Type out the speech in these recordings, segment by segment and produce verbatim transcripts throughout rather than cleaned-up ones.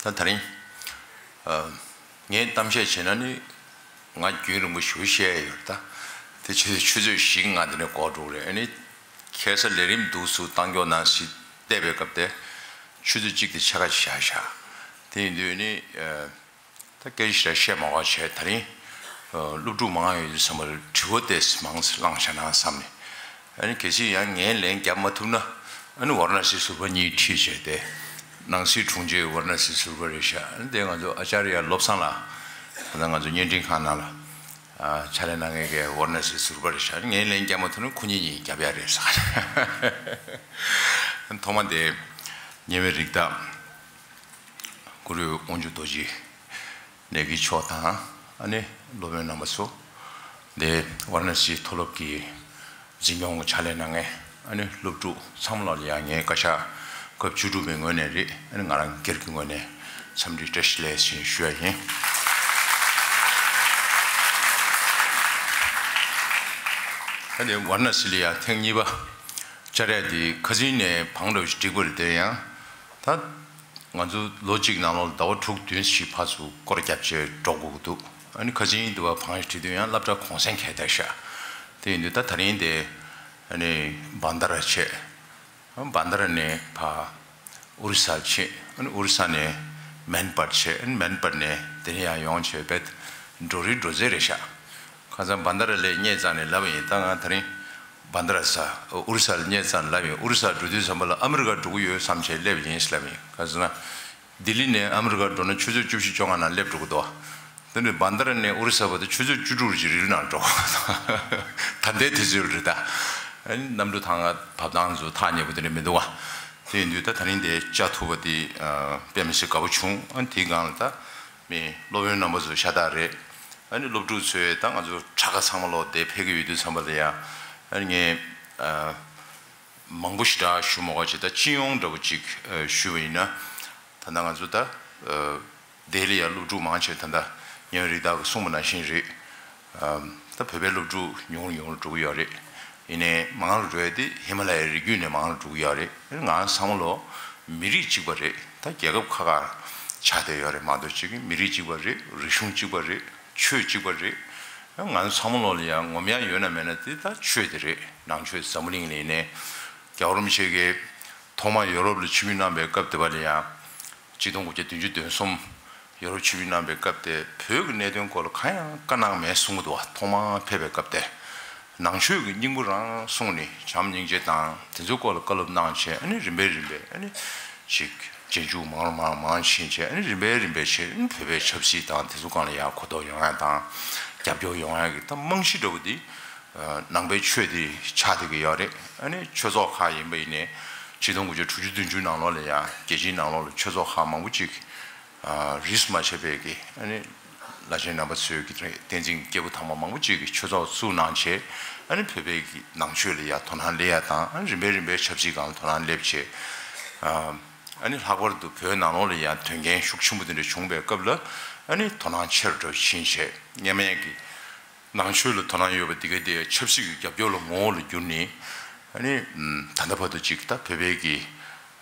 ད་དེ་རིང་ཨ་ངས་གཏམ་བཤད་བྱས་ན་ནི་ང་རྒྱུན་རིང་པོ་ཞིག་བཤད་ཡོད་རེད། ད་དེ་ཆུ་ཚོད་ཆུ་ཚོད་བཞི་ལྔ་དེ་ནས་འགོར་འགྲོ་གི་རེད། ཨ་ནི་ཁ་སང་ལས་རིམ་འདུག་སུ་བཏང་རྒྱུ་ནང་སྲིད་བལྟས་པའི་སྐབས་དེ་ཆུ་ཚོད་གཅིག་དེ་ཕྱེད་ཀ་ཞིག་བཞག་བཞག་དེ་ཡིན་དུས་ནི་ཨ། ད་སྐད་ཆ་ཞེ་དྲག་བཤད་མ་དགོས་བྱས། དེ་རིང་ཨ་སློབ་ཕྲུག་མང་ཡོད་དུས་ཙམ་པར་དྲི་བ་དེ་མང་ཙམ་བསླངས་བཞག་ན་བསམ་ནས། ཨ་ནི་གལ་སྲིད་ཡང་ངས་ལན་བརྒྱབ་མ་ཐུབ་ན། ཨ་ནི་ཝཱ་ར་ཎ་སིའི་ཟུར་པ་གཉིས་ཁྲིད་བྱས་ཏེ། ནང་སྲིད་དྲུང་ཆེ་ཝཱ་ར་ཎ་སིའི་ཟུར་པ་རེད་ཤག་ཨ་ནི་དེ་ང་ཚོ་ཨ་ཅཱརྱ་བློ་བཟང་ལགས། ད་ལྟ་ང་ཚོ་བརྙན་འཕྲིན་ཁང་ནང་ལ་ཨ་ཕྱག་ལས་གནང་མཁན་གྱི་ཝཱ་ར་ཎ་སིའི་ཟུར་པ་རེད་ཤག་ཨ་ནི་ངས་ལན་བརྒྱབ་མ་ཐུབ་ན་ཁོ་གཉིས་གཉིས་བརྒྱབ་ཡ་རེད་ཟེར། ཐོག་མ་དེ་ཉེ་བའི་རིགས་བདག་གུ་རུ་དབང་ཕྱུག་རྡོ་རྗེ་ནས་ཀྱི་ཕྱོགས་དང་། ཨ་ནི་སློབ་དཔོན་རྣམ་པ་ཚོ། དེ་ཝཱ་ར་ཎ་སིའི་མཐོ་སློབ་ཀྱི་འཛིན་སྐྱོང་གི་ཕྱག་ལས་གནང་མཁན་ཨ་ནི་སློབ་ཕྲུག་ཚང་མ་ལ་ཡང་ངས་བཀའ་ཤག་སྐབས་བཅུ་དྲུག་པའི་ངོས་ནས་རེད། ཨ་ནི་ང་རང་སྒེར་གྱི་ངོས་ནས་འཚམས་འདྲི་བཀྲ་ཤིས་བདེ་ལེགས་ཞེས་ཞུ་ཡ་ཡིན། ཨ་ནི་ཝཱ་ར་ཎ་སི་ལ་ཡང་ཐེངས་གཉིས་པ་བཅར་ཡ་དེ་ཁ་སང་ནས་བང་འདྲ་བོ་ཞིག་བསྒྲིགས་པ་རེད། དེ་ཡང་ད། ང་ཚོ་ལོ་གཅིག་ནང་ལོགས་ཟླ་བ་དྲུག་བདུན་ཞིག་ཕར་ཚུར་སྐོར་རྒྱབ་བྱས་འགྲོ་དགོས་ཀྱི་འདུག་ཨ་ནི་ཁ་སང་དུ་བ་བང་ཞིག་བྲིས་དུས་ཡང་སློབ་གྲྭ་གུང་སེང་འཁེལ་བསྡད་ཤག་དེ་ཡིན་དུས་ད་དེ་རིང་དེ་ཨ་ནི་བན་དྷ་ར་བྱས། བན་དྷ་ར་ནས་ཕར་ཨོ་རི་ས་ལ་ཕྱིན། ཨ་ནི་ཨོ་རི་ས་ནས་མན་པར་བྱས། ཨ་ནི་མན་པར་ནས་དེ་ནས་ཡང་ཡོང་བྱས་བས་འགྲོ་རིགས་འགྲོ་ཚད་རེད་ཤག་ཁ་སང་བན་དྷ་ར་ལ་སླེབས་ཙང་ནས་ལབ་པ་ཡིན། ད་ང་དེ་རིང་བན་དྷ་ར་ས་ཨོ་རི་ས་ལ་སླེབས་ཙང་ལབ་ཡིན། ཨོ་རི་ས་འགྲོ་དུས་ཙམ་པ་ལ་ཨ་མི་རི་ཀ་འགྲོ་གི་ཡོད་བསམ་བྱས་སླེབས་ཡིན་ལབ་ཡིན། ག་ཟེར་ན། ལྡི་ལི་ནས་ཨ་མི་རི་ཀ་འགྲོ་ན་ཆུ་ཚོད་བཅུ་བཞི་བཅོ་ལྔ་ནང་སླེབས་འགྲོ་གི་འདུག་དེ་ནས་བན་དྷ་ར་ནས་ཨོ་རི་ས་བར་དུ་ཆུ་ཚོད་བཅུ་དྲུག་ཅིག་རིང་ལ་འགྲོ། ད་ལྟའི་དུས་ཚོད་རེད་ད། ཨ་ནི་གནམ་གྲུ་ཐང་བབས་སྟངས་ཚོ་ཐག་ཉེ་པོ་དེ་འདྲ་མི་འདུག་བ། དེ་ཡིན་དུས་ད་དེ་རིང་དེ་བཅར་ཐུབ་པ་དེ་ཨ་དཔེ་མི་སྲིད་དགའ་པོ་བྱུང་། ཨ་ནི་དེའི་སྒང་ལ་ད་མི་སློབ་དཔོན་རྣམ་པ་ཚོ་ཤ་སྟག་རེད། ཨ་ནི་སློབ་ཕྲུག་ཚོས་ད་ང་ཚོ་གྲྭ་ཁ་ཚང་མ་ལོག་དེ་ཕེབས་ཀྱི་ཡོད་དུས་ཙམ་པ་ལ་ཡང་ཨ་ནི་ངས་ཨ། མང་པོ་ཞེ་དྲག་ཞུ་མ་དགོས་བྱས། ད་སྤྱི་ཡོངས་འདྲ་པོ་ཅིག་ཨ་ཞུས་པ་ཡིན་ན། ད་ལྟ་ང་ཚོ་ད་ཨ་ལྡི་ལི་ཡ་སློབ་ཕྲུག་མང་ཆེ་ད་ལྟ་ཉེ་བའི་རིགས་བདག་གིས་གསུངས་པ་ནང་བཞིན་རེད། ཨ་ད་བོད་པའི་སློབ་ཕྲུག་ཉུང་རུ་ཉུང་རུ་འགྲོ་གི་ཡོད་རེད། ཡིན་ནའི་མང་རུ་འགྲོ་ཡ་དེ་ཧི་མ་ལ་ཡའི་རི་རྒྱུད་ནས་མང་རུ་འགྲོ་གི་ཡོད་རེད། ང་ཚང་མ་ལོ་མི་རིགས་གཅིག་པ་རེད། ད་རྒྱལ་ཁབ་ཁག་ཁག་ཆགས་བསྡད་ཡོད་རེད་མ་གཏོགས། གཅིག་གི་མི་རིགས་གཅིག་པ་རེད། རིག་གཞུང་གཅིག་པ་རེད། ཆོས་གཅིག་པ་རེད། ང་ཚོ་ཚང་མ་ལོ་ལ་ཡང་ངོམ་ཡ་ཡོད་ན་མེད་ན་དེ་ད་ཆོས་དེ་རེད། ནང་ཆོས་འཛམ་བུ་གླིང་ལ་ཡིན་ནའི། རྒྱལ་བ་རིན་པོ་ཆེ་གིས་ཐོག་མར་ཡོ་རོབ་ལ་ཆིབས་བསྒྱུར་གནང་པའི་སྐབས་དེ་བ་ལ་ཡང་། ཆིག་སྟོང་དགུ་བརྒྱ་བདུན་ཅུ་དོན་གསུམ་ཡོ་རོབ་ཆིབས་བསྒྱུར་གནང་པའི་སྐབས་དེ་བོད་ཀྱི་གནད་དོན་སྐོར་ལ་གང་ཡང་བཀའ་གནང་མེད་གསུང་གི་འདུག་བ། ཐོག་མར་ཕེབས་པའི་སྐབས་དེ། ནང་ཆོས་ཀྱི་སྙིང་པོ་རང་གསུངས་ནས་བྱམས་སྙིང་རྗེ་དང་དེ་ཚོའི་སྐོར་ལ་བཀའ་སློབ་གནང་བྱས། ཨ་ནི་རིམ་པས་རིམ་པས་ཨ་ནི་ཅིག་རྗེས་འཇུག་མང་རུ་མང་རུ་མང་ཕྱིན་བྱས། ཨ་ནི་རིམ་པས་རིམ་པས་བྱས། ཨ་ནི་བོད་པའི་ཆབ་སྲིད་དང་དེ་ཚོ་སྒང་ལ་ཡང་གོ་རྟོགས་ཡོང་ཡ་དང་རྒྱབ་སྐྱོར་ཡོང་ཡ་གི་ད་རྨང་གཞི་འདྲ་བོ་འདི་ནང་པའི་ཆོས་འདི་ཆགས་བསྡད་ཀྱི་ཡོད་རེད། ཨ་ནི་ཆོས་ཚོགས་ཁག་ཡིན་པ་ཡིན་ནའི་ཆིག་སྟོང་དགུ་བརྒྱ་དྲུག་ཅུ་བདུན་ཅུ་ནང་ལོགས་ལ་ཡང་རྒྱལ་སྤྱིའི་ནང་ལོགས་ལ་ཆོས་ཚོགས་ཁག་མང་པོ་ཅིག་ཨ་རིས་མ་ཆད་པའི་གི་ཨ་ནི་བླ་ཆེན་རྣམ་པ་ཚོའི་གི་བསྟན་འཛིན་སྐྱེས་བུ་དམ་པ་མང་པོ་ཅིག་གིས་ཆོས་ཚོགས་བཙུགས་གནང་བྱས། ཨ་ནི་བོད་པའི་གི་ནང་ཆོས་ལ་ཡང་དོ་སྣང་སླེབས་ཡ་དང་། ཨ་ནི་རིམ་པས་རིམ་པས་ཆབ་སྲིད་སྒང་ལ་དོ་སྣང་སླེབས་བྱས། ཨ་ནི་ལྷག་པར་དུ་བོད་ནང་ལོགས་ལ་ཡང་དོན་རྐྱེན་ཤུགས་ཆེན་པོ་དེ་འདྲ་བྱུང་བའི་སྐབས་ལ་ཨ་ནི་དོ་སྣང་ཆེ་རུ་འགྲོ་ཕྱིན་བྱས། སྔོན་མའི་གི་ནང་ཆོས་ལ་དོ་སྣང་ཡོད་པ་འདི་ག་དེ་ཆབ་སྲིད་ཀྱི་རྒྱབ་སྐྱོར་ལ་ངོ་བོ་ལ་བསྒྱུར་ནས། ཨ་ནི་ད་ལྟ་བར་དུ་ཅིག་ད་བོད་པའི་གི་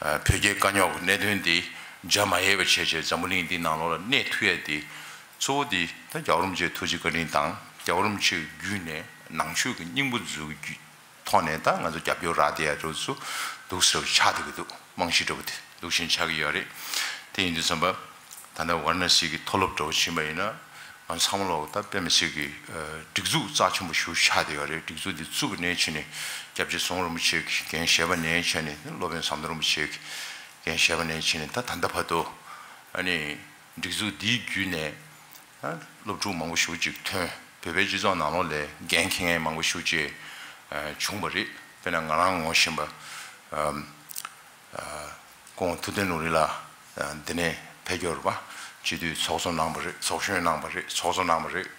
ཨ་བོད་རྒྱའི་དཀའ་རྙོག་གི་གནད་དོན་འདི་འཇགས་མ་ཡལ་བ་བྱས་བྱས་འཛམ་བུ་གླིང་འདིའི་ནང་ལོགས་ལ་གནས་ཐུབ་ཡ་དེ་གཙོ་བོ་དེ་ད་རྒྱལ་བ་རིན་པོ་ཆེའི་ཐུགས་རྗེ་བཀའ་དྲིན་དང་། རྒྱལ་བ་རིན་པོ་ཆེ་བརྒྱུད་ནས་ནང་ཆོས་ཀྱི་སྙིང་པོ་འཛུགས་རྒྱུ་ཐོག་ནས་ད་ང་ཚོ་རྒྱབ་སྐྱོར་རག་བསྡད་ཡ་འདྲ་བོ་ཚོ་འདུག་ཟེར་བ་ཆགས་བསྡད་ཀྱི་འདུག་རྨང་གཞི་འདྲ་བོ་དེ་འདུག་བཞིན་ཆགས་ཀྱི་ཡོད་རེད། དེ་ཡིན་དུས་ཙམ་པ། ད་ལྟ་ཝཱ་ར་ཎ་སི་གི་མཐོ་སློབ་འདྲ་བོ་ཕྱིན་པ་ཡིན་ན། ང་ཚང་མ་ལོག་ད་དཔེ་མི་སྲིད་ཀྱི་ཨ་སྒྲིག་འཛུགས་རྩ་ཆེན་པོ་ཞིག་ཆགས་བསྡད་ཡོད་རེད། སྒྲིག་འཛུགས་འདི་བཙུགས་པ་ནས་ཕྱིན་ནས་སྐྱབས་རྗེ་ཙོང་རིན་པོ་ཆེ་གིས་འགན་བཞེས་པ་ནས་ཕྱིན་ནས། སློབ་དཔོན་ཟམ་གདོང་རིན་པོ་ཆེ་གིས་འགན་བཞེས་པ་ནས་ཕྱིན་ནས་ད་ད་ལྟ་བར་དུ། ཨ་ནི་སྒྲིག་འཛུགས་འདིའི་བརྒྱུད་ནས་ཨ་སློབ་ཕྲུག་མང་པོ་ཞེ་པོ་ཅིག་ཐོན། བོད་པའི་སྤྱི་ཚོགས་ནང་ལོགས་ལ་འགན་འཁྱེར་མཁན་མང་པོ་ཞེ་པོ་ཅིག་ཨ་བྱུང་བ་རེད། དཔེར་ན་ང་རང་ངོ་ཤེས་པ་ཨ་ཨ་སྐུ་ངོ་ཐུབ་བསྟན་ནོར་བུ་ལགས་ཨ་འདི་ནས་ཕེབས་ཀྱི་ཡོད་རེད་པ། སྤྱི་འཐུས་ཚོགས་གཙོ་གནང་བ་རེད། ཚོགས་གཞོན་གནང་བ་རེད། ཚོགས་གཙོ་གནང་བ་རེད།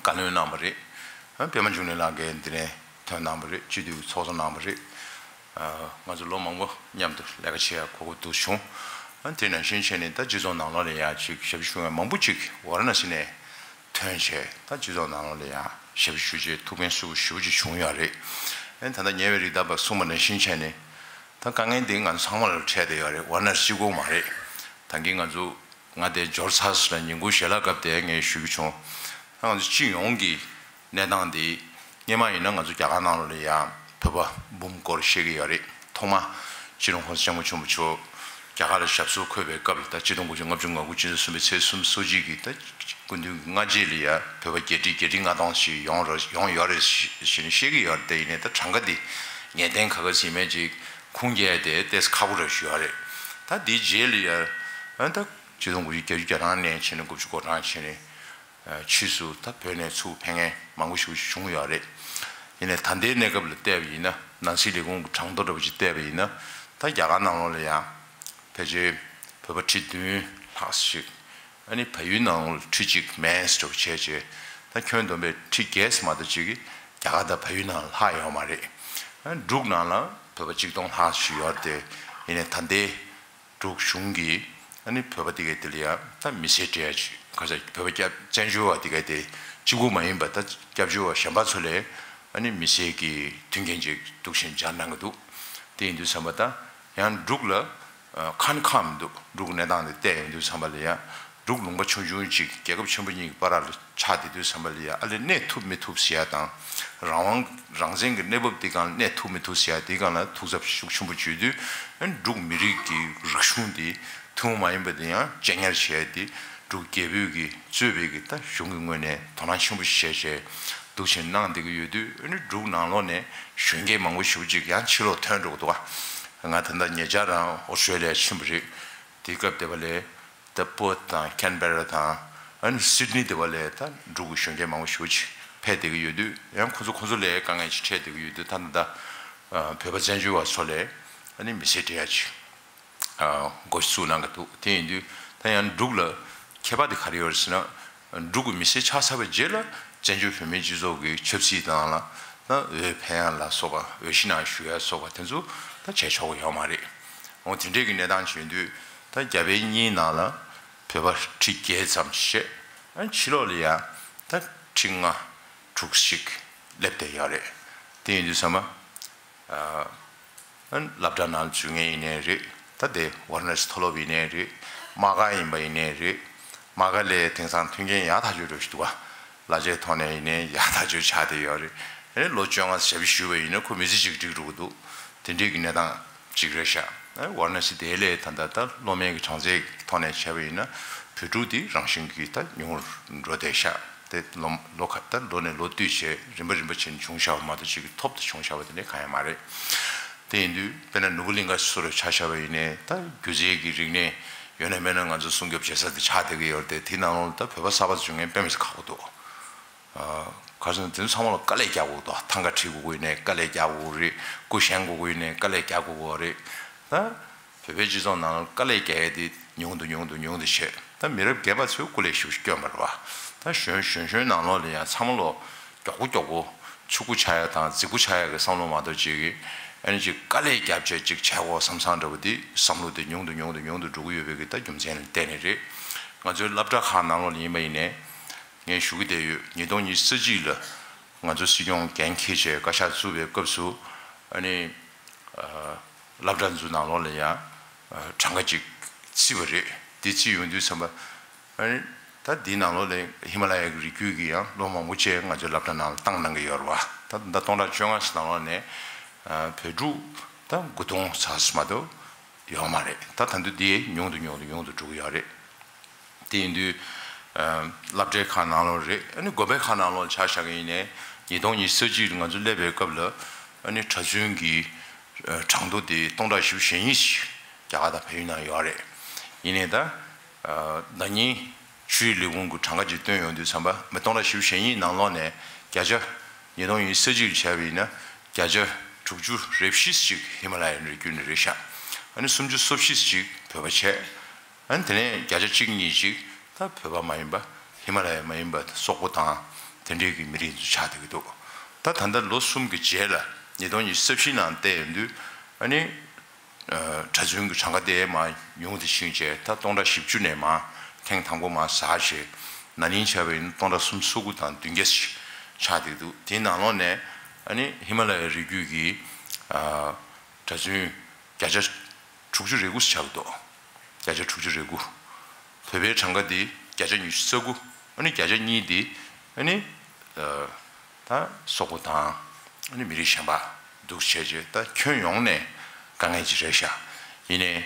བཀའ་བློན་གནང་བ་རེད། ཨ་པད་མ་འབྱུང་གནས་ལགས་ཀྱིས་འདི་ནས་ཐོན་གནང་བ་རེད། སྤྱི་འཐུས་ཚོགས་གཙོ་གནང་བ་རེད། ཨ་ང་ཚོ་ལོ་མང་པོ་མཉམ་དུ་ལས་ཀ་བྱེད་ཡ་གོ་སྐབས་འདུག་བྱུང་། ཨ་དེ་ནང་བཞིན་བྱས་ནས་ད་སྤྱི་ཚོགས་ནང་ལོགས་ལ་ཡ་ཅིག་ཞབས་ཞུ་མཁན་མང་པོ་ཅིག་ཝཱ་ར་ཎ་སི་ནས་ཐོན་བྱས། ད་སྤྱི་ཚོགས་ནང་ལོགས་ལ་ཡ་ཞབས་ཞུ་བྱས་ཐུགས་ཕན་གསོས་པོ་ཞེ་པོ་ཅིག་བྱུང་ཡོད་རེད། ཨ་ད་ལྟ་ཉེ་བའི་རིགས་བདག་པ་གསུངས་པ་ནང་བཞིན་བྱས་ནས་ད་དཀའ་ངལ་འདི་ང་ཚོ་ཚང་མ་ལ་འཕྲད་བསྡད་ཡོད་རེད། ཝཱ་ར་ཎ་སི་གཅིག་པོ་མ་རེད། ད་གིན་ང་ཚོ་ང་དེ་འབྱོར་ཚར་སོང་ན་ཉིན་གུང་ཞལ་ལག་སྐབས་དེ་ངས་ཞུ་གི་བྱུང་། ད་ང་ཚོ་སྤྱི་ཡོངས་ཀྱི་གནས་སྟངས་འདི་སྔོན་མ་ཡིན་ན་ང་ཚོ་རྒྱ་གར་ནང་ལོགས་ལ་ཡང་བོད་པ་འབུམ་སྐོར་བཤད་ཀྱི་ཡོད་རེད། ཐོག་མ་སྤྱི་ནོར་༸གོང་ས་༸སྐྱབས་མགོན་ཆེན་པོ་མཆོག་རྒྱ་གར་ལ་ཞབས་སོར་འཁོད་པའི་སྐབས་ལ། ད་ཆིག་སྟོང་དགུ་བརྒྱ་ལྔ་བཅུ་ང་དགུ་ཕྱི་ཟླ་གསུམ་པའི་ཚེས་གསུམ་སོ་གཅིག་གི་ད་སྐུ་མདུན་གྱི་སྔ་རྗེས་ལ་ཡང་བོད་པ་བརྒྱད་ཁྲི་བརྒྱད་ཁྲི་ལྔ་སྟོང་ཞིག་ཡོང་ར་ཡོང་ཡོད་རེད་ཞེས་བཤད་ཀྱི་ཡོད་རེད། དེ་ཡིན་ནའི་ད་གྲངས་ཀ་འདི་ངེས་གཏན་ག་ག་ཟིན་མེད་ཅིག་ཁུངས་སྐྱེལ་དེ་ཏོག་ཙམ་ཁག་པོ་རེད་ཞུ་ཡ་རེད། ད་འདིའི་རྗེས་ལ་ཡང་ཨ་ད་ཆིག་སྟོང་དགུ་བརྒྱ་བརྒྱད་ཅུ་གྱ་གྲངས་ནས་བྱས་ནས་དགུ་བཅུ་གོ་གྲངས་བྱས་ནས་ཕྱིས་སུ་ད་བོད་ནས་ཚུར་ཕེབས་མཁན་མང་པོ་ཞིག་བྱུང་ཡོད་རེད། ཡིན་ནའི་ད་ལྟའི་གནས་སྐབས་ལ་བལྟས་པ་ཡིན་ན། ནང་སྲིད་ལས་ཁུངས་ཀྱི་གྲངས་ཐོ་འདྲ་པོ་ཅིག་བལྟས་པ་ཡིན་ན། ད་རྒྱ་གར་ནང་ལོགས་ལ་ཡང་ཕལ་ཆེར་བོད་པ་ཁྲི་བདུན་ལྷག་ཞིག་ཨ་ནི་བལ་ཡུལ་ནང་ལ་ཁྲི་གཅིག་མིན་འདྲ་པོ་བྱས་བྱས། ད་ཁྱོན་བསྡོམས་པའི་ཁྲི་བརྒྱད་ཙམ་མ་གཏོགས་ཅིག་གིས་རྒྱ་གར་དང་བལ་ཡུལ་ནང་ལ་ལྷག་ཡོད་མ་རེད། ཨ་ནི་འབྲུག་ནང་ལ་བོད་པ་གཅིག་སྟོང་ལྷག་ཞིག་ཡོད་རེད་དེ། ཡིན་ནའི་ད་ལྟའི་འབྲུག་གཞུང་གིས་ཨ་ནི་བོད་པ་དེ་གའི་དེ་ལ་ཡང་ད་མི་སེར་སྤྲད་ཡ་ཅིག་ག་ས་བོད་པ་སྐྱབས་བཙན་བྱོལ་བ་དེ་གའི་དེ་གཅིག་པུ་མ་ཡིན་པ། ད་སྐྱབས་བཅོལ་བ་གཞན་པ་ཚོ་ལ་ཨ་ནི་མི་སེར་གྱི་མཐུན་རྐྱེན་ཅིག་འདུག་བྱས་སྦྱར་གནང་གི་འདུག་དེ་ཡིན་དུས་ཙམ་པ་ད་ཡང་འབྲུག་ལ་ཨ་ཁ་ནས་ཁག་མི་འདུག་འབྲུག་གི་གནས་སྟངས་དེ་བལྟས་ཡོང་དུས་ཙམ་པ་ལ་ཡང་འབྲུག་ལུང་པ་ཆུང་ཆུང་ཅིག་རྒྱལ་ཁབ་ཆེན་པོ་གཉིས་ཀྱི་བར་ལ་ཆགས་བསྡད་དུས་ཙམ་པ་ལ་ཡང་ཨ་ལས་གནས་ཐུབ་མི་ཐུབ་ཟེར་ཡ་དང་། རང་དབང་རང་བཙན་གྱི་གནས་བབ་དེ་སྒང་ལ་གནས་ཐུབ་མི་ཐུབ་ཟེར་ཡ་དེ་སྒང་ལ་ཐུགས་འཚབ་ཤུགས་ཆེན་པོ་བྱེད་དུས། ཨ་ནི་འབྲུག་མི་རིགས་ཀྱི་རིག་གཞུང་དེ་ཐུན་མོང་མ་ཡིན་པ་དེ་ཡང་གཅེས་ཉར་བྱས་ཏེ། འབྲུག་རྒྱལ་པོས་ཀྱིས་གཙོས་པའི་གི་ད་གཞུང་གི་ངོས་ནས་དོ་སྣང་ཆེན་པོ་བྱས་བྱས་འདུག་བྱས་གནང་བསྡད་ཀྱི་ཡོད་དུས། ཨ་ནི་འབྲུག་ནང་ལོགས་ནས་གཞོན་སྐྱེས་མང་པོ་ཞེ་པོ་ཅིག་ཡང་ཕྱིར་ལོག་ཐོན་འགྲོ་གི་འདུག་ག་ང་ད་ལྟ་ཉེ་ཆར་རང་ཨོ་སི་ཀྲོ་ལི་ཡ་ཕྱིན་པ་རེད། དེ་སྐབས་དེ་བ་ལས་ད་པར་ཐི་དང་ཁེན་བེ་ར་དང་། ཨ་ནི་སིད་ནི་དེ་བ་ལས་ད་འབྲུག་གི་གཞོན་སྐྱེས་མང་པོ་ཞེ་པོ་ཅིག་ཕེབས་བསྡད་ཀྱི་ཡོད་དུས། ཡང་ཁོ་ཚོ་ཁོ་ཚོ་ལ་དཀའ་ངལ་ཅིག་འཕྲད་བསྡད་ཀྱི་ཡོད་དུས། ད་ད་ལྟ་བོད་པ་བཙན་བྱོལ་བ་ཚོ་ལ་ཨ་ནི་མི་སེར་སྤྲད་ཡ་ཅིག་འགོ་བཙུགས་གནང་གི་འདུག་དེ་ཡིན་དུས་ད་ཡང་འབྲུག་ལ་ཁྱད་པར་དེ་ག་རེ་ཡོད་རེད་ཟེར་ན། འབྲུག་གི་མི་སེར་ཆགས་ཚར་བའི་རྗེས་ལ་བཙན་བྱོལ་བོད་མིའི་སྤྱི་ཚོགས་ཀྱི་ཆབ་སྲིད་དང་ལ། ད་འོས་འཕེན་ཡ་ལ་སོགས་པ། འོས་ཤིང་ནང་ཞུགས་ཡ་སོགས་པ་དེ་ཚོ་ད་བྱས་ཆོག་གི་ཡོད་མ་རེད། འོ་དེ་འདྲས་ཀྱི་གནས་སྟངས་ཅིག་ཡིན་དུས། ད་རྒྱ་བལ་གཉིས་ནང་ལ་བོད་པ་ཁྲི་བརྒྱད་ཙམ་བྱས། ཨ་ཕྱི་ལོགས་ལ་ཡང་ད་ཁྲི་ལྔ་དྲུག་ཅིག་སླེབས་བསྡད་ཡོད་རེད། དེ་ཡིན་དུས་ཙམ་པ། ཨ་སློབ་གྲྭ་ནང་འཛུལ་མཁན་ཡིན་ནའི་རེད། ད་དེ་ཝ་ར་ཎ་སི་མཐོ་སློབ་ཡིན་ནའི་རེད། དམག་སྒར་ཡིན་པ་ཡིན་ནའི་རེད། དམག་སྒར་ལ་དེང་སང་མཐུན་རྐྱེན་ཡག་ཐག་ཆོད་འདྲ་ཞིག་འདུག་ག་གླ་ཆའི་ཐོག་ནས་ཡིན་ནའི་ཡག་ཐག་ཆོད་ཆགས་བསྡད་ཡོད་རེད། ཨ་ནི་ལོ་བཅོ་ལྔ་ཞབས་ཕྱི་ཞུས་པ་ཡིན་ན་ཁོ་མི་ཚེ་གཅིག་འགྲིག་འགྲོ་གི་འདུག་དེ་འདྲའི་གི་གནས་སྟངས་གཅིག་རེད་ཤག་ཨ་ཝ་ར་ཎ་སི་དེ་ལས་ད་ལྟ་ད་སློབ་མའི་གི་གྲངས་ཚད་ཐོག་ནས་བྱས་པ་ཡིན་ན་བོད་ཕྲུག་དེ་རང་བཞིན་གྱིས་ད་ཉུང་རུ་འགྲོ་བསྡད་ཤག་དེ་ལོ་ལོ་ཁ་ད་ལོ་ནས་ལོ་བསྟུད་བྱས་རིམ་པ་རིམ་པ་བྱས་ནས་བྱུང་བཞག་པ་མ་གཏོགས་ཅིག་གི་ཐོབ་ཏུ་བྱུང་བཞག་པ་དེ་འདྲ་གང་ཡང་མ་རེད། དེ་ཡིན་དུས་དཔེར་ན་ནོར་བུ་གླིང་ག་སོགས་ལ་ཆ་བཞག་པ་ཡིན་ནའི་ད་སྒྱུ་རྩལ་གྱི་རིག་གནས་ཡོད་ན་མེད་ན་ང་ཚོ་སྲུང་སྐྱོབ་བྱེད་ས་དེ་ཆགས་བསྡད་ཀྱི་ཡོད་རེད་དེ། དེའི་ནང་ལོགས་ལ་ད་བོད་པ་གསར་པ་བྱུང་མཁན་དཔེ་མི་སྲིད་ཁག་པོ་འདུག་ཨ་ག་རེ་ཟེར་ན་དེ་ཚོ་ཚང་མ་ལ་དཀའ་ལས་རྒྱག་དགོས་འདུག་ཐང་ག་ཁྲིད་དགོས་ཀྱི་ཡིན་ནའི་དཀའ་ལས་རྒྱག་དགོས་རེད། སྐུ་བཞེངས་དགོས་ཀྱི་ཡིན་ནའི་དཀའ་ལས་རྒྱག་དགོས་ཀྱི་རེད། ད་བོད་པའི་སྤྱི་ཚོགས་ནང་ལ་དཀའ་ལས་རྒྱག་ཡས་དེ་ཉུང་དུ་ཉུང་དུ་ཉུང་དུ་བྱས། ད་མི་རབས་རྒན་པ་ཚོས་སྐུ་ལས་ཞེ་པོ་ཅིག་བསྐྱོན་པ་རེད་བ། ད་གཞོན་གཞོན་གཞོན་ནང་ལོགས་ལ་ཡང་ཚང་མ་ལོ་མགྱོགས་པོ་མགྱོགས་པོ་ཕྱུག་པོ་ཆགས་ཡ་དང་རྫིག་པོ་ཆགས་ཡ་གི་བསམ་བློ་མ་གཏོགས་ཅིག་གི་ཨ་ནི་ཅིག་དཀའ་ལས་རྒྱབ་བྱས་ཅིག་བྱས་དགོས་བསམ་བསམ་འདྲ་པོ་དེ་བསམ་བློ་དེ་ཉུང་དུ་ཉུང་དུ་ཉུང་དུ་འགྲོ་གི་ཡོད་པའི་གི་ད་རྒྱུ་མཚན་ལ་བརྟེན་ནས་རེད། ང་ཚོའི་སློབ་གྲྭ་ཁག་ནང་ལོགས་ལ་ཡིན་པ་ཡིན་ནའི་ངས་ཞུ་གི་བསྡད་ཡོད། ཉིས་སྟོང་ཉི་ཤུ་རྩ་གཅིག་ལ་ང་ཚོ་སྲིད་སྐྱོང་འགན་འཁྱེར་བྱས་བཀའ་ཤག་བཙུགས་པའི་སྐབས་སུ་ཨ་ནི་སློབ་གྲྭ་ཚོའི་ནང་ལོགས་ལ་ཡང་གྲངས་ཀ་ཅིག་བརྩིས་པ་རེད། དེ་བརྩིས་ཡོང་དུས་ཙམ་པ་ཨ་ནི་ད་འདིའི་ནང་ལོགས་ལ་ཧི་མ་ལ་ཡའི་རི་རྒྱུད་ཀྱི་ཡང་སློབ་མ་མང་པོ་ཅིག་ང་ཚོའི་སློབ་གྲྭ་ནང་ལ་བཏང་གནང་གི་ཡོད་རེད་བ། ད་ད་སྟོང་ཕྲག་བཅོ་ལྔ་ཙམ་ནང་ལོགས་ནས་བོད་ཕྲུག་ད་དགུ་སྟོང་ཙམ་མ་གཏོགས་ཡོད་མ་རེད། ད་ད་དུང་འདི་ཉུང་དུ་ཉུང་དུ་ཉུང་དུ་འགྲོ་གི་ཡོད་རེད། དེ་ཡིན་དུས་སློབ་གྲྭའི་ཁག་ནང་ལོགས་རེད། ཨ་ནི་དགོན་པའི་ཁག་ནང་ལོགས་ཆ་བཞག་གི་ཡིན་ནའི་ཉིས་སྟོང་ཉི་ཤུ་རྩ་གཅིག་ང་ཚོ་སླེབས་པའི་སྐབས་ལ་ཨ་ནི་གྲྭ་བཙུན་གྱི་གྲངས་ཐོ་དེ་སྟོང་ཕྲག་བཞི་བཅུ་ཞེ་གཉིས་ཤིག་རྒྱ་གར་དང་བལ་ཡུལ་ནང་ཡོད་རེད། ཡིན་ནའི་ད་ཟླ་ཉིན་ཆུའི་ལས་ཁུངས་ཀྱི་གྲངས་ཀ་ཅིག་བཏོན་ཡོང་དུས་ཙམ་པ་མི་སྟོང་ཕྲག་བཞི་བཅུ་ཞེ་གཉིས་ནང་ལོགས་ནས་བརྒྱ་ཆ་ཉིས་སྟོང་ཉི་ཤུ་རྩ་གཅིག་ལ་བྱས་པ་ཡིན་ན་བརྒྱ་ཆ་དྲུག་ཅུ་རེ་བཞི་ཅིག་ཧི་མ་ལ་ཡའི་རི་རྒྱུད་ནས་རེད་ཤག་ཨ་ནི་སུམ་ཅུ་སོ་བཞི་ཅིག་བོད་པ་བྱས། ཨ་ནི་དེ་ནས་བརྒྱ་ཆ་གཅིག་གཉིས་ཅིག་ད་བོད་པ་མ་ཡིན་པ་ཧི་མ་ལ་ཡ་མ་ཡིན་པ་སོག་པོ་དང་དེ་འདྲའི་གི་མི་རིགས་ཚོ་ཆགས་བསྡད་ཀྱི་འདུག་ད་ད་ལྟ་ལོ་གསུམ་གྱི་རྗེས་ལ་ཉིས་སྟོང་ཉི་ཤུ་རྩ་བཞི་ནང་བལྟས་ཡོང་དུས་ཨ་ནི་གྲྭ་བཙུན་གྱི་གྲངས་ཀ་དེ་མར་ཉུང་དུ་ཕྱིན་བྱས་ད་སྟོང་ཕྲག་བཞི་བཅུ་ནས་མར་ཐེངས་དང་པོ་མར་ཟག་བྱས། ན་ནིང་བྱས་པ་ཡིན་ན་སྟོང་ཕྲག་སུམ་ཅུ་སོ་དགུ་དང་བདུན་བརྒྱ་ཞིག་ཆགས་བསྡད་ཀྱི་འདུག་དེའི་ནང་ལོགས་ནས་ཨ་ནི་ཧི་མ་ལ་ཡའི་རི་རྒྱུད་ཀྱི་གྲྭ་བཙུན་བརྒྱ་ཆ་དྲུག་ཅུ་རེ་དགུ་ཙམ་ཆགས་ཀྱི་འདུག་བརྒྱ་ཆ་དྲུག་ཅུ་རེ་དགུ། བོད་པའི་གྲངས་ཀ་འདི་བརྒྱ་ཆ་ཉི་ཤུ་རྩ་དགུ། ཨ་ནི་བརྒྱ་ཆ་གཉིས་འདི་ཨ་ནི་ད་སོག་པོ་དང་ཨ་ནི་མི་རིགས་གཞན་པ་འདུག་བྱས་རྗེས་ད་ཁྱོན་ཡོངས་ནས་དཀའ་ངལ་ཅིག་རེད་ཤག་ཡིན་ནའི་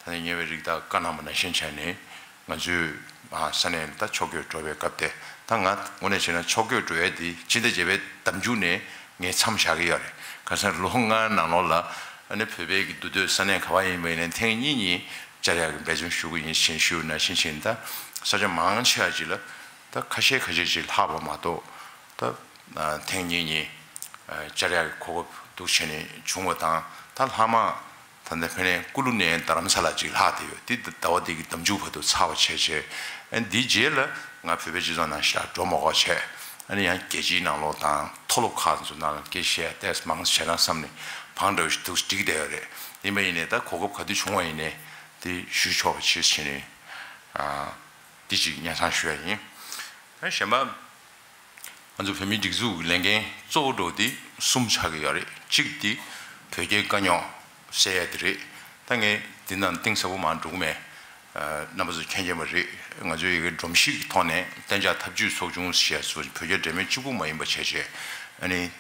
ད་ནི་ཉེ་བའི་རིགས་ད་བཀའ་གནང་བ་ནང་བཞིན་བྱས་ནས་ང་ཚོས་ཨ་ས་གནས་ལ་ད་ཕྱོགས་བསྐྱོད་འགྲོ་བའི་སྐབས་དེ་ད་ང་དངོས་གནས་བྱས་ན་ཕྱོགས་བསྐྱོད་འགྲོ་ཡ་འདི་སྤྱི་ཟླ་བརྒྱད་པའི་ཟླ་མཇུག་ནས་ངས་མཚམས་བཞག་གི་ཡོད་རེད། ག་ས་ལོ་ལྔའི་ནང་ལོགས་ལ་ཨ་ནི་བོད་པའི་གི་འདུས་སྡོད་ས་གནས་ག་བ་ཡིན་པ་ཡིན་ནའི་ཐེངས་གཉིས་གཉིས་བཅར་ཡག་གི་འབད་བརྩོན་ཞུ་གི་ཡིན་ཞེས་ཞུས་ནང་བཞིན་བྱས་ནས་ད་ས་ཆ་མང་ཆེ་བ་ཅིག་ལ་ད་ཁ་ཤས་ཁ་ཤས་ཅིག་ལྷག་པ་མ་གཏོགས་ད་ཐེངས་གཉིས་གཉིས་བཅར་ཡག་གི་གོ་སྐབས་འདུག་བྱས་ནས་བྱུང་བ་དང་ད་ལྷག་མ། ད་ལྟ་ཕ་ནས་ཀུ་ལུ་ནས་རྡ་རམ་ས་ལ་ཅིག་ལྷག་བསྡད་ཡོད། དེ་ཟླ་བ་འདི་གི་ཟླ་མཇུག་བར་དུ་ཚར་བ་བྱས་བྱས། ཨ་འདིའི་རྗེས་ལ་ང་བོད་པའི་སྤྱི་ཚོགས་ནང་ཞིག་ལ་འགྲོ་མ་དགོས་བྱས། ཨ་ནི་ཡང་རྒྱལ་སྤྱིའི་ནང་ལོགས་དང་མཐོ་སློབ་ཁག་ཚོ་ནང་ལ་སྐད་ཆ་བཤད་ཏེ་མང་ཙམ་བྱས་ན་བསམ་ནས་བང་འདྲ་བོ་ཞིག་འདུག་འགྲིག་བསྡད་ཡོད་རེད། ཡིན་པ་ཡིན་ནའི་ད་གོ་སྐབས་ག་དུས་བྱུང་བ་ཡིན་ནའི་དེ་ཞུ་ཆོག་པ་བྱེད་བྱས་ནས་ཨ་འདི་ཅིག་སྙན་སེང་ཞུ་ཡ་ཡིན། ཨ་གཞན་པ། ང་ཚོ་བོད་མིའི་སྒྲིག་འཛུགས་ཀྱི་ལས་འགན་གཙོ་བོ་འདྲ་བོ་དེ་གསུམ་ཆགས་ཀྱི་ཡོད་རེད། གཅིག་དེ་བོད་རྒྱའི་དཀའ་རྙོག་སེལ་ཡ་དེ་རེད། ད་ངས་འདི་ནང་གཏིང་ཟབ་པོ་མར་འགྲོ་གི་མེད། རྣམ་པ་ཚོ་མཁྱེན་མཁྱེན་པ་རེད། ང་ཚོའི་ཡ་གི་སྒྲོམ་གཞི་གི་ཐོག་ནས་གཏན་འཇགས་འཐབ་ཇུས་ཚོགས་ཆུང་ཞེས་སུ་བོད་རྒྱ་འབྲེལ་མོལ་གཅིག་པུ་མ་ཡིན་པ་བྱས་བྱས་ཨ་ནི་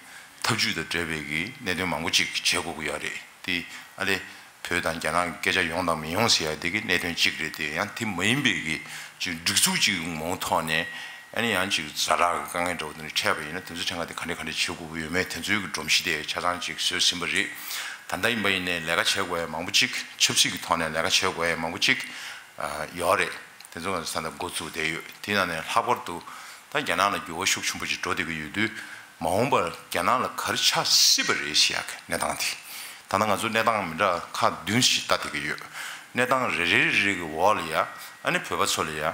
འཐབ་ཇུས་དང་འབྲེལ་བའི་གི་གནད་དོན་མང་པོ་ཅིག་བྱེད་དགོས་ཀྱི་ཡོད་རེད། དེ་ཨ་ལེ། བོད་དང་རྒྱ་ནག་གི་སྐད་ཆ་ཡོང་དང་མི་ཡོང་ཟེར་ཡ་དེ་གི་གནད་དོན་གཅིག་རེད་དེ། ཡང་དེ་མ་ཡིན་པའི་གི་ཅིག་སྒྲིག་འཛུགས་ཅིག་གི་ངོ་བོ་ཐོག་ནས་ཨ་ནི་ཡང་ཅིག་ཛ་དྲག་གི་དཀའ་ངལ་འདྲ་བོ་དེ་འདྲ་འཕྲད་པ་ཡིན་ན་དེ་ཚོའི་ཕྲན་ཁ་དེ་ག་འདྲ་ག་འདྲ་བྱེད་དགོས་ཀྱི་ཡོད་མེད་དེ་ཚོའི་གི་སྒྲོམ་གཞི་དེ་ཆ་ཚང་ཅིག་བཟོས་ཟིན་པ་རེད། ད་ལྟ་ཡིན་པ་ཡིན་ནའི་ལས་ཀ་བྱེད་དགོས་ཡ་མང་པོ་ཅིག་ཆབ་སྲིད་ཀྱི་ཐོག་ནས་ལས་ཀ་བྱེད་དགོས་ཡ་མང་པོ་ཅིག་ཡོད་རེད། དེ་ཚོ་ང་ཚོ་ད་ལྟ་འགོ་བཙུགས་བསྡད་ཡོད། དེ་ནང་ནས་ལྷག་པར་དུ་ད་རྒྱ་ནག་ལ་འགྱུར་བ་ཤུགས་ཆེན་པོ་ཅིག་འགྲོ་བསྡད་ཀྱི་ཡོད་དུས། མ་འོངས་པར་རྒྱ་ནག་ལ་ག་རེ་ཆགས་སྲིད་པ་རེད་ཞེས་ཡག་གི་གནས་སྟངས་དེ། ད་ལྟ་ང་ཚོ་གནས་སྟངས་མི་འདྲ་ཁག་བདུན་ཞིག་ལྟ་བསྡད་ཀྱི་ཡོད། གནས་སྟངས་རེ་རེ་རེ་རེ་གི་འོག་ལ་ཡ་ཨ་ནི་བོད་པ་ཚོ་ལ་ཡ་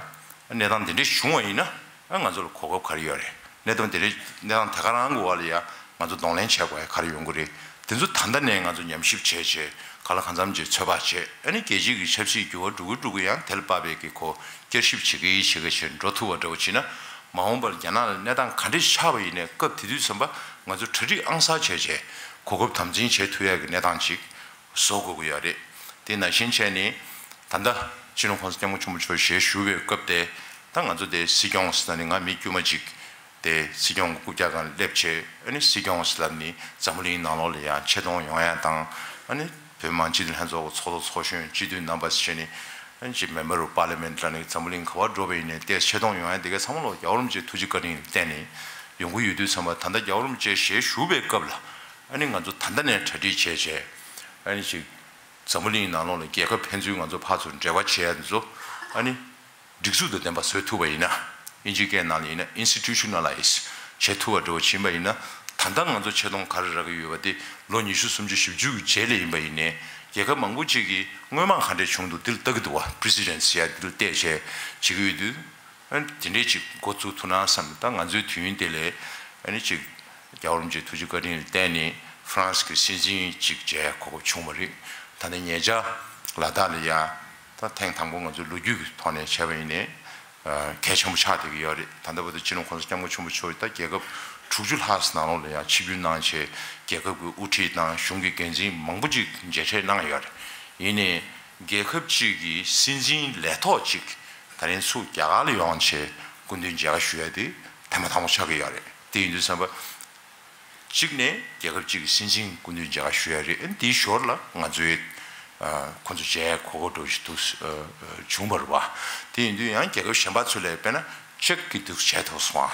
གནས་སྟངས་དེ་འདྲ་བྱུང་བ་ཡིན་ན་ཨ་ང་ཚོ་ལ་གོ་སྐབས་ག་རེ་ཡོད་རེད། གནས་སྟངས་དེ་འདྲ་གནས་སྟངས་དེ་ག་རང་གི་འོག་ལ་ཡ་ང་ཚོ་གདོང་ལེན་བྱེད་དགོས་ཡ་ག་རེ་ཡོང་གི་རེད། དེ་ཚོ་ད་ལྟ་ནས་ང་ཚོ་ཉམས་ཞིབ་བྱས་བྱས་གང་ལ་གང་འཚམ་ཅིག་ཚོད་དཔག་བྱས། ཨ་ནི་རྒྱལ་སྤྱི་གི་ཆབ་སྲིད་འགྱུར་བ་འགྲོ་གི་འགྲོ་གི་ཡང་དེ་ལ་དཔག་པའི་གི་གོ་བསྐྱར་ཞིབ་བྱེད་ཀྱི་བྱེད་ཀྱི་བྱེད་འགྲོ་ཐུབ་པ་འདྲ་བོ་བྱས་ན། མ་འོངས་པར་རྒྱ་ནག་ལ་གནས་སྟངས་ག་འདྲ་ཆགས་པ་ཡིན་ནའི་སྐབས་དེ་དུས་ཙམ་པ་ང་ཚོ་གྲ་སྒྲིག་ཨང་གསར་བྱས་བྱས་གོ་སྐབས་དམ་འཛིན་བྱེད་ཐུབ་ཡག་གི་གནས་སྟངས་ཅིག་བཟོ་དགོས་ཀྱི་ཡོད་རེད། དེ་ནང་བཞིན་བྱས་ནས་ད་ལྟ་སྤྱི་ནོར་༸གོང་ས་༸སྐྱབས་མགོན་ཆེན་པོ་མཆོག་ཞལ་བཞུགས་པའི་སྐབས་དེ་ད་ང་ཚོ་དེ་སྲིད་སྐྱོང་ཟེར་ན་ནི་ང་མི་དཀྱུས་མ་ཅིག་དེ་སྲིད་སྐྱོང་གི་རྐུབ་བཀྱག་སྒང་སླེབས་བྱས་ཨ་ནི་སྲིད་སྐྱོང་ཟེར་ལབ་ནི་འཛམ་བུ་གླིང་ནང་ལོགས་ལ་ཡང་ཆེ་མཐོང་ཡོང་ཡ་དང་ཨ་ནི་བོད་མི་མང་སྤྱི་འཐུས་ལྷན་ཚོགས་ཀྱི་ཚོགས་གཙོ་ཚོགས་གཞོན་སྤྱི་འཐུས་རྣམ་པ་ཟེར་ནི་ཨ་ནི་ཅིག་Member of Parliament ལ་ནི་འཛམ་བུ་གླིང་ག་བར་འགྲོ་བ་ཡིན་ནའི་དེ་ཆེ་མཐོང་ཡོང་ཡ་དེ་ག་ཚང་མ་ལོ་རྒྱལ་བ་རིན་པོ་ཆེ་ཐུགས་རྗེ་བཀའ་དྲིན་ལ་བརྟེན་ནས་ཡོང་གི་ཡོད་དུས་ཙམ་པ་ད་ལྟ་རྒྱལ་བ་རིན་པོ་ཆེ་ཞལ་བཞུགས་པའི་སྐབས་ལ་ཨ་ནི་ང་ཚོ་ད་ལྟ་ནས་གྲ་སྒྲིག་བྱས་བྱས་ཨ་ནི་ཅིག་འཛམ་བུ་གླིང་ནང་ལོགས་ལ་རྒྱལ་ཁབ་ཕན་ཚུན་ང་ཚོ་ཕར་ཚུར་འབྲེལ་བ་བྱེད་ཡ་དེ་ཚོ་ཨ་ནི། སྒྲིག་འཛུགས་དང་ལྡན་པ་བཟོ་ཐུབ་པ་ཡིན་ན། དབྱིན་ཇིའི་སྐད་ནང་ལ་ཡིན་ན་Institutionalize བྱེད་ཐུབ་པ་འདྲ་བོ་ཕྱིན་པ་ཡིན་ན། ད་ལྟ་ང་ཚོ་ཆེ་མཐོང་ག་རེ་རག་གི་ཡོད་པ་དེ་ལོ་ཉི་ཤུ་སུམ་ཅུ་བཞི་བཅུ་གི་རྗེས་ལ་ཡིན་པ་ཡིན་ནའི་རྒྱལ་ཁབ་མང་པོ་ཅིག་གིས་སྔོན་མ་ག་འདྲས་བྱུང་འདུག་འདི་ལ་ལྟ་གི་འདུག་བ། Precedents ཡ་འདི་ལ་བལྟས་བྱས་བྱེད་ཀྱི་ཡོད་དུས། ཨ་ནི་དེ་འདྲས་ཅིག་འགོ་བཙུགས་ཐུབ་ན་བསམ། ད་ང་ཚོའི་དུས་ཡུན་དེ་ལས་ཨ་ནི་ཅིག་རྒྱལ་བ་རིན་པོ་ཆེའི་ཐུགས་རྗེ་བཀའ་དྲིན་ལ་བརྟེན་ནས་ཧྥ་རན་སི་གི་སྲིད་འཛིན་ཅིག་མཇལ་གོ་སྐབས་བྱུང་བ་རེད། ད་ལྟ་ཉེ་ཆར་ལ་དྭགས་ལ་ཡ། ད་ཐེངས་དང་པོ་ང་ཚོའི་ལོ་རྒྱུས་ཀྱི་ཐོག་ནས་བྱས་པ་ཡིན་ནའི་གལ་ཆེན་པོ་ཆགས་བསྡད་ཀྱི་ཡོད་རེད། ད་ལྟ་བར་དུ་སྤྱི་ནོར་༸གོང་ས་༸སྐྱབས་མགོན་ཆེན་པོ་མཆོག་ད་རྒྱལ་ཁབ་དྲུག་ཅུ་ལྷག་ཙམ་ནང་ལོགས་ལ་ཡང་ཆིབས་བསྒྱུར་གནང་བྱས་རྒྱལ་ཁབ་ཀྱི་དབུ་ཁྲིད་དང་གཞུང་གི་འགན་འཛིན་མང་པོ་ཅིག་མཇལ་འཕྲད་གནང་ཡོད་རེད། ཡིན་ནའི་རྒྱལ་ཁབ་ཅིག་གི་སྲིད་འཛིན་ལས་ཐོག་ཅིག་ད་རིང་ཚུར་རྒྱ་གར་ལ་ཡོང་བྱས་སྐུ་མདུན་མཇལ་ཁ་ཞུ་ཡ་དེ་ཐེངས་མ་དང་པོ་ཆགས་ཀྱི་ཡོད་རེད། དེ་ཡིན་དུས་ཙམ་པ། གཅིག་ནས་རྒྱལ་ཁབ་གཅིག་གི་སྲིད་འཛིན་སྐུ་མདུན་མཇལ་ཁ་ཞུ་ཡ་རེད། དེའི་ཞོར་ལ་ང་ཚོའི་ཁོང་ཚོ་མཇལ་གོ་སྐབས་འདྲ་བོ་ཞིག་འདུག་བྱུང་བ་རེད་བ། དེ་ཡིན་དུས་ཡང་རྒྱལ་ཁབ་གཞན་པ་ཚོ་ལས་དཔེར་ན་ཅེཀ་གི་འདུག་མཇལ་ཐུབ་སོང་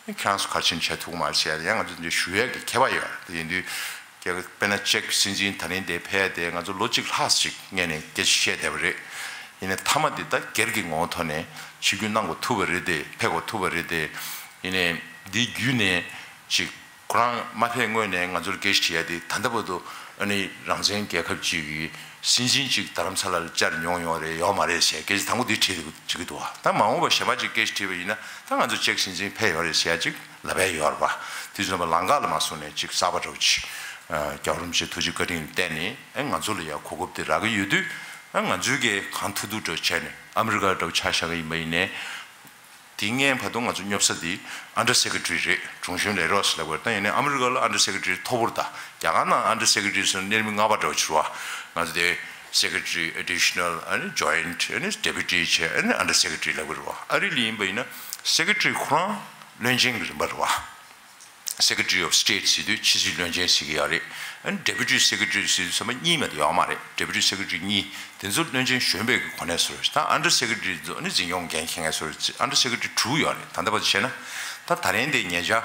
ཨ། ཁྱེད་རང་ཚོ་ག་རེ་བྱས་ནས་མཇལ་ཐུབ་ཀྱི་མ་རེད་ཟེར་ཡ་ཡང་ང་ཚོ་འདི་ཞུ་ཡ་གི་ཁྱད་པར་ཡོད་རེད། དེ་ཡིན་དུས་རྒྱལ་ཁབ་དཔེར་ན་ཅེཀ་སྲིད་འཛིན་ད་རིང་དེ་ཕེབས་ཡ་དེ་ང་ཚོ་ལོ་གཅིག་ལྷག་ཞིག་སྔོན་ནས་སྐད་ཆ་བཤད་བསྡད་པ་རེད། ཡིན་ནའི་མཐའ་མ་དེ་ད་སྒེར་གྱི་ངོ་བོ་ཐོག་ནས་ཆིབས་བསྒྱུར་གནང་དགོས་ཐུག་པ་རེད་དེ། ཕེབས་དགོས་ཐུག་པ་རེད་དེ། ཡིན་ནའི་འདི་བརྒྱུད་ནས་ཅིག་ཁོ་རང་མ་ཕེབས་སྔོན་ནས་ང་ཚོར་སྐད་ཆ་དྲིས་ཡ་དེ་ད་ལྟ་བར་དུ་ཨ་ནི་རང་བཙན་རྒྱལ་ཁབ་ཅིག་གི་སྲིད་འཛིན་ཅིག་རྡ་རམ་ས་ལ་ལ་བཅར་མྱོང་ཡོད་རེད་ཡོད་མ་རེད་ཟེར་སྐད་ཆ་དང་པོ་འདི་དྲིས་འདུག་ཅིག་གི་འདུག་བ། ད་མ་འོངས་པ་གཞན་པ་ཅིག་སྐད་ཆ་དྲིས་པ་ཡིན་ན་ད་ང་ཚོ་ཅེཀ་སྲིད་འཛིན་ཕེབས་ཡོད་རེད་ཟེར་ཡ་ཅིག་ལབ་ཡ་ཡོད་རེད་བ། དེ་ཚོ་ལ་ལམ་ཁ་ལ་མ་སོང་ནས་ཅིག་གསར་པ་འདྲ་བོ་ཅིག་རྒྱལ་བ་རིན་པོ་ཆེ་ཐུགས་རྗེ་བཀའ་དྲིན་ལ་བརྟེན་ནས་ཨ་ང་ཚོ་ལ་ཡ་གོ་སྐབས་དེ་རག་གི་ཡོད་དུས་ཨ་ང་ཚོས་གང་ཐུབ་ཐུབ་འདྲ་བོ་བྱས་ནས་ཨ་མི་རི་ཀ་འདྲ་བོ་ཆ་བཞག་གི་ཡིན་པ་ཡིན་ནའི། དེ་སྔོན་བར་དུ་ང་ཚོ་སྙོབ་ས་དེ་Under Secretary རེད། དྲུང་གཞོན་ལས་རོགས་ལབ་དགོས་རེད། ད་ཡིན་ནའི་ཨ་མི་རི་ཀ་ལ་Under Secretary མཐོ་པོ་རེད། ད་རྒྱ་གར་ནང་Under Secretary ཟེར་ན་སྣེ་རིམ་ལྔ་པ་འདྲ་བོ་ཅིག་རེད་བ། ང་ཚོ་དེ་ Secretary Additional ཨ་ནི་Joint ཨ་ནི་Deputy བྱས། ཨ་ནི་Under Secretary ལབ་ཀྱི་རེད་བ། ཨ་རི་ལ་ཡིན་པ་ཡིན་ན་Secretary ཁོ་རང་བློན་ཆེན་གྱི་རིམ་པ་རེད་བ། Secretary of State ཟེར་དུས་ཕྱི་སྲིད་བློན་ཆེན་ཟེར་གྱི་ཡོད་རེད། ཨ་ནི་Deputy Secretary ཟེར་དུས་ཚང་མ་གཉིས་མ་གཏོགས་ཡོད་མ་རེད། Deputy Secretary གཉིས་དེ་ཚོ་བློན་ཆེན་གཞོན་པའི་གི་གོ་གནས་བཟོ་འདྲ་ཞིག་ད་Under Secretary ཚོ་ཨ་ནི་འཛིན་སྐྱོང་འགན་འཁྱེར་མཁན་བཟོ་འདྲ། Under Secretary དྲུག་ཡོད་རེད། ད་ལྟ་བར་དུ་བྱས་ན། ད་ད་རིང་དེ་ཉེ་ཆར་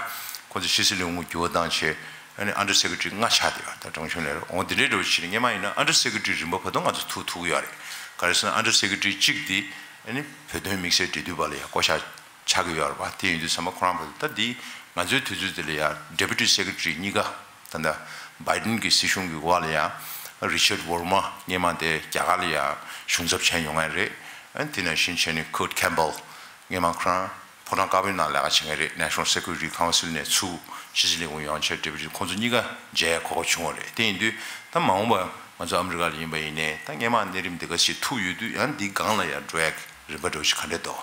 ཁོ་ཚོ་ཕྱི་སྲིད་ལས་ཁུངས་འགྱུར་བ་བཏང་བྱས། ཨ་ནི་Under Secretary ལྔ་ཆགས་བསྡད་ཡོད། ད་ཀྲང་ཆུན་ལས་རེད། འོ་དེ་འདྲའི་འདྲ་བོ་ཞིག་རེད། སྔོན་མ་ཡིན་ན་Under Secretary རིམ་པ་བར་དུ་ང་ཚོ་ཐུག་ཐུག་གི་ཡོད་རེད། ག་རེ་ཟེར་ན་Under Secretary གཅིག་དེ་ཨ་ནི་བོད་དོན་དམིགས་བསལ་འབྲེལ་མཐུད་པ་ལ་ཡང་བསྐོ་བཞག་ཆགས་ཀྱི་ཡོད་རེད་པ། དེ་ཡིན་དུས་ཚང་མ་ཁོ་རང་བར་དུ། ད་འདི་ང་ཚོའི་དུས་ཚོད་དེ་ལ་ཡང་Deputy Secretary གཉིས་ཀ་ད་ལྟ་Biden གྱི་སྲིད་གཞུང་གི་འོག་ལ་ཡང་Richard Verma སྔོན་མ་དེ་རྒྱ་གར་ལ་ཡང་གཞུང་ཚབ་བྱས་མྱོང་མཁན་རེད། ཨ་ནི་དེ་ནང་བཞིན་བྱས་ནས་Kurt Campbell སྔོན་མ་ཁོ་རང་ཕོ་བྲང་དཀར་པོའི་ནང་ལས་ཀ་བྱེད་མཁན་རེད། National Security Council ནས་ཚུར་ཕྱི་སྲིད་ལས་ཁུངས་ཡོང་བྱས་Deputy ཁོང་ཚོ་གཉིས་ཀ་མཇལ་གོ་སྐབས་བྱུང་བ་རེད། དེ་ཡིན་དུས་ད་མ་འོངས་པ་ང་ཚོ་ཨ་མི་རི་ཀ་ལ་ཡིན་པ་ཡིན་ནའི་ད་སྔོན་མ་གནས་རིམ་འདི་ག་ཞིག་ཐུག་ཡོད་དུས་ཡང་འདིའི་སྒང་ལ་ཡང་འགྲོ་ཡག་རིམ་པ་འདྲ་བོ་ཞིག་ག་འདྲ་འདུག་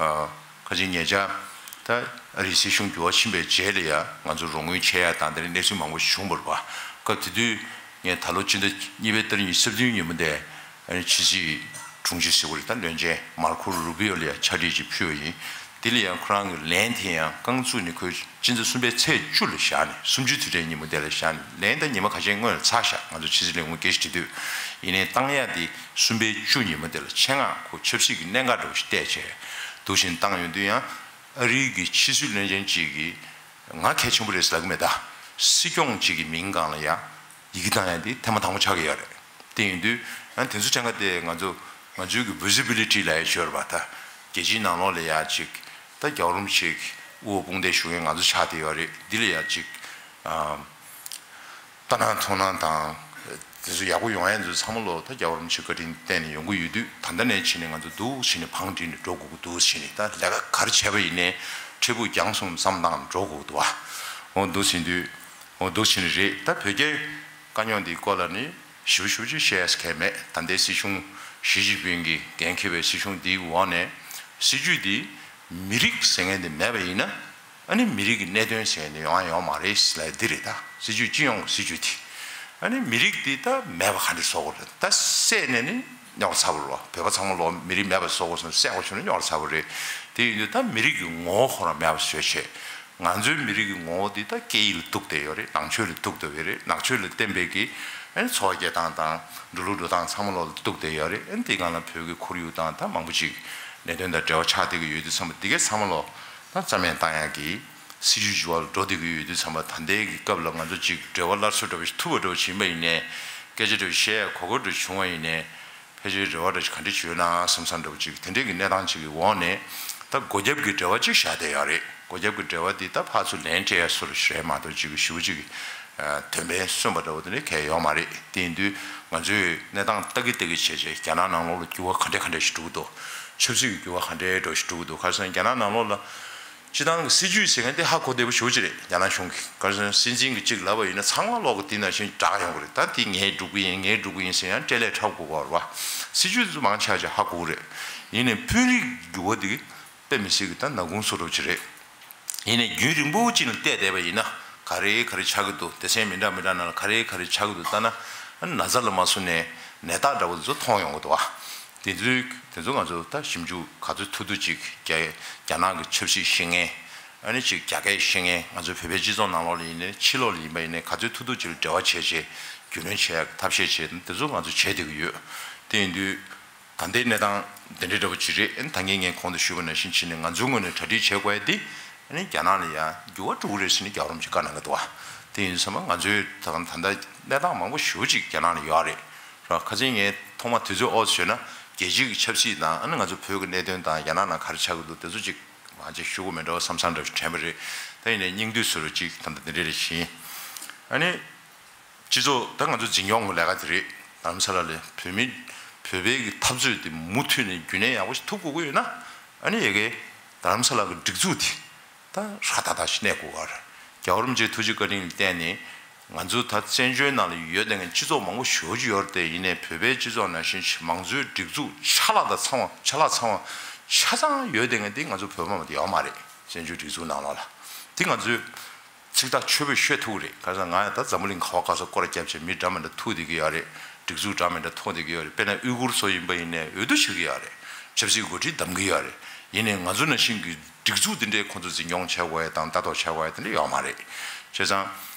ཨ། ཁ་ཅིག་ཉེ་ཆར་ད་ཨ་རིའི་སྲིད་གཞུང་འགྱུར་བ་ཕྱིན་པའི་རྗེས་ལ་ཡང་ང་ཚོ་རོགས་དངུལ་ཆད་ཡག་དང་དེ་འདྲའི་གནས་ཚུལ་མང་པོ་ཞིག་བྱུང་བ་རེད་པ། སྐབས་དེ་དུས་ངས་ད་ལོ་སྤྱི་ཟླ་གཉིས་པའི་ཏ་རིག་ཉི་ཤུ་རྩ་བདུན་ཉིན་མོ་དེ་ཨ་ནི་ཕྱི་སྲིད་དྲུང་ཆེ་ཟེར་བ་རེད། ད་བློན་ཆེན་Marco Rubio ལ་ཡང་ཕྱག་བྲིས་ཅིག་ཕུལ་བ་ཡིན། དེ་ལ་ཡང་ཁོ་རང་གི་ལན་དེ་ཡང་རྐང་བཙུགས་ནས་ཁོས་སྤྱི་ཟླ་གསུམ་པའི་ཚེས་བཅུ་ལ་བཞག་ནས་གསུམ་བཅུའི་དུས་དྲན་ཉིན་མོ་དེ་ལ་བཞག་ནས། ལན་ད་ཉི་མ་ཁ་ཤས་སྔོན་ལ་ཚར་བཞག་ང་ཚོ་ཕྱི་སྲིད་ལས་ཁུངས་སྐད་ཆ་དྲིས་དུས། ཡིན་ནའི་བཏང་ཡག་དེ་གསུམ་པའི་བཅུ་ཉིན་མོ་དེ་ལ་ཆེད་མངགས་ཁོ་ཆབ་སྲིད་ཀྱི་གནད་འགག་འདྲ་བོ་ཞིག་བལྟས་བྱས་འདུག་བཞིན་བཏང་ཡོང་དུས་ཡང་། ཨ་རིའི་གི་ཕྱི་སྲིད་བློན་ཆེན་གཅིག་གིས་ང་གལ་ཆེན་པོ་རེད་ཟེར་ལབ་ཀྱི་མེད། ད་སྲིད་སྐྱོང་གཅིག་གི་མིང་སྒང་ལ་ཡང་ཡི་གེ་བཏང་ཡག་དེ་ཐེངས་མ་དང་པོ་ཆགས་ཀྱི་ཡོད་རེད། དེ་ཡིན་དུས་ཡང་དེ་ཚོ་ཕྲན་ཁ་དེ་ང་ཚོ་ང་ཚོའི་གི་visibility ལབ་ཡག་ཅིག་ཡོད་རེད་པ། ད་རྒྱལ་སྤྱིའི་ནང་ལོགས་ལ་ཡང་ཅིག་ད་རྒྱལ་བ་རིན་པོ་ཆེ་གི་དབུ་འོག་དཔུང་འདེགས་ཞུ་མཁན་ང་ཚོ་ཆགས་བསྡད་ཡོད་རེད། འདི་ལ་ཡང་ཅིག་ཨ། ལྟ་སྣང་མཐོང་སྣང་དང་། དེ་ཚོ་ཡག་པོ་ཡོང་ཡག་ཚོ་ཚང་མ་ལོ་ད་རྒྱལ་བ་རིན་པོ་ཆེ་བཀའ་དྲིན་བརྟེན་ནས་ཡོང་གི་ཡོད་དུས། ད་ལྟ་ནས་བྱས་ནས་ང་ཚོ་འདུག་བྱས་ནས་བང་སྒྲིག་ནས་འགྲོ་དགོས་ཀྱི་འདུག་བྱས་ནས། ད་ལས་ཀ་ག་རེ་བྱས་པ་ཡིན་ནའི་འཕྲལ་ཕུགས་རྒྱང་སོང་བསམ་བཏང་ནས་འགྲོ་དགོས་ཀྱི་འདུག་བ། འོ་འདུག་བྱས་དུས། འོ་འདུག་བྱས་ནས་རེད། ད་བོད་རྒྱའི་དཀའ་རྙོག་འདིའི་སྐོར་ལ་ནི་ཞིབ་ཞིབ་ཅིག་བཤད་ཡག་གང་ཡང་མེད། ད་ལྟའི་སྲིད་གཞུང་ཞི་ཅིན་ཕིང་གིས་འགན་འཁྱེར་བའི་སྲིད་གཞུང་འདིའི་འོག་ནས་སྲིད་ཇུས་འདི་མི་རིགས་ཟེར་མཁན་འདི་མེད་པ་ཡིན་ན། ཨ་ནི་མི་རིགས་ཀྱི་གནད་དོན་ཟེར་ནས་ཡོང་ཡ་ཡོད་མ་རེད་ལབ་ཡ་འདི་རེད། ད་སྲིད་ཇུས་སྤྱི་ཡོངས་ཀྱི་སྲིད་ཇུས་དེ། ཨ་ནི་མི་རིགས་འདི་ད་མེད་པ་ག་འདྲ་བཟོ་དགོས་རེད། ད་བསད་ནས་ནི་རྙོག་ཚ་པོ་རེད། བོད་པ་ཚང་མ་ལོག་མི་རིགས་མེད་པ་བཟོ་དགོས་སོང་བསད་དགོས་བྱུང་ན་རྙོག་ཚ་པོ་རེད། དེ་ཡིན་དུས་ད་མི་རིགས་ཀྱི་ངོ་བོ་ཁོ་རང་མེད་པ་བཟོས་བྱས། ང་ཚོའི་མི་རིགས་ཀྱི་ངོ་བོ་འདི་ད་སྐད་ཡིག་ལ་གཏུགས་བསྡད་ཡོད་རེད། ནང་ཆོས་ལ་གཏུགས་བསྡད་ཡོད་རེད། ནང་ཆོས་ལ་བརྟེན་པའི་གི་ཨ་ནི་འཚོ་བ་སྐྱེལ་སྟངས་དང་འགྲོ་ལུགས་འགྲོ་སྟངས་ཚང་མ་ལོག་ལ་གཏུགས་བསྡད་ཡོད་རེད། ཨ་ནི་དེའི་སྒང་ལ་བོད་ཀྱི་ཁོར་ཡུག་དང་ད་མང་པོ་ཅིག་གནད་དོན་དང་འབྲེལ་བ་ཆགས་བསྡད་ཀྱི་ཡོད་དུས་ཙམ་པ། འདི་གའི་ཚང་མ་ལོག་ད་རྩ་མེད་བཏང་ཡག་གི་སྲིད་ཇུས་ཀྱི་འོག་ལ་འགྲོ་བསྡད་ཀྱི་ཡོད་དུས་ཙམ་པ། ད་ལྟའི་གི་སྐབས་ལ་ང་ཚོ་ཅིག་འབྲེལ་བ་སླར་གསོ་འདྲ་བོ་ཞིག་ཐུབ་པ་འདྲ་བོ་ཞིག་ཡིན་པ་ཡིན་ནའི། སྐད་ཆ་འདྲ་བོ་བཤད་ཡག་གོ་སྐབས་འདྲ་བྱུང་བ་ཡིན་ནའི། ཕལ་ཆེར་རེ་བ་འདྲ་ཞིག་ག་འདྲ་ཞིག་ཡོད་ན་བསམ་བསམ་འདྲ་བོ་ཅིག་དེ་འདྲའི་གི་གནས་སྟངས་ཅིག་གི་འོག་ནས། ད་སྒོ་རྒྱབ་ཀྱི་འབྲེལ་བ་ཅིག་བཞག་བསྡད་ཡོད་རེད། སྒོ་རྒྱབ་ཀྱི་འབྲེལ་བ་འདི་ད་ཕར་ཚུར་ལན་སྤྲད་ཡག་སོགས་ལ་ཞིག་རེད་མ་གཏོགས་ཅིག་གི་ཞེ་པོ་ཅིག་གི་དོན་ཕན་སོན་པ་འདྲ་བོ་དེ་འདྲ་གང་ཡང་ཡོད་མ་རེད། དེ་ཡིན་དུས་ང་ཚོས་གནས་སྟངས་ལྟ་གི་ལྟ་གི་བྱས་བྱས། རྒྱ་ནག་ནང་ལོགས་ལ་འགྱུར་བ་ག་འདྲ་ག་འདྲ་ཞིག་འགྲོ་གི་འདུག་ཆབ་སྲིད་ཀྱི་འགྱུར་བ་ག་འདྲ་འདྲ་ཞིག་འགྲོ་གི་འདུག་ག་རེ་ཟེར་ན་རྒྱ་ནག་ནང་ལོགས་ལ་སྤྱི་བཏང་གི་སྲིད་ཇུས་ཟེར་མཁན་དེ་ཧ་གོ་བདེ་པོ་ཞེ་པོ་ཅིག་རེད། རྒྱ་ནག་གཞུང་གི། ག་རེ་ཟེར་ན་སྲིད་འཛིན་གྱིས་གཅིག་ལབ་པ་ཡིན་ན་ཚང་མ་ལོག་གི་དེ་ནང་བཞིན་བསྒྲགས་ཡོང་གི་རེད། ད་དེ་ངས་སྒྲུབ་གི་ཡིན། ངས་སྒྲུབ་གི་ཡིན་ཟེར་ཡང་སྤྲེལ་ལད་འཁྲབ་དགོས་པ་རེད་བ། སྲིད་ཇུས་དེ་ཚོ་མང་ཆེ་བ་ཅིག་ཧ་གོ་གི་རེད། ཡིན་ནའི་དཔོན་རིགས་འགྱུར་བ་དེ་དཔེ་མི་སྲིད་ཀྱི་ད་ནག་ཁུང་བཟོ་འདྲ་ཅིག་རེད། ཡིན་ནའི་རྒྱུན་རིང་པོ་ཅིག་ལ་བལྟས་བསྡད་པ་ཡིན་ན། ག་རེ་ག་རེ་ཆགས་ཀྱི་འདུག་སྡེ་ཚན་མི་འདྲ་མི་འདྲ་ནང་ལ་ག་རེ་ག་རེ་ཆགས་ཀྱི་འདུག་ལྟ་ན། ཨ་ནི་ན་ཚ་ལ་མ་སོང་ནའི་ནད་རྟགས་འདྲ་བོ་དེ་ཚོ་མཐོང་ཡོང་གི་འདུག་བ། དེ་ཚོའི་དེ་ཚོ་ང་ཚོ་ད་ཞིབ་འཇུག་ག་ཚོད་ཐུབ་ཐུབ་ཅིག་རྒྱ་རྒྱ་ནག་གི་ཆབ་སྲིད་ཤེས་མཁན། ཨ་ནི་ཅིག་རྒྱ་སྐད་ཤེས་མཁན། ང་ཚོ་བོད་པའི་སྤྱི་ཚོགས་ནང་ལོགས་ལ་ཡིན་ནའི་ཕྱི་ལོགས་ལ་ཡིན་པ་ཡིན་ནའི་ག་ཚོད་ཐུབ་ཐུབ་ཅིག་ལ་འབྲེལ་བ་བྱས་བྱས། རྒྱུས་ལོན་བྱེད་ཡག་ཐབས་ཤེས་བྱས། དེ་ཚོ་ང་ཚོ་བྱས་བསྡད་ཀྱི་ཡོད། དེ་ཡིན་དུས། ད་ལྟའི་གནས་སྟངས་འདི་འདྲའི་འདྲ་པོ་ཅིག་རེད། ཨ་ནི་ད་གིན་ངས་གོང་དུ་ཞུས་པ་ནང་བཞིན་བྱས་ནས་ང་ཚོའི་ངོས་ནས་གྲ་སྒྲིག་བྱེད་དགོས་ཡ་དེ། ཨ་ནི་རྒྱ་ནག་ལ་ཡང་འགྱུར་བ་འགྲོ་གི་རེད་ཟེར་ནས་རྒྱལ་བ་རིན་པོ་ཆེས་བཀའ་གནང་གི་འདུག་བ། དེ་ཡིན་དུས་ཙམ་པ་ང་ཚོའི་ད་ད་ལྟ་གནས་སྟངས་མང་པོ་ཞེ་པོ་ཅིག་རྒྱ་ནག་ལ་ཡོད་རེད། ར་ཁ་སང་ངས་ཐོག་མ་དུས་ཚོད་ཨོ་ཙམ་བྱས་ན་རྒྱལ་སྤྱིའི་ཆབ་སྲིད་དང་། ཨ་ནི་ང་ཚོ་བོད་ཀྱི་གནད་དོན་དང་། རྒྱ་ནག་ནང་ག་རེ་ཆགས་ཀྱི་འདུག་དེ་ཚོ་ཅིག་མང་ཆེ་ཞུ་དགོས་མེད་འདྲ་བ་བསམ་བསམ་འདྲ་ཞིག་དྲན་པ་རེད། ད་ཡིན་ནའི་སྙིང་བསྡུས་སུ་རུ་ཅིག་ད་ལྟ་འདི་འདྲ་རེད་བཞིན། ཨ་ནི། སྤྱི་ཚོགས་ད་ང་ཚོ་འཛིན་སྐྱོང་གི་ལས་ཀ་དེ་རེད། རྡ་རམ་ས་ལ་ལ་བོད་མི་བོད་པའི་གི་འཐབ་རྩོད་དེ་མུ་མཐུད་ནས་རྒྱུན་གནས་ཡག་པོ་ཞིག་ཐུབ་དགོས་ཀྱི་ཡོད་ན། ཨ་ནི་ཡ་གི་རྡ་རམ་ས་ལ་གི་སྒྲིག་འཛུགས་དེ་ད་ཧྲ་ཏག་ཏག་ཞིག་གནས་དགོས་ཀྱི་རེད། རྒྱལ་བ་རིན་པོ་ཆེའི་ཐུགས་རྗེ་བཀའ་དྲིན་ལ་བརྟེན་ནས་ང་ཚོ་ད་བཙན་བྱོལ་ནང་ལ་ཡོད་བསྡད་མཁན་སྤྱི་ཚོགས་མང་པོ་ཞེ་པོ་ཅིག་ཡོད་རེད་དེ། ཡིན་ནའི་བོད་པའི་སྤྱི་ཚོགས་ནང་བཞིན་མང་གཙོའི་སྒྲིག་འཛུགས་ཆ་ལག་དང་ཚང་བ་ཆ་ལག་ཚང་བ་ཆ་ཚང་ཡོད་བསྡད་མཁན་དེ་ང་ཚོ་བོད་པ་མ་གཏོགས་ཡོད་མ་རེད། བཙན་བྱོལ་སྒྲིག་འཛུགས་ནང་ལོགས་ལ། དེ་ང་ཚོས་ཚིག་ཐག་ཆོད་པོས་ཤོད་ཐུབ་ཀྱི་རེད། ག་རེ་ཟེར་ན་ང་ཡང་ད་འཛམ་བུ་གླིང་ག་བ་ག་ས་སྐོར་ར་བརྒྱབ་བྱས་མི་འདྲ་མི་འདྲ་ཐུག་བསྡད་ཀྱི་ཡོད་རེད། སྒྲིག་འཛུགས་འདྲ་མི་འདྲ་ཐོགས་བསྡད་ཀྱི་ཡོད་རེད། དཔེར་ན་ཨུ་གུར་ཚོ་ཡིན་པ་ཡིན་ནའི་འོས་བསྡུ་བྱེད་ཀྱི་ཡོད་རེད། ཆབ་སྲིད་འགོ་ཁྲིད་འདེམས་ཀྱི་ཡོད་རེད། ཡིན་ནའི་ང་ཚོ་ནང་བཞིན་གྱི་སྒྲིག་འཛུགས་འདི་འདྲས་ཁོང་ཚོ་འཛིན་སྐྱོང་བྱེད་དགོས་ཡ་དང་ལྟ་རྟོག་བྱེད་དགོས་ཡ་དེ་འདྲ་ཡོད་མ་རེད། བྱས་ཙང་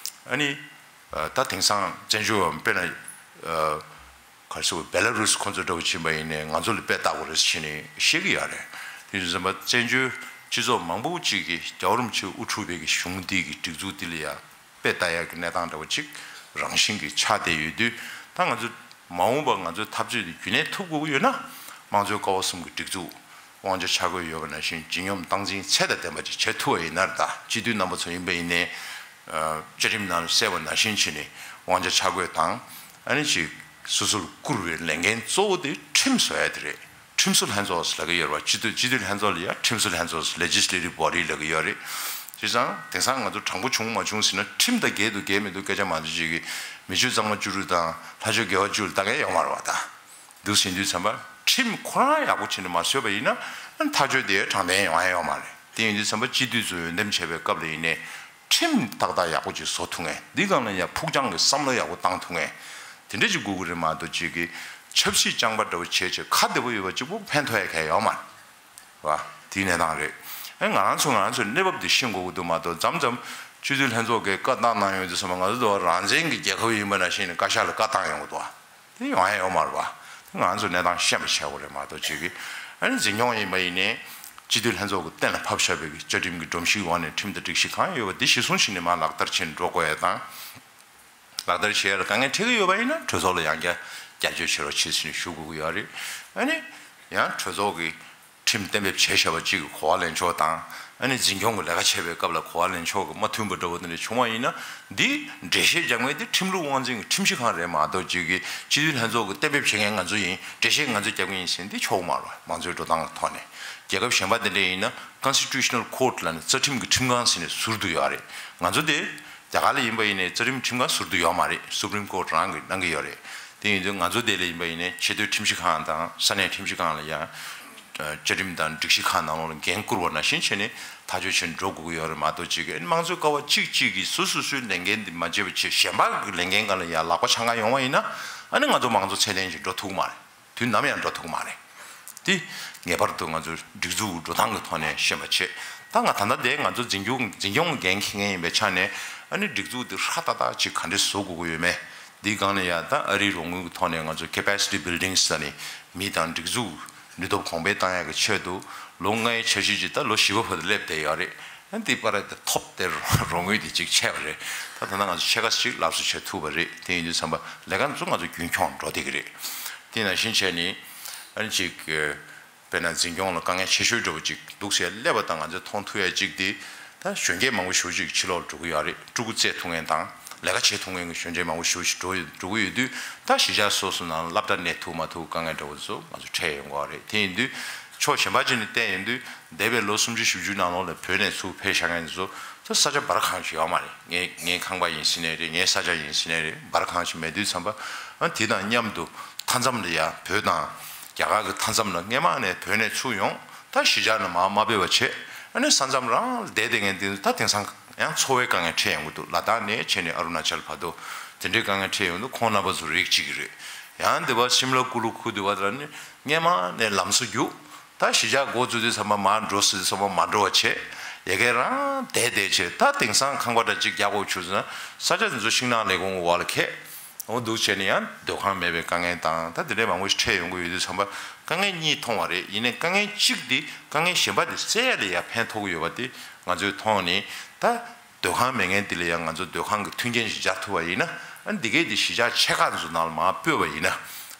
ཨ་ནི་ད་དེང་སང་བཙན་བྱོལ་བ་དཔེར་ན་ག་རེ་ཟེར་བ་བེ་ལ་རུས་ཁོང་ཚོ་འདྲ་བོ་ཕྱིན་པ་ཡིན་ནའི་ང་ཚོ་ལ་དཔེ་ལྟ་དགོས་རེད་ཟེར་ནས་བཤད་ཀྱི་ཡོད་རེད། དེ་ཡིན་ཙམ་པ་བཙན་བྱོལ་སྤྱི་ཚོགས་མང་པོ་ཅིག་གིས་རྒྱལ་བ་རིན་པོ་ཆེ་དབུ་ཁྲིད་པའི་གི་གཞུང་འདི་གི་སྒྲིག་འཛུགས་འདི་ལ་ཡ། དཔེ་ལྟ་ཡག་གི་གནས་སྟངས་འདྲ་བོ་ཅིག་རང་བཞིན་གྱིས་ཆགས་བསྡད་ཡོད་དུས། ད་ང་ཚོ་མ་འོངས་པར་ང་ཚོའི་འཐབ་རྩོད་འདི་རྒྱུན་གནས་ཐུབ་དགོས་ཀྱི་ཡོད་ན། དམངས་གཙོའི་ཀ་བ་གསུམ་གྱི་སྒྲིག་འཛུགས་དབང་ཆ་ཆ་བགོས་ཡོད་པ་ནང་བཞིན་ལྗིད་སྙོམས་སྟངས་འཛིན་ཚད་དང་ལྡན་པ་ཅིག་བྱེད་ཐུབ་པ་ཡིན་ན་རེད། ད་སྤྱི་འཐུས་རྣམ་པ་ཚོ་ཡིན་པ་ཡིན་ནའི། བཅའ་ཁྲིམས་ནང་གསལ་བ་ནང་བཞིན་བྱས་ནས་དབང་ཆ་ཆ་བགོས་དང་། ཨ་ནི་ཅིག་སོ་སོར་བསྐུར་བའི་ལས་འགན་གཙོ་བོ་དེ་ཁྲིམས་བཟོ་ཡ་དེ་རེད། ཁྲིམས་བཟོ་ལྷན་ཚོགས་ལབ་ཀྱི་ཡོད་རེད་པ། སྤྱི་འཐུས་སྤྱི་འཐུས་ལྷན་ཚོགས་ལ་ཡང་ཁྲིམས་བཟོ་ལྷན་ཚོགས་legislative body་ལབ་ཀྱི་ཡོད་རེད། བྱས་ཙང་དེང་སང་ང་ཚོ་དྲང་པོ་བྱུང་མ་བྱུང་ཟེར་ན་ཁྲིམས་དང་འགལ་འདུག་འགལ་མི་འདུག་སྐད་ཆ་མང་ཚོད་ཅིག་གིས་མི་ཆོས་གཙང་མ་བཅུ་དྲུག་དང་ལྷ་ཆོས་དགེ་བ་བཅུ་ལ་ལྟ་མཁན་ཡོད་མ་རེད་པ། ད་འདུག་ཟེར་དུས་ཙམ་པ་ཁྲིམས་ཁོ་རང་ཡག་པོ་བྱས་ནས་མ་བཟོས་པ་ཡིན་ན་ཐག་གཅོད་དེ་དྲང་བདེན་ཡོང་ཡ་ཡོད་མ་རེད། དེ་ཡིན་དུས་ཙམ་པ་སྤྱི་འཐུས་ཚོ་འོས་འདེམས་བྱས་པའི་སྐབས་ལ་ཡིན་ནའི། ཁྲིམས་ཏག་ཏག་ཡག་པོ་ཅིག་བཟོ་ཐུབ་མཁན། འདི་སྒང་ལ་ཡང་ཕུགས་རྒྱང་གི་བསམ་བློ་ཡག་པོ་བཏང་ཐུབ་མཁན། དེ་འདྲ་ཅིག་དགོས་ཀྱི་རེད་མ་གཏོགས་ཅིག་གི་ཆབ་སྲིད་རྐྱང་པ་འདྲ་བོ་བྱས་བྱས་ཁ་བདེ་པོ་ཡོད་པ་གཅིག་པུ་ཕན་ཐོགས་ཡ་གང་ཡང་ཡོད་མ་རེད་བ། དེའི་གནས་སྟངས་རེད། ཨེ་ང་རང་ཚོ་ང་རང་ཚོའི་གནས་བབ་འདི་ཤེས་དགོས་ཀྱི་འདུག་མ་གཏོགས་མཚམས་མཚམས་སྤྱི་འཐུས་ལྷན་ཚོགས་ཀྱིས་བཀའ་བཏང་གནང་ཡོང་དུས་ཙམ་པ་ང་ཚོ་འདི་བ་རང་བཙན་གྱི་རྒྱལ་ཁབ་ཡིན་པ་ནང་བཞིན་བཀའ་ཤག་ལ་བཀའ་བཏང་ཡོང་གི་འདུག་བ། དེ་ཡོང་ཡ་ཡོད་མ་རེད་བ། ང་ཚོ་གནས་སྟངས་ཤེས་པ་བྱེད་དགོས་རེད་མ་གཏོགས་ཅིག་གི། ཨ་ནི་འཛིན་སྐྱོང་ཡིན་པ་ཡིན་ནའི། སྤྱི་འཐུས་ལྷན་ཚོགས་ཀྱི་གཏན་ལ་ཕབ་བཞག་པའི་གི་བཅའ་ཁྲིམས་ཀྱི་སྒྲོམ་གཞིའི་འོག་ནས་ཁྲིམས་དང་སྒྲིག་གཞི་གང་ཡོད་པ་འདི་གཞིར་བཟུང་བྱས་ནས་མར་ལག་བསྟར་བྱས་ནས་འགྲོ་དགོས་ཡ་དང་། ལག་བསྟར་བྱེད་ཡ་ལ་དཀའ་ངལ་འཕྲད་ཀྱི་ཡོད་པ་ཡིན་ན་གྲོས་ཚོགས་ལ་ཡང་བསྐྱར་བསྐྱར་བཅོས་བྱེད་རོགས་བྱེད་ཟེར་ནས་ཞུ་དགོས་ཀྱི་ཡོད་རེད། ཨ་ནི་ཡང་གྲོས་ཚོགས་ཀྱི་ཁྲིམས་གཏན་འབེབས་བྱས་བཞག་པ་གཅིག་གི་གོ་བ་ལེན་ཕྱོགས་དང་། ཨ་ནི་འཛིན་སྐྱོང་གི་ལས་ཀ་བྱེད་པའི་སྐབས་ལ་གོ་བ་ལེན་ཕྱོགས་ཀྱི་མ་མཐུན་པ་འདྲ་བོ་དེ་འདྲ་བྱུང་བ་ཡིན་ན། འདི་འགྲེལ་བཤད་རྒྱག་མཁན་དེ་ཁྲིམས་ལུགས་དབང་འཛིན་གྱི་ཁྲིམས་ཞིབ་ཁང་རེད་མ་གཏོགས་ཅིག་གི་སྤྱི་འཐུས་ལྷན་ཚོགས་ཀྱི་གཏན་འབེབས་བྱེད་མཁན་ང་ཚོ་ཡིན། འགྲེལ་བཤད་ང་ཚོས་རྒྱབ་མཁན་ཡིན་ཟེར་ན་འདི་ཆོག་གི་མ་རེད། མང་གཙོའི་འགྲོ་སྟངས་ཀྱི་ཐོག་ནས་རྒྱལ་ཁབ་གཞན་པ་དེ་འདྲ་ཡིན་ན་Constitutional Court་ལབ་ནས་རྩ་ཁྲིམས་ཀྱི་ཁྲིམས་ཁང་ཟེར་ནས་ཟུར་དུ་ཡོད་རེད། ང་ཚོ་དེ་རྒྱ་གར་ལ་ཡིན་པ་ཡིན་ནའི་རྩ་ཁྲིམས་ཁྲིམས་ཁང་ཟུར་དུ་ཡོད་མ་རེད། Supreme Court་རང་གིས་གནང་གི་ཡོད་རེད། དེ་ཡིན་དུས་ང་ཚོ་དེ་ལ་ཡིན་པ་ཡིན་ནའི་ཆེས་མཐོའི་ཁྲིམས་ཞིབ་ཁང་དང་ས་གནས་ཁྲིམས་ཞིབ་ཁང་ལ་ཡང་བཅའ་ཁྲིམས་དང་སྒྲིག་གཞི་ཁང་ནང་ལོགས་ལ་འགན་བསྐུར་བ་ནང་བཞིན་བྱས་ནས་ཐག་གཅོད་བྱས་ནས་འགྲོ་དགོས་ཀྱི་ཡོད་རེད་མ་གཏོགས་ཅིག་གི་དམངས་གཙོའི་ཀ་བ་གཅིག་གཅིག་གིས་སོ་སོ་སོའི་ལས་འགན་འདི་མ་བྱས་པ་བྱས་གཞན་པ་གི་ལས་འགན་སྒང་ལ་ཡང་ལག་པ་འཆང་ག་ཡོང་བ་ཡིན་ན། ཨ་ནི་ང་ཚོ་དམངས་གཙོ་ཚད་ལྡན་ཞིག་འགྲོ་ཐུབ་ཀྱི་མ་རེད། དུས་ནམ་ཡང་འགྲོ་ཐུབ་ཀྱི་མ་རེད། དེ་ངེས་པར་དུ་ང་ཚོ་སྒྲིག་འཛུགས་འགྲོ་སྟངས་ཀྱི་ཐོག་ནས་ཤེས་པ་བྱེད། ད་ང་ད་ལྟ་དེ་ང་ཚོ་འཛིན་སྐྱོང་འཛིན་སྐྱོང་གི་འགན་འཁྱེར་མཁན་ཡིན་པའི་ཆ་ནས། ཨ་ནི་སྒྲིག་འཛུགས་འདི་ཧྲ་ཏག་ཏག་ཅིག་ག་འདྲས་བཟོ་དགོས་ཀྱི་ཡོད་མེད། འདིའི་སྒང་ནས་ཡང་ད་ཨ་རིའི་རོགས་དངུལ་གྱི་ཐོག་ནས་ང་ཚོ་capacity building་ཟེར་ནས་མི་དང་སྒྲིག་འཛུགས་ནུས་སྟོབས་གོང་འཕེལ་བཏང་ཡག་གི་ཆེད་དུ་ལོ་ལྔའི་འཆར་གཞི་ཅིག་ད་ལོ་བཞི་པ་བར་དུ་སླེབས་བསྡད་ཡོད་རེད། ཨ་ནི་འདི་བར་དུ་ཐོབ་སྟེ་རོགས་དངུལ་དེ་ཅིག་ཆད་པ་རེད། ད་ད་ལྟ་ང་ཚོ་ཕྱེད་ཀ་ཅིག་ལག་བསུ་བྱེད་ཐུབ་པ་རེད། དེ་ཡིན་དུས་ཙམ་པ་ལས་ཀ་ཚོ་ང་ཚོ་རྒྱུན་འཁྱོངས་འགྲོ་བསྡད་ཀྱི་རེད། དེ་ནང་བཞིན་བྱས་ནས་ཨ་ནི་ཅིག་དཔེར་ན་འཛིན་སྐྱོང་ལ་དཀའ་ངལ་ཆེ་ཤོས་འདྲ་བོ་ཅིག་འདུག་ཟེར་སླེབས་པ་དང་ང་ཚོས་མཐོང་ཐུབ་ཡ་ཅིག་དེ། ད་གཞོན་སྐྱེས་མང་པོ་ཞེ་པོ་ཅིག་ཕྱི་ལོགས་འགྲོ་གི་ཡོད་རེད། ཕྲུ་གུ་བཙས་ཐུབ་མཁན་དང་ལས་ཀ་བྱེད་ཐུབ་མཁན་གྱི་གཞོན་སྐྱེས་མང་པོ་ཞེ་པོ་ཅིག་འགྲོ་འགྲོ་གི་ཡོད་དུས། ད་གཞིས་ཆགས་སོ་སོ་ནང་སློབ་གྲྭ་གནས་ཐུབ་མ་ཐུབ་དཀའ་ངལ་འདྲ་བོ་ཚོ་ང་ཚོ་འཕྲད་ཡོང་གི་ཡོད་རེད། དེ་ཡིན་དུས་ཕྱོགས་གཞན་པ་ཅིག་ནས་བལྟས་ཡོང་དུས་འདས་པའི་ལོ་སུམ་ཅུ་བཞི་བཅུ་ནང་ལོགས་ལ་བོད་ནས་ཚུར་ཕེབས་བཞག་མཁན་ཚོ་ད་ས་ཆ་འབར་གང་ཞིག་ཡོད་མ་རེད། ངའི་ངའི་ཁང་པ་ཡིན་ཟེར་ནའི་རེད། ངའི་ས་ཆ་ཡིན་ཟེར་ནའི་རེད། འབར་གང་ཞིག་མེད་དུས་ཙམ་པ། ཨ་དེ་དང་མཉམ་དུ་མཐའ་མཚམས་ལ་ཡ་བོད་དང་རྒྱ་གར་གྱི་མཐའ་མཚམས་ལ་སྔས་མ་ནས་བོད་ནས་ཚུར་ཡོང་། ད་གཞིས་ཆགས་ནང་མར་མ་ཕེབས་པ་བྱས། ཨ་ནི་ས་མཚམས་རང་ལ་བསྡད་བསྡད་མཁན་དེ་ད་དེང་སང་ཡང་འཚོ་བའི་དཀའ་ངལ་འཕྲད་ཡོང་གི་འདུག་ལ་དྭགས་ནས་བྱས་ནས་ཨ་རུ་ན་ཅལ་བར་དུ་དེ་འདྲའི་དཀའ་ངལ་འཕྲད་ཡོང་དུས་ཁོང་རྣམ་པ་ཚོ་རིགས་གཅིག་གི་རེད། ཡང་འདི་བ་ཤིམ་ལ་ཀུ་ལུ་ཁུལ་འདི་བ་ལ་ནི་སྔས་མ་ནས་ལམ་བཟོ་རྒྱུགས། ད་གཞིས་ཆགས་འགོ་བཙུགས་དུས་ཙམ་པ་མར་འགྲོ་ཟེར་དུས་ཙམ་པ་མ་འགྲོ་བ་བྱས། ཡ་གི་རང་བསྡད་བསྡད་བྱས། ད་དེང་སང་ཁང་པ་འདྲ་གཅིག་རྒྱག་དགོས་བྱུང་ཟེར་ན་ས་ཆ་འདི་ཚོ་ཤིང་ནགས་ལས་ཁུངས་ཀྱི་འོག་ལ་ཁེལ། འོ་འདུག་བྱས་ནས་ཡང་སྡོད་ཁང་མེད་པའི་དཀའ་ངལ་དང་ད་དེ་འདྲའི་མང་པོ་ཞིག་འཕྲད་ཡོང་གི་ཡོད་དུས་ཙམ་པ་དཀའ་ངལ་གཉིས་མཐོང་བ་རེད། ཡིན་ནའི་དཀའ་ངལ་གཅིག་འདི་དཀའ་ངལ་གཞན་པ་འདི་སེལ་ཡ་ལ་ཡ་ཕན་ཐོགས་ཀྱི་ཡོད་པ་དེ་ང་ཚོས་མཐོང་ནས། ད་སྡོད་ཁང་མེད་མཁན་འདི་ལ་ཡང་ང་ཚོ་སྡོད་ཁང་གི་མཐུན་རྐྱེན་ཞིག་སྦྱར་ཐུབ་པ་ཡིན་ན། ཨ་འདི་གས་འདི་གཞིས་ཆགས་ཆེ་ཁག་ཚོ་ནང་ལ་མར་སྤོས་པ་ཡིན་ན།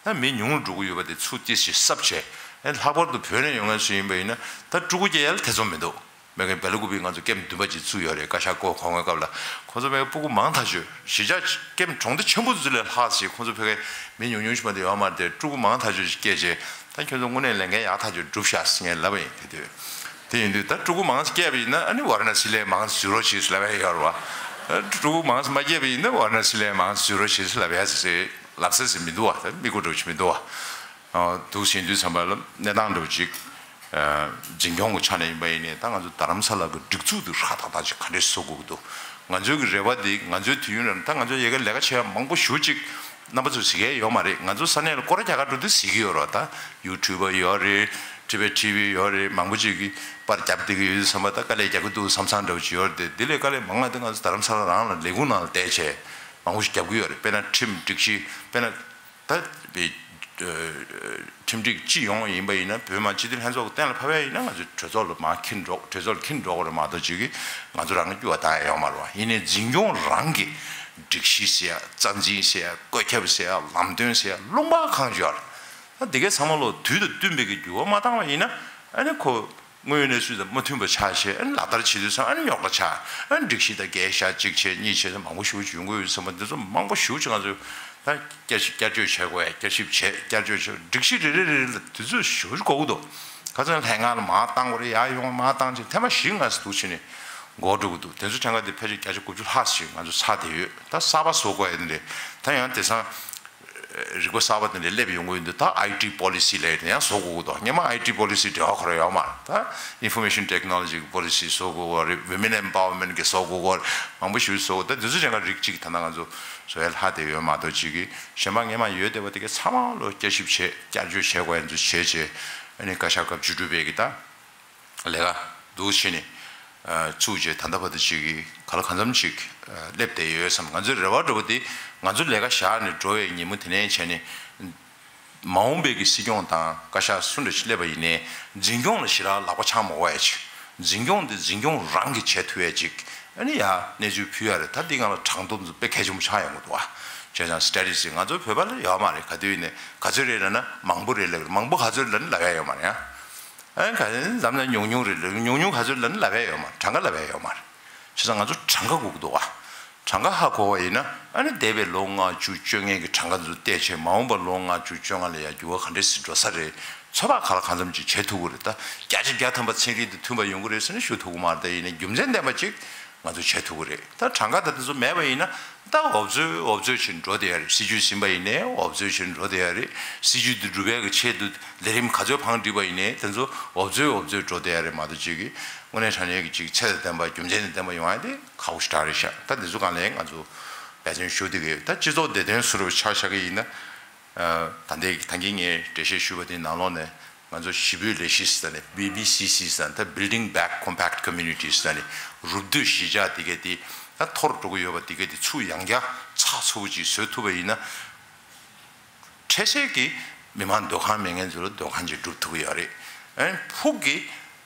ཨ་མི་ཉུང་རུ་འགྲོ་གི་ཡོད་པ་དེ་ཚུར་ཏོག་ཙམ་གསབ་བྱས། ཨ་ལྷག་པར་དུ་བོད་ནས་ཡོང་མཁན་ཚོ་ཡིན་པ་ཡིན་ན་ད་ཕྲུ་གུ་སྐྱེ་ཡ་ལ་ཐེ་ཚོམ་མི་འདུག་མེད་མཁན་བེ་ལ་ཀུ་པི་ང་ཚོ་ཀེམ་བདུན་པ་ཅིག་བཙུགས་ཡོད་རེད། བཀའ་ཤག་བསྐོ་གོང་བའི་སྐབས་ལ་ཁོང་ཚོ་མེད་ཕྲུ་གུ་མང་ཐག་ཆོད། གཞིས་ཆགས་ཀེམ་གྲོང་རྡལ་ཆེན་པོ་ཚོ་ལས་ལྷག་ཟེར། ཁོང་ཚོ་ཕ་གིའི་མི་ཉུང་ཉུང་ཞིག་མ་གཏོགས་ཡོད་མ་རེད་དེ། ཕྲུ་གུ་མང་ཐག་ཆོད་ཅིག་སྐྱེས་རྗེས་ད་ཁྱོད་ཚོ་དངོས་གནས་ལས་འགན་ཡག་ཐག་ཆོད་བསྒྲུབས་ཤག་ཟེར་ངས་ལབ་པ་ཡིན། དེ་དུས་དེ་ཡིན་དུས་ད་ཕྲུ་གུ་མང་ཙམ་སྐྱེས་པ་ཡིན་ན་ཨ་ནི་ཝ་ར་ཎ་སི་ལ་མང་ཙམ་འཛུལ་རོགས་བྱེད་ཟེར་ལབ་ཡ་ཡོད་རེད་བ། ཕྲུ་གུ་མང་ཙམ་མ་སྐྱེས་པ་ཡིན་ན་ཝ་ར་ཎ་སི་ལ་མང་ཙམ་འཛུལ་རོགས་བྱེད་ཟེར་ལབ་ཡ་ཟེར་ལབ་ས་ཟེར་མི་འདུག་བ། ད་མི་གོ་འགྲོ་ཆེ་མི་འདུག་བ། འདུག་ཟིན་དུས་ཙམ་པ་ལ་གནས་སྟངས་འདྲ་བོ་ཅིག་འཛིན་སྐྱོང་གི་ཆ་ནས་ཡིན་པ་ཡིན་ནའི་ད་ང་ཚོ་རྡ་རམ་ས་ལ་གི་སྒྲིག་འཛུགས་འདི་ཧྲ་ཏག་ཏག་ཅིག་ག་འདྲས་བཟོ་དགོས་ཀྱི་འདུག་ང་ཚོའི་གི་རེ་བ་འདི་ང་ཚོའི་དུས་ཡུན་རིང་ད་ང་ཚོ་ཡ་གི་ལས་ཀ་བྱེད་ཡ་མང་པོ་ཞེ་པོ་ཅིག་ རྣམ་པ་ཚོས་གཟིགས་ཡས་ཡོད་མ་རེད། ང་ཚོ་ས་གནས་ལ་སྐོར་ར་རྒྱག་ག་འགྲོ་དུས་གཟིགས་ཀྱི་ཡོད་རེད་བ། ད་ཡུ་ཊུབ་པ་ཡོད་རེད། ཊི་བེཊ་ཊི་ཝི་ཡོད་རེད། མང་པོ་ཅིག་གིས་པར་རྒྱབ་བསྡད་ཀྱི་ཡོད་དུས་ཙམ་པ་ད་དཀའ་ལས་རྒྱག་གི་འདུག་བསམ་བསམ་འདྲ་བོ་ཅིག་ཡོད་རེད་དེ། དེ་ལས་དཀའ་ལས་མང་བ་དེ་ང་ཚོ་རྡ་རམ་ས་ལ་རང་ལ་ལས་ཁུངས་ནང་ལ་བསྡད་བྱས་མང་པོ་ཞིག་རྒྱབ་ཀྱི་ཡོད་རེད། དཔེར་ན་ཁྲིམས་སྒྲིག་གཞི། དཔེར་ན་ད་པའི་ཁྲིམས་སྒྲིག་སྤྱི་ཡོངས་ཡིན་པ་ཡིན་ན། བོད་མི་མང་སྤྱི་འཐུས་ལྷན་ཚོགས་ཀྱི་སྟེང་ལ་ཕབ་ཡ་ཡིན་ན། ང་ཚོས་གྲོས་ཚོགས་ལ་མར་འཁྱེར་འགྲོ། གྲོས་ཚོགས་ལ་འཁྱེར་འགྲོ་དགོས་རེད་མ་གཏོགས་ཅིག་གིས་ང་ཚོ་རང་གི་སྐྱུར་བ་བཏང་ཡ་ཡོད་མ་རེད་བ། ཡིན་ནའི་འཛིན་སྐྱོང་རང་གི་སྒྲིག་གཞི་ཟེར་ཡ། རྩ་འཛིན་ཟེར་ཡ། བཀོད་ཁྱབ་ཟེར་ཡ། ལམ་སྟོན་ཟེར་ཡ། ལུང་པ་གང་ཡོད་རེད། ད་འདི་གའི་ཚང་མ་ལོ་དུས་དང་བསྟུན་པའི་གི་འགྱུར་བ་མ་བཏང་བ་ཡིན་ན། ཨ་ནི་ཁོ་དངོས་ཡོད་གནས་ཚུལ་དང་མ་མཐུན་པ་ཆགས་བྱས། ཨ་ནི་ལག་བསྟར་བྱེད་དུས་ཙང་ཨ་ནི་རྙོག་དྲ་ཆགས། ཨ་ནི་སྒྲིག་གཞི་དང་འགལ་ཤག་གཅིག་བྱས་གཉིས་བྱས་ཙང་མང་པོ་ཞེ་པོ་ཅིག་ཡོང་གི་ཡོད་ཙང་། དེ་ཚོ་མང་པོ་ཞེ་པོ་ཅིག་ང་ཚོས་ད་བསྐྱར་ཞིབ་བསྐྱར་བཅོས་བྱེད་དགོས། བསྐྱར་ཞིབ་བྱས་བསྐྱར་བཅོས་བྱས། སྒྲིག་གཞི་རེ་རེ་རེ་རེ་ལ་དུས་ཚོད་ཞེ་པོ་ཅིག་འགོར་གི་འདུག་ཁ་སང་ལྷན་ཁང་ལ་མར་བཏང་དགོས་རེད། ཡར་ཡོང་མར་བཏང་བྱས་ཐེངས་མ་བཞི་ལྔ་ཙམ་འདུག་བྱས་ནས་འགོར་འགྲོ་གི་འདུག་དེ་ཚོ་གྲངས་ཀ་དེ་ཕལ་ཆེར་བརྒྱ་ཆ་དགུ་བཅུ་ལྷག་ཙམ་ཞིག་ང་ཚོ་ཚར་བསྡད་ཡོད། ད་གསར་པ་བཟོ་དགོས་ཡ་དེ་རེད། ད་ཡང་དེང་སང་རིག་པ་གསར་པ་དེ་འདྲ་སླེབས་ཡོང་གི་འདུག་ད་ཨའི་ཊི་པོ་ལི་སི་ལབ་ཡ་དེ་ཡང་བཟོ་དགོས་ཀྱི་འདུག་སྔོན་མ་ཨའི་ཊི་པོ་ལི་སི་འབྲེལ་བ་ཁོ་རང་ཡོད་མ་རེད། ད་ཨིན་ཕོར་མེ་ཤན་ཊེག་ནོ་ལོ་ཇི་གི་པོ་ལི་སི་བཟོ་དགོས་པ་རེད། ཝི་མེན་ཨེམ་པ་ཝར་མེན་ཊི་གི་བཟོ་དགོས་པ་རེད། མང་པོ་ཞིག་བཟོ་དགོས། ད་དེ་ཚོ་གྲངས་ཀ་རིགས་གཅིག་ད་ལྟ་ང་ཚོ་བཟོ་ཡ་ལྷག་བསྡད་ཡོད་མ་གཏོགས་ཅིག་གིས་གཞན་པ་སྔོན་མ་ཡོད་བསྡད་པ་དེ་གའི་ཚང་མ་ལོ་བསྐྱར་ཞིབ་བྱས། བསྐྱར་བཅོས་བྱེད་དགོས་ཡ་ཚོ་བྱས་བྱས། ཨ་ནི་བཀའ་ཤག་སྐབས་བཅུ་དྲུག་པའི་གི་ད་ལས་ཀ་འདུག་བྱས་ནས་ཨ་བཙུགས་བྱས། ད་ལྟ་བར་དུ་ཅིག་གི་ག་ལ་གང་འཚམ་ཅིག་ཨ་སླེབས་བསྡད་ཡོད་བསམ། ང་ཚོའི་རེ་བ་འདྲ་བོ་དེ་ང་ཚོ་ལས་ཀ་བཞག་ནས་འགྲོ་བའི་ཉིན་མོ་དེ་ནས་བྱས་ནས། མ་འོངས་པའི་གི་སྲིད་སྐྱོང་དང་བཀའ་ཤག་སུ་འདྲ་ཞིག་སླེབས་པ་ཡིན་ནའི་འཛིན་སྐྱོང་ལ་ཞེ་དྲག་ལག་པ་འཆང་མ་དགོས་ཡ་ཅིག་འཛིན་སྐྱོང་དེ་འཛིན་སྐྱོང་རང་གིས་བྱེད་ཐུབ་ཡ་ཅིག་ཨ་ནི་ཡ་གནས་ཚུལ་ཕུལ་ཡ་རེད། ད་འདི་སྒང་ལ་གྲངས་ཐོ་དཔེ་གལ་ཆེན་པོ་ཆགས་ཡོང་གི་འདུག་བ། བྱས་ཙང་སི་ཊེ་ཊིག་སི་ང་ཚོ་བོད་པ་ལ་ཡོད་མ་རེད། ག་དུས་ཡིན་ནའི་ག་ཚོད་རེད་ལབ་ན་མང་པོ་རེད་ལབ། མང་པོ་ག་ཚོད་ལབ་ན་ལབ་ཡ་ཡོད་མ་རེད་ཡ། ཨ་ནི་ག་ཚོད་འཛམ་ན་ཉུང་ཉུང་རེད་ལབ། ཉུང་ཉུང་ག་ཚོད་ལབ་ན་ལབ་ཡ་ཡོད་མ་རེད། གྲངས་ཀ་ལབ་ཡ་ཡོད་མ་རེད། བྱས་ཙང་ང་ཚོ་གྲངས་ཀ་དགོས་ཀྱི་འདུག་བ། གྲངས་ཀ་ཧ་གོ་བ་ཡིན་ན། ཨ་ནི་འདས་པའི་ལོ་ལྔ་བཅུ་བཅོ་ལྔའི་གི་གྲངས་ཀ་ཚོ་བལྟས་བྱས། མ་འོངས་པ་ལོ་ལྔ་བཅུ་བཅོ་ལྔ་ལ་ཡང་འགྱུར་བ་ག་འདྲ་ཞིག་འགྲོ་ས་རེད། ཚོད་དཔག་ག་ལ་གང་འཚམ་ཅིག་བྱེད་ཐུབ་ཀྱི་རེད། ད་བརྒྱ་ཆ་བརྒྱ་ཐམ་པ་ཚན་རིག་དང་མཐུན་པ་ཡོང་གི་རེད་ཟེར་ནས་ཞུ་ཐུབ་ཀྱི་མ་རེད། ད་ཡིན་ནའི་རྒྱུ་མཚན་ལྡན་པ་ཅིག་ང་ཚོས་བྱེད་ཐུབ་ཀྱི་རེད། ད་གྲངས་ཀ་ད་དེ་ཚོ་མེད་པ་ཡིན་ན། ད་འོབ་ཚོད་འོབ་ཚོད་བྱས་འགྲོ་བསྡད་ཡ་རེད། སྲིད་ཇུས་ཟིན་པ་ཡིན་ནའི་འོབ་ཚོད་བྱས་འགྲོ་བསྡད་ཡ་རེད། སྲིད་ཇུས་དེ་འགྲུབ་པའི་གི་ཆེད་དུ་ལས་རིམ་ག་ཚོད་བང་སྒྲིག་པ་ཡིན་ནའི་དེ་ཚོ་འོབ་ཚོད་འོབ་ཚོད་འགྲོ་བསྡད་ཡ་རེད་མ་གཏོགས། ཅིག་གིས་དངོས་གནས་དྲང་གནས་ཀྱི་ཅིག་ཚད་དང་ལྡན་པ་རྒྱུ་མཚན་དང་ལྡན་པ་ཡོང་ཡ་དེ་ཁག་པོ་ཞེ་དྲག་རེད་ཤག་ད་འདི་ཚོ་སྒང་ལ་ང་ཚོ་འབད་བརྩོན་ཞུ་བསྡད་ཀྱི་ཡོད། ད་སྤྱི་ཚོགས་བདེ་དོན་ཟུར་པ་ཆ་བཞག་གི་ཡིན་ན། ཨ་ད་ལྟའི་ད་གིན་ངས་འགྲེལ་བཤད་ཞུས་པ་དེའི་ནང་ལོགས་ནས་ང་ཚོ་གཞིས་སྤོས་ལས་གཞི་ཟེར་ནས། བི་བི་སི་སི་ཟེར་ནས། ད་Building Back Compact Communities ཟེར་ནས། རུབ་བསྡུས་གཞིས་ཆགས་དེ་གའི་དེ་ད་འཐོར་འགྲོ་གི་ཡོད་པ་དེ་གའི་དེ་ཚུར་ཡང་བསྐྱར་ཚགས་ཚུད་པོ་ཅིག་བཟོ་ཐུབ་པ་ཡིན་ན། འཕྲལ་སེལ་གྱི་མི་མང་སྡོད་ཁང་མེད་མཁན་ཚོ་ལ་སྡོད་ཁང་ཅིག་སྒྲུབ་ཐུབ་ཀྱི་ཡོད་རེད། ཨ་ནི་ཕུགས་ཀྱི་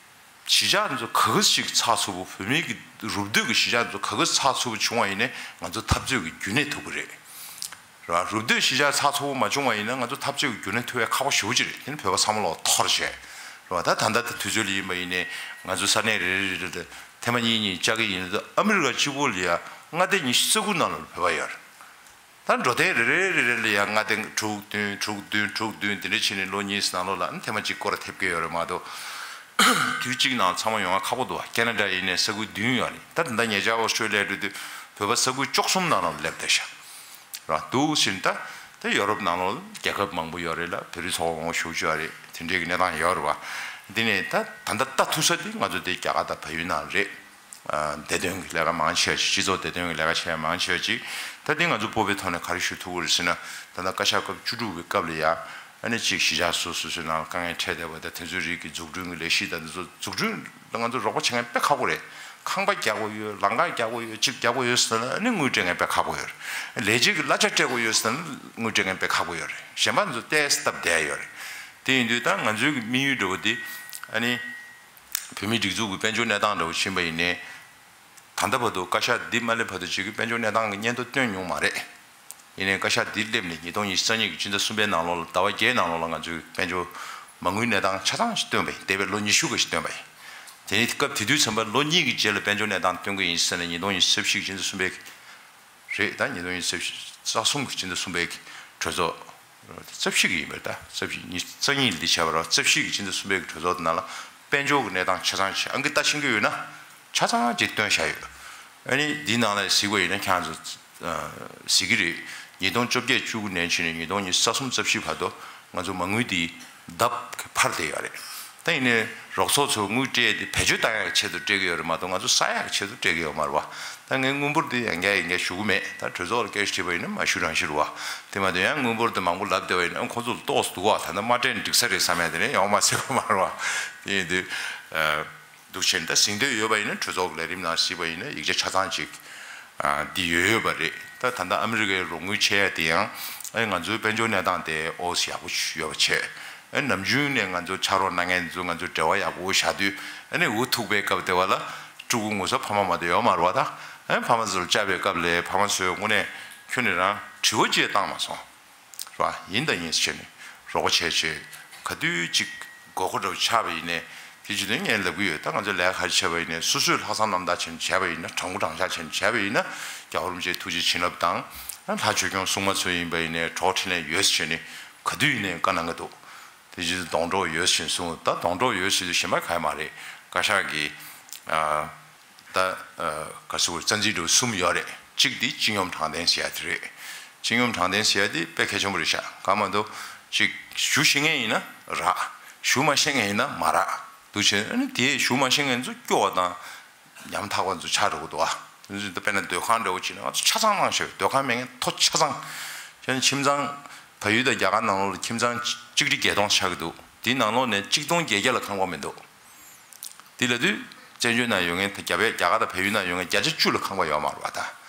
གཞིས་ཆགས་འདི་ཚོ་ག་གི་ཞིག་ཚགས་ཚུད་པོ། བོད་མིའི་གི་རུབ་བསྡུས་ཀྱི་གཞིས་ཆགས་འདི་ཚོ་ག་གི་ཚགས་ཚུད་པོ་བྱུང་བ་ཡིན་ནའི་ང་ཚོ་འཐབ་རྩོད་ཀྱི་རྒྱུན་གནས་ཐུབ་ཀྱི་རེད། རེད་བ། རུབ་བསྡུས་གཞིས་ཆགས་ཚགས་ཚུད་པོ་མ་བྱུང་བ་ཡིན་ན་ང་ཚོ་འཐབ་རྩོད་ཀྱི་རྒྱུན་གནས་ཐུབ་ཡ་ཁག་པོ་ཞེ་པོ་ཅིག་རེད། དེ་ནི་བོད་པ་ཚང་མ་ལོག་འཐོར་བྱས། རེད་བ། ད་ད་ལྟ་དུས་ཚོད་ལ་ཡིན་པ་ཡིན་ནའི་ང་ཚོ་ས་གནས་རེ་རེ་རེ་ལ་ཐེངས་མ་གཉིས་གཉིས་བཅར་གྱི་ཡིན་ན། ད་ཨ་མི་རི་ཀ་གཅིག་པོ་ལ་ཡ་མངའ་སྡེ་ཉི་ཤུ་རྩ་དགུ་ནང་ལ་བོད་པ་ཡོད་རེད། ད་འགྲོ་དོན་རེ་རེ་རེ་རེ་ལ་ཡང་མངའ་སྡེ་དྲུག་བདུན་དྲུག་བདུན་དྲུག་བདུན་དེ་འདྲ་བྱས་ནས་ལོ་གཉིས་ནང་ལོགས་ལ་ཨ་ནི་ཐེངས་མ་གཅིག་སྐོར་ར་ཐེབས་ཀྱི་ཡོད་རེད་མ་གཏོགས། དུས་གཅིག་ནང་ཚང་མ་ཡོང་ཡ་ཁག་པོ་འདུག་བ། ཁེ་ན་ཌ་ཡིན་ནའི་ས་ཁུལ་བདུན་ཡོད་རེད། ད་ད་ལྟ་ཉེ་ཆར་ཨོ་སི་ཀྲོ་ལི་ཡ་འགྲོ་དུས་བོད་པ་ས་ཁུལ་བཅུ་གསུམ་ནང་ལོགས་སླེབས་བསྡད་ཤག་ར་འདུག་ཟེར་ནས། ད་ད་ཡོ་རོབ་ནང་ལོགས་རྒྱལ་ཁབ་མང་པོ་ཡོད་རེད་ལ། བོད་རིགས་ཚོགས་པ་མང་པོ་ཞེ་པོ་ཅིག་ཡོད་རེད། དེ་འདྲའི་གི་གནས་སྟངས་ཡོད་རེད་བ། འདི་ནས་ད་ད་ལྟ་ལྟ་ཐུབ་ས་དེ་ང་ཚོ་དེ་རྒྱ་གར་དང་བལ་ཡུལ་ནང་རེད། བདེ་དོན་གྱི་ལས་ཀ་མང་ཆེ་བ་ཅིག་སྤྱི་ཚོགས་བདེ་དོན་གྱི་ལས་ཀ་བྱེད་ཡ་མང་ཆེ་བ་ཅིག་ད་འདི་ང་ཚོ་སྤོབས་པའི་ཐོག་ནས་ག་རེ་ཞུ་ཐུབ་ཀྱི་རེད་ཟེར་ན། ད་ལྟ་བཀའ་ཤག་སྐབས་བཅུ་དྲུག་པའི་སྐབས་ལ་ཡ། ཨ་ནི་གཅིག་གཞིས་ཆགས་སོ་སོ་སོའི་ནང་ལ་དཀའ་ངལ་འཕྲད་བསྡད་པ་དང་། དེ་ཚོའི་རིགས་ཀྱི་འཛུགས་སྐྲུན་གྱི་ལས་གཞི་དང་། དེ་ཚོ་འཛུགས་སྐྲུན་ལ་ང་ཚོ་རོགས་པ་བྱེད་མཁན་དཔེ་ཁག་པོ་རེད། ཁང་པ་རྒྱག་དགོས་ཡོད། ལམ་ཁ་རྒྱག་དགོས་ཡོད། ཅིག་རྒྱག་དགོས་ཡོད་ཟེར་ན་ཨ་ནི་དངུལ་སྤྲད་མཁན་དཔེ་ཁག་པོ་ཡོད་རེད། ལས་བྱེད་ཀྱི་གླ་ཆ་སྤྲད་དགོས་ཡོད་ཟེར་ན་དངུལ་སྤྲད་མཁན་དཔེ་ཁག་པོ་ཡོད་རེད། གཞན་པ་ཚོ་ཏོག་ཙམ་སྟབས་བདེ་ཡོད་རེད། དེ་ཡིན་དུས་ད་ང་ཚོའི་གི་དམིགས་ཡུལ་འདྲ་བོ་དེ་ཨ་ནི། བོད་མིའི་སྒྲིག་འཛུགས་ཀྱི་དཔལ་འབྱོར་གནས་སྟངས་འདྲ་བོ་ཕྱིན་པ་ཡིན་ནའི། ད་ལྟ་བར་དུ་བཀའ་ཤག་འདི་མ་སླེབས་བར་དུ་ཅིག་གི་དཔལ་འབྱོར་གནས་སྟངས་ཀྱི་སྙན་ཐོ་བཏོན་མྱོང་མ་རེད། ཡིན་ནའི་བཀའ་ཤག་འདི་སླེབས་ནས་ཉིས་སྟོང་ཉི་ཤུ་རྩ་གཉིས་ཀྱི་སྤྱི་ཟླ་གསུམ་པའི་ནང་ལོགས་ལ། ཟླ་བ་བརྒྱད་ནང་ལོགས་ལ་ང་ཚོའི་དཔལ་འབྱོར་མ་དངུལ་གནས་སྟངས་ཆ་ཚང་ཞིག་བཏོན་པ་ཡིན། འདས་པའི་ལོ་ཉི་ཤུ་ག་ཞིག་བཏོན་པ་ཡིན། དེ་ནི་སྐབས་དེ་དུས་ཙམ་པ་ལོ་གཉིས་ཀྱི་རྗེས་ལ་དཔལ་འབྱོར་གནས་སྟངས་སྟོན་གྱི་ཡིན་ཟེར་ནས་ཉིས་སྟོང་ཉི་ཤུ་རྩ་བཞི་གི་སྤྱི་ཟླ་གསུམ་པའི་རེད། ད་ཉིས་སྟོང་ཉི་ཤུ་རྩ་གསུམ་གྱི་སྤྱི་ཟླ་གསུམ་པའི་གྲོས་ཚོགས། རྩ་བཞི་གི་ཡིན་པ་རེད། ད་རྩ་བཞི་ཉི་ཤུ་རྩ་གཉིས་ལ་འདི་བྱས་པ་རེད། རྩ་བཞི་གི་སྤྱི་ཟླ་གསུམ་པའི་གྲོས་ཚོགས་དེ་ནང་ལ་དཔལ་འབྱོར་གྱི་གནས་སྟངས་ཆ་ཚང་ཅིག་ཨང་ཀི་ལྟ་ཤེས་ཀྱི་ཡོད་ན་ཆ་ཚང་ཅིག་བཏོན་བཞག་ཡོད། ཨ་ནི་འདི་ནང་ལ་གཟིགས་པ་ཡིན་ན་ཁྱེད་རང་ཚོ་གཟིགས་ཀྱི་རེད། ཉིས་སྟོང་བཅོ་བརྒྱད་བཅུ་དགུ་ནས་བྱས་ནས་ཉིས་སྟོང་ཉི་ཤུ་རྩ་གསུམ་རྩ་བཞི་བར་དུ་ང་ཚོ་མ་དངུལ་འདི་ལྡབ་འཕར་བསྡད་ཡོད་རེད། ད་ ད་ཡིན་ནའི་རོགས་ཚོགས་ཚོ་དངུལ་སྤྲད་དེ་བེད་སྤྱོད་བཏང་ཡག་ཆེད་དུ་སྤྲད་ཀྱི་ཡོད་རེད་མ་གཏོགས། ང་ཚོ་ཟ་ཡག་ཆེད་དུ་སྤྲད་ཀྱི་ཡོད་མ་རེད་བ། ད་ངས་དངུལ་འབོར་འདི་ཡང་བསྐྱར་ཡང་བསྐྱར་ཞུ་གི་མེད། ད་གྲོས་ཚོགས་ལ་སྐད་ཆ་དྲིས་པ་ཡིན་ན་མ་ཞུ་རང་ཞུ་རེད་བ། དེ་མ་གཏོགས་ཡང་དངུལ་འབོར་དེ་མང་པོ་ལབ་བསྡད་པ་ཡིན་ན་ཁོང་ཚོ་ལ་ཏོག་ཙམ་སྡུག་བ། ད་ལྟ་མ་སྤྲད་ན་འགྲིག་ས་རེད་བསམ་ཡ་དེ་ནས་ཡོང་མ་སྲིད་པ་མ་རེད་བ། དེ་ཡིན་དུས། འདུག་བྱས་ནས་ད་ཟིན་འདོད་ཡོད་པ་ཡིན་ན་གྲོས་ཚོགས་ཀྱི་ལས་རིམ་ནང་གཟིགས་པ་ཡིན་ན་ཡིག་ཆ་ཆ་ཚང་ཅིག་ཨ་འདི་ཡོད་ཡོད་པ་རེད། ད་ད་ལྟ་ཨ་མི་རི་ཀའི་རོགས་དངུལ་ཆད་ཡ་དེ་ཡང་ཨ་ང་ཚོའི་དཔལ་འབྱོར་གནས་སྟངས་དེ་ཨོ་ཡག་པོ་ཡོད་པ་བྱས། ཨ་ནམ་རྒྱུན་ནས་ང་ཚོ་ཕྱག་རོགས་གནང་མཁན་ཚོ་ང་ཚོ་འབྲེལ་བ་ཡག་པོ་བཞག་དུས། ཨ་ནི་འུ་ཐུག་པའི་སྐབས་དེ་བ་ལ་ཕྲུ་གུ་ངོ་ས་ཕ་མ་མ་གཏོགས་ཡོད་མ་རེད་བ། ད་ཨ་ཕ་མ་ཚོར་བཅར་བའི་སྐབས་ལ་ཕ་མ་ཚོས་དངོས་གནས་ཁྱོན་ནས་རང་དྲི་བ་ཅིག་བཏང་མ་སོང་། རེད་བ། ཡིན་དང་ཡིན་ཟེར་ནས་རོགས་པ་བྱས་བྱས་ག་དུས་ཅིག་དགོས་མཁོ་འདྲ་བོ་ཆགས་པ་ཡིན་ནའི། དེ་བྱེད་དུས་ངས་ལབ་ཀྱི་ཡོད། ད་ང་ཚོ་ལས་ཀ་ག་རེ་བྱས་པ་ཡིན་ནའི་སོ་སོས་ལྷག་བསམ་རྣམ་དག་བྱས་ནས་བྱས་པ་ཡིན་ན། དྲང་པོ་དྲང་བཞག་བྱས་ནས་བྱས་པ་ཡིན་ན། རྒྱལ་བ་རིན་པོ་ཆེའི་ཐུགས་རྗེ་བྱིན་རླབས་དང་། ལྷ་ཆོས་སྐྱོང་སྲུང་མ་ཚོ་ཡིན་པ་ཡིན་ནའི་གྲོགས་འཕྲིན་ལས་ཡོད་ཟེར་ནས་ག་དུས་ཡིན་ནའི་བཀའ་གནང་གི་འདུག་དེ་བྱེད་དུས་སྡོང་གྲོགས་ཡོད་ཟེར་ནས་གསུངས། ད་སྡོང་གྲོགས་ཡོད་ཟེར་དུས་གཞན་པ་ག་ཡེ་མ་རེད། བཀའ་ཤག་གིས་ཨ། ད་ཨ་ག་ཟེར་དགོས་རེད། རྩ་འཛིན་གྲོས་གསུམ་ཡོད་རེད། གཅིག་དེ་སྤྱི་སྙོམས་དྲང་བདེན་ཟེར་ཡ་དེ་རེད། སྤྱི་སྙོམས་དྲང་བདེན་ཟེར་ཡ་དེ་དཔེ་གལ་ཆེན་པོ་རེད་ཤག་གང་མ་གཏོགས་ཅིག་ཞུ་ཤེས་མཁན་ཡིན་ན་རག་ཞུ་མ་ཤེས་མཁན་ཡིན་ན་མ་རག་འདུག་བྱས། ཨ་ནི་དེ་ཞུ་མ་ཤེས་མཁན་ཚོ་སྐྱོ་བ་དང་ཉམ་ཐག་པ་ཚོ་ཆགས་འགྲོ་གི་འདུག་ཨ། དཔེར་ན་སྡོད་ཁང་འདྲ་བོ་བྱས་ན་ང་ཚོ་ཆ་ཚང་གནང་ཤག་སྡོད་ཁང་མེད་མཁན་མཐོ་ཆ་ཚང་། བྱས་ན་ཁྱིམ་ཚང་བལ་ཡུལ་དང་རྒྱ་གར་ནང་ལོགས་ལ་ཁྱིམ་ཚང་གཅིག་ཁྲི་བརྒྱད་སྟོང་ཆགས་ཀྱི་འདུག་དེའི་ནང་ལོགས་ནས་གཅིག་སྟོང་བརྒྱད་བརྒྱ་ལ་ཁང་པ་མི་འདུག་དེ་ལབ་དུས་བཙན་བྱོལ་ནང་ཡོད་མཁན་ད་རྒྱ་བལ་རྒྱ་གར་དང་བལ་ཡུལ་ནང་ཡོད་མཁན་བརྒྱ་ཆ་བཅུ་ལ་ཁང་པ་ཡོད་མ་རེད་བ་ད།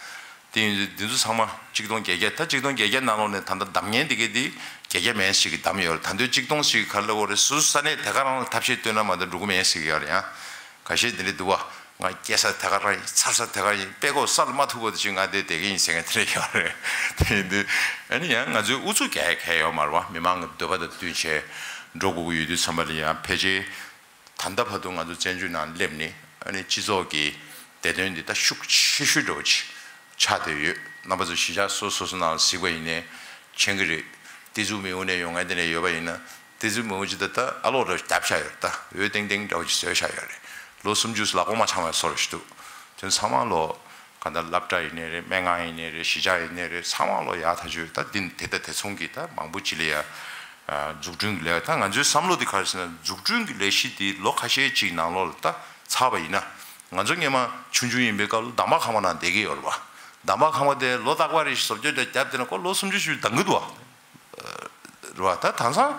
དེ་ཡིན་དུས་འདི་ཚོ་ཚང་མ་གཅིག་སྟོང་བརྒྱད་བརྒྱ། ད་གཅིག་སྟོང་བརྒྱད་བརྒྱ་ནང་ལོགས་ནས་ད་ལྟ་བདམས་མཁན་དེ་གའི་དེ་བརྒྱད་བརྒྱ་མན་ཞིག་གིས་བདམས་ཡོད་རེད། ད་དུང་གཅིག་སྟོང་ཞིག་ག་རེ་ལབ་དགོས་རེད། སོ་སོ་ས་གནས་དེ་ག་རང་ལ་ཐབས་ཤེས་བཏོན་ན་མ་གཏོགས་འགྲོ་གི་མེད་ཟེར་གྱི་ཡོད་རེད་ཡང་། ཁ་ཤས་དེ་འདྲ་འདུག་བ། ང་སྐྱེ་ས་དེ་ག་རང་ཡིན། འཚར་ས་དེ་ག་ཡིན། དཔེ་ཁོག་ས་ལ་མ་ཐུག་པ་དེ་ཅིག་ང་དེ་བསྡད་ཀྱི་ཡིན་ཟེར་མཁན་དེ་འདྲ་ཡོད་རེད། དེ་ཡིན་དུས་ཨ་ནི་ཡང་ང་ཚོའི་ཨུ་ཚུགས་རྒྱག་ཡ་གང་ཡང་ཡོད་མ་རེད་བ། མི་མང་གི་འདོད་པ་དང་བསྟུན་བྱས་འགྲོ་དགོས་ཀྱི་ཡོད་དུས་ཙམ་པ་ལ་ཡང་ཕལ་ཆེར་ད་ལྟ་བར་དུ་ང་ཚོ་བཙན་བྱོལ་ནང་སླེབས་ནས་ཨ་ནི་སྤྱི་ཚོགས་ཀྱི་བདེ་དོན་འདི་ད་ཤུགས་ཆེ་ཤོས་འདྲ་བོ་ཅིག་ཆགས་བསྡད་ཡོད། རྣམ་པ་ཚོ་གཞིས་ཆགས་སོ་སོ་སོ་ནང་ལ་གཟིགས་པ་ཡིན་ནའི་མཁྱེན་གྱི་རེད། ཏི་ཛུ་མེའུ་ནས་ཡོང་མཁན་དེ་འདྲ་ཡོད་པ་ཡིན་ན། ཏི་ཛུ་མེའུ་ཅིག་ད་ལྟ་ཨ་ལོག་འདྲ་བརྒྱབ་བཞག་ཡོད་རེད། ད་འོད་ལྡེང་ལྡེང་འདྲ་བོ་ཅིག་བཟོས་བཞག་ཡོད་རེད། ལོ་སུམ་ཅུ་ལག་པ་མ་འཆང་བའི་བཟོ་འདྲ་ཞིག་འདུག་དེ་ཚང་མ་ལོ་ག་འདྲ་སློབ་གྲྭ་ཡིན་ནའི་རེད། སྨན་ཁང་ཡིན་ནའི་རེད། གཞིས་ཆགས་ཡིན་ནའི་རེད། ཚང་མ་ལོ་ཡག་ཐག་ཆོད། ད་འདི་དེ་ད་དེ་མཚུངས་ཀྱི་ད་མང་པོ་ཅིག་ལ་ཡ་འཛུགས་སྐྲུན་གྱི་ལས། ད་ང་ཚོའི་བསམ་བློ་འདི་ག་རེ་ཟེར་ན། འཛུགས་སྐྲུན་གྱི་ལས་གཞི་འདི་ལོ་ཁ་ཤས་ཅིག་ནང་ལོགས་ལ་ད་ཚར་བ་ཡིན་ན། ང་ཚོ་སྔོན་མ་ཆུང་ཆུང་ཡིན་པའི་སྐབས་ལ་འདམ་བག་ཁང་པ་ནང་བསྡད་ཀྱི་ཡོད་རེད་བ། འདམ་བག་ཁང་པ་དེ་ལོ་རྟག་པར་རེ་བཞིན་བཟོ་བཅོས་འདྲ་བརྒྱབ་བསྡད་ན་ཁོ་ལོ་སུམ་ཅུ་བཞི་བཅུ་འདང་གི་འདུག་བ། རེད་བ། ད་དེང་སང་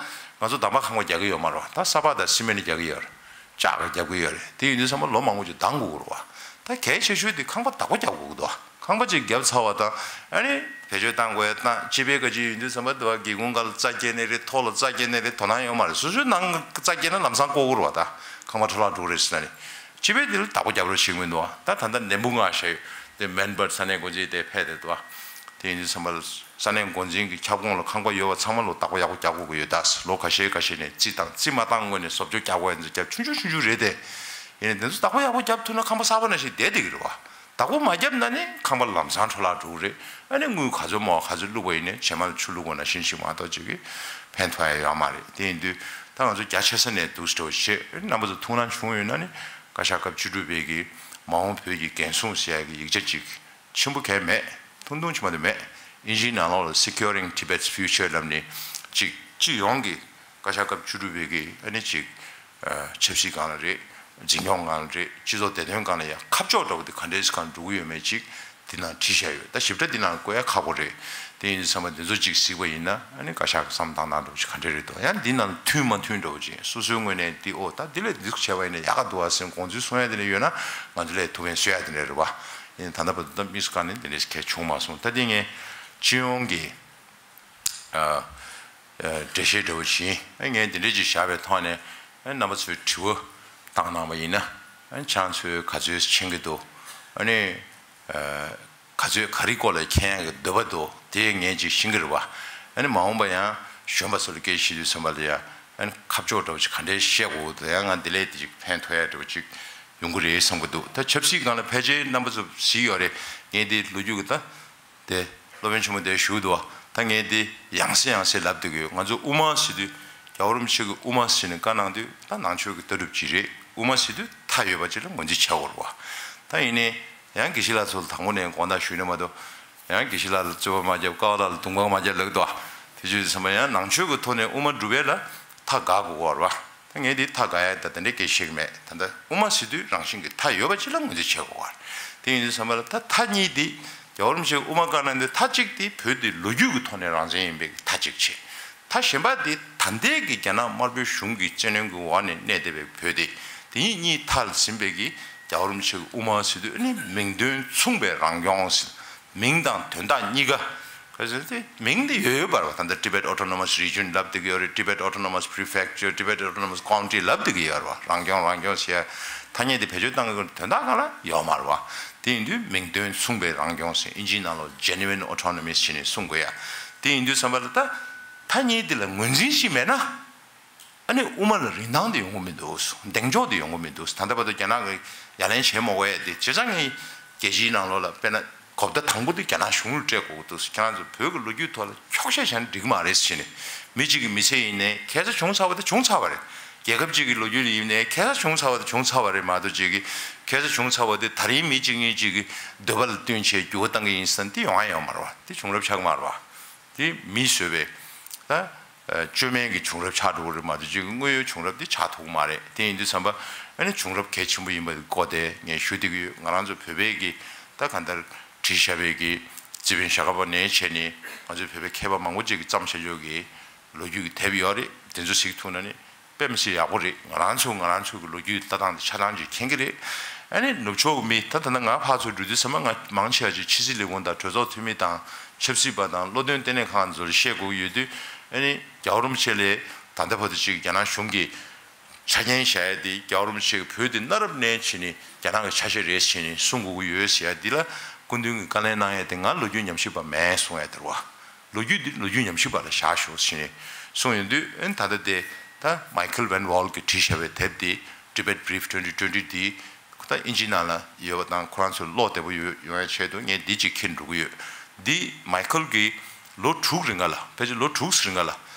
ང་ཚོ་འདམ་བག་ཁང་པ་རྒྱག་གི་ཡོད་མ་རེད་བ། ད་ས་ཕག་དང་སི་མེན་རྒྱག་གི་ཡོད་རེད། ལྕགས་རྒྱག་གི་ཡོད་རེད། དེ་ཡིན་དུས་ཚང་མ་ལོ་མང་པོ་ཅིག་འདང་དགོས་ཀྱི་རེད་བ། ད་གལ་ཆེ་ཤོས་དེ་ཁང་པ་བདག་པོ་རྒྱག་དགོས་ཀྱི་འདུག་བ། ཁང་པ་ཅིག་བརྒྱབ་ཚར་བ་དང་ཨ་ནི་བེད་སྤྱོད་བཏང་དགོས་ཡ་བཏང་། སྤྱི་པའི་བཀའ་སྤྱི་ཡིན་དུས་ཚང་མ་འདི་བ་སྒེའུ་ཁུང་སྒང་ལ་རྩྭ་སྐྱེས་ནི་རེད། ཐོག་ལ་རྩྭ་སྐྱེས་ནི་རེད། དོ་སྣང་ཡོད་མ་རེད། སོ་སོའི་ནང་རྩྭ་སྐྱེས་ན་ལམ་སང་བཀོག་གི་རེད་བ། ད་ཁང་པ་འཕྲོ་བརླག་འགྲོ་གི་རེད་ཟེར་ན་ནི། སྤྱི་པའི་འདི་ལ་བདག་པོ་རྒྱབ་རོགས་བྱེད་ཀྱི་མི་འདུག་བ། ད་ད་ལྟ་ནད་འབུ་མངགས་བཞག་ཡོད་དེ། མེལ་བྷོརན་ས་གནས་འགོ་འཛིན་དེ་ཕེབས་བསྡད་འདུག་བ། དེ་ཡིན་དུས་ཚང་མ་ས་གནས་འགོ་འཛིན་གྱི་ཁྱབ་ཁོངས་ལ་ཁང་པ་ཡོད་པ་ཚང་མ་ལོ་བདག་པོ་ཡག་པོ་རྒྱག་དགོས་ཀྱི་ཡོད། ད་ལོ་ཁ་ཤས་ཁ་ཤས་ནས་རྩིས་བཏང་། རྩིས་མ་བཏང་སྔོན་ནས་བཟོ་བཅོས་རྒྱག་དགོས་ཡ་ཚོ་རྒྱབ། ཆུང་ཆུང་ཆུང་ཆུང་རེད་དེ། ཡིན་ནའི་དེ་ཚོ་བདག་པོ་ཡག་པོ་རྒྱབ་ཐུབ་ན་ཁང་པ་གསར་པ་ནང་བཞིན་བསྡད་བསྡད་ཀྱི་རེད་བ། བདག་པོ་མ་བརྒྱབ་ན་ནི་ཁང་པ་ལམ་སང་འཕྲོ་བརླག་འགྲོ་གི་རེད། ཨ་ནི་དངུལ་ག་ཚོད་མོ་ག་ཚོད་བླུགས་པ་ཡིན་ནའི་བྱེ་མ་ལ་ཆུ་བླུགས་པ་ནང་བཞིན་ཞིག་མ་གཏོགས་ཅིག་གིས་ཕན་ཐོགས་ཡ་ཡོད་མ་རེད། དེ་ཡིན་དུས་ད་ང་ཚོ་རྒྱ་ཆེ་ས་ནས་འདུག་སེ་འདྲ་བོ་བྱེད། རྣམ་པ་ཚོ་ཐུགས་སྣང་བྱུང་ཡོད་ན་ནི་བཀའ་ཤག་སྐབས་བཅུ་དྲུག་པའི་གི་མ་འོངས་བོད་ཀྱི་འགན་སྲུང་ཟེར་ཡ་གི་ཡིག་ཆ་ཅིག་ཆེན་པོ་གང་ཡང་མེད། ཐུང་ཐུང་ཅིག་མ་གཏོགས་མེད། ཨིན་ཇིའི་ནང་ལོགས་ལ་Securing Tibet's Future ལབ་ནས་ཅིག་སྤྱི་ཡོངས་ཀྱི་བཀའ་ཤག་སྐབས་བཅུ་དྲུག་པའི་གི་ཨ་ནི་ཅིག་ཆབ་སྲིད་སྒང་ལ་རེད། འཛིན་སྐྱོང་སྒང་ལ་རེད། སྤྱི་ཚོགས་བདེ་དོན་སྒང་ལ་ཡང་ཁ་ཕྱོགས་འདྲ་བོ་དེ་ག་འདྲའི་སྒང་འགྲོ་གི་ཡོད་མེད་ཅིག་འདི་ནང་བྲིས་བཞག་ཡོད། ད་ཞིབ་ཕྲ་འདི་ནང་བཀོད་ཡ་ཁག་པོ་རེད། དེ་ཡིན་དུས་ཚང་མ་འདི་ཚོ་ཅིག་གཟིགས་པ་ཡིན་ན་ཨ་ནི་བཀའ་ཤག་གི་བསམ་སྟངས་སྟངས་འདྲ་བོ་ཅིག་ག་འདྲ་རེད་འདུག་ཡང་འདི་ནང་མཐུན་མ་མཐུན་འདྲ་བོ་ཅིག་སོ་སོའི་ངོས་ནས་འདི་ཨོ་ད་འདི་ལས་འདི་བྱས་པ་ཡིན་ན་ཡག་ག་འདུག་བ་ཟེར་དགོངས་ཚུལ་གསུང་ཡ་དེ་འདྲ་ཡོད་ན་ང་ཚོ་ལས་ཐུགས་ཕན་གསོས་ཡ་དེ་འདྲ་རེད་བ། ཡིན་ད་ལྟ་བར་དུ་ད་དམིགས་སུ་བཀར་ནས་འདི་འདྲ་ཞིག་གལ་བྱུང་མ་སོང་། ད་འདི་ངས་སྤྱི་ཡོངས་ཀྱི་ཨ། འགྲེལ་བཤད་འདྲ་བོ་བྱིན། ངས་འདི་འདྲ་ཅིག་བཞག་པའི་ཐོག་ནས་རྣམ་པ་ཚོས་དྲི་བ་བཏང་གནང་བ་ཡིན་ན། ཁྱེད་ཚོས་ག་ཚོད་མཁྱེན་གྱི་འདུག་ཨ་ནི་ག་ཚོད་ག་རེ་སྐོར་ལ་མཁྱེན་ཡག་གི་འདོད་པ་འདུག་དེ་ངས་ཅིག་ཤེས་ཀྱི་རེད་བ། ཨ་ནི་མ་འོངས་པ་ཡང་གཞོན་པ་ཚོ་ལ་སྐད་ཆ་བཤད་དུས་ཙམ་པ་ལ་ཡང་ཨ་ནི་ཁ་ཕྱོགས་འདྲ་བོ་ཅིག་ག་འདྲས་བཤད་དགོས་འདུག་ཡང་ང་འདི་ལས་དེ་ཅིག་ཕན་ཐོགས་ཡག་འདྲ་བོ་ཅིག་ཡོང་གི་རེད་བསམ་གྱི་འདུག་ད་ཆབ་སྲིད་སྒང་ལ་ཕལ་ཆེར་རྣམ་པ་ཚོ་གཟིགས་ཡོད་རེད། ངས་འདི་ལོ་རྒྱུས་ཀྱི་ད། དེ་སློབ་དཔོན་ཆེན་མོ་དེ་ཞུ་འདུག་ད་ངས་དེ་ཡང་སེ་ཡང་སེ་ལབ་བསྡད་ཀྱི་ཡོད། ང་ཚོ་དབུ་མ་ཟེར་དུས་རྒྱལ་བ་རིན་པོ་ཆེ་གི་དབུ་མ་ཟེར་ནས་བཀའ་གནང་དུས་ད་ནང་ཆོས་ཀྱི་ལྟ་གྲུབ་ཅིག་རེད། དབུ་མ་ཟེར་དུས་མཐའ་ཡོད་པ་ཅིག་ལ་ངོས་འཛིན་བྱ་དགོས་རེད་བ། ད་ཡིན་ནའི་ཡང་དགེ་བཤེས་ལགས་ཚོ་ལ་དང་པོ་ནས་དགོངས་དག་ཞུས་ནས་མ་གཏོགས་ཡང་དགེ་བཤེས་ལགས་ལ་རྩོད་པ་མ་བརྒྱབ། ཀ་བ་ལགས་ལ་རྡུང་པ་མ་བརྒྱབ་ལབ་འདུག་དེ་བྱས་ཙང་ཡང་ནང་ཆོས་ཀྱི་ཐོག་ནས་དབུ་མ་སྒྲུབ་པ་ལ་མཐའ་དགག་དགོས་ཀྱི་ཡོད་རེད་བ། ད་ངས་འདི་མཐའ་དགག་ཡ་ད་དེ་འདྲའི་སྐད་ཆ་བཤད་གི་མེད། ད་ལྟ་དབུ་མ་ཟེར་དུས་རང་བཞིན་གྱི་མཐའ་ཡོད་པ་ཅིག་ལ་ངོས་འཛིན་བྱེད་དགོས་པ་རེད། དེ་ཡིན་དུས་ཙམ་པ་ལ་ད་མཐའ་གཉིས་འདི་རྒྱལ་བ་རིན་པོ་ཆེས་དབུ་མ་བཀའ་གནང་དུས་མཐའ་གཅིག་འདི་བོད་འདི་ལོ་རྒྱུས་ཀྱི་ཐོག་ནས་རང་བཙན་ཡིན་པའི་མཐའ་གཅིག་བྱས། མཐའ་གཞན་པ་འདི་ད་ལྟའི་གི་རྒྱ་ནག་དམར་པོའི་གཞུང་གི་སྤྱི་ནོར་གྱི་འོག་ནས་གནས་བསྡད་པའི་བོད་འདི། དེ་གཉིས་གཉིས་མཐའ་ལ་ཟིན་པའི་གི་རྒྱལ་བ་རིན་པོ་ཆེས་དབུ་མ་ཟེར་དུས་ཨ་ནི་མིང་དོན་མཚུངས་པའི་རང་སྐྱོང་ཟེར། མིང་དང་དོན་དག་གཉིས་ཀ། ག་ཚོད་དེ་མིང་དེ་ཡོད་ཡོད་པ་རེད་བ། ད་ལྟ་Tibet Autonomous Region་ལབ་བསྡད་ཀྱི་ཡོད་རེད། Tibet Autonomous Prefecture, Tibet Autonomous County་ལབ་བསྡད་ཀྱི་ཡོད་རེད་བ། རང་སྐྱོང་རང་སྐྱོང་ཟེར་ཡ་ཐ་སྙད་དེ་བེད་སྤྱོད་བཏང་གི་དོན་དག་གང་ལ་ཡོད་མ་རེད་བ། དེ་ཡིན་དུས་མིང་དོན་མཚུངས་པའི་རང་སྐྱོང་ཟེར་ཨིན་ཇིའི་ནང་ལོགས་genuine autonomy་ཟེར་ནས་གསུང་དགོས་ཡ། དེ་ཡིན་དུས་ཙམ་པ་ལ་ད་ཐ་སྙད་དེ་ལ་ངོས་འཛིན་ཞིག་མེད་ན། ཨ་ནི་དབུ་མ་ལ་རིན་ཐང་དེ་ཡོང་གི་མི་འདུག་གདེང་འཇོག་དེ་ཡོང་གི་མི་འདུག་ད་ལྟ་བར་དུ་རྒྱ་ནག་གིས་ཡ་ལན་བྱས་མ་དགོས་ཡ་དེ་བྱས་ཙང་ངས་རྒྱལ་སྤྱིའི་ནང་ལོགས་ལ་དཔེར་ན་གོ་བརྡ་དང་པོ་དེ་རྒྱ་ནག་གཞུང་ལ་སྤྲད་དགོས་ཀྱི་འདུག་ཁྱེད་རང་ཚོ་བོད་ཀྱི་ལོ་རྒྱུས་ཐོག་ལ་འཁྱོག་བཤད་བྱས་ན་འགྲིག་གི་མ་རེད་ཟེར་ནས། མི་གཅིག་གི་མི་ཚེ་ཡིན་ནའི་ཁ་ས་བྱུང་ཚར་བ་དེ་བྱུང་ཚར་བ་རེད། རྒྱལ་ཁབ་གཅིག་གི་ལོ་རྒྱུས་ལ་ཡིན་ནའི་ཁ་ས་བྱུང་ཚར་བ་དེ་བྱུང་ཚར་བ་རེད་མ་གཏོགས། གཅིག་གི་ཁ་ས་བྱུང་ཚར་བ་དེ་ད་རིང་མི་གཅིག་གཉིས་གཅིག་གི་འདོད་པ་ལ་བསྟུན་བྱས་འགྱུར་བ་གཏང་གི་ཡིན་ཟེར་ན་དེ་ཡོང་ཡ་ཡོད་མ་རེད་བ། དེ་བྱུང་རབས་ཆགས་ཀྱི་མ་རེད་བ། དེ་མིས་བཟོས་པའི་ད་བཅོས་མིན་གྱི་བྱུང་རབས་ཆགས་འགྲོ་གི་རེད་མ་གཏོགས་ཅིག་དངོས་ཡོད་བྱུང་རབས་དེ་ཆགས་ཐུབ་ཀྱི་མ་རེད། དེ་ཡིན་དུས་ཙམ་པ་ཨ་ནི་བྱུང་རབས་གལ་ཆེན་པོ་ཡིན་པ་གོ་དེ་ངས་ཞུ་བསྡད་ཀྱི་ཡོད། ང་རང་ཚོ་བོད་པའི་གི་ད་གང་ལྟར་བྲིས་བཞག་པའི་གི་རྩིས་དཔོན་ཞྭ་སྒབ་པ་ནས་བྱས་ནས་ང་ཚོའི་བོད་པའི་མཁས་པ་མང་པོ་ཅིག་གིས་བརྩམས་བཞག་ཡོད་གི་ལོ་རྒྱུས་ཀྱི་དེབ་ཡོད་རེད། དེ་ཚོ་གཟིགས་ཐུབ་ན་ནི་དཔེ་མི་སྲིད་ཡག་པོ་རེད། ང་རང་ཚོ་ང་རང་ཚོ་གི་ལོ་རྒྱུས་ལྟ་སྟངས་དེ་ཆ་ཚང་ཅིག་མཁྱེན་གྱི་རེད། ཨ་ནི་ནུབ་ཕྱོགས་ཀྱི་མི་ད་ད་ལྟ་ང་ཕར་ཚུར་འགྲོ་དུས་ཙམ་པ་ང་མང་ཆེ་བ་ཅིག་ཕྱི་སྲིད་ལས་ཁུངས་དང་གྲོས་ཚོགས་འཐུས་མི་དང་ཆབ་སྲིད་པ་དང་བློ་འདོན་ལྟེ་གནས་ཁང་ཚོར་བཤད་དགོས་ཀྱི་ཡོད་དུས། ཨ་ནི་རྒྱལ་བ་རིན་པོ་ཆེ་ལས་ད་ལྟ་བར་དུ་ཅིག་རྒྱ་ནག་གཞུང་གིས་ཆ་རྐྱེན་བཞག་ཡ་དེ་རྒྱལ་བ་རིན་པོ་ཆེ་གིས་བོད་དེ་གནའ་རབས་ནས་བྱས་ནས་རྒྱ་ནག་གི་ཆ་ཤས་རེད་ཟེར་ནས་གསུང་དགོས་ཀྱི་ཡོད་ཟེར་ཡ་འདི་ལ་སྐུ་མདུན་གྱིས་བཀའ་ལན་གནང་ཡ་དེ་ང་ལོ་རྒྱུས་ཉམས་ཞིབ་པ་མེད་གསུང་ཡ་དེ་རེད་བ། ལོ་རྒྱུས་འདི་ལོ་རྒྱུས་ཉམས་ཞིབ་པ་ལ་བཞག་ཤོག་ཟེར་ནས་གསུངས་ཡོང་དུས། ཨ་ནི་ད་ལྟ་དེ་ད་མའི་ཁལ་ཝན་ཝོལ་གྱིས་བྲིས་བཞག་པའི་དེབ་དེ་Tibet Brief twenty twenty་འདི་ད་ཨིན་ཇིའི་ནང་ལ་ཡོད་པ་དང་ཁོ་རང་ཚོས་ཀློག་བདེ་པོ་ཡོད་ཡོང་ཡ་ཆེད་དུ་ངས་འདི་གཅིག་ཁྱེར་འགྲོ་གི་ཡོད། འདི་མའི་ཁལ་གྱིས་ལོ་དྲུག་རིང་ག་ལ་ཕལ་ཆེར་ལོ་དྲུག་རིང་ག་ལ་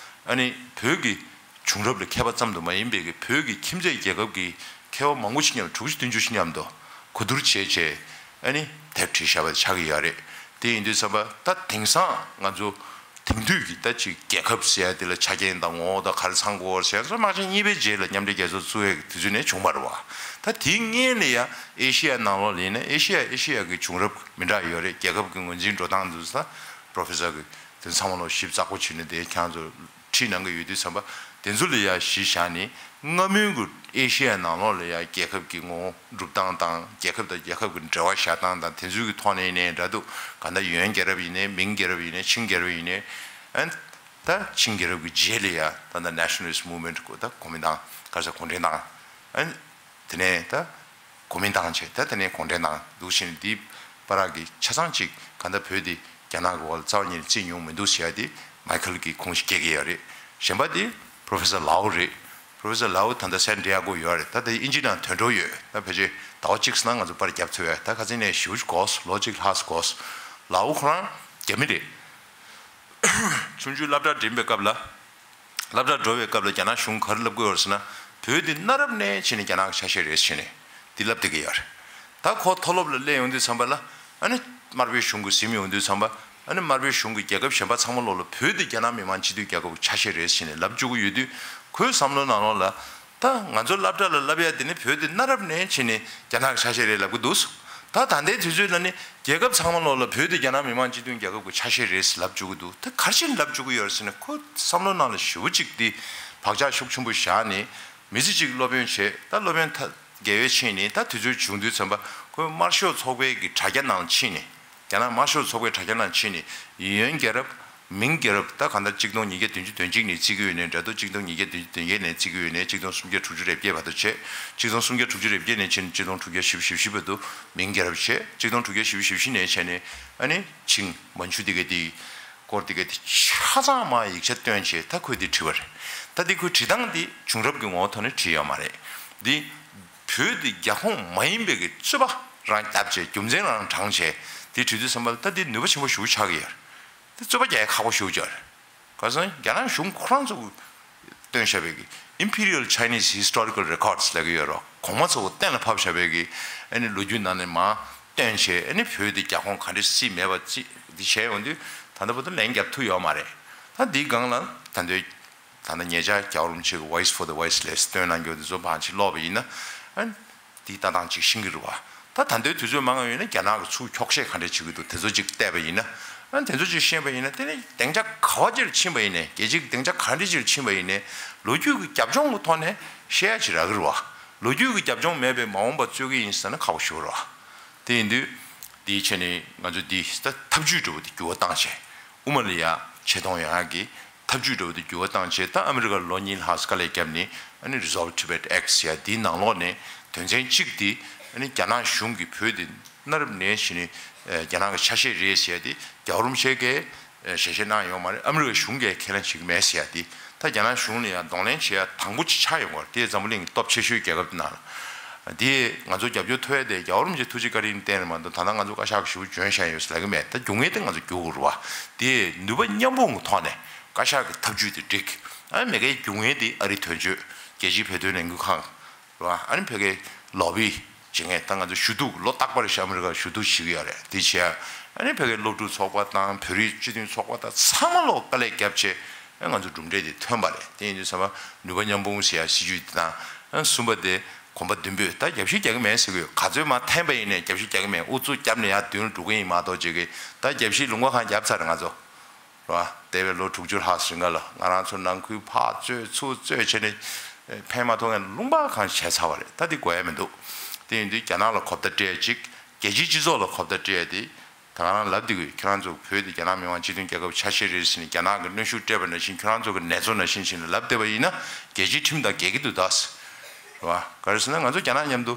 ཨ་ནི་བོད་ཀྱི་བྱུང་རབས་ལ་མཁས་པ་ཙམ་དུ་མ་ཡིན་པའི་གི་བོད་ཀྱི་ཁྱིམ་མཚེས་རྒྱལ་ཁབ་ཀྱི་མཁས་པ་མང་པོ་ཞིག་མཉམ་དྲུག་ཅུ་བདུན་ཅུ་ཞིག་མཉམ་དུ་གོ་བསྡུར་བྱས་བྱས་ཨ་ནི་དེབ་བྲིས་བཞག་པ་ཆགས་ཀྱི་ཡོད་རེད། དེ་ཡིན་དུས་ཙམ་པ་ད་དེང་སང་ང་ཚོ་དེང་དུས་ཀྱི་ད་ཅིག་རྒྱལ་ཁབ་ཟེར་ཡ་དེ་ལ་ཆ་རྐྱེན་དང་ངོ་བོ་དང་ག་རེ་ཚང་དགོས་ཟེར་ཡ་ཚོ་དམག་ཆེན་གཉིས་པའི་རྗེས་ལ་མཉམ་འབྲེལ་རྒྱལ་ཚོགས་བཙུགས་ཡ་གི་དུས་ཚོད་ནས་བྱུང་བ་རེད་བ། ད་དེའི་སྔོན་ལ་ཡ་ཨེ་ཤེ་ཡ་ནང་ལོགས་ལ་ཡིན་ན་ཨེ་ཤེ་ཡ་ཨེ་ཤེ་ཡ་གི་བྱུང་རབས་མི་འདྲ་ཡོད་རེད། རྒྱལ་ཁབ་ཀྱི་ངོས་འཛིན་འགྲོ་སྟངས་དེ་ཚོ་ད་པོ་རོ་ཕེ་སར་གི་དེ་ཚང་མ་ལོ་ཞིབ་ཚགས་པོ་བྱས་ནས་དེ་ཁྱེད་རང་ཚོ་ཁྲིད་གནང་གི་ཡོད་དུས་ཙམ་པ་དེ་ཚོ་ལ་ཡ་གཞི་བཞག་ནས་སྔ་མོའི་གི་ཨེ་ཤེ་ཡ་ནང་ལོགས་ལ་ཡ་རྒྱལ་ཁབ་ཀྱི་ངོ་བོ་སྒྲུབ་སྟངས་དང་རྒྱལ་ཁབ་དང་རྒྱལ་ཁབ་ཀྱི་འབྲེལ་བ་བཞག་སྟངས་དང་དེ་ཚོའི་གི་ཐོག་ནས་ཡིན་ནའི་འདྲ་འདུག་གང་ལྟར་ཡོན་རྒྱལ་རབས་ཡིན་ནའི་མིང་རྒྱལ་རབས་ཡིན་ནའི་ཆིང་རྒྱལ་རབས་ཡིན་ནའི་ཨན་ད་ཆིང་རྒྱལ་རབས་ཀྱི་རྗེས་ལ་ཡ་ད་ལྟ་Nationalist Movement་གོ་ད་གོ་མིན་ཏང་ག་རེ་ཟེར་གུང་ཁྲན་ཏང་ཨན། དེ་ནས་ད་གོ་མིན་ཏང་བྱས། ད་དེ་ནས་གུང་ཁྲན་ཏང་འདུག་བཞིན་འདི་བར་གྱི་ཆ་ཚང་གཅིག་གང་ལྟར་བོད་འདི་རྒྱ་ནག་གི་འོག་ལ་རྩ་བ་ཉིད་ནས་བརྩི་མྱོང་མི་འདུག་ཟེར་ཡ་དེ་མའི་ཁལ་གྱི་ཁུངས་ཤིག་སྐྱེལ་གྱི་ཡོད་རེད། གཞན་པ་དེ་པོ་རོ་ཕེ་སར་ལའོ་རེད། པོ་རོ་ཕེ་སར་ལའོ་ད་ལྟ་སན་ཏི་ཡ་གོ་ཡོད་རེད། ད་ལྟ་དབྱིན་ཇི་ནང་དོན་གྲུབ་ཡོད། ད་ཕལ་ཆེར་ཟླ་བ་གཅིག་ཙམ་ནང་ང་ཚོ་པར་རྒྱབ་ཐུབ་ཡོད། ད་ཁ་སང་ནས་ཞེ་པོ་ཅིག་འགོར་སོང་། ལོ་གཅིག་ལྷག་འགོར་སོང་། ལའོ་ཁོ་རང་རྒྱ་མི་རེད། ཆུང་ཆུང་སློབ་གྲྭ་འགྲིམ་པའི་སྐབས་ལ། སློབ་གྲྭར་འགྲོ་བའི་སྐབས་ལ་རྒྱ་ནག་གཞུང་ག་རེ་ལབ་ཀྱི་ཡོད་རེད་ཟེར་ན། བོད་འདི་གནའ་རབས་ནས་བྱས་ནས་རྒྱ་ནག་གི་ཆ་ཤས་རེད་ཟེར་ནས་འདི་ལབ་བསྡད་ཀྱི་ཡོད་རེད། ད་ཁོ་མཐོ་སློབ་ལ་སླེབས་ཡོང་དུས་ཙམ་པ་ལ་ཨ་ནི་དམར་པོའི་གཞུང་གིས་ཟིན་ཡོང་དུས་ཙམ་པ་ཨ་ནི་དམར་པོའི་གཞུང་གིས་རྒྱལ་ཁབ་གཞན་པ་ཚང་མ་ལོག་ལ་བོད་འདི་རྒྱ་ནག་མི་དམངས་སྤྱི་མཐུན་རྒྱལ་ཁབ་ཀྱི་ཆ་ཤས་རེད་ཟེར་ནས་ལབ་བཅུག་གི་ཡོད་དུས། ཁོའི་བསམ་བློའི་ནང་ལོགས་ལ་ད་ང་ཚོ་སློབ་གྲྭ་ལ་ལབ་ཡ་དེ་ནི་བོད་འདི་གནའ་རབས་ནས་བྱས་ནས་རྒྱ་ནག་གི་ཆ་ཤས་རེད་ལབ་ཀྱི་འདུག་ད་ད་ལྟའི་དུས་ཚོད་ལ་ནི་རྒྱལ་ཁབ་ཚང་མ་ལོག་ལ་བོད་དེ་རྒྱ་ནག་མི་དམངས་སྤྱི་མཐུན་རྒྱལ་ཁབ་ཀྱི་ཆ་ཤས་རེད་ཟེར་ལབ་བཅུག་གི་འདུག་ད་ག་རེ་བྱས་ནས་ལབ་བཅུག་གི་ཡོད་རེད་ཟེར་ན། ཁོ་བསམ་བློ་ནང་ལ་ཞེ་པོ་ཅིག་འདི་བག་ཆགས་ཤུགས་ཆེན་པོ་བཞག་ནས་མི་ཚེ་གཅིག་སློབ་དཔོན་བྱས། ད་སློབ་དཔོན་ད་དགེ་བའི་ཆེད་ནས་ད་དུས་ཚོད་བྱུང་དུས་ཙམ་པ་ཁོས་དམར་ཤོག་ཚོགས་པའི་གི་དྲ་རྒྱ་ནང་ཕྱིན་ནས། རྒྱ་ནག་དམར་ཤོག་ཚོགས་པའི་དྲ་རྒྱ་ནང་ཕྱིན་ནས་ཡོན་རྒྱལ་རབས། མིང་རྒྱལ་རབས། ད་གང་ལྟར་གཅིག་སྟོང་ཉིས་བརྒྱ་བདུན་ཅུ་དོན་གཅིག་ནས་བརྩི་གི་ཡོད་ནའི་འདྲ་འདུག་གཅིག་སྟོང་ཉིས་བརྒྱ་བདུན་ཅུ་དོན་བརྒྱད་ནས་བརྩི་གི་ཡོད་ནའི་གཅིག་སྟོང་སུམ་བརྒྱ་དྲུག་ཅུ་རེ་བརྒྱད་བར་དུ་བྱས། གཅིག་སྟོང་སུམ་བརྒྱ་དྲུག་ཅུ་རེ་བརྒྱད་ནས་ཕྱིན་གཅིག་སྟོང་དྲུག་བརྒྱ་བཞི་བཅུ་ཞེ་བཞི་བར་དུ་མིང་རྒྱལ་རབས་བྱས། གཅིག་སྟོང་དྲུག་བརྒྱ་བཞི་བཅུ་ཞེ་བཞི་ནས་བྱས་ནས་ཨ་ནི་ཆིང་མན་ཇུ་དེ་ག་དེ་སྐོར་དེ་ག་དེ་ཆ་ཚང་མ་ཡིག་ཆ་བཏོན་བྱས་ད་ཁོས་དེ་བྲིས་པ་རེད། ད་དེ་ཁོས་བྲིས་སྟངས་དེ་བྱུང་རབས་ཀྱི་ངོ་བོ་ཐོག་ནས་བྲིས་ཡོད་མ་རེད། འདི་བོད་དེ་རྒྱ་ཁོངས་མ་ཡིན་པའི་གི་རྩོད་པ་རང་བརྒྱབ་བྱས་རྒྱུ་མཚན་རང་དྲངས་བྱས་དེ་བྲིས་དུས་ཙམ་པ་ལ་ད་དེ་ནུས་པ་ཆེན་པོ་ཞེ་པོ་ཆགས་ཀྱི་ཡོད་རེད། དེ་རྩོད་པ་རྒྱག་ཡ་ཁག་པོ་ཞེ་པོ་ཅིག་རེད། ག་ཟེར་ན་རྒྱ་ནག་གཞུང་ཁོ་རང་ཚོ་གིས་བཏོན་བཞག་པའི་གི་Imperial Chinese Historical Records་ལབ་ཀྱི་ཡོད་རེད། གོང་མ་ཚོ་གིས་གཏན་ལ་ཕབ་བཞག་པའི་གི་ཨ་ནི་ལོ་རྒྱུས་ནང་ནས་མར་བཏོན་བྱས་ཨ་ནི་བོད་དེ་རྒྱ་ཁོངས་ག་འདྲ་སྲིད་མེད་པ་ཅིག་འདི་བྱས་ཡོང་དུས་ད་ལྟ་བར་དུ་ལན་རྒྱབ་ཐུབ་ཡོད་མ་རེད། ད་འདིའི་སྒང་ལ་ད་ལྟའི་ ད་ལྟ་ཉེ་ཆར་རྒྱལ་བ་རིན་པོ་ཆེ་གི་Voice for the Voiceless་སྟོན་གནང་རྒྱུ་དེ་ཚོ་ཕར་ཅིག་ཀློག་པ་ཡིན་ན། ཨ་ནི་དེའི་ལྟ་སྟངས་ཅིག་ཤེས་ཀྱི་རེད་བ། ད་ད་ལྟའི་དུས་ཚོད་མང་ང་ཡོད་ན་རྒྱ་ནག་གི་ཚུར་འཁྱོག་བཤད་ག་འདྲ་བྱེད་ཀྱི་འདུག་དེ་ཚོ་ཅིག་བལྟས་པ་ཡིན་ན། ཨ་ནི་དེ་ཚོ་ཅིག་ཤེས་པ་ཡིན་ན། དེ་ནི་སྡིངས་ཆ་ག་བ་ཅིག་ལ་ཕྱིན་པ་ཡིན་ནའི། རྒྱལ་སྤྱི་གི་སྡིངས་ཆ་ག་འདྲ་ཅིག་ལ་ཕྱིན་པ་ཡིན་ནའི། ལོ་རྒྱུས་ཀྱི་རྒྱབ་ལྗོངས་ཀྱི་ཐོག་ནས་བཤད་ཡ་ཅིག་རག་གི་རེད་བ། ལོ་རྒྱུས་ཀྱི་རྒྱབ་ལྗོངས་མེད་པའི་མ་འོངས་པ་རྩོད་ཀྱི་ཡིན་ཟེར་ན་ཁག་པོ་ཞེ་པོ་རེད་བ། དེ་ཡིན་དུས་འདིའི་ཆ་ནས་ང་ཚོ་འདི་ད་ཐབས་ཇུས་འདྲ་བོ་དེ་འགྱུར་བ་བཏང་བྱས། དབུ་མ་ལ་ཡ་ཆེ་མཐོང་ཡོང་ཡ་གི་ཐབས་ཇུས་འདྲ་བོ་དེ་འགྱུར་བ་བཏང་བྱས། ད་ཨ་མི་རི་ཀར་ལོ་གཉིས་ལྷག་དཀའ་ལས་བརྒྱབ་ནས། ཨ་ནི་Resolve Tibet Act་ཟེར་ཡ་འདིའི་ནང་ལོགས་ནས་དོན་ཚན་གཅིག་དེ། ཨ་ནི་རྒྱ་ནག་གཞུང་གིས་བོད་དེ་གནའ་རབས་ནས་བྱས་ནས་རྒྱ་ནག་གི་ཆ་ཤས་རེད་ཟེར་ཡ་དེ་རྒྱལ་བ་རིན་པོ་ཆེ་གིས་ཞལ་བཞེས་གནང་ཡོད་མ་རེད། ཨ་མི་རི་ཀ་གཞུང་གིས་ཁས་ལེན་བྱེད་ཀྱི་མེད་ཟེར་ཡ་དེ། ད་རྒྱ་ནག་གཞུང་ལ་ཡང་གདོང་ལེན་བྱེད་ཡ་དང་པོ་ཅིག་ཆགས་ཡོང་གི་རེད། དེ་འཛམ་བུ་གླིང་གི་སྟོབས་ཆེ་ཤོས་རྒྱལ་ཁབ་དེ་ནང་ལ། དེ་ང་ཚོ་རྒྱབ་སྐྱོར་ཐོབ་ཡ་དེ་རྒྱལ་བ་རིན་པོ་ཆེ་ཐུགས་རྗེ་བཀའ་དྲིན་བརྟེན་རེད་མ་གཏོགས། ད་ལྟ་ང་ཚོ་བཀའ་ཤག་གིས་ཞེ་པོ་འཇོན་བཞག་ཡོད་ཟེར་ལབ་ཀྱི་མེད། ད་རྒྱུ་མཚན་དེ་ང་ཚོ་འགྱུར་དགོས་རེད་བ། དེ་ནུས་པ་མཉམ་སྤུངས་ཀྱི་ཐོག་ནས་བཀའ་ཤག་གི་ཐབས་ཇུས་དེ་འགྲིག་ཨ་མི་རི་ཀའི་རྒྱུ་མཚན་དེ་ཨ་རིའི་དོན་གཅོད། རྒྱལ་སྤྱིའི་བོད་དོན་ལས་འགུལ་ཁང་རེད་བ། ཨ་ནི་ཕ་གིའི་ལོ་བི་བྱེད་མཁན། ད་ང་ཚོ་ཞུ་གཏུག་ལོ་རྟག་པར་ཤི་ཨ་མི་རི་ཀར་ཞུ་གཏུག་བྱེད་ཀྱི་ཡོད་རེད། དེ་བྱས་ཨ་ནི་ཕ་གིའི་སློབ་ཕྲུག་ཚོགས་པ་དང་བོད་རིགས་སྤྱི་མཐུན་ཚོགས་པ་དང་ཚང་མ་ལོག་དཀའ་ལས་བརྒྱབ་བྱས། ཨ་ང་ཚོ་གྲུབ་འབྲས་དེ་ཐོན་པ་རེད། དེ་ཡིན་དུས་ཙམ་པ་ནུས་པ་མཉམ་སྤུངས་ཟེར་ཡ་སྲིད་ཇུས་དེ་དང་། ཨ་གསུམ་པ་དེ་གོམ་པ་མདུན་སྤོས། ད་རྒྱབ་བཤིག་རྒྱག་གི་མེད་ཟེར་གི་ཡོད། ག་ཚོད་མར་འཐེན་པ་ཡིན་ནའི་རྒྱབ་བཤིག་རྒྱག་གི་མེད། ཨུ་ཚུགས་བརྒྱབ་ནས་ཡར་མདུན་ལ་འགྲོ་གི་ཡིན་མ་གཏོགས་བྱེད་ཀྱི། ད་རྒྱབ་བཤིག་ལུང་པ་གང་བརྒྱབ་ཚར་རེད་ང་ཚོ། རེད་བ། འདས་པའི་ལོ་དྲུག་ཅུ་ལྷག་རིང་ག་ལ་ང་རང་ཚོ་ནང་ཁུལ་ཕར་རྩོད་ཚུར་རྩོད་བྱས་ནས་ཕན་མ་ཐོགས་མཁན་ལུང་པ་གང་བྱས་ཚར་བ་རེད། ད་འདི་དགོས་ཡ་མི་འདུག་དེ་ཡིན་དུས་རྒྱ་ནག་ལ་གོ་བརྡ་སྤྲད་ཡ་གཅིག་རྒྱལ་སྤྱིའི་སྤྱི་ཚོགས་ལ་གོ་བརྡ་སྤྲད་ཡ་དེ། ད་ང་རང་ལབ་བསྡད་ཀྱི་ཡོད། ཁྱོད་རང་ཚོ་བོད་དེ་རྒྱ་ནག་མི་དམངས་སྤྱི་མཐུན་རྒྱལ་ཁབ་ཆ་ཤས་རེད་ཟེར་ནས་རྒྱ་ནག་གིས་གནོན་ཤུགས་སྤྲད་པ་ནང་བཞིན། ཁྱོད་རང་ཚོ་གིས་ནེ་ཙོ་ནང་བཞིན་བྱས་ནས་ལབ་བསྡད་པ་ཡིན་ན་རྒྱལ་སྤྱིའི་ཁྲིམས་དང་འགལ་གྱི་འདུག་ད། རེད་བ། ག་རེ་ཟེར་ན་ང་ཚོ་རྒྱ་ནག་མཉམ་དུ་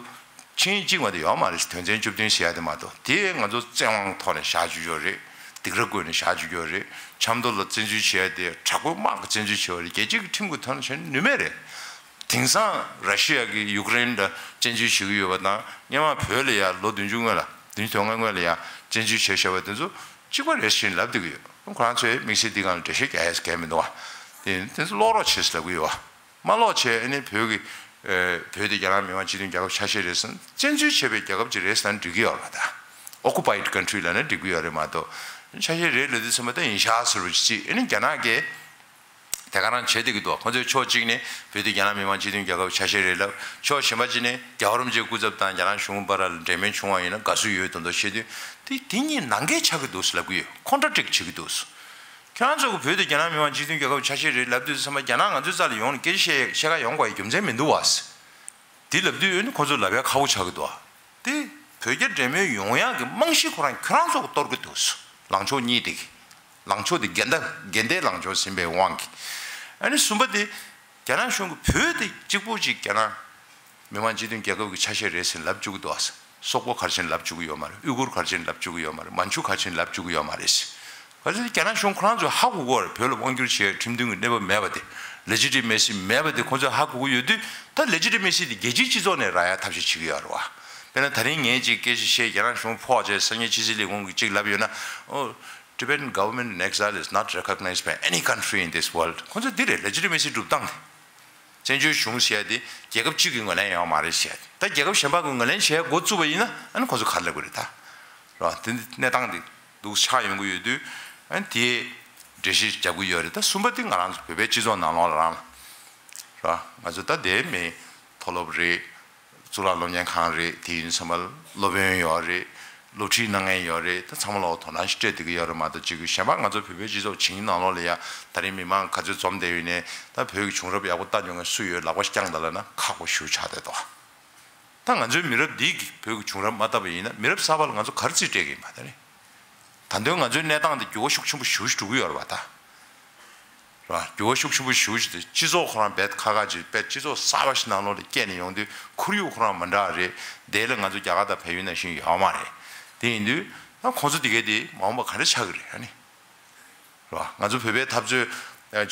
ཆིངས་ཡིག་གཅིག་མ་གཏོགས་ཡོད་མ་རེད། དོན་ཚན་བཅུ་བདུན་ཟེར་ཡ་དེ་མ་གཏོགས། དེ་ང་ཚོ་བཙན་དབང་ཐོག་ནས་བཞག་བཅུག་ཡོད་རེད། སྡིགས་ར་བསྐུལ་ནས་བཞག་བཅུག་ཡོད་རེད། ཆབ་མདོ་ལ་བཙན་འཛུལ་བྱེད་ཡ་དེ་དྲག་པོའི་དམག་གིས་བཙན་འཛུལ་བྱས་པ་རེད། རྒྱལ་སྤྱི་གི་ཁྲིམས་ཀྱི་དོན་བྱེད་ནུས་མེད་རེད། དེང་སང་ར་ཤི་ཡ་གིས་ཡུཀ་རེན་ལ་བཙན་འཛུལ་བྱེད་ཀྱི་ཡོད་པ་དང་། སྔོན་མ་བོད་ལ་ཡ་ལོ་བདུན་ཅུ་སྔོན་ལ། བདུན་ཅུ་དོན་ལྔ་སྔོན་ལ་ཡ་བཙན་འཛུལ་བྱས་བཞག་པ་དེ་ཚོ་གཅིག་པ་རེད་ཟེར་ལབ་བསྡད་ཀྱི་ཡོད། ཁོ་རང་ཚོས་དམིགས་བསལ་འདི་སྒང་ལ་འགྲེལ་བཤད་རྒྱག་ཡས་གང་ཡང་མི་འདུག་བ། དེ་དེ་ཚོ་ཀློག་རོགས་བྱེད་ཟེར་ལབ་ཀྱི་ཡོད་བ། མ་ཀློག་བྱས། ཨ་ནི་བོད་ཀྱི་ཨེ་བོད་དེ་རྒྱ་ནག་མི་དམངས་སྤྱི་མཐུན་རྒྱལ་ཁབ་ཆ་ཤས་རེད་ཟེར་ན། བཙན་འཛུལ་བྱས་པའི་རྒྱལ་ཁབ་ཅིག་རེད་ཟེར་ན་འགྲིག་གི་ཡོད་རེད་བ། ད་Occupied Country་ལབ་ན་འགྲིག་གི་ཡོད་རེད་མ་གཏོགས། ཆ་ཤས་རེད་ལབ་དུས་ཙམ་པ་ད་ཡིན་ཤག་ཟེར་བ་ཅིག་ཨ་ནི་རྒྱ་ནག་གིས་དེ་ག་རང་བྱེད་བསྡད་ཀྱི་འདུག་ཁོ་ཚོས་ཕྱོགས་གཅིག་ནས་བོད་དེ་རྒྱ་ནག་མི་དམངས་སྤྱི་མཐུན་རྒྱལ་ཁབ་ཆ་ཤས་རེད་ལབ། ཕྱོགས་གཞན་པ་གཅིག་ནས་རྒྱལ་བ་རིན་པོ་ཆེའི་སྐུ་ཚབ་དང་རྒྱ་ནག་གཞུང་བར་ལ་འབྲེལ་མོལ་བྱུང་བ་ཡིན་ན་དགའ་བསུ་ཡོད་མདོག་མདོག་བཤད་དུས། དེ་དེ་གཉིས་ནང་འགལ་ཆགས་ཀྱི་འདུག་ལབ་ཀྱི་ཡོད། Contradict་བྱེད་ཀྱི་འདུག་ཁྱེད་རང་ཚོ་གི་བོད་དེ་རྒྱ་ནག་མི་དམངས་སྤྱི་མཐུན་རྒྱལ་ཁབ་ཆ་ཤས་རེད་ལབ་དུས་ཙམ་པ། རྒྱ་ནག་ང་ཚོའི་རྩ་ལ་ཡོང་ནས་སྐད་ཆ་བཤད་བཤད་ག་ཡོང་དགོས་ཡ་རྒྱུ་མཚན་མི་འདུག་བ། དེ་ལབ་དུས་ཨ་ནི་ཁོ་ཚོ་ལབ་ཡ་ཁག་པོ་ཆགས་ཀྱི་འདུག་བ། དེ་བོད་རྒྱ་འབྲེལ་མོལ་ཡོང་ཡག་གི་རྨང་གཞི་ཁོ་རང་ཁྱོད་རང་ཚོ་གིས་གཏོར་གྱི་འདུག་ལངས་ཕྱོགས་གཉིས་དེ་གི། ལངས་ཕྱོགས་དེ་འགལ་ཟླ་འགལ་ཟླའི་ལངས་ཕྱོགས་ཟིན་པའི་དབང་གིས། ཨ་ནི་གསུམ་པ་དེ། རྒྱ་ནག་གཞུང་གིས་བོད་དེ་གཅིག་པུ་ཅིག་རྒྱ་ནག་མི་དམངས་སྤྱི་མཐུན་རྒྱལ་ཁབ་ཀྱི་ཆ་ཤས་རེད་ཟེར་ལབ་བཅུག་གི་འདུག་ཨ། སོག་པོ་ག་རེ་བྱས་ནས་ལབ་བཅུག་གི་ཡོད་མ་རེད། ཨུ་གུར་ག་རེ་བྱས་ནས་ལབ་བཅུག་གི་ཡོད་མ་རེད། མན་ཇུ་ག་རེ་བྱས་ནས་ལབ་བཅུག་གི་ཡོད་མ་རེད། ག་ཚོད་རྒྱ་ནག་གཞུང་ཁོ་རང་ཚོས་ཧ་གོ་གི་ཡོད་རེད། བོད་ལ་དབང་བསྒྱུར་བྱེད་ཡའི་ཁྲིམས་མཐུན་གྱི་གནས་བབ་མེད་པ་དེ། Legitimacy་མེད་པ་དེ་ཁོ་ཚོས་ཧ་གོ་གི་ཡོད་དུས། ད་Legitimacy་དེ་རྒྱལ་སྤྱིའི་སྤྱི་ཚོགས་ནས་རག་ཡ་ཐབས་ཤེས་བྱེད་ཀྱི་ཡོད་རེད་བ། དཔེར་ན་ད་རིང་ངས་ཅིག་སྐད་ཆ་བཤད། རྒྱ་ནག་གཞུང་ཕོག་བྱས་སང་ཉིན་ཕྱི་སྲིད་ལས་ཁུངས་ཀྱིས་ཅིག་ལབ་ཡོད་ན། ཨོ། Tibetan government in exile is not recognized by any country in this world. ཁོ་ཚོས་འདི་རེད། Legitimacy་སྒྲུབ་སྟངས་དེ། བཙན་བྱོལ་གཞུང་ཟེར་ཡ་དེ་རྒྱལ་ཁབ་གཅིག་གི་ངོས་ལེན་ཡོད་མ་རེད་ཟེར། ད་རྒྱལ་ཁབ་གཞན་པ་གི་ངོས་ལེན་བྱེད་འགོ་བཙུགས་པ་ཡིན་ན། ཨ་ནི་ཁོ་ཚོ་ག་རེ་ལབ་དགོས་རེད་ད། རེད་བ། དེ་གནས་སྟངས་དེ་འདུག་ཆགས་ཡོང་གི་ཡོད་དུས། ཨ་ནི་དེ་འགྲེལ་བཤད་རྒྱབ་ཀྱི་ཡོད་རེད། ད་གསུམ་པ་དེ་ང་རང་ཚོ་བོད་པའི་སྤྱི་ཚོགས་ནང་ལོགས་ལ་རང་ལ། རེད་བ། ང་ཚོ་ད་དེ་མི་མཐོ་སློབ་རེད། གཙུག་ལག་སློབ་གཉེར་ཁང་རེད། དེ་ཡིན་ཙམ་པ་སློབ་དཔོན་ཡོད་རེད། སློབ་ཁྲིད་གནང་མཁན་ཡོད་རེད། ད་ཚང་མ་ལ་དོ་སྣང་ཞིག་སྤྲད་བསྡད་ཀྱི་ཡོད་རེད་མ་གཏོགས། གཅིག་གཞན་པ་ང་ཚོ་བོད་པའི་སྤྱི་ཚོགས་བྱིངས་ནང་ལོགས་ལ་ཡ། ད་རིང་མི་མང་ག་ཚོད་འཛོམས་བསྡད་ཡོད་ནའི། ད་བོད་ཀྱི་བྱུང་རབས་ཡག་པོ་ལྟ་མྱོང་མཁན་སུ་ཡོད། ལག་པ་བརྐྱངས་དང་ལབ་ན་ཁག་པོ་ཞེ་པོ་ཆགས་བསྡད་འདུག་ད་ང་ཚོའི་མི་རབས་འདིས་བོད་ཀྱི་བྱུང་རབས་མ་བལྟས་པ་ཡིན་ན། མི་རབས་གསར་པ་ལ་ང་ཚོ་ག་རེ་རྩིས་སྤྲད་ཀྱི་ཡིན་པ། ད་རེད། ད་དུང་ང་ཚོའི་གནས་སྟངས་འདི་འགྱུར་བ་ཤུགས་ཆེན་པོ་ཞེ་པོ་ཞིག་འགྲོ་གི་ཡོད་རེད་པ་ད། རེད་བ། འགྱུར་བ་ཤུགས་ཆེན་པོ་ཞེ་པོ་ཞིག་དེ། སྤྱི་ཚོགས་ཁོ་རང་རྦད་ཁག་ཁག་ཅིག་རྦད་སྤྱི་ཚོགས་གསར་པ་ཞིག་ནང་ལོགས་ལ་སྐྱེས་ནས་ཡོང་དུས། ཁོར་ཡུག་ཁོ་རང་མི་འདྲ་རེད། དེ་ལ་ང་ཚོ་རྒྱ་གར་དང་བལ་ཡུལ་ནང་བཞིན་ཡོད་མ་རེད། དེ་ཡིན་དུས་ད་ཁོང་ཚོ་དེ་གས་དེ་མ་འོངས་པ་ག་འདྲ་ཆགས་ཀྱི་རེད། ཨ་ནི། རེད་བ། ང་ཚོ་བོད་པའི་འཐབ་རྩོད་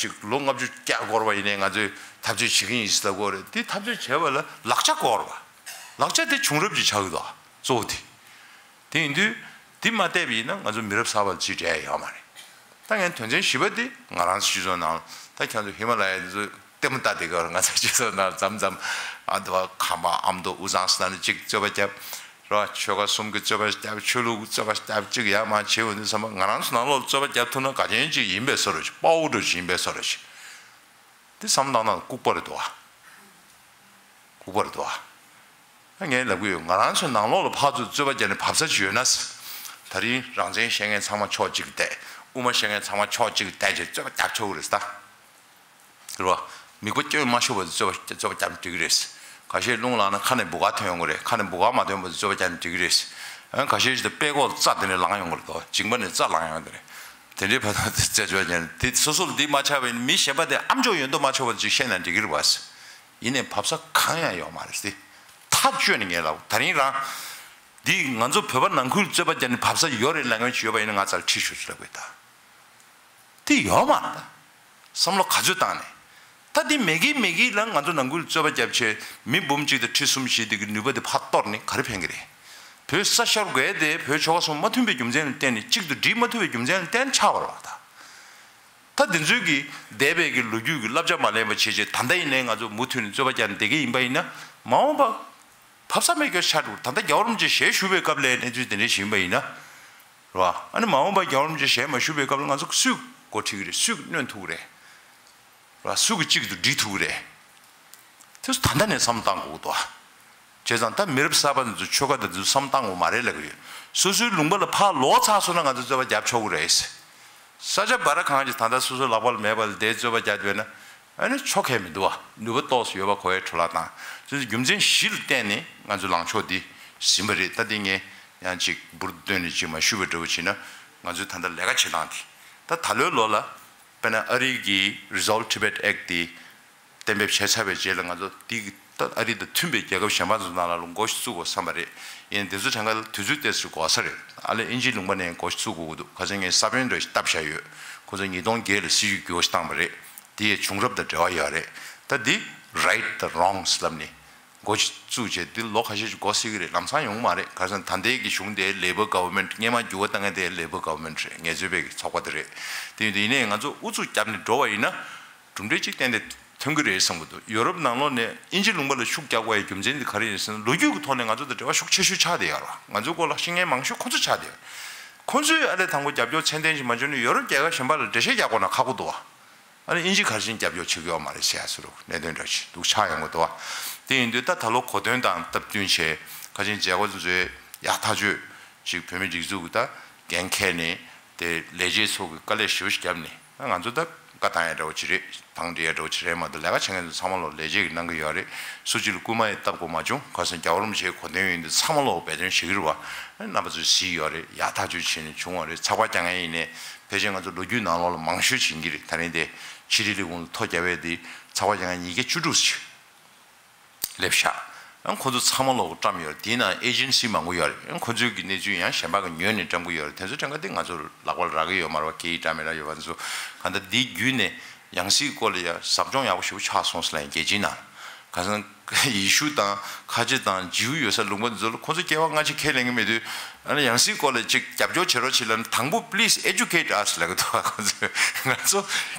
ཅིག་ལོ་ལྔ་བཅུ་བརྒྱ་འགོར་བ་ཡིན་ནའི་ང་ཚོས་འཐབ་རྩོད་བྱེད་ཀྱི་ཡིན་ཟེར་ལབ་ཀྱི་ཡོད་རེད། དེ་འཐབ་རྩོད་བྱས་པ་ལ་ལག་ཆ་དགོས་རེད་བ། ལག་ཆ་དེ་བྱུང་རབས་ཅིག་ཆགས་ཀྱི་འདུག་གཙོ་བོ་དེ། དེ་ཡིན་དུས་དེ་མ་བལྟས་པ་ཡིན་ན་ང་ཚོ་མི་རབས་གསར་པ་ལ་རྩིས་སྤྲད་ཡ་ཡོད་མ་རེད། ད་ངས་དོན་ཚན་བཞི་པ་དེ་ང་རང་ཚོ་སྤྱི་ཚོགས་ནང་། ད་ཁྱེད་ཚོ་ཧི་མ་ལ་ཡ་དེ་ཚོ་ལྟད་མོ་ལྟ་བསྡད་ཀྱི་ཡོད་རེད། ང་ཚོ་སྤྱི་ཚོགས་ནང་མཚམས་མཚམས། ཨ། དེ་བ་ཁམས་པ་ཨ་མདོ་དབུས་གཙང་ཟེར་ནས་གཅིག་རྩོད་པ་བརྒྱབ། རེད་བ། ཆོལ་ཁ་གསུམ་གྱི་རྩོད་པ་བརྒྱབ། ཆོས་ལུགས་ཀྱི་རྩོད་པ་བརྒྱབ། གཅིག་ཡར་མར་བྱེད་འོང་དུས་ཙམ་པ། ང་རང་ཚོ་ནང་ལོགས་ལ་རྩོད་པ་བརྒྱབ་ཐུབ་ན་ག་ཅན་ཅིག་ཡིན་པའི་བཟོ་འདྲ་ཞིག། དཔའ་བོ་འདྲ་ཞིག་ཡིན་པའི་བཟོ་འདྲ་ཞིག། དེ་བསམ་བློ་བཏང་ན་ལྐུགས་པ་རེད་འདུག་ཨ། ལྐུགས་པ་རེད་འདུག་ཨ། ངས་ལབ་གི་ཡོད། ང་རང་ཚོ་ནང་ལོགས་ལ་ཕར་ཚུར་རྩོད་པ་རྒྱག་ནས་བབས་ས་ཅིག་ཡོད་ན། ད་རིང་རང་བཙན་བཤད་མཁན་ཚང་མ་ཕྱོགས་གཅིག་བསྡད། དབུ་མ་བཤད་མཁན་ཚང་མ་ཕྱོགས་གཅིག་བསྡད་བྱས་རྩོད་པ་རྒྱབ་ཆོག་གི་རེད་ད། རེད་བ། མིག་པ་སྐྱོན་མ་ཤོར་བར་རྩོད་པ་རྩོད་པ་རྒྱབ་འགྲིག་གི་རེད། ཁ་ཤས་རླུང་ལངས་ན་ཁ་ནས་འབུ་ག་ཐོན་ཡོང་གི་རེད། ཁ་ནས་འབུ་ག་མ་ཐོན་བར་རྩོད་པ་རྒྱབ་འགྲིག་གི་རེད། ཨ་ཁ་ཤས་ཞིག་ད་དཔྲལ་ཀོག་རྩ་དེ་ནས་ལངས་ཡོང་གི་རེད་དོ། མཇིང་པ་ནས་རྩ་ལངས་ཡོང་གི་རེད། དེ་འདྲའི་བར་དུ་རྩད་གཅོད་ཀྱང་དེ་སོ་སོ་ལ་འདི་མ་ཆགས་པའི་མི་གཞན་པ་དེ་ཨ་མཆོག་ཡོད་མདོག་མ་ཆོག་པ་ཅིག་བཤད་ན་འགྲིག་གི་རེད་བ། ཡིན་ནའི་བབས་ས་གང་ཡང་ཡོད་མ་རེད་དེ། ཐག་གཅོད་ནས་ངས་ལབ། ད་རིང་རང་འདི་ང་ཚོ་བོད་པ་ནང་ཁུལ་རྩོད་པ་རྒྱབ་ནས་བབས་ས་ཡོད་རེད་ལབ་མཁན་ཅིག་ཡོད་པ་ཡིན་ན་ང་རྩར་ཁྲིད་ཤོག་ཅིག་ལབ་དགོས་ད། དེ་ཡོད་མ་རེད་ད། བསམ་བློ་ག་ཚོད་བཏང་ནས། ད་དེ་མེད་ཀི་མེད་ཀི་ལ་ང་ཚོ་ནང་ཁུལ་རྩོད་པ་རྒྱབ་བྱས་མི་འབུམ་གཅིག་དང་ཁྲི་གསུམ་བཞི་དེ་གི་ནུས་པ་དེ་ཕར་གཏོར་ནས་ག་རེ་ཕན་གི་རེད། བོད་ས་ཤོར་དགོས་དེ་བོད་ཆོལ་ཁ་གསུམ་མ་མཐུན་པའི་རྒྱུ་མཚན་ལ་བརྟེན་ནས་གཅིག་ཏུ་སྒྲིལ་མ་ཐུབ་པའི་རྒྱུ་མཚན་ལ་བརྟེན་ཆགས་པ་རེད་བ་ད། ད་དེ་ཚོའི་གི་འདས་པའི་གི་ལོ་རྒྱུས་གི་བསླབ་བྱ་མ་ལེན་པ་བྱས་བྱས་ད་ལྟ་ཡིན་ནའི་ང་ཚོ་མུ་མཐུད་ནས་རྩོད་པ་རྒྱག་ནས་བསྡད་ཀྱི་ཡིན་པ་ཡིན་ན་མ་འོངས་པ་བབས་ས་མེད་སྐྱོ་ཆགས་འགྲོ། ད་ལྟ་རྒྱལ་བ་རིན་པོ་ཆེ་ཞལ་བཞུགས་པའི་སྐབས་ལ་གནས་ཚུལ་དེ་འདྲ་ཞིག་ཡིན་པ་ཡིན་ན། རེད་བ། ཨ་ནི་མ་འོངས་པ་རྒྱལ་བ་རིན་པོ་ཆེ་ཞལ་མ་བཞུགས་པའི་སྐབས་ལ་ང་ཚོ་སུས་འགོ་ཁྲིད་ཀྱི་རེད། སུས་གནོན་ཐུབ་ཀྱི་རེད། རེད་བ། སུ་གིས་གཅིག་ཏུ་སྒྲིལ་ཐུབ་ཀྱི་རེད། དེ་ཚོ་ད་ལྟ་ནས་བསམ་བློ་བཏང་དགོས་ཀྱི་འདུག་བ། བྱས་ཙང་ད་མི་རབས་གསར་པ་འདི་ཚོ་ཆོལ་ཁ་འདི་ཚོ་བསམ་བློ་བཏང་དགོས་མ་རེད་ལབ་ཀྱི་ཡོད། སོ་སོའི་ལུང་པ་ལ་ཕར་ལོག་ཚར་སོང་ན་ང་ཚོ་རྩོད་པ་རྒྱབ་ཆོག་གི་རེད། ས་ཆ་བར་གང་ཅིག་ད་ལྟ་སོ་སོའི་ལག་པ་ལ་མེད་པ་ལ་དེའི་རྩོད་པ་རྒྱག་འདོད་ན། ཨ་ནི་ཆོ་གས་མི་འདུག་བ། ནུས་པ་ཏོག་ཙམ་ཡོད་པ་གོ་ཡའི་འཕྲོ་བརླག་བཏང་། ཅེས་རྒྱུ་མཚན་བཞི་ལ་བརྟེན་ནས་ང་ཚོའི་ལངས་ཕྱོགས་འདི་ཟིན་པ་རེད། ད་འདི་ངས་ཡང་ཅིག་འབུར་བཏོན་ནས་ཅིག་མ་ཞུས་པ་འདྲ་བོ་བྱས་ན་ང་ཚོའི་ད་ལྟ་ལས་ཀ་བྱེད་སྟངས་འདི། ད་ད་ལོའི་ལོ་ལ་དཔེར་ན་ཨ་རི་གི་Resolve Tibet Act་འདི་གཏན་འབེབས་བྱས་ཚར་བའི་རྗེས་ལ་ང་ཚོ་འདི་ད་ཨ་རི་དང་མཐུན་པའི་རྒྱལ་ཁབ་གཞན་པ་ཚོ་ནང་ལ་འགོ་ཞིག་བཙུགས་དགོས་བསམ་པ་རེད། ཡིན་དེ་ཚོ་གྲངས་ཀ་ལ་དུས་ཚོད་ཏོག་ཙམ་འགོར་ས་རེད། ཨ་ལས་དབྱིན་ཇིའི་ལུང་པ་ནས་འགོ་ཞིག་བཙུགས་དགོས་ཀྱི་འདུག་ཁ་སང་ངས་ས་བོན་འདྲ་ཞིག་བཏབ་བཞག་ཡོད། ཁོ་ཚོ་ཉིས་སྟོང་བརྒྱད་ལ་སྲིད་ཇུས་འགྱུར་བ་ཞིག་བཏང་བ་རེད། དེ་ཡི་བྱུང་རབས་དང་འབྲེལ་བ་ཡོད་རེད། ད་འདི་right དང་wrongs་ལབ་ནས་འགོ་ཞིག་བཙུགས་བྱས་འདི་ལོ་ཁ་ཤས་ཤིག་འགོར་སྲིད་ཀྱི་རེད། ལམ་སང་ཡོང་མ་རེད། ཁ་སང་ད་ལྟའི་གི་གཞུང་དེ་Labor Government། སྔས་མ་འགྱུར་བ་བཏང་མཁན་དེ་Labor Government་རེད། ངལ་རྩོལ་བའི་གི་ཚོགས་པ་དེ་རེད། དེ་ཡིན་དུས་ཡིན་ནའི་ང་ཚོ་ཨུ་ཚུགས་བརྒྱབ་ནས་འགྲོ་བ་ཡིན་ན། གྲུབ་འབྲས་གཅིག་ཏན་ཏན་ཐོན་གྱི་རེད་བསམ་གྱི་འདུག་ཡོ་རོབ་ནང་ལོགས་ནས་དབྱིན་ཇི་ལུང་པ་ལ་ཤུགས་རྒྱག་དགོས་ཡའི་རྒྱུ་མཚན་དེ་ག་རེ་ཡིན་ཟེར་ན། ལོ་རྒྱུས་ཀྱི་ཐོག་ནས་ང་ཚོ་དང་འབྲེལ་བ་ཤུགས་ཆེ་ཤོས་ཆགས་བསྡད་ཡོད་རེད་བ། ང་ཚོའི་སྐོར་ལ་ཤེས་མཁན་མང་ཤོས་ཁོ་ཚོ་ཆགས་བསྡད་ཡོད་རེད། ཁོ་ཚོས་ཨ་ལས་དང་པོ་རྒྱབ་སྐྱོར་ཚད་ལྡན་ཞིག་མ་བྱུང་ན་ཡོ་རོབ་རྒྱལ་ཁབ་གཞན་པ་ལ་འགྲེལ་བཤད་རྒྱག་དགོས་ན་ཁག་པོ་འདུག་བ། ཨ་ནི་དབྱིན་ཇི་ག་རེ་བྱས་ནས་རྒྱབ་སྐྱོར་བྱེད་ཀྱི་ཡོད་མ་རེད་ཟེར་ཡ་བཟོ་འདྲ་གནད་དོན་འདྲ་ཞིག་འདུག་ཆགས་ཡོང་གི་འདུག་བ། དེ་ཡིན་དུས་ད་ད་ལོ་གོ་སྟོན་དང་སྟབས་བསྟུན་བྱས་ཁ་ཆེན་མཛད་སྒོ་དེ་ཚོའི་ཡག་ཐག་ཆོད་ཅིག་བོད་མིའི་སྒྲིག་འཛུགས་ཀྱི་ད་འགན་འཁྱེར་ནས་དེ་ལས་བྱེད་ཚོ་གིས་དཀའ་ལས་ཞེ་པོ་ཞིག་བརྒྱབ་ནས། ང་ཚོ་ད་བཀའ་བཏང་ཡ་འདྲ་བོ་ཅིག་རེད། བང་སྒྲིག་ཡ་འདྲ་བོ་ཅིག་རེད་མ་གཏོགས་ལས་ཀ་བྱེད་མཁན་ཚོ་ཚང་མ་ལོ་ལས་བྱེད་ཀྱིས་གནང་གི་ཡོད་རེད། སུ་གཅིག་ལ་རྐུན་མ་ཡང་བཏབ་དགོས་མ་བྱུང་། ཁ་སང་རྒྱལ་བ་རིན་པོ་ཆེའི་གོ་སྟོན་ཡོད་འདི་ཚང་མ་ལོ་འབད་བརྩོན་བྱེད་ཀྱི་རེད་བ། རྣམ་པ་ཚོས་གཟིགས་ཡོད་རེད། ཡག་ཐག་ཆོད་བྱས་ནས་བྱུང་བ་རེད། ཚགས་པར་རྒྱག་མཁན་ཡིན་ནའི་ཕལ་ཆེར་ང་ཚོ་ལོ་རྒྱུས་ནང་ལོགས་ལ་མང་ཤོས་ཕྱིན་གྱི་རེད། ད་རིང་དེ་ཕྱི་དྲིལ་ལས་ཁུངས་ལ་ཐོ་བརྒྱབ་པའི་དེ་ཚགས་པར་རྒྱག་མཁན་ཉིས་བརྒྱ་བཅུ་དྲུག་ཙམ་ཞིག་སླེབས་ཤག་ཨང་ཁོ་ཚོ་ཚང་མ་ལོག་བཀྲམ་ཡོད་རེད། དེའི་ནང་ཨེ་ཇེན་སི་མང་པོ་ཡོད་རེད། ཨང་ཁོ་ཚོའི་གི་གནས་ཚུལ་ཡང་གཞན་པ་གི་ཉོས་ནས་བཀྲམ་གི་ཡོད་རེད། དེ་ཚོ་གྲངས་ཀ་དེ་ང་ཚོ་ལག་པར་རག་གི་ཡོད་མ་རེད་བ། སྐད་ཡིག་འདྲ་མི་འདྲ་ཡོད་པ་ཚོ། གང་ལྟར་འདི་བརྒྱུད་ནས་ཡང་སྲིད་སྐོར་ལ་ཡང་ཟབ་སྦྱོང་ཡག་པོ་ཞེ་པོ་ཆགས་སོང་ཟེར་ལབ་ཡིན་རྒྱལ་སྤྱིའི་ནང་། གང་ཟེར་ན་ཡེ་ཤུ་དང་ཁ་ཆེ་དང་ཇིའུ་ཡོད་ས་ལུང་པ་འདི་ཚོ་ལ་ཁོ་ཚོ་སྐྱེ་བ་སྔ་ཕྱི་ཁས་ལེན་གི་མེད་དུས། ཨ་ནི་ཡང་སྲིད་སྐོར་ལ་ཅིག་རྒྱབ་སྐྱོར་བྱེད་རོགས་བྱེད་ལབ་ན་དང་པོ་please educate us་ལབ་གི་འདུག་ཁོ་ཚོས་ང་ཚོ།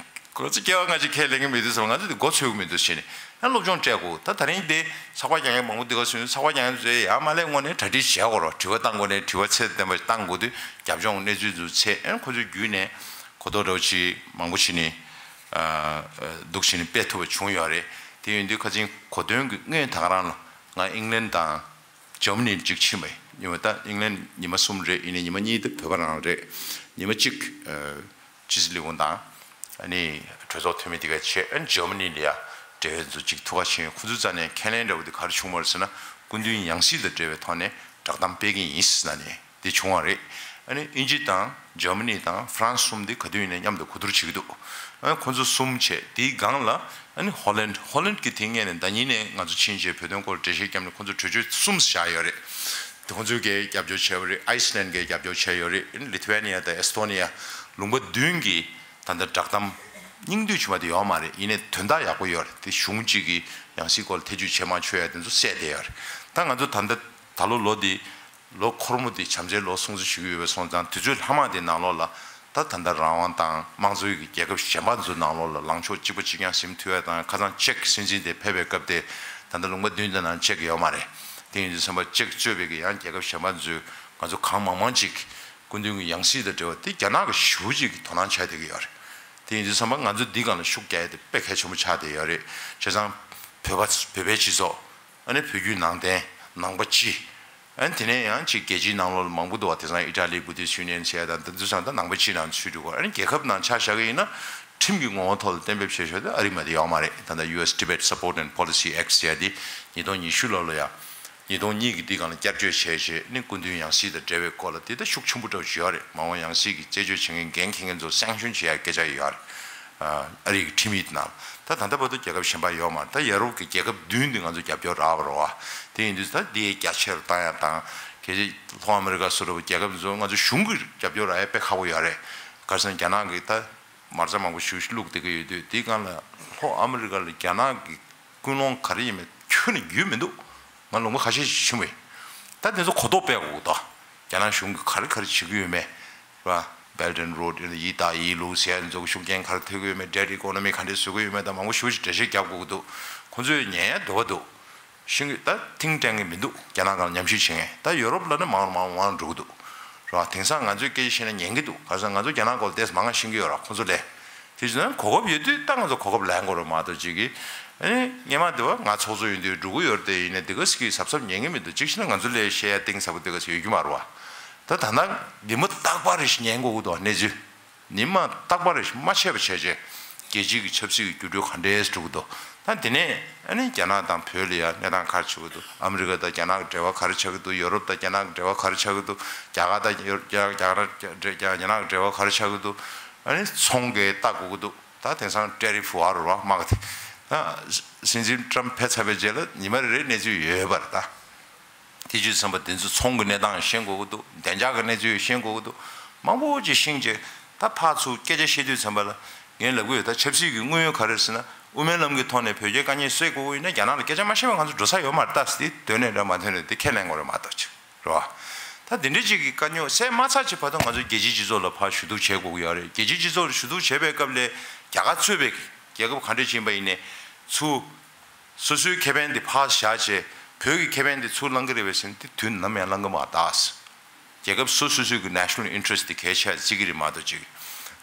ཁོ་ཚོ་སྐྱེ་བ་སྔ་ཕྱི་ཁས་ལེན་གྱི་མེད་དུས་ཙམ་ང་ཚོ་དེ་མགོ་ཚོས་ཀྱི་མི་འདུག་ཟེར་ནས་ཡང་སློབ་སྦྱོང་སྤྲད་དགོས། ད་ད་རིང་དེ་ཚགས་པར་རྒྱག་མཁན་མང་པོ་འདི་ག་སོང་། ཚགས་པར་རྒྱག་མཁན་ཚོས་ཡང་མ་ལས་དངོས་གནས་གྲ་སྒྲིག་བྱེད་དགོས་རོགས། དྲི་བ་བཏང་དགོས་ནས་དྲི་བ་ཚད་ལྡན་པ་བཏང་དགོས་དུས་རྒྱབ་ལྗོངས་གནས་ཚུལ་ཚོ་ཚད་ཡང་ཁོ་ཚོའི་བརྒྱུད་ནས་གོ་རྟོགས་འདྲ་བོ་ཅིག་མང་པོ་ཞིག་ནས་འདུག་ཞིག་ནས་སྤེལ་ཐུབ་པ་བྱུང་ཡོད་རེད། དེ་ཡིན་དུས་ཁ་ཆེན་གོ་སྟོན་གྱི་སྔོན་ད་ག་རང་ལ་ང་ཨིང་ལན་དང་འཇར་མ་ནི་ལ་ཅིག་ཕྱིན་པ་ཡིན། ཉི་མ་ད་ཨིང་ལན་ཉི་མ་གསུམ་རེད། ཡིན་ནའི་ཉི་མ་གཉིས་དེ་བོད་པ་རང་རེད། ཉི་མ་གཅིག་ཕྱི་སྲིད་ལས་ཁུངས་དང་། ཨ་ནི་གྲོས་ཚོགས་འཐུས་མི་དེ་ག་བྱས། ཨ་ནི་འཇར་མ་ནི་ལ་ཡ་འབྲེལ་ཡོད་ཚོ་གཅིག་ཐུག་ག་ཕྱིན། ཁོ་ཚོའི་རྩ་ནས་ཁས་ལེན་འདྲ་བོ་དེ་ག་རེ་བྱུང་བ་རེད་ཟེར་ན། སྐུ་མདུན་ཡང་སྲིད་དང་འབྲེལ་བའི་ཐོག་ནས་བསྒྲགས་གཏམ་སྤེལ་གྱི་ཡིན་ཟེར་ནས་དེ་བྱུང་བ་རེད། ཨ་ནི་དབྱིན་ཇི་དང་འཇར་མ་ནི་དང་ཧྥ་རན་སི་གསུམ་དེ་ག་དུས་ཡིན་ནའི་མཉམ་དུ་གོ་བསྡུར་བྱེད་ཀྱི་འདུག་ཨ་ནི་ཁོ་ཚོ་གསུམ་བྱས། དེའི་སྒང་ལ་ཨ་ནི་ཧོ་ལན། ཧོ་ལན་གྱི་དེ་སྔོན་ནས་ཟླ་ཉིན་ནས་ང་ཚོ་ཕྱིན་བྱས་བོད་དོན་སྐོར་འགྲེལ་བཤད་བརྒྱབ་ནས་ཁོ་ཚོ་གྲོས་ཆོད་གསུམ་བཞག་ཡོད་རེད། དེ་ཁོ་ཚོས་གས་རྒྱབ་སྐྱོར་བྱས་པ་རེད། ཨའི་སི་ལན་གས་རྒྱབ་སྐྱོར་བྱས་ཡོད་རེད། ཨ་ནི་ལི་ཐུ་ཝེ་ནི་ཡ་དང་ཨེ་སི་ཐོ་ནི་ཡ་ལུང་པ་བདུན་གྱིས། ད་ལྟ་བསྒྲགས་གཏམ་སྙིང་བསྡུས་བྱུང་བ་དེ་ཡོད་མ་རེད། ཡིན་ནའི་དོན་དག་ཡག་པོ་ཡོད་རེད། དེ་གཞུང་གཅིག་གིས་ཡང་སྲིད་སྐོར་ལ་ཐེ་ཇུས་བྱེད་མ་ཆོག་ཡ་དེ་ཚོ་གསལ་བསྡད་ཡོད་རེད། ད་ང་ཚོ་ད་ལྟ་ད་ལོ་ལོ་འདི་ལོ་འཁོར་མོ་འདི་བྱམས་བརྩེའི་ལོ་སྲུང་བརྩི་ཞུ་གི་ཡོད་པའི་སོང་ཙང་དུས་ཚོད་ལྷག་མ་དེ་ནང་ལོགས་ལ་ད་ད་ལྟ་རང་དབང་དང་དམངས་གཙོའི་གི་རྒྱལ་ཁབ་གཞན་པ་ཚོའི་ནང་ལོགས་ལ་ལངས་ཕྱོགས་གཅིག་པ་གཅིག་རྐྱང་ཟིན་ཐུབ་ཡ་དང་། ཁ་སང་ཅེཀ་སྲིད་འཛིན་དེ་ཕེབས་པའི་སྐབས་དེ་ད་ལྟ་ལུང་པ་བདུན་དེ་ནང་ཅེཀ་ཡོད་མ་རེད། དེ་ཡིན་དུས་ཙམ་པ་ཅེཀ་གཙོས་པའི་གི་ཡང་རྒྱལ་ཁབ་གཞན་པ་ཚོས་ང་ཚོ་གང་མང་མང་ཅིག་སྐུ་མདུན་གྱི་ཡང་སྲིད་དང་འབྲེལ་བ་དེ་རྒྱ་ནག་གི་ཞེ་པོ་ཅིག་གིས་དོ་སྣང་བྱས་བསྡད་ཀྱི་ཡོད་རེད། དེ་ཡིན་དུས་ཙམ་པ་ང་ཚོ་འདི་སྒང་ལ་ཤུགས་རྒྱག་ཡ་དེ་དཔེ་གལ་ཆེན་པོ་ཆགས་བསྡད་ཡོད་རེད། བྱས་ཙང་བོད་པ་བོད་པའི་སྤྱི་ཚོགས། ཨ་ནི་བོད་བརྒྱུད་ནང་བསྟན་ནང་པ་སྤྱི། ཨ་ནི་དེ་ནས་ཡང་ཅིག་རྒྱལ་སྤྱིའི་ནང་ལོགས་ལ་མང་པོ་འདུག་བ། དེང་སང་ཨི་ཊ་ལི་བུ་དིསི་ཡུ་ནི་ཡན་ཟེར་ཡ་དང་དེ་ཚོ་ཚང་མ་ནང་པའི་སྤྱིའི་ནང་ཚུད་འགྲོ་གི་རེད། ཨ་ནི་རྒྱལ་ཁབ་ནང་ཆ་བཞག་གི་ཡིན་ན་ཁྲིམས་ཀྱི་ངོ་བོ་ཐོག་ལ་གཏན་འབེབས་བྱས་ཆོག་དེ་ཨ་རི་མ་དེ་ཡོད་མ་རེད། ད་ལྟ་ཡུ་ཨེས་Tibet Support and Policy Act ཟེར་ཡ་དེ་ཉིས་སྟོང་ཉི་ཤུ་ལོ་ལ་ཡ། ཉིས་སྟོང་གཉིས་ཀྱི་འདི་སྒང་ལ་བསྐྱར་བཅོས་བྱས་རྗེས་ནི་སྐུ་མདུན་ཡང་སྲིད་དང་འབྲེལ་བའི་སྐོར་ལ་དེ་ལྟ་ཤུགས་ཆེན་པོ་འདྲ་བོ་ཞིག་ཡོད་རེད། མ་འོངས་ཡང་སྲིད་ཀྱི་རྩད་གཅོད་བྱེད་མཁན་འགན་འཁྱེར་མཁན་ཚོ་སེང་ཤུན་བྱེད་ཡ་སྐད་ཆ་ཡོད་རེད། ཨ་རི་གི་ཁྲིམས་ཡིག་ནང་ད་ད་ལྟ་བར་དུ་རྒྱལ་ཁབ་གཞན་པ་ཡོད་མ་རེད། ད་ཡ་རོབ་ཀྱི་རྒྱལ་ཁབ་བདུན་འདི་ང་ཚོ་རྒྱབ་སྐྱོར་རག་པ་རེད་བ། དེ་ཡིན་དུས་ད་འདི་རྒྱ་ཆེ་རུ་བཏང་ཡ་དང་གལ་སྲིད་ལྷོ་ཨ་མི་རི་ཀ་སོགས་རྒྱལ་ཁབ་ཚོ་ང་ཚོ་གཞུང་གི་རྒྱབ་སྐྱོར་རག་ཡ་དཔེ་ཁག་པོ་ཡོད་རེད། ག་རེ་ཟེར་ན་རྒྱ་ནག་གི་ད། མ་རྩ་མང་པོ་ཞིག་བླུགས་བསྡད་ཀྱི་ཡོད་དུས་དེའི་སྒང་ལ་ལྷོ་ཨ་མི་རི་ཀ་ལ་རྒྱ་ནག་གི་ཀུན་སློང་ག་རེ་ཡིན་མིན་ཁྱོན་ནས་རྒྱུས་མི་འདུག་ང་ལུང་པ་ཁ་ཤས་ཤིག་ཕྱིན་པ་ཡིན། ད་དེ་ཚོ་གོ་རྟོགས་སྤེལ་དགོས་ཀྱི་འདུག་རྒྱ་ནག་གཞུང་གིས་ག་རེ་ག་རེ་བྱེད་ཀྱི་ཡོད་མེད་རེད་བ། Belt and Road ཡིན་ན་ཡིན་ད་ཡིན་ལུགས་ཟེར་ཡ་ཚོ་གི་ཤུགས་རྐྱེན་ག་རེ་ཐེབས་ཀྱི་ཡོད་མེད། Debt Economy ག་འདྲས་བཟོ་གི་ཡོད་མེད་དང་མང་པོ་ཞེ་པོ་ཞིག་འགྲེལ་བཤད་རྒྱབ་དགོས་ཀྱི་འདུག་ཁོང་ཚོས་ཉན་ཡ་འདོད་པ་འདུག་ཤེས་ཀྱི་ད་ཐིང་ཀྲེང་གི་མི་འདུག་རྒྱ་ནག་སྒང་ལ་ཉམས་ཞིབ་བྱེད་མཁན། ད་ཡོ་རོབ་ལ་ནི་མང་རུ་མང་རུ་མང་རུ་འགྲོ་གི་འདུག་རེད་བ། དེང་སང་ང་ཚོས་སྐད་ཆ་བཤད་ན་ཉན་གི་འདུག་ག་རེ་ཟེར་ན་ང་ཚོ་རྒྱ་ནག་སྐོར་ལ་ཏོག་ཙམ་མང་ང་ཤེས་ཀྱི་ཡོད་རེད་བ། ཁོང་ཚོ་ལས་དེ་བྱས་ན་གོ་སྐབས་ཡོད་དུས་ད་ང་ཚོ་གོ་སྐབས་ལེན་དགོས་རེད་མ་གཏོགས་ཅིག་གིས་ཨ་ནི་སྔོན་མ་དེ་བ་ང་ཚོགས་གཙོ་ཡིན་དུས་འགྲོ་གི་ཡོད་རེད་དེ། ཡིན་ནའི་དེ་ག་ཟེ་གིས་གཟབ་གཟབ་ཉན་གི་མི་འདུག་གཅིག་བྱས་ན་ང་ཚོ་ལས་བཤད་ཡ་གཏིང་ཟབ་པོ་དེ་ག་ཟེ་ཡོད་རྒྱུ་མ་རེད་བ། ད་ད་ལྟ་ཉི་མ་རྟག་པར་རེ་ཞིག་ཉན་དགོས་ཀྱི་འདུག་གནས་ཚུལ། ཉི་མ་རྟག་པར་རེ་ཞིག་མ་ཆད་པ་བྱས་རྗེས་རྒྱལ་སྤྱིའི་གི་ཆབ་སྲིད་ཀྱི་འགྱུར་འགྲོས་ག་འདྲས་འགྲོ་གི་འདུག་ད་དེ་ནས་ཨ་ནི་རྒྱ་ནག་དང་བོད་ལ་ཡ་གནས་སྟངས་ག་རེ་ཆགས་ཀྱི་འདུག་ཨ་མི་རི་ཀ་དང་རྒྱ་ནག་གི་འབྲེལ་བ་ག་རེ་ཆགས་ཀྱི་འདུག་ཡོ་རོབ་དང་རྒྱ་ནག་གི་འབྲེལ་བ་ག་རེ་ཆགས་ཀྱི་འདུག་རྒྱ་གར་དང་ཡོ་རྒྱ་རྒྱ་རྒྱ་རྒྱ་རྒྱ་ནག་གི་འབྲེལ་བ་ག་རེ་ཆགས་ཀྱི་འདུག་ཨ་ནི་ཚོང་གི་ལྟ་དགོས་ཀྱི་འདུག་ད་དེང་སང་ཊེ་རིཕ་བར་རོ་དམག་དེ་ད་སྲིད་འཛིན་ཊྲམ་ཕེབས་ཚར་བའི་རྗེས་ལ་ཉི་མ་རེ་རེ་གནས་ཚུལ་ཡོད་པ་རེད་ད། དེ་བྱས་ཙང་པ་དེ་ཚོ་ཚོང་གི་གནས་སྟངས་ཤེས་དགོས་ཀྱི་འདུག་བདེ་འཇགས་ཀྱི་གནས་ཚུལ་ཤེས་དགོས་ཀྱི་འདུག་མང་པོ་ཅིག་ཤེས་རྗེས་ད་ཕར་ཚུར་སྐད་ཆ་བཤད་དུས་ཙམ་པ་ལ་ངས་ལབ་ཀྱི་ཡོད། ད་ཆབ་སྲིད་ཀྱི་དངོས་ཡོད་ག་རེ་ཟེར་ན་དབུ་མའི་ལམ་གྱི་ཐོག་ནས་བོད་རྒྱའི་དཀའ་ངལ་སེལ་དགོས་ཀྱི་ཡིན་ན་རྒྱ་ནག་ལ་སྐད་ཆ་མ་བཤད་པ་ང་ཚོ་འགྲོ་ས་ཡོད་མ་རེད། ད་དེ་འདོད་ནས་འདྲ་མ་འདོད་ནས་དེ་ཁས་ལེན་དགོས་རེད་མ་གཏོགས་ཅིག་རེད་བ། ད་དེ་འདྲ་ཅིག་གི་དཀའ་རྙོག་སེལ་མ་ཚར་ཅིག་བར་དུ་ང་ཚོ་རྒྱལ་སྤྱིའི་སྤྱི་ཚོགས་ལ་ཕར་ཞུ་གཏུག་བྱེད་དགོས་ཀྱི་ཡོད་རེད། རྒྱལ་སྤྱིའི་སྤྱི་ཚོགས་ལ་ཞུ་གཏུག་བྱེད་པའི་སྐབས་ལ་རྒྱ་གར་གཙོས་པའི་རྒྱལ་ཁབ་ག་འདྲ་ཅིག་ཡིན་པ་ཡིན་ནའི་ཚུར། སོ་སོའི་ཁེ་ཕན་དེ་ཕར་བཞག་བྱས་བོད་ཀྱི་ཁེ་ཕན་དེ་ཚུར་བླང་གི་རེད་པས་ཟེར་ན་དེ་དུས་ནམ་ཡང་བླང་གི་མ་རེད། རྒྱལ་ཁབ་སོ་སོ་སོའི་གི་ནེ་ཤ་ནལ་ཨིན་ཊི་རེ་སི་ཊི་དེ་གལ་ཆེ་བརྩི་གི་རེད་མ་གཏོགས་ཅིག་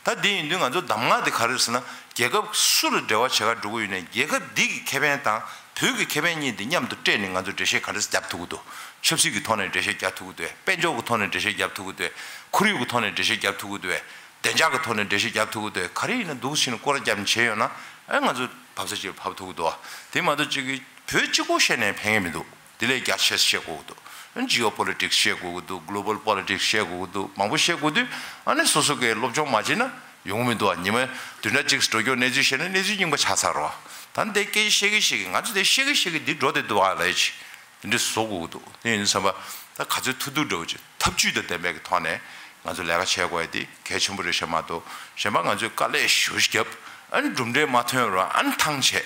ད་དེ་ཡིན་དུས་ང་ཚོ་གདམས་ངག་དེ་ག་རེ་རེད་ཟེར་ན་རྒྱལ་ཁབ་སུ་ལ་འབྲེལ་བ་བྱེད་ག་འགྲོ་གི་ཡོད་ནའི་རྒྱལ་ཁབ་འདི་གི་ཁེ་ཕན་དང་བོད་ཀྱི་ཁེ་ཕན་གཉིས་འདི་མཉམ་དུ་སྤྲད་ནས་ང་ཚོ་འགྲེལ་བཤད་ག་འདྲས་རྒྱབ་ཐུབ་ཀྱི་འདུག་ཆབ་སྲིད་ཀྱི་ཐོག་ནས་འགྲེལ་བཤད་རྒྱབ་ཐུབ་ཀྱི་འདུག་དཔལ་འབྱོར་གྱི་ཐོག་ནས་འགྲེལ་བཤད་རྒྱབ་ཐུབ་ཀྱི་འདུག་ཁོར་ཡུག་གི་ཐོག་ནས་འགྲེལ་བཤད་རྒྱབ་ཐུབ་ཀྱི་འདུག་བདེ་འཇགས་ཀྱི་ཐོག་ནས་འགྲེལ་བཤད་རྒྱབ་ཐུབ་ཀྱི་འདུག་ག་རེ་ཡིན་ན་འདུག་ཟེར་ནས་སྐོར་ར་རྒྱབ་ནས་བྱས་ཡོད་ན་ཨེ་ང་ཚོ་བབས་ས་ཅིག་ལ་བབས་ཐུབ་ཀྱི་འདུག་དེ་མ་གཏོགས་ཅིག་གི་བོད་གཅིག་པོ་བཤད་ནས་ཕན་གྱི་མི་འདུག་དེ་ལས་རྒྱ་ཆེ་བཤད་དགོས་ཀྱི་འདུག་ཨ་ནི་ཇི་ཨོ་པོ་ལི་ཊིག་སི་བཤད་དགོས་ཀྱི་འདུག་གྷི་ལོ་བལ་པོ་ལི་ཊིག་སི་བཤད་དགོས་ཀྱི་འདུག་མང་པོ་བཤད་དགོས་དུས་ཨ་ནི་སོ་སོ་གིས་སློབ་སྦྱོང་མ་བྱས་ན་ཡོང་གི་མི་འདུག་ཨ་ཉི་མ་བདུན་ཕྲག་གཅིག་འགྲོ་རྒྱུ་གནས་ཚུལ་བཤད་ན་གནས་ཚུལ་རྙིང་པ་ཆགས་ཚར་རོ། ད་འདི་སྐད་ཆ་བཤད་གི་བཤད་གི་ང་ཚོ་འདི་བཤད་གི་བཤད་གི་འདི་འགྲོ་བསྡད་འདུག་ཨ་ལས་ཅི། དེ་འདྲ་བཟོ་དགོས་ཀྱི་འདུག་དེ་ཡིན་དུས་ཙམ་པ་ད་ག་ཚོད་ཐུབ་ཐུབ་འདྲ་བོ་ཅིག་ཐབས་ཇུས་དང་ལྡན་པའི་གི་ཐོག་ནས་ང་ཚོ་ལས་ཀ་བྱེད་དགོས་ཡ་དེ་གལ་ཆེན་པོ་རེད་ཤག་མ་གཏོགས་གཞན་པ་ང་ཚོས་དཀའ་ལས་ཞེ་པོ་ཞིག་བརྒྱབ་ཨ་ནི་གྲུབ་འབྲས་མ་ཐོན་རུང་ཨ་ནི་ཐང་ཆད།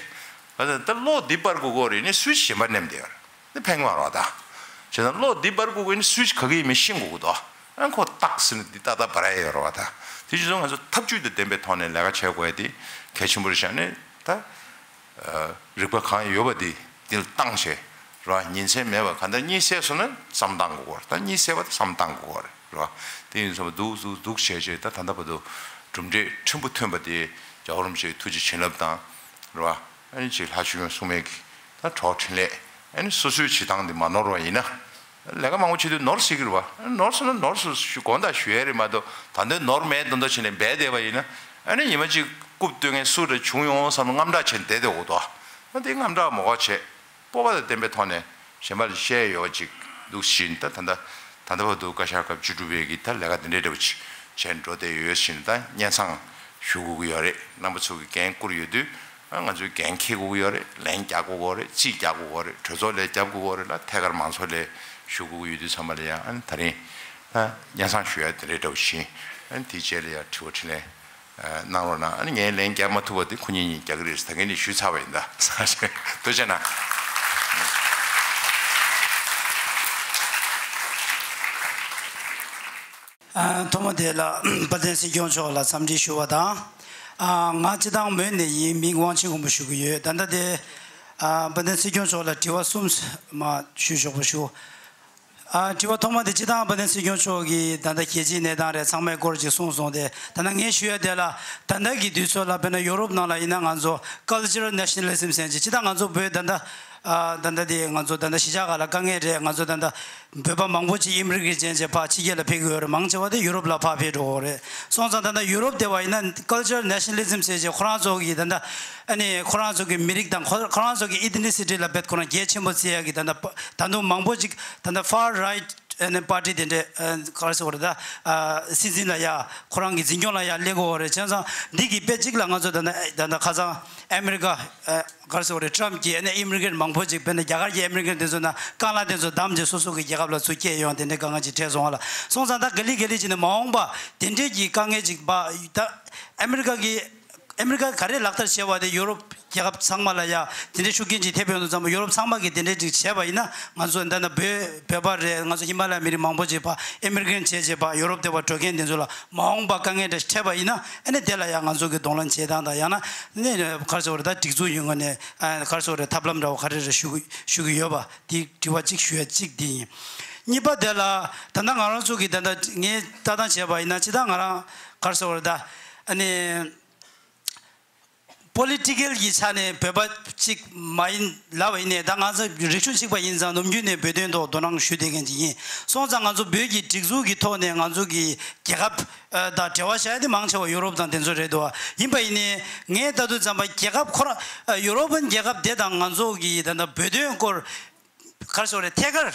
ད་ལྟ་གློག་འདི་སྤར་དགོས་ཀྱི་རེད་ནི་སུའི་ཅི་གཞན་པ་མནན་བསྡད་ཡོད་རེད། འདི་ཕན་གྱི་མ་རེད་བ་ད། བྱས་ཙང་གློག་འདི་སྤར་དགོས་ཀྱི་ནི་སུའི་ཅི་ག་གི་ཡིན་མིན་ཤེས་དགོས་ཀྱི་འདུག་ཨ་ཁོ་ཏག་ཟེར་ནས་འདི་ཏག་ཏག་འབར་ཡ་ཡོད་རེད་བ་ད། དེ་བྱས་ཙང་ང་ཚོ་ཐབས་ཇུས་དང་ལྡན་པའི་ཐོག་ནས་ལས་ཀ་བྱེད་དགོས་ཡ་དེ་གལ་ཆེན་པོ་རེད་ཤག་ནི་ད། རིག་པ་གང་ཡོད་པ་དེ་འདི་ལ་བཏང་བྱས་ར་ཉིན་མཚན་མེད་པར་གང་ལྟར་གཉིད་སད་སོང་ན་བསམ་བཏང་དགོས་ཀྱི་རེད། ད་གཉིད་སད་པ་དེ་བསམ་བཏང་དགོས་ཀྱི་རེད་ར། དེ་ཡིན་ཙང་འདུག་འདུག་འདུག་བྱས་བྱས་ད་ད་ལྟ་བར་དུ་གྲུབ་འབྲས་ཕྲན་བུ་ཐོན་པ་དེ་རྒྱལ་བ་རིན་པོ་ཆེའི་ཐུགས་རྗེ་བྱིན་རླབས་དང་ར། ཨ་ནི་ཅིག་ལྷ་ཆོས་སྐྱོང་སྲུང་མའི་གི་ད་གྲོགས་འཕྲིན་ལས་ཨ་ནི་སོ་སོའི་བྱེད་སྟངས་འདི་མ་ནོར་བ་ཡིན་ན། ལས་ཀ་མང་པོ་བྱེད་དུས་ནོར་སྲིད་ཀྱི་རེད་བ། ནོར་སོང་ན་ནོར་སོང་ཞུ་དགོངས་དག་ཞུ་ཡས་རེད་མ་གཏོགས་ད་འདོད་ནོར་མེད་མདོག་མདོག་བྱས་ནས་འབད་བསྡད་པ་ཡིན་ན་ཨ་ནི་ཉི་མ་གཅིག་རྐུབ་བཏོན་མཁན་སུ་རེ་བྱུང་ཡོང་བསམ་ནས་དངངས་སྐྲག་བྱས་ནས་བསྡད་བསྡད་དགོས་འདུག་ཨ་དེ་དངངས་སྐྲག་མ་དགོས་བྱས་སྤོབས་པ་དང་ལྡན་པའི་ཐོག་ནས་གཞན་པ་ལ་བཤད་ཡོད་ཅིག་འདུག་བཞིན་ད་ད་ལྟ་ད་ལྟ་བར་དུ་བཀའ་ཤག་སྐབས་བཅུ་དྲུག་པའི་གི་ད་ལས་ཀ་འདི་འདྲའི་འདྲ་བོ་ཅིག་བྱས་ནས་འགྲོ་བསྡད་ཡོད་བཞིན་ད་སྙན་སེང་ཞུ་དགོས་ཀྱི་ཡོད་རེད། རྣམ་པ་ཚོ་གི་འགན་བསྐུར་ཡོད་དུས། ང་ཚོས་འགན་འཁྱེར་དགོས་ཀྱི་ཡོད་རེད། ལན་རྒྱག་དགོས་ཀྱི་ཡོད་རེད། རྩིས་རྒྱག་དགོས་ཀྱི་ཡོད་རེད། གྲོས་ཚོགས་ལ་རྒྱབ་དགོས་ཀྱི་ཡོད་རེད་ལ་ཐད་ཀར་མང་ཚོགས་ལ་ཞུ་དགོས་ཀྱི་ཡོད་དུས་ཚང་མ་ལ་ཡང་ཨ་ནི་ད་རིང་ད་སྙན་སེང་ཞུ་ཡ་དེ་རེད་འདྲ་བོ་བཞིན་ཨ་ནི་དེའི་རྗེས་ལ་ཡང་དྲི་བ་དྲིས་ལན་གནང་རོགས་གནང་། ཨ་ནི་ངས་ལན་རྒྱག་མ་ཐུབ་པ་དེ་ཁོ་གཉིས་གཉིས་རྒྱག་གི་རེད། ད་གིན་ནས་ཞུས་ཚར་བ་ཡིན་ད། ཐུགས་རྗེ་གནང་། ཨ། ཐོག་མ་དེ་ལ་དཔལ་ལྡན་སྲིད་སྐྱོང་མཆོག་ལ་འཚམས་འདྲི་ཞུ་བ་དང་། ཨ། ང་སྤྱི་བཏང་མོན་ནས་ཡིན། མིང་དབང་ཆེན་དགོན་པ་ཞུ་གི་ཡོད། ད་ལྟ་དེ། ཨ། དཔལ་ལྡན་སྲིད་སྐྱོང་མཆོག་ལ་དྲི་བ་གསུམ་མ་ཞུ་ཆོག་པ་ཞུ། ཨ། དྲི་བ་ཐོག་མ་དེ་སྤྱིར་བཏང་དཔལ་ལྡན་སྲིད་སྐྱོང་མཆོག་གིས་ད་ལྟ་གལ་ཆེའི་གནས་སྟངས་རེད། ཚང་མའི་སྐོར་ཅིག་གསུངས་སོང་སྟེ། ད་ལྟ་ངས་ཞུ་ཡ་དེ་ལ། ད་ལྟ་གི་དུས་ཚོད་ལ་དཔེར་ན་ཡོ་རོབ་ནང་ལ་ཡིན་ན་ང་ཚོ་cultural nationalism ཟེར་ཅིག་སྤྱིར་བཏང་ང་ཚོ་བོད་ད་ལྟ། ཨ། ད་ལྟ་དེ་ང་ཚོ་ད་ལྟ་གཞིས་ཆགས་ཁག་ལ་དཀའ་ངལ་རེད། ང་ཚོ་ད་ལྟ་བོད་པ་མང་པོ་ཅིག་ཨི་མི་གྷི་རེཊ་བྱས་བྱས་ཕར་ཕྱི་རྒྱལ་ལ་ཕེབས་ཀྱི་ཡོད་རེད། མང་ཆེ་བ་དེ་ཡུ་རོབ་ལ་ཕར་ཕེབས་འགྲོ་གི་རེད། སོང་ཙང་ད་ལྟ་ཡུ་རོབ་དེ་བ་ཡིན་ན་cultural nationalism ཟེར་བྱས་ཁོ་རང་ཚོ་གི་ད་ལྟ། ཨ་ནི་ཁོ་རང་ཚོ་གི་མི་རིགས་དང་ཁོ་ཁོ་རང་ཚོ་གི་ethnicity ལ་དཔེ་ཁོ་རང་གལ་ཆེན་པོ་བརྩི་ཡ་གི་ད་ལྟ་ད་དུང་མང་པོ་ཅིག་ད་ལྟ་far right ཨ་ནི་པར་ཊི་དེ་འདྲས། ཨ། ག་རེ་ཟེར་དགོས་རེད། ད། ཨ། སྲིད་འཛིན་ལ་ཡ་ཁོ་རང་གི་འཛིན་སྐྱོང་ལ་ཡ་སླེབས་ཀྱི་ཡོད་རེད། བྱས་ཙང་འདི་གི་དཔེ་གཅིག་ལ་ང་ཚོ་ད་ལྟ་ད་ལྟ་ཁ་སང་ཨ་མི་རི་ཀ། ཨ། ག་རེ་ཟེར་དགོས་རེད། ཊམ་གྱིས་ཨ་ནི་ཨི་མི་གྷི་རེཊ་མང་པོ་ཅིག་དཔེར་ན་རྒྱ་གར་གྱི་ཨི་མི་གྷི་རེཊ་དེ་ཚོ་ན་རྐང་ལག་དེ་ཚོ་བསྡམས་བྱས་སོ་སོ་གི་རྒྱལ་ཁབ་ལ་ཚུར་སྐྱེལ་ཡོང་། དེ་འདྲའི་དཀའ་ངལ་ཅིག་འཕྲད་སོང་བ་ལ། སོང་ཙང་ད་ག་ལེ་ག་ལེ་བྱས་ནས་མ་འོངས་པ་དེ་འདྲའི་གི་དཀའ་ངལ་ཅིག་པ་ད་ཨ་མི་རི་ཀ་གི་ཨ་མི་རི་ཀ་ག་རེ་ལག་བསྟར་བྱས་པ་དེ་ཡུ་རོབ་རྒྱལ་ཁབ་ཚང་མ་ལ་ཡ་དེ་འདྲའི་ཤུགས་རྐྱེན་ཅིག་ཐེབས་ཡོང་དུས་ཙམ་པ། ཡུ་རོབ་ཚང་མ་གིས་དེ་འདྲའི་ཅིག་བྱས་པ་ཡིན་ན། ང་ཚོ་འདི་ན་བོད་བོད་པ་རེད། ང་ཚོ་ཧི་མ་ལ་ཡ་མི་རིགས་མང་པོ་ཅིག་ཕར་ཨི་མི་གྷི་རེཊ་བྱས་བྱས་ཕར་ཡུ་རོབ་དེ་བར་འགྲོ་མཁན་དེ་ཚོ་ལ་མ་འོངས་པ་དཀའ་ངལ་འདྲ་ཞིག་འཕྲད་པ་ཡིན་ན། ཨ་ནི་དེ་ལ་ཡ་ང་ཚོ་གི་གདོང་ལེན་བྱེད་སྟངས་དང་། ཡང་ན་ནི་ག་རེ་ཟེར་དགོས་རེད། ད་སྒྲིག་འཛུགས་ཡོད་ངོས་ནས། ཨ། ག་རེ་ཟེར་དགོས་རེད། ཐབས་ལམ་འདྲ་བོ་ག་རེ་རེ་ཞུ་གི་ཞུ་གི་ཡོད་པ། དེ་དྲི་བ་གཅིག་ཞུ་ཡ་གཅིག་དེ་ཡིན། གཉིས་པ་དེ་ལ་ད་ལྟ་ང་རང་ཚོ་གི་ད་ལྟ་ངས་ལྟ་སྟངས་བྱས་པ་ཡིན་ན། སྤྱིར་བཏང་ང་རང་ག་རེ་ཟེར་དགོས་རེད། ད་ཨ་ནི་པོ་ལི་ཊི་ཀལ་གྱི་ཆ་ནས་བོད་པ་གཅིག་མ་ཡིན་ལབ་པ་ཡིན་ནའི། ད་ང་ཚོ་རིག་གཞུང་གཅིག་པ་ཡིན་ཙང་། ནམ་རྒྱུན་ནས་བོད་དོན་ཐོག་དོ་སྣང་ཞུ་བསྡད་མཁན་ཅིག་ཡིན། སོང་ཙང་ང་ཚོ་བོད་ཀྱི་སྒྲིག་འཛུགས་ཀྱི་ཐོག་ནས་ང་ཚོ་གི་རྒྱལ་ཁབ་ཨ་དང་འབྲེལ་བ་བྱ་ཡ་དེ་མང་ཆེ་བ་ཡུ་རོབ་དང་དེ་ཚོ་རེད་འདུག་བ། ཡིན་པ་ཡིན་ནའི་ངས་ལྟ་དུས་ཙམ་པ་རྒྱལ་ཁབ་ཁོ་རང་། ཨ། ཡུ་རོབ་པན་རྒྱལ་ཁབ་དེ་དང་ང་ཚོ་གི་ད་ལྟ་བོད་དོན་སྐོར་ག་རེ་ཟེར་དགོས་རེད། ཐད་ཀར་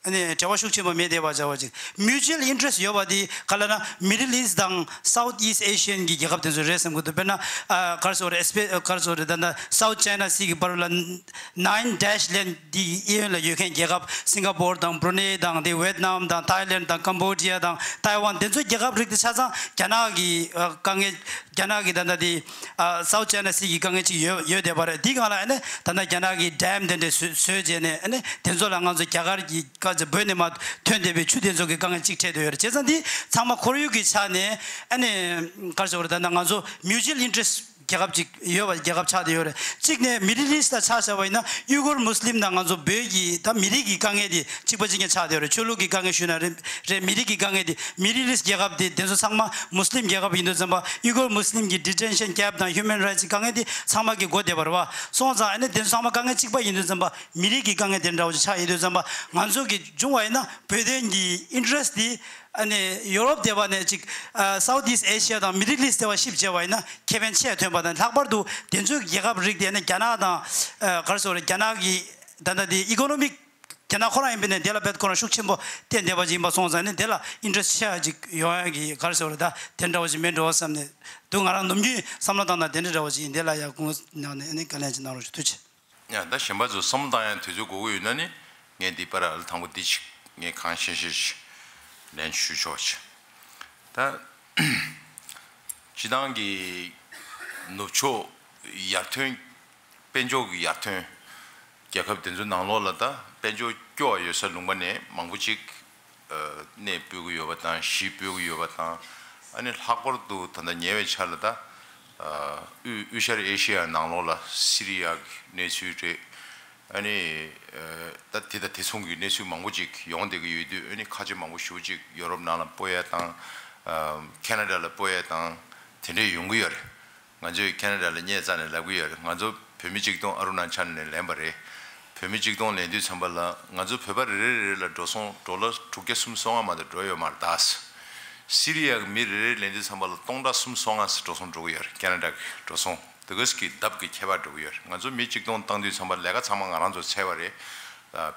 ཨ་ནི་འབྲེལ་བ་ཤུགས་ཆེན་པོ་མེད་བསྡད་པ་བྱ་བ་ཅིག mutual interest ཡོད་པ་དེ་ག་ལབ་ན། Middle East དང་South East Asian གྱི་རྒྱལ་ཁབ་དེ་ཚོ་རེད་བསམ་གྱི་འདུག་དཔེར་ན། ཨ། ག་རེ་ཟེར་དགོས་རེད། ཨེ་སི་པེ་ག་རེ་ཟེར་དགོས་རེད། ད་ལྟ་South China Sea གི་བར་ལ་Nine Dash Line དེའི་གཡས་གཡོན་ལ་ཡོད་མཁན་རྒྱལ་ཁབ། སིང་ག་པོར་དང་། བྷུ་རུ་ནེ་དང་། དེ་ཝེད་ནམ་དང་། ཐའི་ལེན་དང་། ཀམ་བོ་ཌི་ཡ་དང་། ཐའེ་ཝན། དེ་ཚོ་རྒྱལ་ཁབ་རིགས་དེ་ཆ་ཚང་རྒྱ་ནག་གི་ཨ་དཀའ་ངལ། རྒྱ་ནག་གི་ད་ལྟ་དེ་ཨ་South China Sea གི་དཀའ་ངལ་ཅིག་ཡོད་ཡོད་བསྡད་པ་རེད། དེའི་སྒང་ལ་ཨ་ནི་ད་ལྟ་རྒྱ་ནག་གི་ཌེམ་དེ་འདྲ་བཟོས་བཟོས་བྱས་ནས། ཨ་ནི་དེ་ཚོ་ལ་ང་ཚོ་རྒྱ་གར་གྱི་ག་ཚོད་བོད་ནས་མར་ཐོན་བསྡད་པའི་ཆུ་དེ་ཚོ་གི་དཀའ་ངལ་ཅིག་འཕྲད་བསྡད་ཡོད་རེད། བྱས་ཙང་འདི་ཚང་མ་ཁོར་ཡུག་གི་ཆ་ནས། ཨ་ནི་ག་རེ་ཟེར་དགོས་རེད། ད་ལྟ་ང་ཚོ་mutual interest རྒྱལ་ཁབ་ཅིག་ཡོད་པ། རྒྱལ་ཁབ་ཆགས་བསྡད་ཡོད་རེད། གཅིག་ནས་Middle East ལ་ཆ་བཞག་པ་ཡིན་ན། ཡུ་གུར་མུ་སི་ལིམ་དང་ང་ཚོ་བོད་ཀྱི་ད་མི་རིགས་ཀྱི་དཀའ་ངལ་དེ་གཅིག་པ་གཅིག་རྐྱང་ཆགས་བསྡད་ཡོད་རེད། ཆོས་ལུགས་ཀྱི་དཀའ་ངལ་ཞུས་ན་རེད། རེད། མི་རིགས་ཀྱི་དཀའ་ངལ་དེ། Middle East རྒྱལ་ཁབ་དེ་དེ་ཚོ་ཚང་མ་མུ་སི་ལིམ་རྒྱལ་ཁབ་ཡིན་དུས་ཙམ་པ། ཡུ་གུར་མུ་སི་ལིམ་གྱི་detention camp དང་human rights གི་དཀའ་ངལ་དེ་ཚང་མ་གི་འགོ་བསྡད་པ་རེད་བ། སོང་ཙང་ཨ་ནི་དེ་ཚོ་ཚང་མ་དཀའ་ངལ་གཅིག་པ་ཡིན་དུས་ཙམ་པ། མི་རིགས་ཀྱི་དཀའ་ངལ་དེ་འདྲ་བོ་ཅིག་ཆགས་ཡོད་དུས་ཙམ་པ། ང་ཚོ་གི་བྱུང་བ་ཡིན་ན་བོད་དོན་གྱི་interest དེ། ཨ་ནི་ཡུ་རོབ་དེ་བ་ནས་ཅིག་ཨ་South East Asia དང་Middle East དེ་བ་shift བྱས་པ་ཡིན་ན་ཁེ་ཕན་ཆེ་ཐོན་པ་དང་། ལྷག་པར་དུ་དེ་ཚོའི་རྒྱལ་ཁབ་རིགས་དེ་ནི་རྒྱ་ནག་དང་། ཨ་ག་རེ་ཟེར་དགོས་རེད། རྒྱ་ནག་གི་ད་ལྟ་དེ་economic རྒྱ་ནག་ཁོ་རང་ཡིན་པ་ཡིན་ནའི་དེ་ལ་དཔེ་ཁོ་རང་ཤུགས་ཆེན་པོ་བསྟན་བསྡད་པ་ཅིག་ཡིན་པ་སོང་ཙང་། ཨ་ནི་དེ་ལ་interest ཆེ་བ་ཅིག་ཡོང་ཡ་གི་ག་རེ་ཟེར་དགོས་རེད། ད་དེ་འདྲ་བ་ཅིག་མེད་འགྲོ་བསམ་ནས་འདུག་ང་རང་ནམ་རྒྱུན་བསམ་བློ་བཏང་ན་དེ་འདྲ་འདྲ་བ་ཅིག་ཡིན། དེ་ལ་ཡ་དགོངས་གནང་ནས། ཨ་ནི་བཀའ་ལན་ཅིག་གནང་རོགས་ཞུ། ཐུགས་རྗེ་ཆེ། ཡང་ད་གཞན་པ་ཚོ་བསམ་བློ་བཏང་ཡ་དུས་ཚོད་དགོས་ཀྱི་ཡོད་ན་ནི། ངས་འདི་པར་ཨལ་དང་པོ་འདི་ཅིག་ངས་གང་ཤེས་ཤེས་ཤིག་ལན་ཞུ་ཆོག་ཅིག་ད་སྤྱི་བཏང་གི་ནུབ་ཕྱོགས་ཡར་ཐོན། དཔལ་འབྱོར་གྱི་ཡར་ཐོན་རྒྱལ་ཁབ་དེ་ཚོའི་ནང་ལོགས་ལ། ད་དཔལ་འབྱོར་སྐྱོ་བ་ཡོད་ས་ལུང་པ་ནས་མང་པོ་ཅིག་ཨ་གནས་སྤོས་ཀྱི་ཡོད་པ་དང་། གཞིས་སྤོས་ཀྱི་ཡོད་པ་དང་། ཨ་ནི་ལྷག་པར་དུ་ད་ལྟ་ཉེ་བའི་ཆར་ལ་ད་ཨ་དབུས་དབུས་ཤར་ཨེ་ཤི་ཡ་ནང་ལོགས་ལ་སི་རི་ཡ་གི་གནས་ཚུལ་རེད། ཨ་ནི་ཨ་ད་དེ་དང་དེ་མཚུངས་ཀྱི་གནས་ཚུལ་མང་པོ་ཅིག་ཡོང་བསྡད་ཀྱི་ཡོད་དུས། ཨ་ནི་ཁ་ཆེ་མང་པོ་ཞེ་པོ་ཅིག་ཡོ་རོབ་ནང་ལ་སྤོ་ཡ་དང་། ཨ་ཁེ་ན་ཌ་ལ་སྤོ་ཡ་དང་དེ་འདྲས་ཡོང་གི་ཡོད་རེད། ང་ཚོས་ཁེ་ན་ཌ་ལ་སྙད་བཙལ་ནས་ལབ་ཀྱི་ཡོད་རེད། ང་ཚོ་བོད་མི་གཅིག་སྟོང་ཨ་རུ་ན་ཅལ་ནས་ལེན་པ་རེད། བོད་མི་གཅིག་སྟོང་ལེན་དུས་ཙམ་པ་ལ། ང་ཚོ་བོད་པ་རེ་རེ་རེ་རེ་ལ་འགྲོ་སོང་ཌོ་ལར་དྲུག་བརྒྱ་སུམ་ཅུ་སོ་ལྔ་མ་གཏོགས་འགྲོ་ཡོད་མ་རེད་ད། སི་རི་ཡ་གི་མི་རེ་རེ་ལེན་དུས་ཙམ་པ་ལ་སྟོང་ཕྲག་སུམ་ཅུ་སོ་ལྔ་ཙམ་འགྲོ་སོང་འགྲོ་གི་ཡོད་རེད། ཁེ་ན་ཌ་གི་འགྲོ་སོང་དེ་ག་ཙམ་གྱི་ལྡབ་ཀྱི་ཁྱད་པར་འགྲོ་གི་ཡོད་རེད། ང་ཚོ་མི་གཅིག་སྟོང་བཏང་དུས་ཙམ་པ་ལས་ཀ་ཚང་མ་ང་རང་ཚོ་འཚོལ་བ་རེད།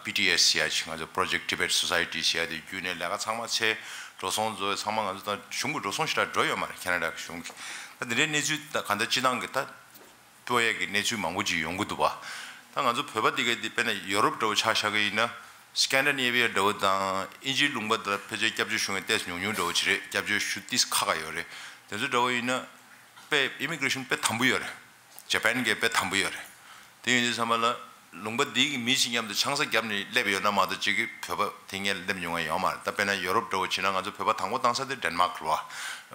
པི་ཊི་ཨེ་སི་ཟེར་ཡ་ཅིག་ང་ཚོ་Project Tibet Society ཟེར་ཡ་དེ་བརྒྱུད་ནས་ལས་ཀ་ཚང་མ་འཚོལ། འགྲོ་སོང་བཟོ་ཡ་ཚང་མ། ང་ཚོ་ད་གཞུང་གི་འགྲོ་སོང་ཞེ་དྲག་འགྲོ་ཡོད་མ་རེད། ཁེ་ན་ཌ་གི་གཞུང་གིས། ད་དེ་འདྲའི་གནས་ཚུལ་ད་ག་འདྲ་སྤྱི་བཏང་གི་ད་སྤོ་ཡས་ཀྱི་གནས་ཚུལ་མང་པོ་ཅིག་ཡོང་གི་འདུག་བ། ད་ང་ཚོ་བོད་པ་འདི་གས་འདི་དཔེར་ན་ཡོ་རོབ་འདྲ་བོ་ཆ་བཞག་གི་ཡིན་ན། སི་ཀན་ཌི་ནེ་ཝི་ཡ་འདྲ་བོ་དང་། དབྱིན་ཇིའི་ལུང་པ་དེ་ལ་ཕལ་ཆེར་སྐྱབས་བཅོལ་ཞུ་མཁན་ཏོག་ཙམ་ཉུང་ཉུང་འདྲ་བོ་ཅིག་རེད། སྐྱབས་བཅོལ་ཞུ་ཏོག་ཙམ་ཁག་ཁག་ཡོད་རེད། དེ་ཚོ་འདྲ་བོ་ཡིན་ན་དཔེ་ཨི་མི་གྷི་རེ་ཤན་དཔེ་དམ་པོ་ཡོད་རེད། ཇ་པན་གྱི་དཔེ་དམ་པོ་ཡོད་རེད། དེ་ཡིན་དུས་ཙམ་པ་ལ་ལུང་པ་འདི་གི་མི་ཞིག་མཉམ་དུ་ཆང་ས་བརྒྱབ་ནས་སླེབས་ཡོད་ན་མ་གཏོགས་གཅིག་གིས་བོད་པ་དེ་སྔོན་སླེབས་མྱོང་ཡ་ཡོད་མ་རེད། ད་དཔེར་ན་ཡོ་རོབ་འདྲ་བོ་བྱས་ན། ང་ཚོ་བོད་པ་དང་པོ་བཏང་ས་དེ་ཌེན་མཱག་རེད་བ།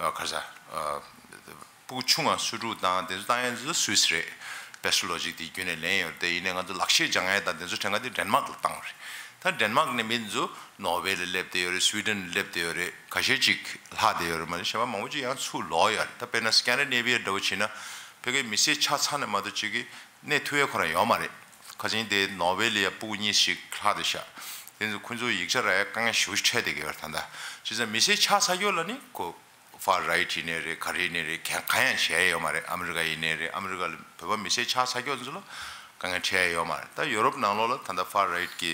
ཨ་ག་རེ་ཟེར། ཨ་སྤུ་གུ་ཆུང་ང་སུ་ཕྲུག་དང་དེ་ཚོ་བཏང་ཡ་ཚོ་སུད་སི་རེད། པེ་སི་ལོ་ཇིག་དེ་བརྒྱུད་ནས་ལེན་ཡོད་རེད། དེ་ཡིན་ནའི་ང་ཚོ་ལག་ཤེས་སྦྱང་ཡ་དང་དེ་ཚོ་གྲས་ཀ་དེ་ཌེན་མཱག་ལ་བཏང་བ་རེད། ད་ཌེན་མཱག་ནས་མི་ཚོ་ནོར་ཝེ་ལ་སླེབས་བསྡད་ཡོད་རེད། སུའི་ཌེན་ལ་སླེབས་བསྡད་ཡོད་རེད། ཁ་ཤས་ཅིག་ལྷག་བསྡད་ཡོད་རེད། མ་གཞི་གཞན་པ་མང་པོ་ཅིག་ཡང་ཚུར་ལོག་ཡོད་རེད། ད་དཔེར་ན་སྐན་ཌི་ནེ་བི་ཡ་འདྲ་བོ་བྱས་ན་ཕ་གིའི་མི་སེར་ཆགས་ཚར་ནས་མ་གཏོགས་ཅིག་གིས་གནས་ཐུབ་ཡས་ཁོ་རང་ཡོད་མ་རེད། ཁ་ཆེན་དེ་ནོར་ཝེ་ལ་ཡ་སྤུ་གུ་གཉིས་ཤིག་ལྷག་བསྡད་ཤག་དེ་ཚོ་ཁོ་ཚོ་ཡིག་ཆ་རག་ཡ་དཀའ་ངལ་ཞེ་པོ་ཅིག་འཕྲད་བསྡད་ཀྱི་ཡོད་རེད། ད་ལྟ་བྱས་ཙང་མི་སེར་ཆགས་ཚར་ཡོད་ལ་ནི་ཁོ་ཧྥར་རའིཊ་ཡིན་ནའི་རེད། ག་རེ་ཡིན་ནའི་རེད། གང་གང་ཡང་བྱས་ཡོད་མ་རེད། ཨ་མི་རི་ཀ་ཡིན་ནའི་རེད། ཨ་མི་རི་ཀ་ལ་བོད་པ་མི་སེར་ཆགས་ཚར་ཡོད་ཚོ་ལ་དཀའ་ངལ་འཕྲད་ཡོད་མ་རེད། ད་ཡོ་རོབ་ནང་ལོགས་ལ་ད་ལྟ་ཧྥར་རའིཊ་ཀྱི་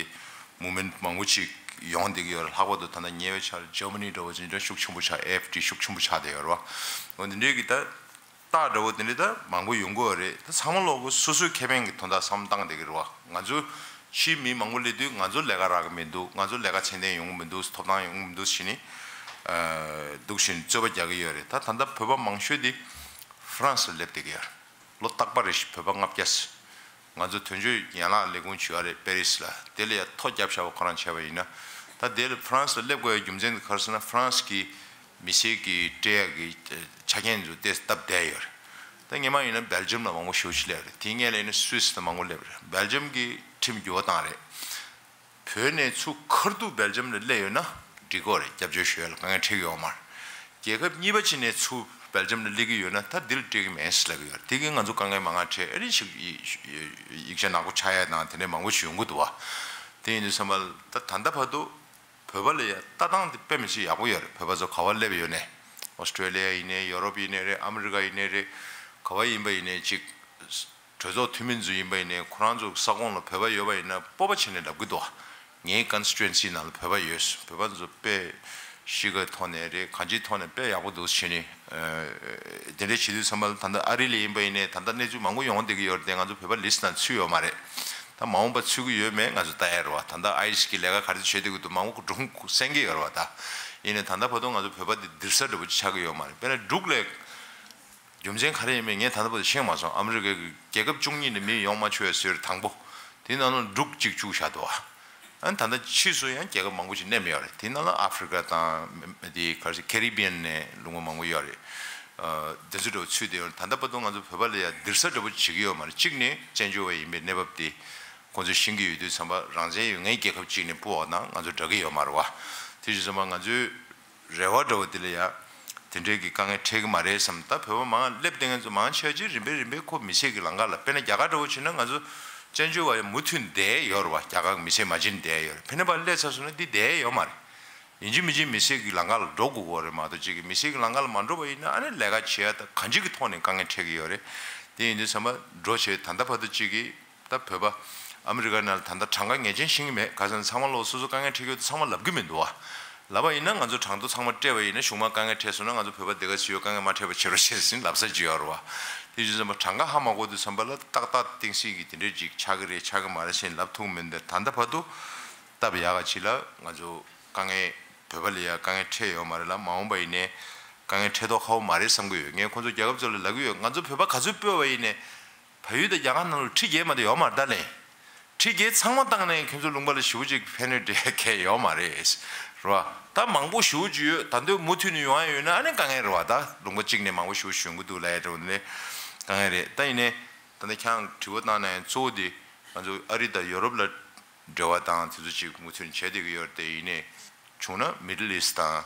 མུབ་མེན་ཊི་མང་པོ་ཅིག་ཡོང་བསྡད་ཀྱི་ཡོད་རེད། ལྷག་པར་དུ་ད་ལྟ་ཉེ་བའི་ཆར་ཇར་མ་ནི་འདྲ་བོ་ཅིག་འདྲ་ཤུགས་ཆེན་པོ་ཆགས། ཨེ་ཨེཕ་ཌི་ཤུགས་ཆེན་པོ་ཆགས་བསྡད་ཡོད་རེད་བ། འོ་འདི་འདྲའི་གི་ད་རྟགས་འདྲ་བོ་དེ་འདྲ་ད་མང་པོ་ཡོང་གི་ཡོད་རེད། ད་ཚང་མ་ལོག་གི་སོ་སོའི་ཁེ་ཕན་གྱི་དོན་དག་བསམ་བློ་བཏང་བསྡད་ཀྱི་རེད་བ། ང་ཚོ་ཕྱིའི་མི་མང་པོ་སླེབས་དུས་ང་ཚོ་ལས་ཀ་རག་གི་མི་འདུག་ང་ཚོ་ལས་ཀ་ཚད་ལྡན་ཡོང་གི་མི་འདུག་ཐོབ་ཐང་ཡོང་གི་མི་འདུག་ཟེར་ནས་འདུག་བཞིན་རྩོད་པ་རྒྱག་གི་ཡོད་རེད། ད་ད་ལྟ་བོད་པ་མང་ཤོས་དེ་ཧྥ་རན་སི་ལ་སླེབས་བསྡད་ཀྱི་ཡོད་རེད། ལོ་རྟག་པ་རེ་བཞིན་བོད་པ་ལྔ་བརྒྱ་ཙམ། ང་ཚོ་དོན་གཅོད་ཡན་ལག་ལས་ཁུངས་བྱེད་ཡ་རེད་པེ་རི་སི་ལ། དེ་ལ་ཡ་ཐོ་བརྒྱབ་བཞག་པ་ཁོ་རང་བྱས་པ་ཡིན་ན། ད་དེ་ལ་ཧྥ་རན་སི་ལ་སླེབས་དགོས་ཡ་རྒྱུ་མཚན་དེ་ག་རེ་ཟེར་ན་ཧྥ་རན་སི་གི་མི་སེར་གྱི་སྤྲད་ཡག་གི་ཆ་རྐྱེན་ཚོ་དེ་སྟབས་བདེ་ཡོད་རེད། ད་སྔོན་མ་ཡིན་ན་སྦེལ་ཇམ་ལ་མང་པོ་ཞེ་པོ་ཅིག་སླེབས་རེད། དེའི་སྔོན་ལ་ཡིན་ན་སུད་སི་ལ་མང་པོ་སླེབས་རེད། སྦེལ་ཇམ་གྱིས་ཁྲིམས་འགྱུར་བ་བཏང་རེད། བོད་ནས་ཚུར་ཁ་ཐུག་སྦེལ་ཇམ་ལ་སླེབས་ཡོད་ན་འགྲིག་གི་རེད། སྐྱབས་བཅོལ་ཞུ་ཡ་ལ་དཀའ་ངལ་འཕྲད་ཀྱི་ཡོད་མ་རེད། རྒྱལ་ཁབ་གཉིས་པ་ཅིག་ནས་ཚུར་སྦེལ་ཇམ་ལ་སླེབས་ཀྱི་ཡོད་ན་ད་འདི་ལ་སྤྲད་ཀྱི་མེད་ཟེར་ལབ་ཀྱི་ཡོད་རེད། དེ་གིས་ང་ཚོ་དཀའ་ངལ་མང་ང་འཕྲད། ཨ་ནི་ཞིག་ཡིག་ཆ་ནག་པོ་ཆགས་ཡ་དང་དེ་འདྲའི་མང་པོ་ཞིག་ཡོང་གི་འདུག་བ། དེ་ཡིན་དུས་ཙམ་པ་ལ་ད་ད་ལྟ་བར་དུ་བོད་པ་ལ་ཡ་ལྟ་སྟངས་དེ་དཔེ་མི་སྲིད་ཡག་པོ་ཡོད་རེད། བོད་པ་ཚོ་ག་བ་སླེབས་ཡོད་ནའི། ཨོ་སི་ཀྲེ་ལི་ཡ་ཡིན་ནའི་ཡོ་རོབ་ཡིན་ནའི་རེད། ཨ་མི་རི་ཀ་ཡིན་ནའི་རེད། ག་བ་ཡིན་པ་ཡིན་ནའི་ཅིག་གྲོས་ཚོགས་འཐུས་མི་ཚོ་ཡིན་པ་ཡིན་ནའི་ཁོ་རང་ཚོ་ས་ཁོངས་ལ་བོད་པ་ཡོད་པ་ཡིན་ན་སྤོབས་པ་བྱས་ནས་ལབ་ཀྱི་འདུག་ངའི་ཀོན་སི་ཊི་ཊུ་ཨེན་སི་ནང་ལ་བོད་པ་ཡོད། བོད་པ་ཚོ་དཔེ་གཤིས་ཀའི་ཐོག་ནས་རེད། གང་ཅིའི་ཐོག་ནས་དཔེ་ཡག་པོ་འདུག་བྱས་ནས། དེ་འདྲའི་བྱེད་དུས་ཙམ་པ་ལ་ད་ལྟ་ཨ་རི་ལ་ཡིན་པ་ཡིན་ནའི་ད་ལྟ་གནས་ཚུལ་མང་པོ་ཡོང་བསྡད་ཀྱི་ཡོད་རེད་དེ། ང་ཚོ་བོད་པ་ལིས་ཊི་ནང་ཚུད་ཡོད་མ་རེད། ད་མ་འོངས་པ་ཚུད་ཀྱི་ཡོད་མེད་ང་ཚོ་ལྟ་ཡ་རེད་བ། ད་ལྟ་ཨའི་སི་གི་ལས་ཀ་ག་རེ་བྱེད་བསྡད་ཀྱི་འདུག་མང་པོ་སྒྲུང་གསན་གྱི་ཡོད་རེད་བ། ད་ཡིན་ནའི་ད་ལྟ་བར་དུ་ང་ཚོ་བོད་པ་འདི་སྡིག་ས་འདྲ་པོ་ཅིག་ཆགས་ཀྱི་ཡོད་མ་རེད། དཔེར་ན་འབྲུག་ལ་རྒྱུ་མཚན་ག་རེ་ཡིན་མིན་ངས་ད་ལྟ་བར་དུ་ཤེས་མ་སོང་། ཨ་མི་རི་ཀའི་རྒྱལ་ཁབ་བཅུ་གཉིས་ནས་མི་ཡོང་མ་ཆོག་ཡ་ཟེར་དང་པོ། དེའི་ནང་ལ་འབྲུག་གཅིག་བཅུག་བཞག་འདུག་བ། ཨ་ནི་ད་ལྟ་ཕྱིས་སུ་ཡང་རྒྱལ་ཁབ་མང་པོ་ཞིག་གནས་མི་ཡོད་རེད། དེའི་ནང་ལ་ཨ་ཧྥི་རི་ཀ་དང་དེ་ག་རེ་ཟེར་ཀེ་རི་བི་ཡན་ནས་ལུང་པ་མང་པོ་ཡོད་རེད། ཨ་དེ་ཚོ་འདྲ་པོ་ཚུད་བསྡད་ཡོད་རེད། ད་ལྟ་བར་དུ་ང་ཚོ་བོད་པ་ལ་ཡ་སྡིག་ས་འདྲ་པོ་བྱེད་ཀྱི་ཡོད་མ་རེད། གཅིག་ནས་བཙན་བྱོལ་བ་ཡིན་པའི་གནས་བབ་དེ་ཁོང་ཚོས་ཤེས་ཀྱི་ཡོད་དུས་ཙམ་པ་རང་བཙན་ཡོད་མཁན་རྒྱལ་ཁབ་གཅིག་ནས་སྤོ་བ་དང་ང་ཚོ་འདྲ་གི་ཡོད་མ་རེད་བ། དེ་བྱས་ཙམ་པ་ང་ཚོའི་རེ་བ་འདྲ་བོ་དེ་ལ་ཡ་དེ་འདྲའི་གི་དཀའ་ངལ་འཕྲད་ཀྱི་མ་རེད་བསམ། ད་བོད་པ་མང་སླེབས་བསྡད་མཁན་ཚོ་མང་ཆེ་ཅིག་རིམ་པས་རིམ་པས་ཁོ་མི་སེར་གྱི་ལམ་ཁ་ལ། དཔེར་ན་རྒྱ་གར་འདྲ་བོ་བྱས་ན་ང་ཚོ་བཙན་བྱོལ་བ་ཡ་མུ་མཐུད་བསྡད་ཡོད་རེད་བ། རྒྱ་གར་གྱི་མི་སེར་མ་བྱིན་བསྡད་ཡོད་རེད། ཕ་གི་ནས་ཕར་སླེབས་ཚར་སོང་ན་འདི་བསྡད་ཡོད་མ་རེད། ཡིན་གཅིག་མིན་གཅིག་མི་སེར་གྱི་ལམ་ཁ་ལ་འགྲོ་དགོས་ཀྱི་ཡོད་རེད་མ་གཏོགས་གཅིག་གི་མི་སེར་གྱི་ལམ་ཁ་ལ་མ་འགྲོ་བ་ཡིན་ན་ཨ་ནི་ལས་ཀ་བྱེད་ཡ་ད་གང་ཅིའི་ཐོག་ནས་དཀའ་ངལ་འཕྲད་ཀྱི་ཡོད་རེད། དེ་ཡིན་དུས་ཙམ་པ་འགྲོ་བྱེད་ད་ལྟ་བར་དུ་གཅིག་གི་ད་བོད་པ་ཨ་མི་རི་ཀ་ནང་ལ་ད་ལྟ་གྲངས་ཀ་ངེས་ཅན་ཤེས་ཀྱི་མེད། ག་ཟེར་ན་ཚང་མ་ལོག་སོ་སོ་དཀའ་ངལ་འཕྲད་ཀྱི་ཡོད་དེ་ཚང་མ་ལབ་ཀྱི་མི་འདུག་བ། ལབ་པ་ཡིན་ན་ང་ཚོ་གྲངས་ཐོ་ཚང་མ་སྤྲད་པ་ཡིན་ན་གཞུག་མ་དཀའ་ངལ་འཕྲད་སོང་ན་ང་ཚོ་བོད་པ་འདི་ག་ཚོད་ཡོད་དཀའ་ངལ་མ་འཕྲད་པ་བྱེད་རོགས་བྱེད་ཟེར་ལབ་ས་ཅིག་ཡོད་རེད་བ། དེ་བྱས་ཙང་གྲངས་ཀ་ཧ་མ་གོ་དུས་ཙམ་པ་ལ་ཏག་ཏག་གཏིང་སྲིད་ཀྱི་དེ་འདྲས་ཅིག་ཆགས་ཀྱི་རེད་ཆགས་ཀྱི་མ་རེད་ཟེར་ལབ་ཐུབ་མི་འདུག་ད་ལྟ་བར་དུ་སྟབས་ཡག་ག་ཅིག་ལ་ང་ཚོ་དཀའ་ངལ་བོད་པ་ལ་ཡ་དཀའ་ངལ་འཕྲད་ཡོད་མ་རེད་ལ། མ་འོངས་པ་ཡིན་ནའི་དཀའ་ངལ་འཕྲད་མདོག་ཁ་པོ་མ་རེད་བསམ་གྱི་ཡོད། ངས་ཁོང་ཚོ་རྒྱལ་ཁབ་ཚོ་ལ་ལབ་ཀྱི་ཡོད། ང་ཚོ་བོད་པ་ག་ཚོད་སྤོས་པ་ཡིན་ནའི་བལ་ཡུལ་དང་རྒྱ་གར་ནང་ལ་ཁྲི་བརྒྱད་མ་གཏོགས་ཡོད་མ་རེད་ད་ལན། ཁྲི་བརྒྱད་ཚང་མ་བཏང་ནས་ཁྱོད་ཚོ་ལུང་པ་ལ་ཞེ་པོ་ཅིག་ཕན་ནུས་འདྲ་མཁན་ཡོད་མ་རེད། རེད་བ། ད་མང་པོ་ཞེ་པོ་ཅིག་ཡོད། ད་དུང་མུ་མཐུད་ནས་ཡོང་ཡ་ཡོད་ན་ཨ་ནི་དཀའ་ངལ་རེད་བ། ད་ལུང་པ་གཅིག་ནས་མང་པོ་ཞེ་པོ་ཞིག་ཡོང་གི་འདུག་ལབ་ཡ་འདྲ་བོ་ནི་དཀའ་ངལ་རེད། ད་ཡིན་ནའི་ད་ལྟ་ཁྱེད་རང་དྲི་བ་བཏང་ན་ཡང་གཙོ་བོ་དེ་ང་ཚོ་ཨ་རི་དང་ཡོ་རོབ་ལ་འབྲེལ་བ་དང་དེ་ཚོ་ཅིག་མུ་མཐུད་ནས་བྱས་བསྡད་ཀྱི་ཡོད་རེད་དེ། ཡིན་ནའི་བྱུང་ན་མི་ཌལ་ཨི་སི་ཊི་དང་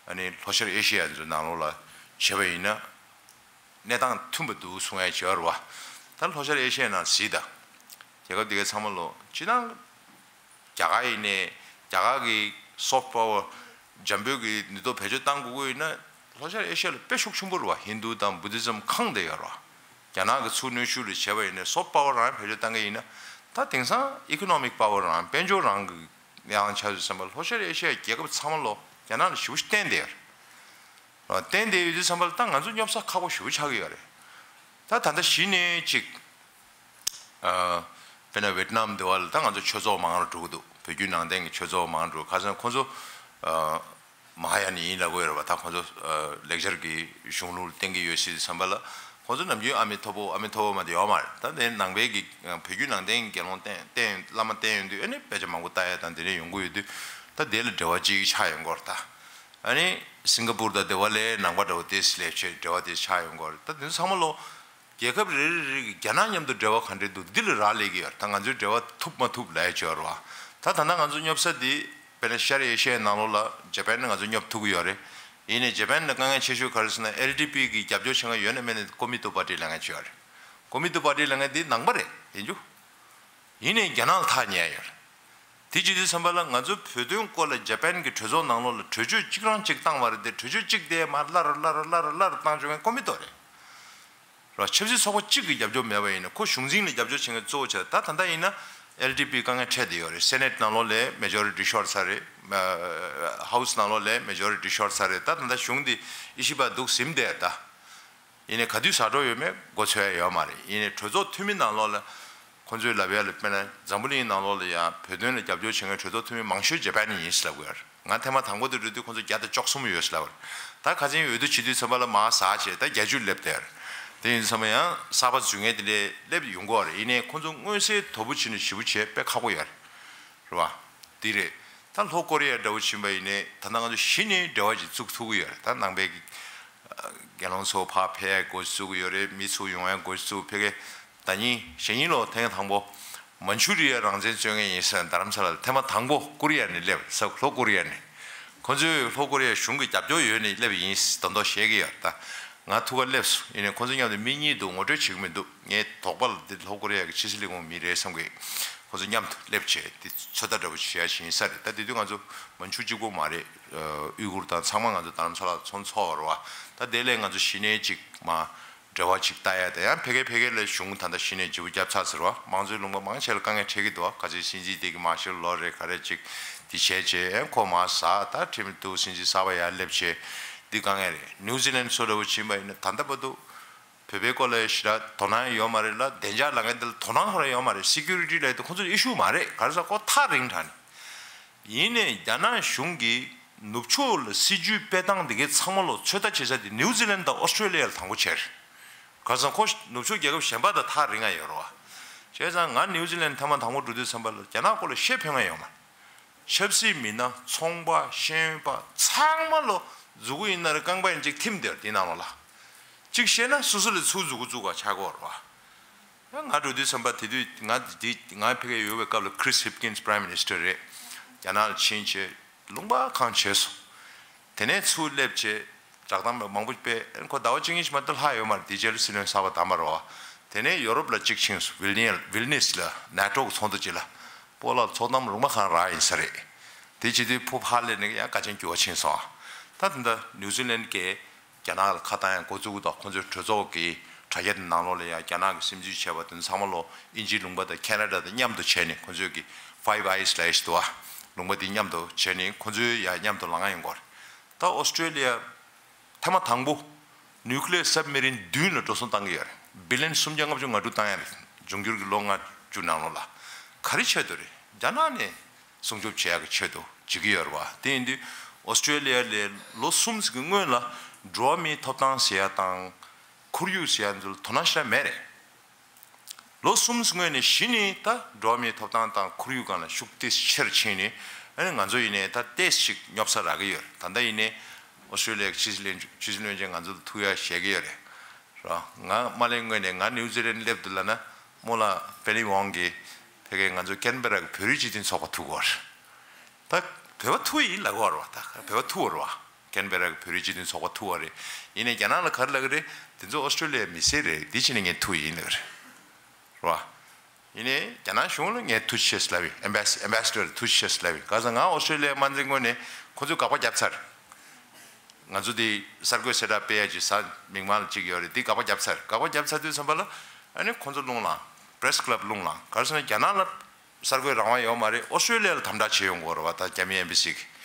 ཨ་ནི་ལྷོ་ཤར་ཨེ་ཤི་ཡ་ཚོ་ནང་ལོགས་ལ་བྱས་པ་ཡིན་ན། གནས་སྟངས་མཐུན་པ་འདུག་གསུང་ཡ་བྱས་པ་རེད་བ། ད་ལྷོ་ཤར་ཨེ་ཤི་ཡའི་ནང་གཟིགས་དང་། རྒྱལ་ཁབ་འདི་གའི་ཚང་མ་ལོ་སྤྱིར་བཏང་། རྒྱ་གར་ཡིན་ནའི་རྒྱ་གར་གི་སོཕ་པ་ཝར་འཇམ་པོའི་གི་ནུས་སྟོབས་བེད་སྤྱོད་གཏང་དགོས་ཀྱི་ཡོད་ན་ལྷོ་ཤར་ཨེ་ཤི་ཡ་ལ་དཔེ་ཤུགས་ཆེན་པོ་རེད་བ། ཧིན་དུ་དང་བུ་དྷི་ཛམ་ཁེངས་བསྡད་ཡོད་རེད་བ། རྒྱ་ནག་གི་ཚུར་གནོན་ཤུགས་ལ་བྱས་པ་ཡིན་ན་སོཕ་པ་ཝར་རང་བེད་སྤྱོད་གཏང་གི་ཡིན་ན་ད་དེང་སང་ཨི་ཀོ་ནོ་མིག་པ་ཝར་རང་དཔལ་འབྱོར་རང་གི་ཡང་ཆ་བཞག་ཙམ་པ་ལྷོ་ཤར་ཨེ་ཤི་ཡའི་རྒྱལ་ཁབ་ཚང་མ་ལོ་རྒྱ་ནག་ལ་ཞེ་པོ་ཞིག་བརྟེན་བསྡད་ཡོད་རེད། བརྟེན་བསྡད་ཡོད་དུས་ཙམ་པ་ལ་ད་ང་ཚོ་སྙོབ་ས་ཁག་པོ་ཞེ་པོ་ཆགས་ཀྱི་ཡོད་རེད། ད་ད་ལྟ་གཞི་ནས་ཅིག་ཨ། དཔེར་ན་ཝེ་ཏི་ནམ་འདི་བ་ལ་ད་ང་ཚོ་ཆོས་ཚོགས་མང་རུ་འགྲོ་གི་འདུག་བོད་བརྒྱུད་ནང་བསྟན་གྱི་ཆོས་ཚོགས་མང་རུ་འགྲོ། ཁ་སང་ཁོང་ཚོ་ཨ། མ་ཧཱ་ཡ་ན་ཡིན་ལབ་ཀྱི་ཡོད་རེད་བ། ད་ཁོང་ཚོ་ཨ། ལེགས་སྦྱར་གྱི་གཞུང་ལུགས་བསྟན་གྱི་ཡོད་སྲིད་དུས་ཙམ་པ་ལ་ཁོང་ཚོ་ནམ་རྒྱུན་ཨ་མི་ཐོ་པོ་ཨ་མི་ཐོ་པོ་མ་དེ་ཡོད་མ་རེད། ད་དེ་ནང་པའི་གི་བོད་བརྒྱུད་ནང་བསྟན་གྱི་དགེ་སློང་བསྟེན་བསྟེན་བླ་མ་བསྟེན་ཡོང་དུས་ཨ་ནི་དཔེ་ཆ་མང་པོ་ལྟ་ཡ་དང་དེ་འདྲ་ཡོང་གི་ཡོད་དུས་ད་དེ་ལ་འབྲེལ་བ་ཅིག་ཆགས་ཡོང་གི་རེད། ད་ཨ་ནི་སིང་ག་པུར་དང་དེ་བ་ལའི་ནང་པ་འདྲ་བོ་དེ་སླེབས་བྱས་འབྲེལ་བ་དེ་ཆགས་ཡོང་གི་རེད། ད་དེ་ཚོ་ཚང་མ་ལོ། རྒྱལ་ཁབ་རེ་རེ་རེ་གི་རྒྱ་ནག་མཉམ་དུ་འབྲེལ་བ་ག་འདྲས་འདུག་འདི་ལ་རག་ལས་ཀྱི་ཡོད་རེད། ད་ང་ཚོའི་འབྲེལ་བ་ཐུབ་མ་ཐུབ་ལབ་ཡ་ཅིག་ཡོད་རེད་བ། ད་ད་ལྟ་ང་ཚོ་སྙོབ་ས་འདི་དཔེར་ན་ཤར་ཨེ་ཤི་ཡའི་ནང་ལོགས་ལ་ཇ་པན་ནས་ང་ཚོ་སྙོབ་ཐུབ་ཀྱི་ཡོད་རེད། ཡིན་ནའི་ཇ་པན་ནས་དཀའ་ངལ་ཆེ་ཤོས་ག་རེ་ཟེར་ན། ཨེལ་ཌི་པི་གི་རྒྱབ་སྐྱོར་བྱེད་མཁན་ཡོད་ན་མེད་ན་ཀོ་མི་ཏོ་པར་ཊི་ལབ་མཁན་ཅིག་ཡོད་རེད། ཀོ་མི་ཏོ་པར་ཊི་ལབ་མཁན་འདི་ནང་པ་རེད། ཡིན་རྒྱུ། ཡིན་ནའི་རྒྱ་ནག་ལ་ཐག་ཉེ་ཡོད་རེད། དེ་བྱེད་དུས་ཙམ་པ་ལ་ང་ཚོ་བོད་དོན་སྐོར་ལ་ཇ་པན་གྱི་གྲོས་ཚོགས་ནང་ལོགས་ལ་གྲོས་ཆོད་གཅིག་རང་གཅིག་བཏང་བ་རེད་དེ། གྲོས་ཆོད་གཅིག་དེ་མར་སླར་སླར་སླར་སླར་བཏང་བཅུག་མཁན་ཀོ་མི་ཏོ་རེད། ར། ཆབ་སྲིད་ཚོགས་པ་གཅིག་གི་རྒྱབ་སྐྱོར་མེད་པ་ཡིན་ན། ཁོ་གཞུང་འཛིན་ལ་རྒྱབ་སྐྱོར་བྱེད་མཁན་གཙོ་བོ་བྱས། ད་ད་ལྟ་ཡིན་ན་ཨེལ་ཌི་པི་དཀའ་ངལ་འཕྲད་བསྡད་ཡོད་རེད། སེ་ནེ་ཊི་ནང་ལོགས་ལ་མེ་ཇོ་རི་ཊི་ཤོར་ཚར་རེད། ཧའུ་སི་ནང་ལོགས་ལ་མེ་ཇོ་རི་ཊི་ཤོར་ཚར་རེད། ད་ད་ལྟ་གཞུང་འདི་ཨི་ཤི་པ་འདུག་ཟིན་བསྡད་ད། ཡིན་ནའི་ག་དུས་ཟ་འགྲོ་ཡོད་མེད་མགོ་ཚོད་ཡ་ཡོད་མ་རེད། ཡིན་ནའི་གྲོས་ཚོགས་འཐུས་མི་ནང་ལོགས་ལ་ཁོང་ཚོས་ལབ་ཡ་ལ་དཔེར་ན་འཛམ་བུ་གླིང་ནང་ལོགས་ལ་ཡང་བོད་དོན་ལ་རྒྱབ་སྐྱོར་བྱེད་མཁན་གྲོས་ཚོགས་འཐུས་མི་མང་ཤོས་ཇ་པན་ཡིན་ཟེར་ལབ་ཀྱི་ཡོད་རེད། ང་ཐེངས་མ་དང་པོ་དེ་འགྲོ་དུས་ཁོང་ཚོ་བརྒྱ་དང་བཅུ་གསུམ་ཡོད་ཟེར་ལབ་པ་རེད། ད་ཁ་སང་འོས་བསྡུ་བྱེད་དུས་ཙམ་པ་ལ་མར་ཟག་བྱས་ད་བརྒྱད་ཅུ་སླེབས་བསྡད་ཡོད་རེད། དེ་ཡིན་དུས་ཙམ་པ་ཡང་གསར་པ་འཛུལ་མཁན་དེ་འདྲས་སླེབས་ཡོང་གི་ཡོད་རེད། ཡིན་ནའི་ཁོང་ཚོ་མངོན་གསལ་དོད་པོ་བྱས་ནས་ཞེ་པོ་བྱས་དཔེ་ཁག་པོ་ཡོད་རེད། རེད་བ། འདི་རེད། ད་ལྷོ་ཀོ་རི་ཡ་འདྲ་བོ་ཕྱིན་པ་ཡིན་ནའི་ད་ལྟ་ང་ཚོ་གཞི་ནས་འབྲེལ་བ་ཅིག་བཙུགས་ཐུབ་ཀྱི་ཡོད་རེད། ད་ནང་པའི་གི་ཨ་དགེ་སློང་ཚོ་ཕར་ཕེབས་ཡ་འགོ་བཙུགས་ཀྱི་ཡོད་རེད། མི་ཚོ་ཡོང་ཡ་འགོ་བཙུགས། ཕ་གི་ཟླ་ཉིན་གཞེས་ཉིན་ལོ་ཐེངས་དང་པོ་མན་ཆུ་རི་ཡ་རང་བཙན་རྩོད་མཁན་ཡིན་ཟེར་ན་རྡ་རམ་ས་ལ་ལ་ཐེངས་མ་དང་པོ་ཀོ་རི་ཡ་ནས་སླེབས། ས་ལྷོ་ཀོ་རི་ཡ་ནས། ཁོ་ཚོས་ལྷོ་ཀོ་རི་ཡ་གཞུང་གི་རྒྱབ་སྐྱོར་ཡོད་ནས་སླེབས་ཡིན་ཟེར་མདོག་མདོག་བཤད་ཀྱི་ཡོད། ད་ང་ཐུག་ག་སླེབས་སོང་། ཡིན་ནའི་ཁོ་ཚོ་མཉམ་དུ་མི་གཉིས་འདུག་ངོ་སྤྲོད་བྱེད་ཀྱི་མི་འདུག་ངའི་དོགས་པ་ལ་འདི་ལྷོ་ཀོ་རི་ཡ་གི་ཕྱི་སྲིད་ལས་ཁུངས་མི་རེད་བསམ་གི། ཁོ་ཚོ་མཉམ་དུ་སླེབས་བྱས་འདི་ཚོད་ལྟ་འདྲ་པོ་བྱེད་ཡ་ཞིག་ཡིན་ས་རེད། ད་དེ་དུས་ང་ཚོ་མན་ཆུ་གཅིག་པོ་མ་རེད། ཨུ་གུར་དང་ཚང་མ་ང་ཚོ་རྡ་རམ་ས་ལ་ཚོང་ཚོགས་པ་རེད་བ། ད་དེ་ལས་ང་ཚོ་གཞི་ནས་ཅིག་མ་འབྲེལ་བ་ཅིག་ལྟ་ཡ་དང་། ཡང་ཕ་གི་ཕ་གི་ལ་གཞུང་ད་ལྟ་གཞི་ནས་བརྗེ་པོ་བརྒྱབ་ཚར་ཟེར་བ། མང་གཙོའི་ལུང་པ་མང་ཆེ་ལ་དཀའ་ངལ་འཕྲད་ཀྱི་འདུག་བ། ག་ཚོད་སྲིད་འཛིན་དེ་གི་མ་ཤེར་ལོ་རེད་ག་རེ་ཅིག་དེ་བྱས་བྱས་ཁོ་མ་ཟ་ད་ཁྲིམས་འདུག་སྲིད་འཛིན་གསར་པ་ཡར་སླེབས་བྱས་འདི་དཀའ་ངལ་རེད། ནིའུ་ཛི་ལན་སོ་འདྲ་བོ་ཕྱིན་པ་ཡིན་ན་ད་ལྟ་བར་དུ་བོད་པའི་སྐོར་ལ་ཞེ་དྲག་དོ་སྣང་ཡོད་མ་རེད་ལ། བདེ་འཇགས་ལ་ངན་དེ་ལ་དོ་སྣང་ཁོ་རང་ཡོད་མ་རེད། སི་ཀུ་རི་ཊི་ལ་དེ་ཁོ་ཚོར་ཨི་ཤུ་མ་རེད། ག་རེ་ཟེར་ཁོ་ཐག་རིང་དྲགས་ནས། ཡིན་ནའི་རྒྱ་ནག་གཞུང་གིས་ནུབ་ཕྱོགས་ལ་སྲིད་ཇུས་སྤེལ་སྟངས་དེ་གའི་ཚང་མ་ལོ་ཚོད་ལྟ་བྱེད་ས་དེ་ནིའུ་ཛི་ལན་དང་ཨོ་སི་ཀྲོ་ལི་ཡ་ལ་དང་པོ་བྱས་རེད། ག་རེ་ཟེར་ཁོ་ནུབ་ཕྱོགས་རྒྱལ་ཁབ་གཞན་པ་དང་ཐག་རིང་ང་ཡོད་རེད་བ། བྱས་ཙང་ང་ནིའུ་ཛི་ལན་ཐེངས་མ་དང་པོ་འགྲོ་དུས་ཙམ་པ་ལ་རྒྱ་ནག་སྐོར་ལ་བཤད་ཕོད་ང་ཡོད་མ་རེད། ཆབ་སྲིད་མི་སྣ་ཚོང་པ་ཤེས་ཡོན་པ་ཚང་མ་ལོ་མཛུ་གུ་ཡིན་ན་རེ་རྐང་པ་ཡིན་གཅིག་ཐིམ་བསྡད་དེ་ནང་ལོགས་ལ། གཅིག་བཤད་ན་སོ་སོ་ལ་ཚུར་མཛུ་གུ་བཙུགས་པ་ཆགས་ཀྱི་ཡོད་རེད་བ། ང་འགྲོ་དུས་ཙམ་པ་དེ་དུས་ང་འདི་ང་ཕ་གིར་ཡོད་པའི་སྐབས་ལ་Chris Hipkins Prime Minister རེད། རྒྱ་ནག་ལ་ཕྱིན་བྱས་ལུང་པ་གང་བྱས་སོང་། དེ་ནས་ཚུར་སླེབས་བྱས་བསྒྲགས་གཏམ་མང་པོ་སྤེལ། ཁོ་ཟླ་བ་གཅིག་གཉིས་ཤིག་མ་གཏོགས་ལྷག་ཡོད་མ་རེད། དེ་རྗེས་ལ་སྲིད་བློན་གསར་པ་བདམས་པ་རེད་བ། དེ་ནས་ཡོ་རོབ་ལ་གཅིག་ཕྱིན་སོང་། ཝིལ་ནི་ཝིལ་ནིས་ལ་ནེ་ཊོ་གི་ཚོགས་འདུ་ཅིག་ལ། སྤོ་ལགས་ཚོགས་གཏམ་རུང་མ་གང་རག་ཡིན་ས་རེད། དེ་བྱེད་དུས་ཕུ་ཕར་སླེབས་ནས་ཡང་དཀའ་ཆེན་འགྱུར་བ་ཕྱིན་སོང་། ད་ད་ལྟ་ནིའུ་ཛི་ལན་གྱིས་རྒྱ་ནག་ལ་ཁ་བཏང་ཡང་འགོ་བཙུགས་དང་། ཁོང་ཚོའི་གྲོས་ཚོགས་ཀྱི་དྲ་རྒྱ་དེ་ནང་ལོགས་ལ་ཡང་རྒྱ་ནག་གི་སིམ་འཛུལ་བྱས་པ་དེ་ཚང་མ་ལོ་དབྱིན་ཇིའི་ལུང་པ་དང་ཁེ་ན་ཌ་དང་མཉམ་དུ་བྱས་ནས། ཁོང་ཚོས་ཀྱི་Five Eyes ལབ་ཡས་ཤིག་འདུག་བ། ལུང་པ་དེ་མཉམ་དུ་བྱས་ནས་ཁོང་ཚོའི་ཡང་མཉམ་དུ་ལངས་ཡོང་གི་ཡོད་རེད། ད་ཨོ་སི་ཀྲོ་ལི་ཡ་ཐེངས་མ་དང་པོ་ནིའུ་ཀི་ལི་ཡར་སབ་མེ་རིན་བདུན་ལ་འགྲོ་སོང་བཏང་གི་ཡོད་རེད། བི་ལི་ཡོན་སུམ་བརྒྱ་ལྔ་བཅུ་ང་དྲུག་བཏང་ཡ་རེད། འབྱུང་འགྱུར་གྱི་ལོ་ལྔ་བཅུ་ནང་ལོགས་ལ། ག་རེ་ཆེད་དུ་རེད། རྒྱ་ནག་ནས་སྲུང་སྐྱོབ་བྱེད་ཡག་གི་ཆེད་དུ་བྱེད་ཀྱི་ཡོད་རེད་བ། དེ་ཡིན་དུས་ཨོ་སི་ཀྲོ་ལི་ཡ་ལས་ལོ་གསུམ་ཟིན་གྱི་སྔོན་ལ་འགྲོ་བ་མིའི་ཐོབ་ཐང་ཟེར་ཡ་དང་ཁོར་ཡུག་ཟེར་ཡ་ཚོ་ལ་དོ་སྣང་ཞེ་དྲག་མེད་རེད། ལོ་གསུམ་སྔོན་ནས་གཞི་ནས་ད་འགྲོ་བ་མིའི་ཐོབ་ཐང་དང་ཁོར་ཡུག་སྒང་ལ་ཤུགས་ཏོག་ཙམ་ཆེ་རུ་ཕྱིན་ནས། ཨ་ནི་ང་ཚོ་ཡིན་ནའི་ད་ཏོག་ཙམ་ཞིག་སྙོབ་ས་རག་གི་ཡོད་རེད། ད་ལྟ་ཡིན་ནའི་ཨོ་སི་ཀྲོ་ལི་ཡ་གི་ཕྱི་སྲིད་བློན་ཕྱི་སྲིད་བློན་ཆེན་ང་ཚོ་ལ་ཐུག་ཡ་བཞེས་ཀྱི་ཡོད་རེད། རོ། ང་དམར་གླིང་ངོས་ནས་ང་ནིའུ་ཛི་ལན་སླེབས་འདུག་ལབ་ན། རྨོ་ལགས་པེ་ལི་ཝང་གིས་ཕ་གིར་ང་ཚོ་ཀན་བེ་ར་གི་བོད་རིགས་སྤྱི་མཐུན་ཚོགས་པ་ཐུག་གོ་རེད། ད་བོད་པ་ཐུག་ཡིན་ལབ་གོ་རེད་བ། ད་བོད་པ་ཐུག་གོ་རེད་བ། ཀན་བེ་ར་གི་བོད་རིགས་སྤྱི་མཐུན་ཚོགས་པ་ཐུག་པ་རེད། ཡིན་ནའི་རྒྱ་ནག་ལ་ག་རེ་ལབ་ཀྱི་རེད། དེ་ཚོ་ཨོ་སི་ཀྲོ་ལི་ཡའི་མི་སེར་རེད། དེ་བྱས་ནས་ངས་ཐུག་ཡིན་ལབ་ཀྱི་རེད། རེད་བ། ཡིན་ནའི་རྒྱ་ནག་གཞུང་ལ་ངས་ཐུགས་རྗེ་ཆེ་ལབ་ཡིན། ཨེམ་བེ་སི་ཨེམ་བེ་སི་ཌར་ལ་ཐུགས་རྗེ་ཆེ་ལབ་ཡིན། ག་ཟེར་ན་ང་ཨོ་སི་ཀྲོ་ལི་ཡའི་དམག་འཛིན་ངོས་ནས་ཁོ་ཚོས་དགག་པ་བརྒྱབ་ཚར། ང་ཚོ་དེ་གསར་འགོད་གསལ་བསྒྲགས་སྤེལ་ཡ་ཅིག་གཟའ་མིག་དམར་ལ་ཅིག་ཡོད་རེད། དེ་དགག་པ་བརྒྱབ་ཚར། དགག་པ་བརྒྱབ་ཚར་དུས་ཙམ་པ་ལ་ཨ་ནི་ཁོ་ཚོ་རླུང་ལངས། པེ་རེ་སི་ཀི་ལབ་རླུང་ལངས། ག་རེ་ཟེར་ན་རྒྱ་ནག་ལ་གསར་འགོད་རང་དབང་ཡོད་མ་རེད། ཨོ་སི་ཀྲོ་ལི་ཡ་ལ་དམ་དྲག་བྱེད་ཡོང་གི་ཡོད་རེད་བ། ད་རྒྱ་མིའི་ཨེམ་བེ་སི་གིས།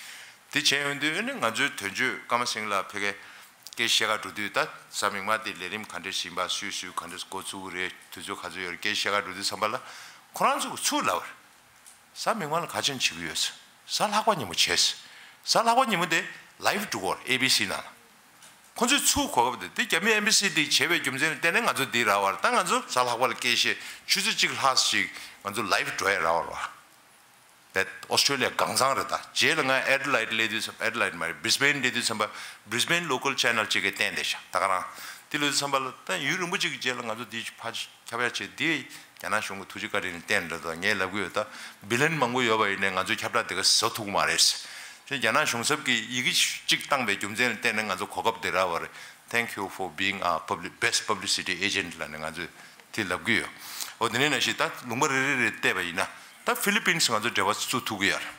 དེ་བྱས་ཡོང་དུས་ཨ་ནི་ང་ཚོའི་དོན་གཅོད་ཀརྨ་སིང་ལགས་ཕ་གིར་སྐད་ཆ་བཤད་ག་འགྲོ་དུས། ད་གཟའ་མིག་དམར་དེ་ལས་རིམ་ག་འདྲས་ཡིན་པ། སུས་སུས་ག་འདྲས་འགོ་བཙུགས་རེད། དུས་ཚོད་ག་ཚོད་ཡོད་རེད། སྐད་ཆ་བཤད་ག་འགྲོ་དུས་ཙམ་པ་ལ་ཁོ་རང་ཚོ་གིས་ཚུར་ལབ་པ་རེད། གཟའ་མིག་དམར་ལ་ག་ཅན་བྱེད་ཀྱི་ཡོད་ཟེར། གཟའ་ལྷག་པ་ཉིན་མོ་བྱས་ཟེར། གཟའ་ལྷག་པ་ཉིན་མོ་དེ་ལའིབ་འགྲོ་གི་ཡོད་རེད། ཨེ་བི་སི་ནང་ལ། ཁོ་ཚོས་ཚུར་གོ་སྐབས་དེ། དེ་རྒྱ་མིའི་ཨེམ་བེ་སི་དེ་བྱས་པའི་རྒྱུ་མཚན་ལ་བརྟེན་ནས་ང་ཚོ་འདི་རག་པ་རེད། ད་ང་ཚོ་གཟའ་ལྷག་པ་ལ་སྐད་བཤད་ཆུ་ཚོད་གཅིག་ལྷག་ཞིག་ང་ཚོ་ལའིབ་འགྲོ་ཡ་རག་པ་རེད་བ། དེ་ཨོ་སི་ཀྲོ་ལི་ཡ་གང་ཚང་རེད། ད་རྗེས་ལ་ང་ཨེ་ཌི་ལེ་ཌི་སླེབས་དུས་ཙམ། ཨེ་ཌི་ལེ་ཌི་མ་རེད། བྷི་རི་སི་བེན་སླེབས་དུས་ཙམ་པ། བྷི་རི་སི་བེན་ལོ་ཀལ་ཆེ་ནལ་གཅིག་གིས་བསྟན་བསྡད་ཤག་ད་ག་རང་ དེ་ལོས་བསམ་པ་ལ་ད་ཡུན་རིང་པོ་ཅིག་གི་རྗེས་ལ་ང་ཚོ་འདི་ཕར་ཁྱབ་ཡ་བྱས་འདི་རྒྱ་ནག་གཞུང་གི་ཐུགས་རྗེ་བཀའ་དྲིན་ལ་བརྟེན་འདྲ་དང་ངས་ལབ་གི་ཡོད། ད་བི་ལན་མང་པོ་ཡོད་པ་ཡིན་ནའི་ང་ཚོའི་ཁྱབ་བསྒྲགས་དེ་ག་བཟོ་ཐུབ་ཀྱི་མ་རེད། ཅེས་རྒྱ་ནག་གཞུང་ཚབ་ཀྱིས་ཡི་གེ་གཅིག་བཏང་པའི་རྒྱུ་མཚན་ལ་བརྟེན་ནས་ང་ཚོ་གོ་སྐབས་དེ་རག་པ་རེད། Thank you for being our public best publicity agent ལབ་ནས་ང་ཚོས་དེ་ལབ་གི་ཡོད། འོ་དེ་ནས་ནང་བཞིན་ད་ལུང་པ་རེ་རེ་རེ་བལྟས་པ་ཡིན་ན་ད་ཧྥི་ལི་པིན་སི་ང་ཚོ་འབྲེལ་བ་བཙུགས་ཐུབ་ཀྱི་ཡོད་རེད།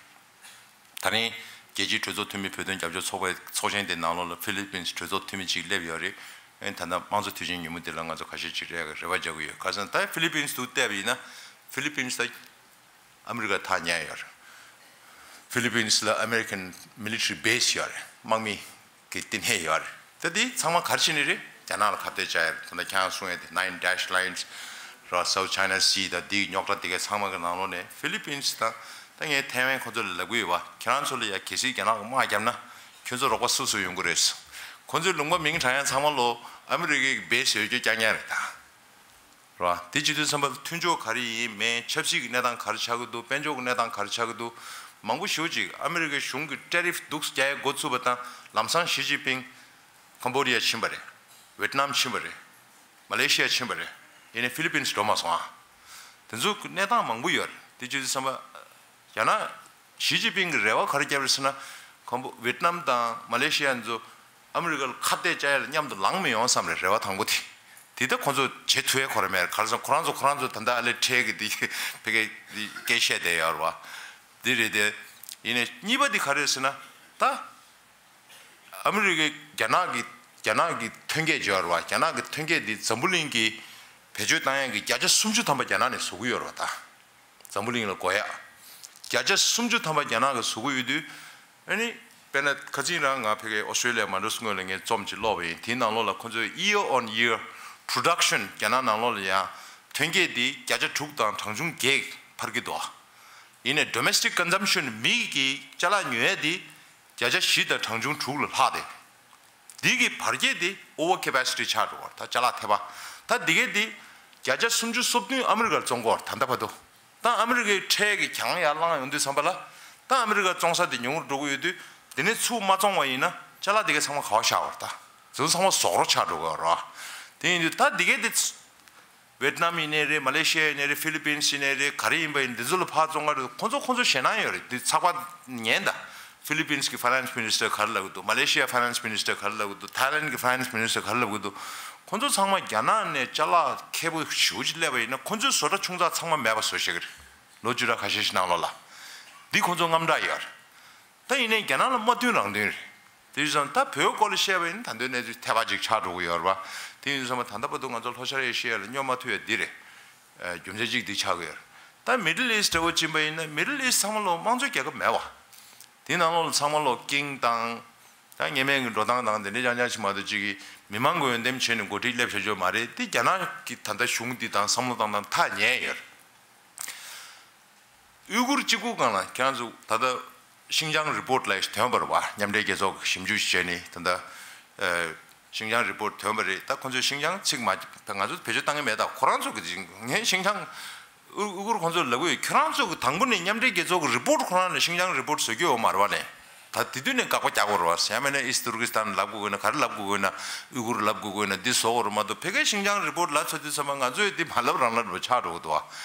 ད་རིང་རྒྱལ་སྤྱིའི་གྲོས་ཚོགས་འཐུས་མི་བོད་དོན་རྒྱབ་སྐྱོར་ཚོགས་པའི་ཚོགས་ཆེན་དེ་ནང་ལོགས་ལ་ཧྥི་ལི་པིན་སི་གྲོས་ཚོགས་འཐུས་མི་གཅིག་སླེབས་ཡོད་རེད། ཨེ་ད་ལྟ་དམངས་གཙོ་དུས་ཆེན་ཉིན་མོ་འདི་ལ་ང་ཚོ་ཁ་ཤས་ཅིག་རེ་རེ་བ་རྒྱག་གི་ཡོད། ཁ་སང་ད་ཧྥི་ལི་པིན་སི་དུ་བལྟས་པ་ཡིན་ན་ཧྥི་ལི་པིན་སི་ད་ཨ་མི་རི་ཀ་ཐག་ཉེ་ཡོད་རེད། ཧྥི་ལི་པིན་སི་ལ་ཨ་མི་རི་ཀན་མི་ལི་ཊི་རི་བེ་སི་ཡོད་རེད། དམག་མི་གི་བསྟི་གནས་ཡོད་རེད། ད་དེ་ཚང་མ་ག་རེ་བྱས་ནས་རེད། རྒྱ་ནག་ལ་ཁ་གཏད་བཅག་ཡ་རེད། ད་ལྟ་ཁྱེད་རང་གསུང་ཡ་དེ་Nine Dash Lines ར་South China Sea ད་དེའི་རྙོག་དྲ་དེ་གའི་ཚང་མ་གི་ནང་ལོགས་ནས་ཧྥི་ལི་པིན་སི་དང་ད་ངས་ཐའེ་ཝན་ཁོ་ཚོ་ལ་ལབ་གི་ཡོད་པ། ཁྱེད་རང་ཚོ་ལ་ཡ་གལ་སྲིད་རྒྱ་ནག་གི་དམག་བརྒྱབ་ན་ཁྱོད་ཚོ་རོགས་པ་སུ་སུ་ཡོང་གི་རེད། ཁོ་ཚོའི་ལུང་པ་མིང་དྲངས་ཡ་ཚང་མ་ལོ་ཨ་མི་རི་ཀའི་བེ་སི་ཡོད་རྒྱུ་རྐྱང་རྐྱང་རེད་ད། རེད་བ། དེ་བྱེད་དུས་ཙམ་པ་ལ་མཐུན་ཕྱོགས་ག་རེ་ཡིན་མིན། ཆབ་སྲིད་ཀྱི་གནས་སྟངས་ག་རེ་ཆགས་ཀྱི་འདུག་དཔལ་འབྱོར་གྱི་གནས་སྟངས་ག་རེ་ཆགས་ཀྱི་འདུག་མང་པོ་ཞེ་པོ་ཅིག་ཨ་མི་རི་ཀའི་གཞུང་གིས་ཊེ་རིཕ་འདུག་རྒྱག་ཡ་འགོ་ཚུགས་པ་དང་ལམ་སང་ཞི་ཅིན་ཕིང་ཀམ་བོ་ཌི་ཡ་ཕྱིན་པ་རེད། ཝེ་ཏི་ནམ་ཕྱིན་པ་རེད། མ་ལེ་ཤི་ཡ་ཕྱིན་པ་རེད། ཡིན་ནའི་ཧྥི་ལི་པིན་སི་འགྲོ་མ་སོང་ཨ། དེ་ཚོ་གི་གནས་སྟངས་མང་པོ་ཡོད་རེད། དེ་བྱེད་དུས་ཙམ་པ། ཡང་ན། ཞི་ཅིན་ཕིང་གི་རེ་བ་ག་རེ་བརྒྱབ་རེད་ཟེར་ན། ཁོང་པོ་ཝེ་ཏི་ནམ་དང་མ་ལེ་ཤི་ཡ་ཚོ་ཨ་མི་རི་ཀ་ལ་ཁ་གཏད་བཅག་ཡ་ལ་མཉམ་དུ་ལངས་མི་ཡོང་བསམ་རེད། རེ་བ་དང་པོ་དེ། དེ་ད་ཁོང་ཚོ་བྱེད་ཐུབ་ཡ་ཁོ་རང་མེད་རེད། ག་རེ་ཟེར་ན་ཁོ་རང་ཚོ་ཁོ་རང་ཚོ་ད་ལྟ་ཨ་ལེ་ཁྲལ་གི་དེ་ཕ་གི་དེ་སྐད་བཤད་བསྡད་ཡོད་རེད་བ། དེ་རེད་དེ། ཡིན་ནའི་གཉིས་པ་དེ་ག་རེད་ཟེར་ན། ད། ཨ་མི་རི་ཀའི་རྒྱ་ནག་གི་རྒྱ་ནག་གི་ཐོན་སྐྱེད་བརྗོད་ར་བ། རྒྱ་ནག་གི་ཐོན་སྐྱེད་འདི་འཛམ་བུ་གླིང་གི་བེད་སྤྱོད་བཏང་ཡག་གི་བརྒྱ་ཆ་སུམ་ཅུ་ཐམ་པ་རྒྱ་ནག་ནས་བཟོ་གི་ཡོད་ར་བ་ད། འཛམ་བུ་གླིང་ལ་དགོས་ཡག་བརྒྱ་ཆ་སུམ་ཅུ་ཐམ་པ་རྒྱ་ནག་གིས་བཟོ་གི་ཡོད་དུས། ཨ་ནི་དཔེར་ན་ཁ་སང་རང་ང་ཕ་གི་ཨོ་སི་ཀྲེ་ལི་ཡ་མ་འགྲོ་སྔོན་ལ་ངས་རྩོམ་ཅིག་ཀློག་པ་ཡིན། དེའི་ནང་ལོགས་ལ་ཁོ་ཚོའི་year on year production རྒྱ་ནག་ནང་ལོགས་ལ་ཡང་ཐོན་སྐྱེད་འདི་བརྒྱ་ཆ་དྲུག་དང་གྲངས་ཆུང་བརྒྱད་འཕར་གི་འདུག་ཡིན་ནའི་domestic consumption མི་གི་ཅ་ལག་ཉོ་ཡ་འདི་བརྒྱ་ཆ་བཞི་དང་གྲངས་ཆུང་དྲུག་ལ་ལྷག་སྟེ། འདི་གི་བར་ཁྱད་དེ་over capacity ཆགས་འགྲོ་བར་ད་ཅ་ལག་ཐེབས་པ། ད་འདི་གས་དེ་བརྒྱ་ཆ་སུམ་ཅུ་སོ་བདུན་ཨ་མི་རི་ཀར་བཙོང་གི་ཡོད་རེད་ད་ལྟ་བར་དུ། ད་ཨ་མི་རི་ཀའི་ཁྲལ་གྱིས་གྱང་ཡར་བསླངས་ཡོང་དུས་ཙམ་པ་ལ། ད་ཨ་མི་རི་ཀར་བཙོང་ས་དེ་ཉུང་རུ་འགྲོ་གི་ཡོད་དུས། དེ་ནས་ཚུར་མ་བཙོང་བ་ཡིན་ན་ཅ་ལག་དེ་གས་ཚང་མ་ག་པར་བཞག་པ་རེད་ད། དེ་ཚོ་ཚང་མ་ཟོག་རོ་ཆགས་འགྲོ་གི་ཡོད་རེད་བ། དེ་ཡིན་དུས་ད་འདི་གས་དེ། ཝེ་ཏི་ནམ་ཡིན་ནའི་རེད། མ་ལེ་ཤི་ཡ་ཡིན་ནའི་རེད། ཧྥི་ལི་པིན་སི་ཡིན་ནའི་རེད། ག་རེ་ཡིན་པ་ཡིན་འདི་ཚོ་ལ་ཕར་བཙོང་ག་རེད། ཁོང་ཚོ་ཁོང་ཚོ་ཞེད་སྣང་ཡོད་རེད། འདི་ཚགས་པར་ཉན་ད། ཧྥི་ལི་པིན་སི་གི་ཕའི་ནན་སི་མི་ནི་སི་ཊར་ག་རེ་ལབ་གི་འདུག་མ་ལེ་ཤི་ཡ་ཕའི་ནན་སི་མི་ནི་སི་ཊར་ག་རེ་ལབ་གི་འདུག་ཐའི་ལན་གི་ཕའི་ནན་སི་མི་ནི་སི་ཊར་ག་རེ་ལབ་གི་འདུག་ཁོང་ཚོ་ཚང་མ་རྒྱ་ནག་ནས་ཅ་ལག་ཁེ་པོ་ཞེ་པོ་ཅིག་སླེབས་པ་ཡིན་ན་ཁོང་ཚོའི་བཟོ་གྲྭ་ཆུང་ཙག་ཚང་མ་མེད་པ་བཟོ་ཤེས་གི་རེད། ལོ་བཅུ་ཕྲག་ཁ་ཤས་ཤིག་ནང་ལོགས་ལ། འདི་ཁོང་ཚོ་དངངས་སྐྲག་ཡོད་རེད། ད་ཡིན་ནའི་རྒྱ་ནག་ལ་མ་མཐུན་རང་མཐུན་རེད། དེ་བཞིན་ད་བོད་སྐོར་ལ་བཤད་པ་ཡིན་ན་ད་དུང་གནས་ཚུལ་ཐེ་བ་ཅིག་ཆགས་འགྲོ་གི་ཡོད་རེད་པ། དེ་ཡིན་དུས་ཙམ་པ་ད་ལྟ་བར་དུ་ང་ཚོ་ལྷོ་ཤར་ཨེ་ཤི་ཡ་ལ་སྙོབ་མ་ཐུབ་ཡ་འདི་རེད། ཨ། རྒྱུ་མཚན་གཅིག་འདི་ཆགས་ཀྱི་ཡོད་རེད། ད་མི་ཌལ་ཨི་སི་འདྲ་བོ་ཕྱིན་པ་ཡིན་ན་མི་ཌལ་ཨི་སི་དམངས་གཙོའི་རྒྱལ་ཁབ་མེད་པ། དེ་ནང་ལོགས་ལ་ཚང་མ་ལོག་ཀིང་དང་། ད་ཉེས་མེད་ཀྱི་འགྲོ་སྟངས་དང་དེ་འདྲ་རྐྱང་རྐྱང་ཞིག་མ་གཏོགས་གཅིག་གིས་མི་མང་གི་འོས་འདེམས་བྱས་ནས་འགོ་ཁྲིད་སླེབས་བྱ་རྒྱུ་མ་རེད། དེ་རྒྱ་ནག་གི་ད་ལྟ་གཞུང་འདི་དང་བསམ་བློ་བཏང་སྟངས་ཐག་ཉེ་ཡོད་རེད། ཨུ་གུར་གཅིག་པུའི་སྒང་ལ་ཁྱེད་རང་ཚོ་ད་ལྟ་ཤིང་ཅང་རི་པོར་ཊི་ལབ་ཡག་ཞིག་ཐོན་པ་རེད་པ། མཉམ་འབྲེལ་རྒྱལ་ཚོགས་ཀྱིས་ཞིབ་འཇུག་བྱས་ནས་ད་ལྟ་ཨ་ཤིང་ཅང་རི་པོར་ཊི་ཐོན་པ་རེད། ད་ཁོ་ཚོས་ཤིང་ཅང་ཚིག་མ་ང་ཚོ་བེད་སྤྱོད་བཏང་གི་མེད། ད་ཁོ་རང་ཚོ་གིས་ངས་ཤིང་ཅང་ཨུ་ཨུ་གུར་ཁོ་ཚོར་ལབ་གི་ཡོད། ཁྱོད་རང་ཚོ་གིས་དང་པོ་ནས་མཉམ་འབྲེལ་རྒྱལ་ཚོགས་ཀྱི་རི་པོར་ཊི་ཁོ་རང་ལ་ཤིང་ཅང་རི་པོར་ཊི་བཟོ་རྒྱུ་ཡོད་མ་རེད་པ་ལས། ད་དེ་དུས་ནས་དགག་པ་རྒྱག་དགོས་རེད་པ། ཡང་མིན་ན་ཨིསི་ཏུར་ཀི་སི་ཐན་ལབ་དགོས་དགོས་ན་ག་རེ་ལབ་དགོས་དགོས་ན་ཨུ་གུར་ལབ་དགོས་དགོས་ན་འདི་བཟོ་དགོས་རེད་མ་གཏོགས་ཕ་གིའི་ཤིང་ཅང་རི་པོར་ཊི་ལབ་ཚར་དུས་ཙམ་པ་ང་ཚོས་འདི་མ་ལབ་རང་ལབ་འདྲ་པོ་ཆགས་འགྲོ་གི་འདུག་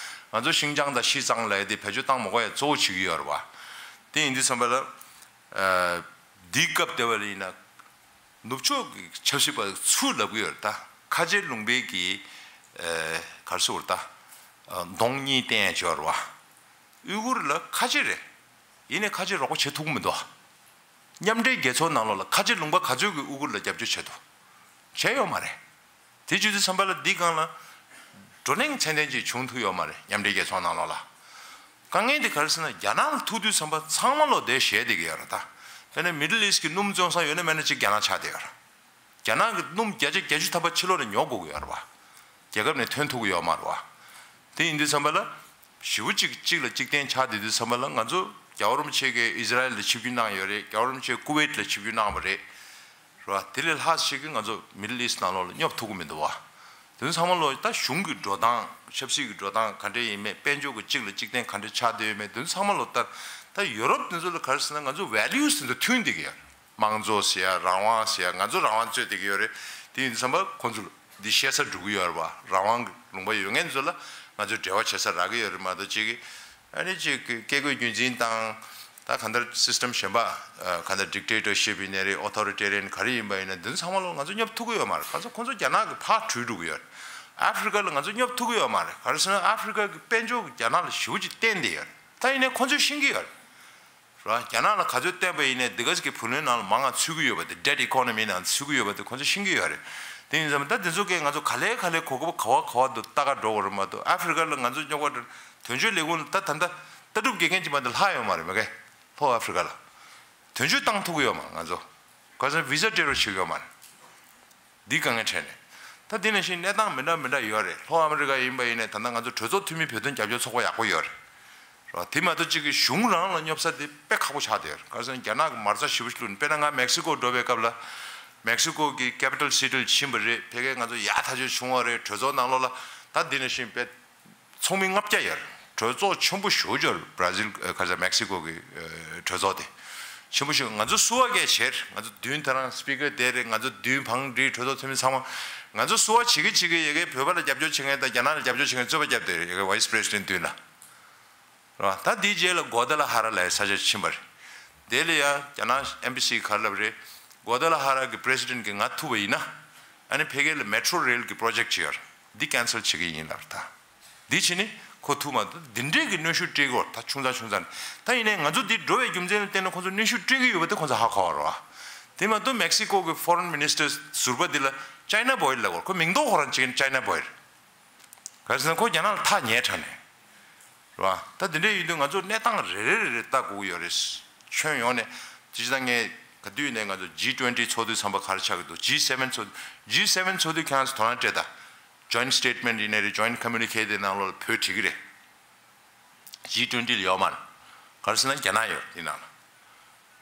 པ། ང་ཚོ་ཤིང་ཅང་དང་ཤི་ཙང་ལབ་ཡ་དེ་བེད་སྤྱོད་བཏང་མ་དགོས་ཡ་གཙོ་བོ་བྱེད་ཀྱི་ཡོད་རེད་པ། དེ་ཡིན་དུས་ཙམ་པ་ལ། ཨ། འདིའི་སྐབས་དེ་བ་ལ་ཡིན་ན། ནུབ་ཕྱོགས་ཀྱི་ཆབ་སྲིད་པ་ཚུར་ལབ་ཀྱི་ཡོད་རེད་ད། ཁ་ཆེ་ལུང་པའི་གི། ཨ། ག་རེ་ཟེར་དགོས་རེད་ད། ཨ། གདོང་གཉིས་བསྟན་ཡ་ཅིག་ཡོད་རེད་པ། ཨུ་གུར་ལ་ཁ་ཆེ་རེད། ཡིན་ནའི་ཁ་ཆེ་རོགས་པ་བྱེད་ཐུབ་ཀྱི་མི་འདུག་མཉམ་འབྲེལ་རྒྱལ་ཚོགས་ནང་ལོགས་ལ་ཁ་ཆེ་ལུང་པ་ག་ཚོད་ཀྱིས་ཨུ་གུར་ལ་རྒྱབ་སྐྱོར་བྱེད་ཐུབ། བྱས་ཡོད་མ་རེད། དེ་བྱེད་དུས་ཙམ་པ་ལ་འདི་སྒང་ལ་བགྲོ་གླེང་ཚད་ལྡན་ཅིག་བྱུང་ཐུབ་ཡོད་མ་རེད། མཉམ་འབྲེལ་རྒྱལ་ཚོགས་ནང་ལོགས་ལ། དཀའ་ངལ་དེ་ག་རེ་ཟེར་ན་རྒྱ་ནག་ལ་ཐུག་དུས་ཙམ་པ་ཚང་མ་ལོག་དེ་ཞེད་བསྡད་ཀྱི་ཡོད་རེད་ད། དཔེར་ན་མི་ཌལ་ཨིསི་གི་སྣུམ་བཙོང་ས་ཡོད་ན་མེད་ན་ཅིག་རྒྱ་ནག་ཆགས་བསྡད་ཡོད་རེད། རྒྱ་ནག་གི་སྣུམ་བརྒྱ་ཆ་བརྒྱད་ཅུ་ཐམ་པ་ཕྱི་ལོགས་ནས་ཉོ་དགོས་ཀྱི་ཡོད་རེད་པ། རྒྱལ་ཁབ་ནས་ཐོན་ཐུབ་ཀྱི་ཡོད་མ་རེད་པ། དེ་ཡིན་དུས་ཙམ་པ་ལ། ཞེ་པོ་ཅིག་གཅིག་ལ་གཅིག་བརྟེན་ཆགས་བསྡད་དུས་ཙམ་པ་ལ་ང་ཚོ་རྒྱལ་བ་རིན་པོ་ཆེ་གིས་ཨི་ཟི་རལ་ལ་ཆིབས་བསྒྱུར་གནང་ཡོད་རེད། རྒྱལ་བ་རིན་པོ་ཆེ་ཀུ་ཝེད་ལ་ཆིབས་བསྒྱུར་གནང་བ་རེད། རེད་པ། དེ་ལས་ལྷག་ཞིག་གིས་ང་ཚོ་མི་ཌལ་ཨིསི་ནང་ལོགས་ལ་སྙོབ་ཐུབ་ཀྱི་མི་འདུག་པ། དེ་ཚོ་ཚང་མ་ལོ་ད་གཞུང་གི་འགྲོ་སྟངས་ཆབ་སྲིད་ཀྱི་འགྲོ་སྟངས་ག་འདྲ་ཡིན་མིན་དཔལ་འབྱོར་གྱི་གཅིག་ལ་གཅིག་བརྟེན་ག་འདྲ་ཆགས་བསྡད་ཡོད་མེད་དེ་ཚོ་ཚང་མ་ལོ་ལྟར་ད་ཡུ་རོབ་དེ་ཚོ་ལ་ག་རེ་ཟེར་ན་ང་ཚོ་ཝེ་ལིའུ་སི་དེ་ཚོ་མཐུན་བསྡད་ཀྱི་ཡོད་རེད། དམངས་གཙོ་ཟེར་ཡ་རང་དབང་ཟེར་ཡ་ང་ཚོ་རང་དབང་རྩོད་བསྡད་ཀྱི་ཡོད་རེད། དེ་ཡིན་དུས་ཙམ་པ་ཁོང་ཚོ་འདི་བཤད་ས་འགྲོ་གི་ཡོད་རེད་པ། རང་དབང་གི་ལུང་པ་ཡོད་མཁན་ཚོ་ལ་ང་ཚོས་འབྲེལ་བ་བྱེད་ས་རག་གི་ཡོད་རེད་མ་གཏོགས་ཅིག་གི་ཨ་ནི་ཅིག་གི་བཀས་བཀོད་རྒྱུད་འཛིན་དང་ད་གང་ལྟར་སི་སི་ཊམ་གཞན་པ་གང་ལྟར་ཌིག་ཊེ་ཊར་ཤིབ་ཡིན་ནའི་རེད། ཨོ་ཐོ་རི་ཊེ་རི་ཡན་ག་རེ་ཡིན་པ་ཡིན་ན་འདི་ཚོ་ཚང་མ་ལོ་ང་ཚོ་སྙོབ་ཐུབ་ཀྱི་ཡོད་མ་རེད། ག་ཚོད་ཁོང་ཚོ་རྒྱ་ནག་གི་ཕར་བྲོས་འགྲོ་གི་ཡོད་རེད། ཨ་ཧྥི་རི་ཀ་ལ་ང་ཚོ་སྙོབ་ཐུབ་ཀྱི་ཡོད་མ་རེད། ག་རེ་ཟེར་ན་ཨ་ཧྥི་རི་ཀ་གི་དཔལ་འབྱོར་གྱི་རྒྱ་ནག་ལ་ཞེ་པོ་ཅིག་བརྟེན་བསྡད་ཡོད་རེད། ད་ཡིན་ནའི་ཁོང་ཚོས་ཤེས་ཀྱི་ཡོད་རེད། རེད་བ། རྒྱ་ནག་ལ་ག་ཚོད་བརྟེན་པ་ཡིན་ནའི་འདི་ག་ཅིག་གི་བུ་ལོན་ནང་ལ་མང་ང་ཚུད་ཀྱི་ཡོད་པ་དེ། ཌེབ་ཨི་ཀོ་ནོ་མི་ནང་ཚུད་ཀྱི་ཡོད་པ་དེ་ཁོང་ཚོས་ཤེས་ཀྱི་ཡོད་རེད། དེ་ཡིན་ཙང་ད་འདི་ཚོ་གས་ང་ཚོ་ག་ལེ་ག་ལེ་གོ་སྐབས་ག་བ་ག་བ་དུ་ལྟ་ག་འགྲོ་དགོས་རེད་མ་གཏོགས། ཨ་ཧྥི་རི་ཀ་ལ་ང་ཚོ་རྙོག་པ་དོན་གཅོད་ལས་ཁུངས་ལ་ད་ད་ལྟ་ལྟ་གྲུབ་འགེལ་མཁན་ཅིག་མ་གཏོགས་ལྷག་ཡོད་མ་རེད། མ་གི་ལྷོ་ཨ་ཧྥི་རི་ཀ་ལ་དོན་གཅོད་བཏང་ཐུབ་ཀྱི་ཡོད་མ་རེད། ང་ཚོ་ག་ཚོད་བི་ཟ་སྤྲད་རོགས་བྱེད་ཀྱི་ཡོད་མ་རེད། འདི་དཀའ་ངལ་འཕྲད་ནས། ད་འདི་ནང་བཞིན་གནས་སྟངས་མི་འདྲ་མི་འདྲ་ཡོད་རེད། ལྷོ་ཨ་མི་རི་ཀ་ཡིན་པ་ཡིན་ནའི་ད་ལྟ་ང་ཚོ་གྲོས་ཚོགས་འཐུས་མི་བོད་དོན་རྒྱབ་སྐྱོར་ཚོགས་པ་ཡག་པོ་ཡོད་རེད། རེད་བ། དེ་མ་གཏོགས་གཅིག་གི་གཞུང་རང་ལ་སྙོབ་ས་དེ་དཔེ་ཁག་པོ་ཆགས་བསྡད་ཡོད་རེད། ག་རེ་ཟེར་ན་རྒྱ་ནག་གི་མ་རྩ་ཞེ་པོ་ཞིག་བླུགས་ནས། དཔེར་ན་ང་མེག་སི་ཀོ་འགྲོ་བའི་སྐབས་ལ་མེག་སི་ཀོ་གི་ཀེ་པི་ཊལ་སི་ཊིར་ཕྱིན་པ་རེད། ཕ་གིར་ང་ཚོ་ཡག་ཐག་ཆོད་བྱུང་བ་རེད། གྲོས་ཚོགས་ནང་ལོགས་ལ་ད་འདི་ནང་བཞིན་དཔེ་ཚོགས་མི་ལྔ་བརྒྱ་ཡོད་རེད། གྲོས་ཚོགས་ཆེན་པོ་ཞེ་པོ་ཅིག་ཡོད་རེད། བྷ་ར་ཛིལ་ཨ་ག་རེ་ཟེར་མེག་སི་ཀོ་གི་ཨ་གྲོས་ཚོགས་དེ་ཆེན་པོ་ཞིག་ང་ཚོ་བསུ་བ་གས་བྱས་རེད། ང་ཚོ་མདུན་དེ་རང་སི་པི་ཀར་དེ་རེད། ང་ཚོ་མདུན་བང་སྒྲིག་གྲོས་ཚོགས་འཐུས་མི་ཚང་མ་ང་ཚོ་བསུ་བ་བྱེད་ཀྱི་བྱེད་ཀྱི་ཡ་གིའི་བོད་པ་ལ་རྒྱབ་སྐྱོར་བྱེད་མཁན་དང་རྒྱ་ནག་ལ་རྒྱབ་སྐྱོར་བྱེད་མཁན་རྩོད་པ་བརྒྱབ་བསྡད་རེད། ཡ་གིའི་ཝའི་སི་པི་རེ་སི་ཌེན་ཊི་མདུན་ལ། རེད་བ། ད་དེའི་རྗེས་ལ་གོ་ཏ་ལ་ཧ་ར་ལབ་ཡའི་ས་ཆ་ཕྱིན་པ་རེད། དེ་ལ་ཡ་རྒྱ་ནག་ཨེམ་བྷ་སི་ག་རེ་ལབ་རེད། གོ་ཏ་ལ་ཧ་ར་གི་པི་རེ་སི་ཌེན་ཊི་གིས་ང་ཐུག་པ་ཡིན་ན་ཨ་ནི་ཕ་གི་ལ་མེ་ཊོ་རེལ་གྱི་པོ་རོ་ཇེག་ཊི་ཅིག་ཡོད་རེད། འདི་ཀེན་སལ་བྱེད་ཀྱི་ཡིན་ལབ་རེད། ད་འདི་བྱས་ནས་ཁོ་ཐུག་མ་འདུག་འདི་འདྲས་ཀྱི་གནོན་ཤུགས་སྤྲད་ཀྱི་ཡོད་རེད། ད་ཆུང་ཙག་ཆུང་ཙག་ནས། ད་ཡིན་ནའི་ང་ཚོ་འདི་འགྲོ་བའི་རྒྱུ་མཚན་ལ་བརྟེན་ནས་ཁོ་ཚོ་གནོན་ཤུགས་སྤྲད་ཀྱི་ཡོད་པ་དེ་ཁོ་ཚོ་ཧ་གོ་བ་རེད་བ། དེ་མ་གཏོགས་མེག་སི་ཀོ་གི་ཕོ་རེན་མི་ནིས་ཊར་ཟུར་པ་འདི་ལ་ཅའི་ན་བོའི་ལབ་དགོས་རེད། ཁོ་མིང་འདོགས་ཁོ་རང་བྱེད་མཁན་ཅའི་ན་བོའི་རེད། ག་རེ་ཟེར་ན་ཁོ་རྒྱ་ནག་ལ་ཐག་ཉེ་དྲགས་ནས། རེད་བ། ད་དེ་འདྲ་ཡིན་དུས་ང་ཚོ་གནས་སྟངས་རེ་རེ་རེ་རེ་ལྟ་དགོས་ཀྱི་ཡོད་རེད། ཁྱོན་ཡོངས་ནས་དེ་ཇི་ལྟར་ངས་ག་དུས་ནས་ང་ཚོ་ཇི་ཊུ་ཝེན་ཊི་ཚོགས་དུས་ཚང་པ་ག་རེ་ཆགས་ཀྱི་འདུག་ཇི་སེ་ཝེན་ཚོགས་ཇི་སེ་ཝེན་ཚོགས་དུས་ཁྱེད་རང་ཚོ་དོ་སྣང་སྤྲད་དང་། ཇོ་ཡིན་ཊི་སི་ཊེ་ཊི་མེན་ཊི་ཡིན་ནའི་རེད། ཇོ་ཡིན་ཊི་ཁོ་མུ་ནི་ཁེ་དེ་ནང་ལོགས་ལ་བོད་བྲིས་ཀྱི་རེད། ཇི་ཊུ་ཝེན་ཊི་ལ་ཡོད་མ་རེད། ག་རེ་ཟེར་ན་རྒྱ་ནག་ཡོད་དེ་ནང་ལ།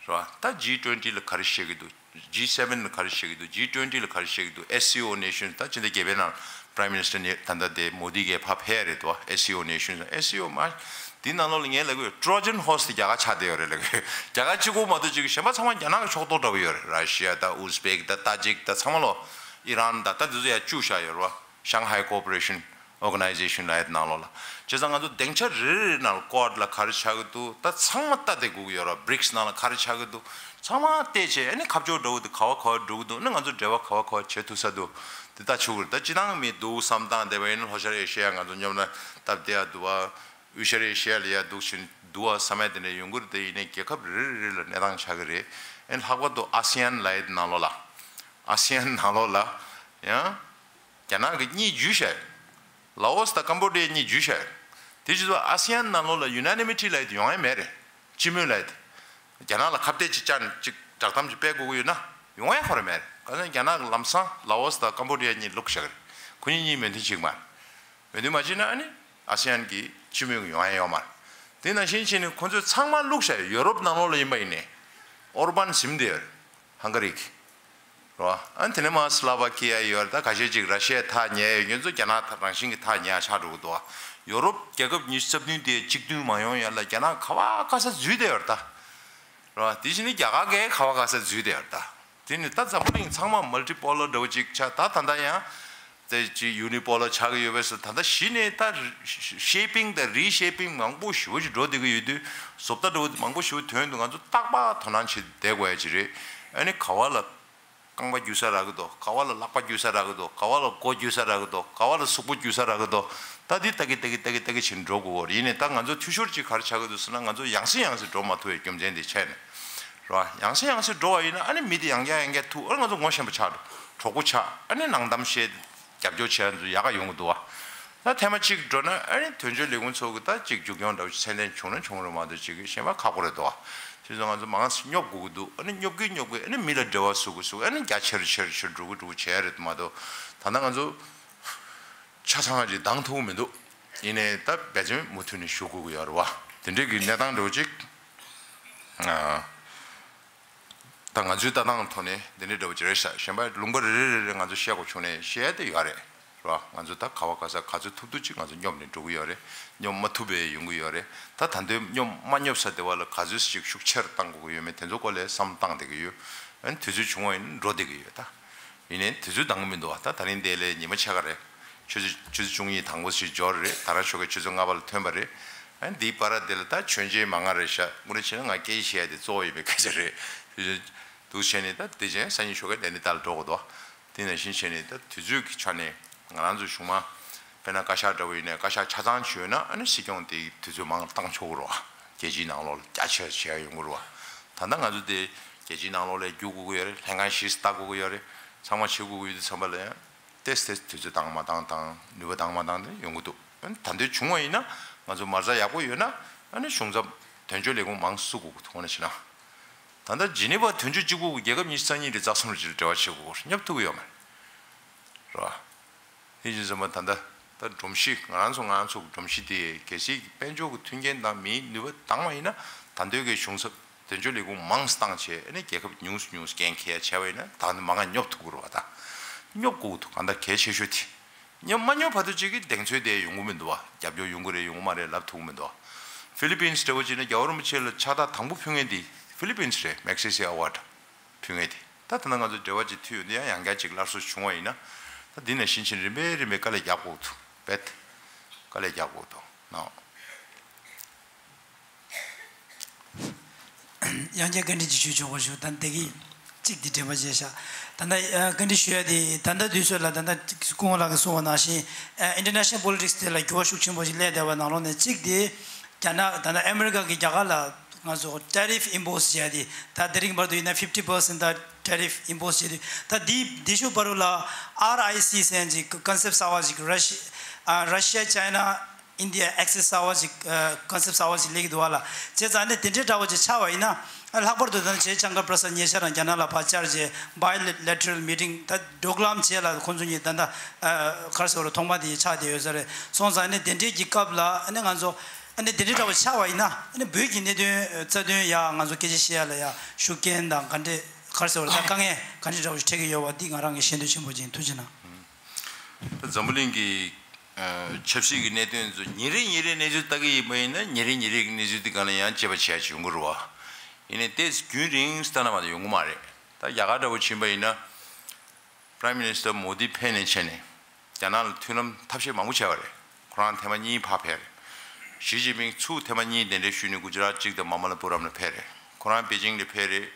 རེད་བ། ད་ཇི་ཊུ་ཝེན་ཊི་ལ་ག་རེ་བཤད་ཀྱི་འདུག་ཇི་སེ་ཝེན་ལ་ག་རེ་བཤད་ཀྱི་འདུག་ཇི་ཊུ་ཝེན་ཊི་ལ་ག་རེ་བཤད་ཀྱི་འདུག་ཨེས་སི་ཨོ་ནེ་ཤན་ད་ཕྱི་ཟླ་བརྒྱད་པའི་ནང་པ་རེམ་མི་ནི་སི་ཊར་ནི་ད་ལྟ་དེ་མོ་དི་གིས་ཕར་ཕེབས་ཡ་རེད་དོ། ཨེས་སི་ཨོ་ནེ་ཤན་ཨེས་སི་ཨོ་མ་དེ་ནང་ལོགས་ལ་ངས་ལབ་ཀྱི་ཡོད། ཊོ་རོ་ཇན་ཧོར་སི་དེ་རྒྱ་གར་ཆགས་བསྡད་ཡོད་རེད་ལབ་ཀྱི་ཡོད། རྒྱ་གར་གཅིག་པོ་མ་གཏོགས་ཅིག་གཞན་པ་ཚང་མ་རྒྱ་ནག་གི་ཕྱོགས་གཏོགས་འདྲ་པོ་ཡོད་རེད། ར་ཤི་ཡ་དང་ཨུ་ཛི་བེག་དང་ཏཱ་ཇིག་དང་ཚང་མ་ལོ། ཨི་རན་དང་ད་དེ་ཚོ་ཡར་བཅུག་བཞག་ཡོད་རེད་བ། Shanghai Cooperation Organization ལབ་ཡ་དེ་ནང་ལོགས་ལ། བྱས་ཙང་ང་ཚོ་སྡིངས་ཆ་རེ་རེ་རེ་ནང་ལ་ཀོཌ་ལ་ག་རེ་ཆགས་ཀྱི་འདུག་ད་ཚང་མ་ལྟ་བསྡད་དགོས་ཀྱི་ཡོད་རེད། བྷི་རིག་སི་ནང་ལ་ག་རེ་ཆགས་ཀྱི་འདུག་ཚང་མ་བལྟས་བྱས་ཨ་ནི་ཁ་ཕྱོགས་འདྲ་བོ་དེ་ག་བ་ག་བ་འགྲོ་གི་འདུག་ཨ་ནི་ང་ཚོ་འབྲེལ་བ་ག་བ་ག་བ་བྱེད་ཐུབ་ས་འདུག་དེ་ལྟ་ཆོག་གི་རེད། ད་སྤྱིར་བཏང་མི་འདུག་བསམ་སྟངས་བསྡད་པ་ཡིན་ན་ལྷོ་ཤར་ཨེ་ཤེ་ཡ་ང་ཚོ་སྙོབ་ན་སྟབས་བདེ་ཡ་འདུག་བ། དབུས་ཤར་ཨེ་ཤེ་ཡ་ལ་ཡ་འདུག་བཞིན་འདུག་བ་བསམ་ཡ་དེ་འདྲ་ཡོང་གི་རེད། དེ་ཡིན་ནའི་རྒྱལ་ཁབ་རེ་རེ་རེ་ལ་གནས་སྟངས་ཆགས་ཀྱི་རེད། ཨ་ནི་ལྷག་པར་དུ་ཨ་སི་ཡན་ལབ་ཡ་དེ་ནང་ལོགས་ལ། ཨ་སི་ཡན་ནང་ལོགས་ལ་ཡང་། རྒྱ་ནག་གིས་གཉིས་བརྒྱུད་བཞག་ཡོད། ལའོ་སི་དང་ཀམ་བོ་ཌི་ཡ་གཉིས་བརྒྱུད་བཞག་ཡོད། དེ་བྱས་ཙང་ཨ་སི་ཡན་ནང་ལོགས་ལ་ཡུ་ན་ནི་མི་ཊི་ལབ་ཡ་དེ་ཡོང་ཡ་མེད་རེད། སྤྱི་མོས་ལབ་ཡ་དེ། རྒྱ་ནག་ལ་ཁ་གཏད་ཅིག་བཅག་ནས་ཅིག་བསྒྲགས་གཏམ་ཅིག་སྤེལ་དགོས་ཀྱི་ཡོད་ན་ཡོང་ཡ་ཁོ་རང་མེད་རེད། གང་ཟེར་ན་རྒྱ་ནག་གིས་ལམ་སང་ལའོ་སི་དང་ཀམ་བོ་ཌི་ཡ་གཉིས་བླུགས་བཞག་གི་རེད། ཁོ་གཉིས་གཉིས་མོས་མཐུན་བྱེད་ཀྱི་མ་རེད། མོས་མཐུན་མ་བྱེད་ན་ཨ་ནི་ཨ་སི་ཡན་གྱི་སྤྱི་མོས་ཀྱི་ཡོང་ཡ་ཡོད་མ་རེད། དེ་ནང་བཞིན་བྱས་ནས་ཁོ་ཚོས་ཚང་མ་བླུགས་བཞག་ཡོད། ཡོ་རོབ་ནང་ལོགས་ལ་ཡིན་པ་ཡིན་ནའི་ཨོར་བན་ཟིན་བསྡད་ཡོད་རེད། ཧང་ག་རི་གི། རེད་བ། ཨ་ནི་དེ་ནས་མར་སི་ལོ་ཝ་ཀི་ཡ་ཡོད་རེད། ད་ཁ་ཤས་ཅིག་ར་ཤི་ཡའི་ཐག་ཉེ་ཡོད་མཁན་ཚོ་རྒྱ་ནག་རང་བཞིན་གྱི་ཐག་ཉེ་ཡ་ཆགས་འགྲོ་གི་འདུག་བ། ཡོ་རོབ་རྒྱལ་ཁབ་ཉི་ཤུ་རྩ་བདུན་དེ་གཅིག་མཐུན་མ་ཡོང་ཡ་ལ་རྒྱ་ནག་ག་བ་ག་ས་འཛུལ་བསྡད་ཡོད་རེད་ད། རེད་བ། དེ་བཞིན་ནི་རྒྱ་གར་གས་ག་བ་ག་ས་འཛུལ་བསྡད་ཡོད་རེད་ད། དེ་ནི་ད་འཛམ་བུ་གླིང་ཚང་མ་མལ་ཊི་པོ་ལར་འདྲ་བོ་ཅིག་ཆགས། ད་ད་ལྟ་ཡང་དེ་ཅིག་ཡུ་ནི་པོ་ལར་ཆགས་ཀྱི་ཡོད་པས་སོ། ད་ལྟ་གཞི་ནས་ད་ཤེ་པིང་དང་རི་ཤེ་པིང་མང་པོ་ཞེ་པོ་ཅིག་འགྲོ་བསྡད་ཀྱི་ཡོད་དུས་བཟོ་ལྟ་འདྲ་བོ་མང་པོ་ཞེ་པོ་ཐོན་འདུག་ང་ཚོ་རྟག་པར་དོ་སྣང་བྱེད་བསྡད་དགོས་ཡ་ཅིག་རེད། ཨ་ནི་ག་བ་ལ་རྐང་པ་རྒྱུག་ས་རག་གི་འདུག་ག་བ་ལ་ལག་པ་རྒྱུག་ས་རག་གི་འདུག་ག་བ་ལ་མགོ་རྒྱུག་ས་རག་གི་འདུག་ག་བ་ལ་གཟུགས་པོ་རྒྱུག་ས་རག་གི་འདུག་ད་འདི་ལྟ་གི་ལྟ་གི་ལྟ་གི་ལྟ་གི་བྱས་ནས་འགྲོ་དགོས་ཀྱི་ཡོད་རེད། ཡིན་ནའི་ད་ང་ཚོ་འཐུས་ཤོར་ཅིག་ག་རེ་ཆགས་ཀྱི་འདུག་ཟེར་ན་ང་ཚོ་ཡང་སེ་ཡང་སེ་འགྲོ་མ་ཐུབ་པའི་རྒྱུ་མཚན་དེ་བྱས་ནས་རེད་བ། ཡང་སེ་ཡང་སེ་འགྲོ་བ་ཡིན་ན་ཨ་ནི་མི་དེ་ཡང་བསྐྱར་ཡང་བསྐྱར་ཐུག་ཨ་ནི་ང་ཚོ་ངོ་ཤེས་པ་ཆགས་འགྲོ། གྲོགས་པོ་ཆགས། ཨ་ནི་ནང་གཏམ་བཤད། རྒྱབ་སྐྱོར་བྱེད་ཡ་ཚོ་ཡག་ག་ཡོང་གི་འདུག་བ། ད་ཐེངས་མ་གཅིག་འགྲོ་ན་ཨ་ནི་དོན་གཅོད་ལས་ཁུངས་ཚོ་གི་ད་གཅིག་མཇུག་སྐྱོང་འདྲ་བོ་ཅིག་མཚན་ལྡན་བྱུང་ན་བྱུང་རེད་མ་གཏོགས་ཅིག་གི་གཞན་པ་ཁག་པོ་རེད་འདུག་བ། དེ་ཚོ་ང་ཚོ་མང་ཙམ་སྙོབ་དགོས་ཀྱི་འདུག་ཨ་ནི་སྙོབ་ཀྱི་སྙོབ་ཀྱི་ཨ་ནི་མི་ལ་འབྲེལ་བ་བཟོ་གི་བཟོ་གི་ཨ་ནི་རྒྱ་ཆེ་རུ་ཆེ་རུ་ཆེ་རུ་འགྲོ་གི་འགྲོ་གི་བྱས་རེད་མ་གཏོགས་ད་ལྟ་ང་ཚོ་ཆ་ཚང་ཅིག་འདང་ཐུབ་ཀྱི་མི་འདུག་ཡིན་ནའི་ད་འབད་བརྩོན་མུ་མཐུད་ནས་ཞུ་དགོས་ཀྱི་ཡོད་རེད་བ། དེ་འདྲའི་གི་གནས་སྟངས་འདྲ་བོ་ཅིག་ཨ། ད་ང་ཚོའི་ལྟ་སྟངས་ཐོག་ནས་འདི་འདྲའི་འདྲ་བོ་ཅིག་རེད་ཤག་གཞན་པ་ལུང་པ་རེ་རེ་རེ་རེ་ང་ཚོ་བཤད་དགོས་བྱུང་ནས་བཤད་དེ་ཡོད་རེད། རེད་བ། ང་ཚོ་ད་ག་བ་ག་ས་ག་ཚོད་ཐུབ་ཐུབ་ཅིག་ང་ཚོ་སྙོབ་ནས་འགྲོ་གི་ཡོད་རེད། སྙོབ་མ་ཐུབ་པའི་ཡོང་གི་ཡོད་རེད། ད་ད་དུང་སྙོབ་མ་སྙོབ་ས་དེ་བ་ལ་ག་ཚོད་ཅིག་ཤུགས་ཆེར་གཏང་དགོས་ཀྱི་ཡོད་མེད་དེ་ཚོ་སྐོར་ལ་བསམ་བཏང་བསྡད་ཀྱི་ཡོད། ཨ་ནི་དུས་ཚོད་བྱུང་བ་ཡིན་ན་འགྲོ་བསྡད་ཀྱི་ཡོད་ད། ཡིན་ནའི་དུས་ཚོད་འདང་གི་མི་འདུག་བ། ད་ད་རིང་དེ་ལས་ཉི་མ་ཕྱེད་ཀ་རེད། ཆུ་ཚོད་ཆུ་ཚོད་བཅུ་གཉིས་དང་པོ་ཞིག་འབྱོར་རེད། ད་རང་ཆོ་ག་ཆུ་ཚོད་ལྔ་པ་ལ་ཐོན་པ་རེད། ཨ་ནི་འདིའི་བར་དེ་ལ་ད་མཆོད་མཇལ་མང་ང་རེད་ཤག་དངོས་གནས་བྱས་ན་ང་སྐད་ཆ་བཤད་ཡ་དེ་གཙོ་བོ་ཡིན་པའི་སྐད་ཆ་རེད། དུས་ཚོད་འདུག་བྱས་ནས་ད་དེ་རྗེས་སང་ཉིན་ཆོ་ག་ལས་ནི་ད་ལ་འགྲོ་དགོས་འདུག་དེ་ནང་བཞིན་བྱས་ནས་ད་དུས་ཚོད་ཀྱི་ཆ་ནས་ང་རང་ཚོ་གཞུང་མང་དཔེར་ན་བཀའ་ཤག་འདྲ་བོ་ཡིན་ནའི་བཀའ་ཤག་ཆ་ཚང་བྱོས་ན་ཨ་ནི་སྲིད་སྐྱོང་དེ་དུས་ཚོད་མང་བཏང་ཆོག་གི་རེད་བ། རྒྱལ་སྤྱིའི་ནང་ལོགས་ལ་རྒྱ་ཆེ་བྱེད་ཡ་ཡོང་གི་རེད་བ། ད་ལྟ་ང་ཚོ་དེ་རྒྱལ་སྤྱིའི་ནང་ལོགས་ལ་རྒྱུག་དགོས་ཀྱི་ཡོད་རེད། ལྷན་ཁང་བཞི་ཙམ་ལྟ་དགོས་ཀྱི་ཡོད་རེད། ཚང་མ་བྱེད་དགོས་ཀྱི་ཡོད་དུས་ཙམ་པ་ལ་ཡང་ཏོག་ཙམ་དུས་ཚོད་བཏང་མ་བཏང་དང་ནུས་པ་བཏང་མ་བཏང་དེ་ཡོང་གི་འདུག་ཨ་ནི་ད་འདོད་བྱུང་བ་ཡིན་ན་ང་ཚོ་མ་རྩ་ཡག་པོ་ཡོད་ན་ཨ་ནི་གཞུང་ཚབ་དོན་གཅོད་ལས་ཁུངས་མང་བཙུགས་དགོས་ཀྱི་འདུག་དངོས་གནས་བྱས་ན། ད་ལྟ་ཇི་ནི་ཝ་དོན་གཅོད་གཅིག་པུ་རྒྱལ་ཁབ་ཉི་ཤུ་རྩ་གཉིས་རེད། རྩ་གསུམ་རེད། འབྲེལ་བ་བྱེད་དགོས་སྙོབ་ཐུབ་ཀྱི་ཡོད་མ་རེད། རེད་བ། དེ་བཞིན་ཟེར་མ་ད་ལྟ་ད་སྒྲོམ་གཞི་ང་རང་ཚོ་ང་རང་ཚོ་གི་སྒྲོམ་གཞི་དེ་གལ་སྲིད་དཔལ་འབྱོར་གྱི་མཐུན་རྐྱེན་དང་མིའི་ནུས་པ་འདང་བ་ཡིན་ན་ད་འདོད་ཀྱི་གཞུང་ཚབ་དོན་གཅོད་ལས་ཁུངས་མང་ཙམ་བཏང་བྱས་ཨ་ནི་རྒྱལ་ཁབ་ཉུང་སུ་ཉུང་སུ་འགན་འཁྱེར་བྱས་པ་ཡིན་ན་ད་ནི་མང་ང་སྙོབ་ཐུབ་ཀྱི་རེད་བ། ད་སྙོབ་དགོས་ཀྱི་འདུག་གང་ལྟར་གལ་ཆེ་ཤོས་དེ། སྙོབ་མ་སྙོབ་བར་དུ་གཅིག་གི་གདེང་ཚོད་དེ་ཡོང་གི་མི་འདུག་བ། རྒྱབ་སྐྱོར་ཡོང་གི་རེད་ཡོང་གི་མ་རེད་ལབ་ཐུབ་ཀྱི་མི་འདུག་བ། ཧྥི་ལི་པིན་སི་འདྲ་བོ་བྱས་ན་རྒྱལ་བ་རིན་པོ་ཆེ་ལ་ཕྱག་རྟགས་དང་པོ་ཕུལ་མཁན་དེ་ཧྥི་ལི་པིན་སི་རེད། མེག་སེ་སེ་ཨ་ཝར་ཌི་ཕུལ་མཁན་དེ། ད་ད་ལྟ་ང་ཚོ་འབྲེལ་བ་ཅིག་མཐུད་ཡོད་འདི་ཡང་ཡང་བསྐྱར་ཅིག་སླར་གསོ་བྱུང་བ་ཡིན་ན། ད་འདི་ནང་བཞིན་ཕྱིན་རིམ་པས་རིམ་པས་དཀའ་ལས་རྒྱག་དགོས་འདུག་རྦད་དཀའ་ལས་རྒྱག་དགོས་འདུག་ནའོ། ཡང་བསྐྱར་བཀའ་འདྲི་ཅིག་ཞུ་ཆོག་པ་ཞུ། ད་འདི་གི་གཅིག་འདི་འགྲེལ་པ་བྱས་ཤག་ད་ལྟ་ཨ་བཀའ་འདྲི་ཞུ་ཡ་དེ་ད་ལྟ་དུས་ཚོད་ལ་ད་ལྟ་སྐུ་ངོ་ལགས་ཀྱིས་གསུངས་པ་ནང་བཞིན་ཨ་ཨིན་ཊར་ནེ་ཤ་ནལ་པོ་ལི་ཊིག་སི་དེ་ལ་འགྱུར་བ་ཤུགས་ཆེན་པོ་ཞིག་སླེབས་བསྡད་པ་ནང་ལོགས་ནས་གཅིག་དེ་རྒྱ་ནག་ད་ལྟ་ཨ་མི་རི་ཀ་གིས་རྒྱ་གར་ལ་ང་ཚོ་ཊེ་རིཕ་ཨིམ་པོ་སི་བྱས་ཏེ་ད་དེ་རིང་བར་དུ་ཡིན་ན་ཕིབ་ཊི་པར་སེན་ཊི་ད་ཊེ་རིཕ་ཨིམ་པོ་སི་བྱས་ཏེ་ད་འདི་འདི་ཤུ་བར་དུ་ལ་ཨར་ཨའི་སི་ཟེར་ཅིག་ཀོན་སེབ་གསར་བ་ཞིག་ར་ཤི་ཨ་ར་ཤི་ཡ་ཅའི་ན་ཨིན་ཌི་ཡ་ཨེག་སེ་སི་གསར་བ་ཞིག་ཀོན་སེབ་གསར་བ་ཞིག་སླེབས་ཀྱི་འདུག་བ་ལ། བྱས་ཙང་ནི་དེ་འདྲའི་འདྲ་བོ་ཅིག་ཆགས་པ་ཡིན་ན་ལྷག་པར་དུ་ད་ནི་ཇེ་ཤང་ཀར་པྲ་སཱད་ཉེ་ཆར་རང་རྒྱ་ནག་ལ་ཕར་བཅར་རྗེས་བྷའི་ལེ་ཊེ་རལ་མི་ཊིང་ད་འགྲོ་ལམ་བྱས་ལ་ཁོང་ཚོ་གཉིས་ད་ལྟ་ག་རེ་ཟེར་བ་རེད། ཐོག་མ་དེ་ཆགས་བསྡད་ཡོད་ས་རེད། སོང་ཙང་ནི་དེ་འདྲའི་གི་སྐབས་ལ་ནི་ང་ཚོ་ནི་དེ་འདྲའི་འདྲ་བོ་ཆགས་པ་ཡིན་ན་ནི་བོད་ཀྱི་གནད་དོན་རྩ་དོན་ཡ་ང་ཚོ་སྐད་ཆ་བཤད་ཡ་ལ་ཡ་ཤུགས་རྐྱེན་དང་ག་འདྲས་ག་རེ་ཟེར་བ་རེད། ད་དཀའ་ངལ་ག་འདྲས་འདྲ་བོ་ཞིག་འཕྲད་ཀྱི་ཡོད་པ་འདི་ང་རང་གི་ཤེས་འདོད་ཆེན་པོ་ཅིག་ཡིན། ཐུགས་རྗེ་གནང་། ད་འཛམ་བུ་གླིང་གི་ཆབ་སྲིད་ཀྱི་གནད་དོན་ཚོ་ཉིན་རེ་ཉིན་རེ་གནས་ཚུལ་ལྟ་གི་ཡིན་པ་ཡིན་ན་ཉིན་རེ་ཉིན་རེ་གི་གནས་ཚུལ་དེ་གང་ལ་ཡང་དཔྱད་པ་བྱེད་ཡ་ཅིག་ཡོང་གི་རེད་བ། ཡིན་ནའི་ཏོག་ཙམ་རྒྱུན་རིང་ཙམ་ལྟ་ན་མ་གཏོགས་ཡོང་གི་མ་རེད། ད་རྒྱ་གར་འདྲ་བོ་ཕྱིན་པ་ཡིན་ན་Prime Minister Modi ཕེབས་ནས་བྱས་ནས་རྒྱ་ནག་ལ་མཐུན་ལམ་ཐབས་ཤེས་མང་པོ་བྱས་པ་རེད། ཁོ་རང་ཐེངས་མ་གཉིས་ཕར་ཕེབས་རེད། ཞི་ཅིན་ཕིང་ཚུར་ཐེངས་མ་གཉིས་གདན་འདྲེན་ཞུས་ནས་གུ་ཇ་རཱཏ་གཅིག་དང་མ་མ་ལ་པུ་རམ་ལ་ཕེབས་རེད། ཁོ་རང་པེ་ཅིང་ལ་ཕེབས་རེད།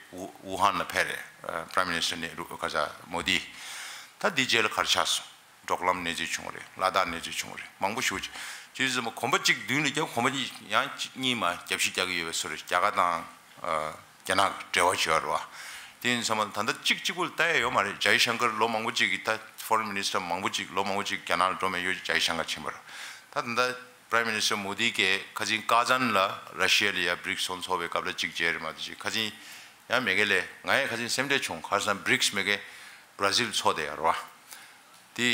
ཝུ་ཧན་ལ་ཕེབས་རེད། Prime Minister ནེ་རུ་ག་ས་མོ་དི། ད་འདི་རྗེས་ལ་ག་རེ་ཆགས་སོང་། འབྲོག་ལམ་གནས་ཚུལ་བྱུང་རེད། ལ་དྭགས་གནས་ཚུལ་བྱུང་རེད། མང་པོ་ཞིག་བྱས་ཙང་གོམ་པ་གཅིག་མདུན་ལ་རྒྱབ། གོམ་པ་གཉིས་ཡང་གཉིས་མ་རྒྱབ་བཤིག་རྒྱག་གི་ཡོད་པའི་བཟོ་འདྲ། རྒྱ་གར་དང་རྒྱ་ནག་འབྲེལ་བ་བྱེད་པ་རེད་བ། དེ་ཡིན་ཙང་ད་ལྟ་གཅིག་གཅིག་པུ་ལ་ལྟ་ཡ་ཡོད་མ་རེད། ཇའི་ཤང་ཀར་ལོ་མང་པོ་གཅིག་གི་ད་Foreign Minister མང་པོ་གཅིག་ལོ་མང་པོ་གཅིག་རྒྱ་ནག་ལ་འགྲོ་མེད་ཡོད། ཇའི་ཤང་ཀར་ཕྱིན་པ་རེད། ད་ད་ལྟ་Prime Minister མོ་དི་གིས་ཁ་སང་ཀ་ཛན་ལ་ར་ཤི་ཡ་ལ་ཡ་བྷི་རིགས་ཚོགས་འདུ་ཚོགས་པའི་སྐབས་ལ་གཅིག་མཇལ་རེད་མ་གཏོགས་གཅིག་ཁ་སང་ཡང་མེ་གེ་ལས་ང་ཡང་ཁ་སང་སེམས་ཁྲལ་བྱུང་། ཁ་སང་བྷི་རིགས་མེ་གེ་བྷ་ར་ཟིལ་ཚོགས་བསྡད་ཡོད་རེད་བ། དེ་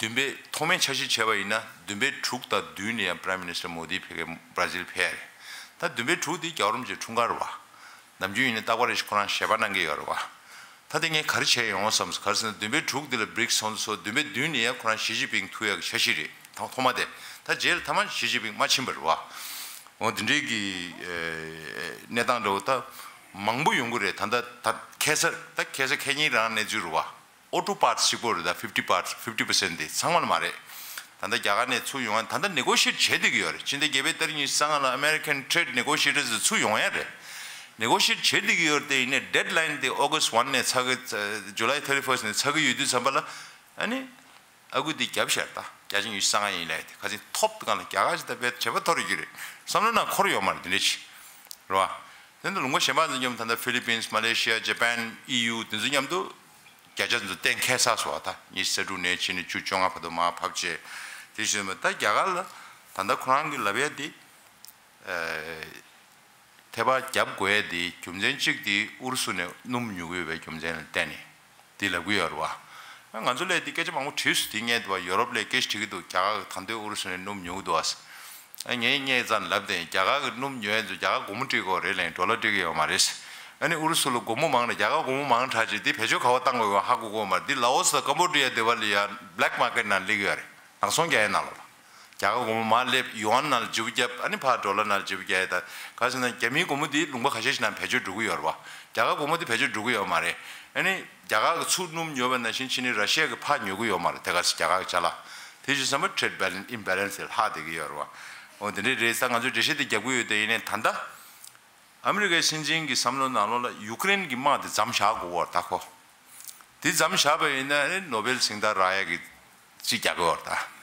བདུན་པའི་ཐོག་མའི་འཆར་གཞི་བྱས་པ་ཡིན་ན་བདུན་པའི་དྲུག་དང་བདུན་ལ་ཡང་Prime Minister མོ་དི་ཕ་གིར་བྷ་ར་ཟིལ་ཕེབས་རེད། ད་བདུན་པའི་དྲུག་དེ་རྒྱལ་བ་རིན་པོ་ཆེའི་འཁྲུངས་སྐར་རེད་བ། ནམ་རྒྱུན་ཡིན་ན་རྟག་པར་རེ་བཞིན་ཁོ་རང་ཞལ་པར་གནང་གི་ཡོད་རེད་བ། ད་དེ་ངས་ག་རེ་བྱས་ཡོང་བསམ་སོང་། ག་རེ་ཟེར་ན་བདུན་པའི་དྲུག་དེ་ལ་བྷི་རིགས་ཚོགས་འདུ་ཚོགས། བདུན་པའི་བདུན་ནས་ཡང་ཁོ་རང་ཞི་ཅིན་ཕིང་ཐུག་ཡག་གི་འཆར་གཞི་རེད། ཐོག་ཐོག་མ་དེ། ད་རྗེས་ལ་ཐ་མ་ཞི་ཅིན་ཕིང་མ་ཕྱིན་པ་རེད་བ། འོ་དེ་འདྲའི་གི་ཨེ་གནས་སྟངས་འདྲ་བོ་ད་མང་པོ་ཡོང་གི་རེད། ད་ད་ད་ཁ་སང་ད་ཁ་སང་ཁ་ཉིན་རང་གནས་ཚུལ་རེད་བ། ཨོ་ཊོ་པཱ་ཊི་གཅིག་པོ་རེད། ད་ཕིབ་ཊི་པཱ་ཊི་ཕིབ་ཊི་པར་སེན་ཊི་དེ་ཚང་མ་ལ་མ་རེད། ད་ལྟ་རྒྱ་གར་ནས་ཚུར་ཡོང་ཡ། ད་ལྟ་ནེ་གོ་ཤི་ཡེཊ་བྱེད་བསྡད་ཀྱི་ཡོད་རེད། ཕྱི་ཟླ་བརྒྱད་པའི་ཏ་རིག་ཉི་ཤུ་རྩ་ལྔ་ལ་American trade negotiators ཚུར་ཡོང་ཡ་རེད། ནེ་གོ་ཤི་ཡེཊ་བྱེད་བསྡད་ཀྱི་ཡོད་རེད། དེ་ཡིན་ནའི་ཌེཌ་ལའིན་དེ་August one ནས་ཚར་གི། July thirty first ནས་ཚར་གི་ཡོད་དུས་ཙམ་པ་ལ་ཨ་ནི་ཨ་ཁུ་དེ་རྒྱབ་ཤར། ད་བརྒྱ་ཆ་ཉི་ཤུ་རྩ་ལྔ་ཡིན་ལབ་ཡ་དེ་ཁ་སང་ཐོབ་སྒང་ལ་རྒྱ་གར་ཞིག་ད་བས་བྱེད་པ་ཐོར་ཡོད་ཀྱི་རེད། བསམ་བློ་ནང་འཁོར་ཡོད་མ་རེད། དེ་འདྲ་ཞིག་རེད་བ། དེ་འདྲ་ལུང་པ་གཞན་པ་ཚོ་མཉམ་དུ། ད་ལྟ་ཕི་ལི་པིན་སི། མ་ལེ་ཤི་ཡ། ཇ་པན། ཨི་ཡུ་དེ་ཚོ་མཉམ་དུ་བརྒྱ་ཆ་ཚོ་གཏན་འཁེལ་ཚར་སོང་བ། ད་ཉི་ཤུ་རྩ་དྲུག་ནས་ཕྱིན་ནས་ཆུ་བཅོ་ལྔ་བར་དུ་མར་ཕབ་བྱས། དེ་བཞིན་ད་རྒྱ་གར་ལ་ད་ལྟ་ཁོ་རང་གིས་ལབ་ཡ་དེ། ཨེ། ཐད་པ་རྒྱབ་དགོས་ཡ་དེ་རྒྱུ་མཚན་གཅིག་དེ་ཨུ་རུ་སུ་ནས་སྣུམ་ཉོ་གི་ཡོད་པའི་རྒྱུ་མཚན་ལ་བརྟེན་ནས་དེ་ལབ་ཀྱི་ཡོད་རེད་བ། ང་ཚོ་ལ་དེ་སྐད་ཆ་མང་པོ་དྲིས་སོང་། དེ་ངས་དེ་བ་ཡོ་རོབ་ལ་སྐད་ཆ་དྲིས་ཀྱི་འདུག་རྒྱ་གར་གྱིས་ད་དུང་ཨུ་རུ་སུ་ནས་སྣུམ་ཉོ་གི་འདུག་ཨ། ཨ་ངས་སྔོན་ཙམ་ལབ་དེ། རྒྱ་གར་གྱིས་སྣུམ་ཉོ་ཡ་ཚོ་རྒྱ་གར་སྒོར་མོ་སྤྲད་དགོས་རེད་ལབ། ཌོ་ལར་སྤྲད་ཀྱི་ཡོད་མ་རེད། ཨ་ནི་ཨུ་རུ་སུ་ལ་སྒོར་མོ་མང་ནས་རྒྱ་གར་སྒོར་མོ་མང་དྲགས་བྱས་དེ་བེད་སྤྱོད་ག་པར་བཏང་དགོས་ཡོད་ཧ་གོ་གི་ཡོད་མ་རེད། དེ་ལ་ཨོ་སི་དང་ཀམ་བོ་ཌི་ཡ་དེ་བ་ལ་ཡ་བྷི་ལེག་མར་ཀེཊ་ནང་སླེབས་ཀྱི་ཡོད་རེད། ནག་ཚོང་རྒྱག་ཡའི་ནང་ལོགས་ལ། རྒྱ་གར་སྒོར་མོ་མར་སླེབས། ཡུའན་ནང་ལ་བརྗེ་པོ་བརྒྱབ། ཨ་ནི་ཕར་ཌོ་ལར་ནང་ལ་བརྗེ་པོ་བརྒྱབ་ཡ། ད་ག་ཟེར་ན་རྒྱ་མིའི་སྒོར་མོ་དེ་ལུང་པ་ཁ་ཤས་ཤིག་ནང་བེད་སྤྱོད་འགྲོ་གི་ཡོད་རེད་བ། རྒྱ་གར་སྒོར་མོ་དེ་བེད་སྤྱོད་འགྲོ་གི་ཡོད་མ་རེད། ཨ་ནི་རྒྱ་གར་གི་ཚུར་སྣུམ་ཉོ་བ་ནང་བཞིན་ཕྱིན་ནས་ར་ཤི་ཡ་གི་ཕར་ཉོ་གི་ཡོད་མ་རེད། དེ་ག་ཚོད་རྒྱ་གར་གི་ཅ་ལག་དེ་བྱས་ཙང་ཊེ་རེ་ཌི་བྷེ་ལན་སི་ཨིམ་བྷེ་ལན་སི་དེ་ལྷག་བསྡད་ཀྱི་ཡོད་རེད་བ། འོ་དེ་འདྲའི་རེད་ས། ང་ཚོས་འགྲེལ་བཤད་དེ་རྒྱབ་ཀྱི་ཡོད། དེ་ཡིན་ནའི་ད་ལྟ་ཨ་མི་རི་ཀའི་སྲིད་འཛིན་གྱི་བསམ་བློ་ནང་ལོགས་ལ་ཡུཀ་རེན་གྱི་དམག་དེ་མཚམས་བཞག་དགོས་ཀྱི་ཡོད་རེད་ད་ཁོ། དེ་མཚམས་བཞག་པ་ཡིན་ན་ནི་ནོ་བེལ་གཟེངས་རྟགས་རག་ཡ་གི་ཅིག་རྒྱག་གི་ཡོད་རེད་ད།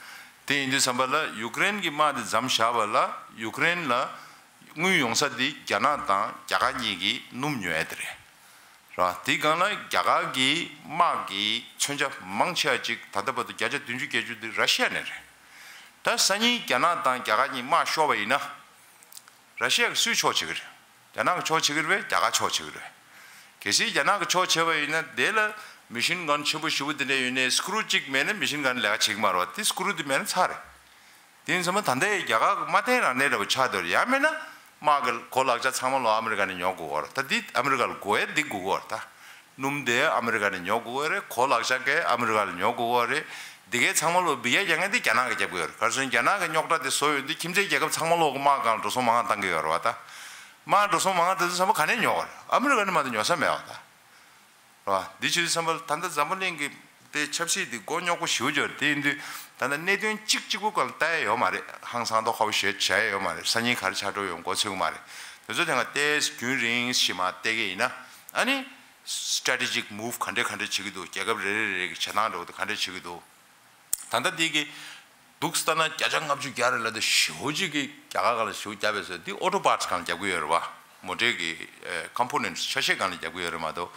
དེ་ཡིན་དུས་ཙམ་པ་ལ་ཡུཀ་རེན་གྱི་དམག་དེ་མཚམས་བཞག་པ་ལ་ཡུཀ་རེན་ལ་དངུལ་ཡོང་ས་དེ་རྒྱ་ནག་དང་རྒྱ་གར་གཉིས་ཀྱིས་སྣུམ་ཉོ་ཡ་དེ་རེད། རེད་བ། དེའི་སྒང་ལ་རྒྱ་གར་གྱི་དམག་གི་མཚོན་ཆ་མང་ཆེ་བ་ཅིག་ད་ལྟ་བར་དུ་བརྒྱ་ཆ་བདུན་ཅུ་བརྒྱད་ཅུ་དེ་ར་ཤི་ཡ་ནས་རེད། ད་སང་ཉིན་རྒྱ་ནག་དང་རྒྱ་གར་གཉིས་དམག་ཤོར་བ་ཡིན་ན། ར་ཤི་ཡ་གིས་སུའི་ཕྱོགས་བྱེད་ཀྱི་རེད། རྒྱ་ནག་གི་ཕྱོགས་བྱེད་ཀྱི་རེད་པས། རྒྱ་གར་ཕྱོགས་བྱེད་ཀྱི་རེད། གལ་སྲིད་རྒྱ་ནག་གི་ཕྱོགས་བྱས་པ་ཡིན་ན་དེ་ལ་མེ་ཤིན་གན་ཆེན་པོ་ཞེ་པོ་དེ་འདྲ་ཡོད་ནའི་སྐུ་རུ་གཅིག་མེད་ན་མེ་ཤིན་གན་ལས་ཀ་བྱེད་ཀྱི་མ་རེད་བ། དེ་སྐུ་རུ་དེ་མེད་ན་ཚར་རེད། དེ་ཡིན་ཙང་མ་ད་ལྟའི་རྒྱ་གར་གྱི་མ་བརྟན་རང་བརྟན་འདྲ་པོ་ཆགས་བསྡད་ཡོད་རེད། ཡང་མིན་ན་དམག་གི་གོ་ལག་ཆ་ཚང་མ་ལོག་ཨ་མི་རི་ཀ་ནས་ཉོ་དགོས་ཀྱི་ཡོད་རེད་ད། དེ་ཨ་མི་རི་ཀ་ལ་དགོས་ཡས་འདི་དགོས་ཀྱི་ཡོད་རེད་ད། སྣུམ་དེ་ཨ་མི་རི་ཀ་ནས་ཉོ་དགོས་ཀྱི་ཡོད་རེད། གོ་ལག་ཆ་གས་ཨ་མི་རི་ཀ་ལ་ཉོ་དགོས་ཀྱི་ཡོད་རེད། འདི་གས་ཚང་མ་ལོག་འབུད་ཡས་རྒྱག་མཁན་དེ་རྒྱ་ནག་གིས་རྒྱབ་ཀྱི་ཡོད་རེད། ག་རེ་ཟེར་ན་རྒྱ་ནག་གི་རྙོག་དྲ་དེ་བཟོས་ཡོང་དུས་ཁྱིམ་མཚེས་རྒྱལ་ཁབ་ཚང་མ་ལོག་གི་དམག་སྒང་ལ་འགྲོ་སོང་མང་བ་བཏང་གི་ཡོད་རེད་བ་ད། དམག་འགྲོ་སོང་མང་བ་དེ་ཚོ་ཚང་མ་ག་ནས་ཉོ་བ་རེད། ཨ་མི་རི་ཀ་ནས་མ་གཏོགས་ཉོ་ས་མེད་བ་ད། རེད་བ། འདི་བྱས་དུས་ཙམ་པ་ལ་ད་ལྟ་འཛམ་བུ་གླིང་གི་དེ་ཆབ་སྲིད་དེ་མགོ་རྙོག་པོ་ཞེ་པོ་ཅིག་ཡོད་རེད། དེ་ཡིན་དུས་ད་ལྟ་གནད་དོན་གཅིག་གཅིག་པོ་སྒང་ལ་ལྟ་ཡས་ཡོད་མ་རེད། ཧང་སང་ཏོག་ཁ་པོ་ཞེ་བྱ་ཡས་ཡོད་མ་རེད། སང་ཉིན་ག་རེ་ཆགས་འགྲོ་ཡོང་མགོ་ཚོད་ཀྱི་མ་རེད། དེ་ཚོ་དེ་སྒང་ཏོག་ཙམ་རྒྱུན་རིང་ཞིག་མར་བལྟས་ཀྱི་ཡིན་ན། ཨ་ནི་strategic move ག་འདྲ་ག་འདྲ་བྱེད་ཀྱི་འདུག་རྒྱལ་ཁབ་རེ་རེ་རེ་གི་བྱེད་སྟངས་འདྲ་བོ་དེ་ག་འདྲ་བྱེད་ཀྱི་འདུག་ད་ལྟ་དེ་གི་འདུག་སེ་ལྟ་ན་བརྒྱ་ཆ་ལྔ་བཅུ་བརྒྱ་རེ་ལ་དེ་ཞེ་པོ་ཅིག་གི་རྒྱ་གར་སྒང་ལ་ཞེ་པོ་བརྒྱབ་པས་ཟེར། དེ་ཨོ་ཊོ་པར་ཊི་སྒང་ལ་རྒྱབ་ཀྱི་ཡོད་རེད་བ། མོ་ཊའི་གི་ཨེ་ཀོམ་པོ་ནེན་ཊི་ཆ་ཤས་སྒང་ལ་རྒྱབ་ཀྱི་ཡོད་རེད་མ་གཏོགས།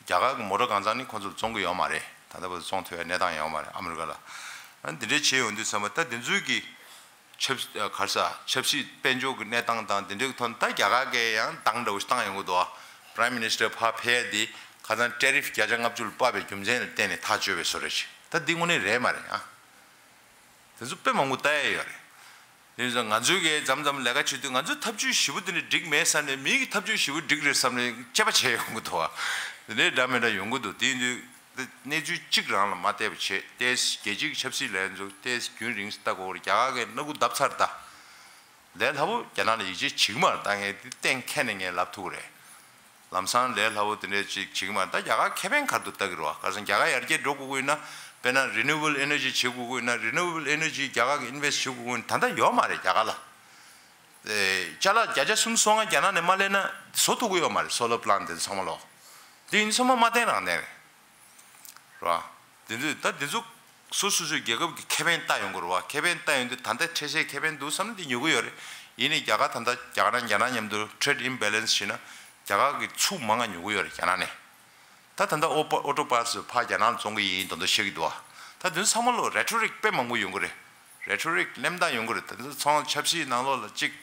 རྒྱ་གར་གི་མོ་ཊ་གང་ཚང་ནི་ཁོ་ཚོར་བཙོང་གི་ཡོད་མ་རེད། ད་ལྟ་བར་དུ་བཙོང་ཐུབ་ཡ་གནས་སྟངས་ཡོད་མ་རེད་ཨ་མི་རི་ཀ་ལ། ཨ་འདི་འདྲའི་བྱས་ཡོང་དུས་ཙམ་པ་ད་དེ་ཚོའི་གི་ཆབ་ཨ་ག་རེ་ཟ་ཆབ་སྲིད་དཔལ་འབྱོར་གྱི་གནས་སྟངས་དང་དེ་འདྲའི་ཐོག་ནས་ད་རྒྱ་གར་གིས་ཡང་འདང་འདྲ་བོ་ཞིག་བཏང་ཡོང་གི་འདུག་ཨ། Prime Minister ཕར་ཕེབས་ཡ་དེ་ཁ་སང་ཊེ་རིཕ་བརྒྱ་ཆ་ལྔ་བཅུ་ལ་དཔག་པའི་རྒྱུ་མཚན་ལ་བརྟེན་ནས་ཐག་གཅོད་པའི་བཟོ་འདྲ་ཞིག་ད་འདི་དངོས་གནས་རེད་མ་རེད་ཨ། དེ་ཚོ་དཔེ་མང་པོ་ལྟ་ཡ་ཡོད་རེད། དེ་ཡིན་ཙང་ང་ཚོའི་གིས་མཚམས་མཚམས་ལས་ཀ་བྱེད་དུས་ང་ཚོའི་ཐབས་ཇུས་ཞེ་པོ་དེ་འདྲ་འགྲིག་མེད་བསམ་ནས་མིའི་གི་ཐབས་ཇུས་ཞེ་པོ་འགྲིག་རེད་བསམ་ནས་དཔྱད་པ་བྱས་ཡོང་གི་འདུག་བ། དེ་འདྲའི་འདྲ་མི་འདྲ་ཡོང་གི་འདུག་དེ་ཡིན་དུས་དེ་གནས་ཚུལ་གཅིག་རང་ལ་མ་བལྟས་པ་བྱས་ཏེ་རྒྱལ་སྤྱིའི་གི་ཆབ་སྲིད་ལས་འགུལ་དེ་རྒྱུན་རིང་ཙམ་ལྟ་དགོས་རེད། རྒྱ་གར་གིས་སྣ་ཁུག་བརྡབས་ཚར་ད། ལས་སླ་པོ་རྒྱ་ནག་ལ་ཡིད་ཆེས་བྱེད་ཀྱི་མ་རེད། ད་ངས་དེ་གཏན་འཁེལ་ནས་ངས་ལབ་ཐུབ་ཀྱི་རེད། ལམ་སང་ལས་སླ་པོ་དེ་འདྲས་ཅིག་བྱེད་ཀྱི་མ་རེད། ད་རྒྱ་གར་ཁེ་ཕན་ག་རེ་འདུག་ལྟ་གི་རེད་བ། ག་རེ་ཟེར་ན་རྒྱ་གར་ཡར་རྒྱས་འགྲོ་དགོས་ཀྱི་ཡོད་ན་དཔེར་ན་རི་ནིའུ་བལ་ཨེ་ནར་ཇི་བྱེད་དགོས་ཀྱི་ཡོད་ན་རི་ནིའུ་བལ་ཨེ་ནར་ཇི་རྒྱ་གར་གིས་ཨིན་ཝེ་སི་ཊི་བྱེད་དགོས་ཀྱི་ཡོད་ན་ད་ལྟ་ཡོད་མ་རེད་རྒྱ་གར་ལ། ཨེ་ཅ་ལག་བརྒྱ་ཆ་སུམ་ཅུ་སོ་ལྔ་རྒྱ་ནག་ནས་མ་སླེབས་ན་བཟོ་ཐུབ་ཀྱི་ཡོད་མ་རེད། སོ་ལར་པི་ལན་ཊི་དེ་ཚོ་ཚང་མ་ལོག་དེ་ཡིན་ཚང་མ་མ་བརྟན་རང་བརྟན་རེད། རེད་བ། དེ་ཚོས་ད་དེ་ཚོ་སོ་སོ་སོའི་རྒྱལ་ཁབ་ཀྱི་ཁེ་ཕན་ལྟ་ཡོང་གི་རེད་བ། ཁེ་ཕན་ལྟ་ཡོང་དུས་ད་ལྟ་འཕྲལ་སེལ་ཁེ་ཕན་འདུག་བསམ་ནས་དེ་ཉོ་གི་ཡོད་རེད། ཡིན་ནའི་རྒྱ་གར་ད་ལྟ་རྒྱ་གར་རྒྱ་ནག་མཉམ་དུ་ཊེ་རེ་ཌི་ཨིམ་བེ་ལན་སི་བྱས་ན་རྒྱ་གར་གྱིས་ཚུར་མང་ང་ཉོ་གི་ཡོད་རེད་རྒྱ་ནག་ནས། ད་ད་ལྟ་ཨོ་པ་ཨོ་ཊོ་པར་ཊི་ཕར་རྒྱ་ནག་ལ་བཙོང་གི་ཡིན་མདོག་མདོག་བཤད་ཀྱི་འདུག་བ། ད་དེ་ཚོ་ཚང་མ་ལོག་རེ་ཊོ་རིག་དཔེ་མང་པོ་ཡོང་གི་རེད། རེ་ཊོ་རིག་གླེང་སྟངས་ཡོང་གི་རེད། ད་དེ་ཚོ་ཚང་ཆབ་སྲིད་ནང་ལོགས་ལ་གཅིག་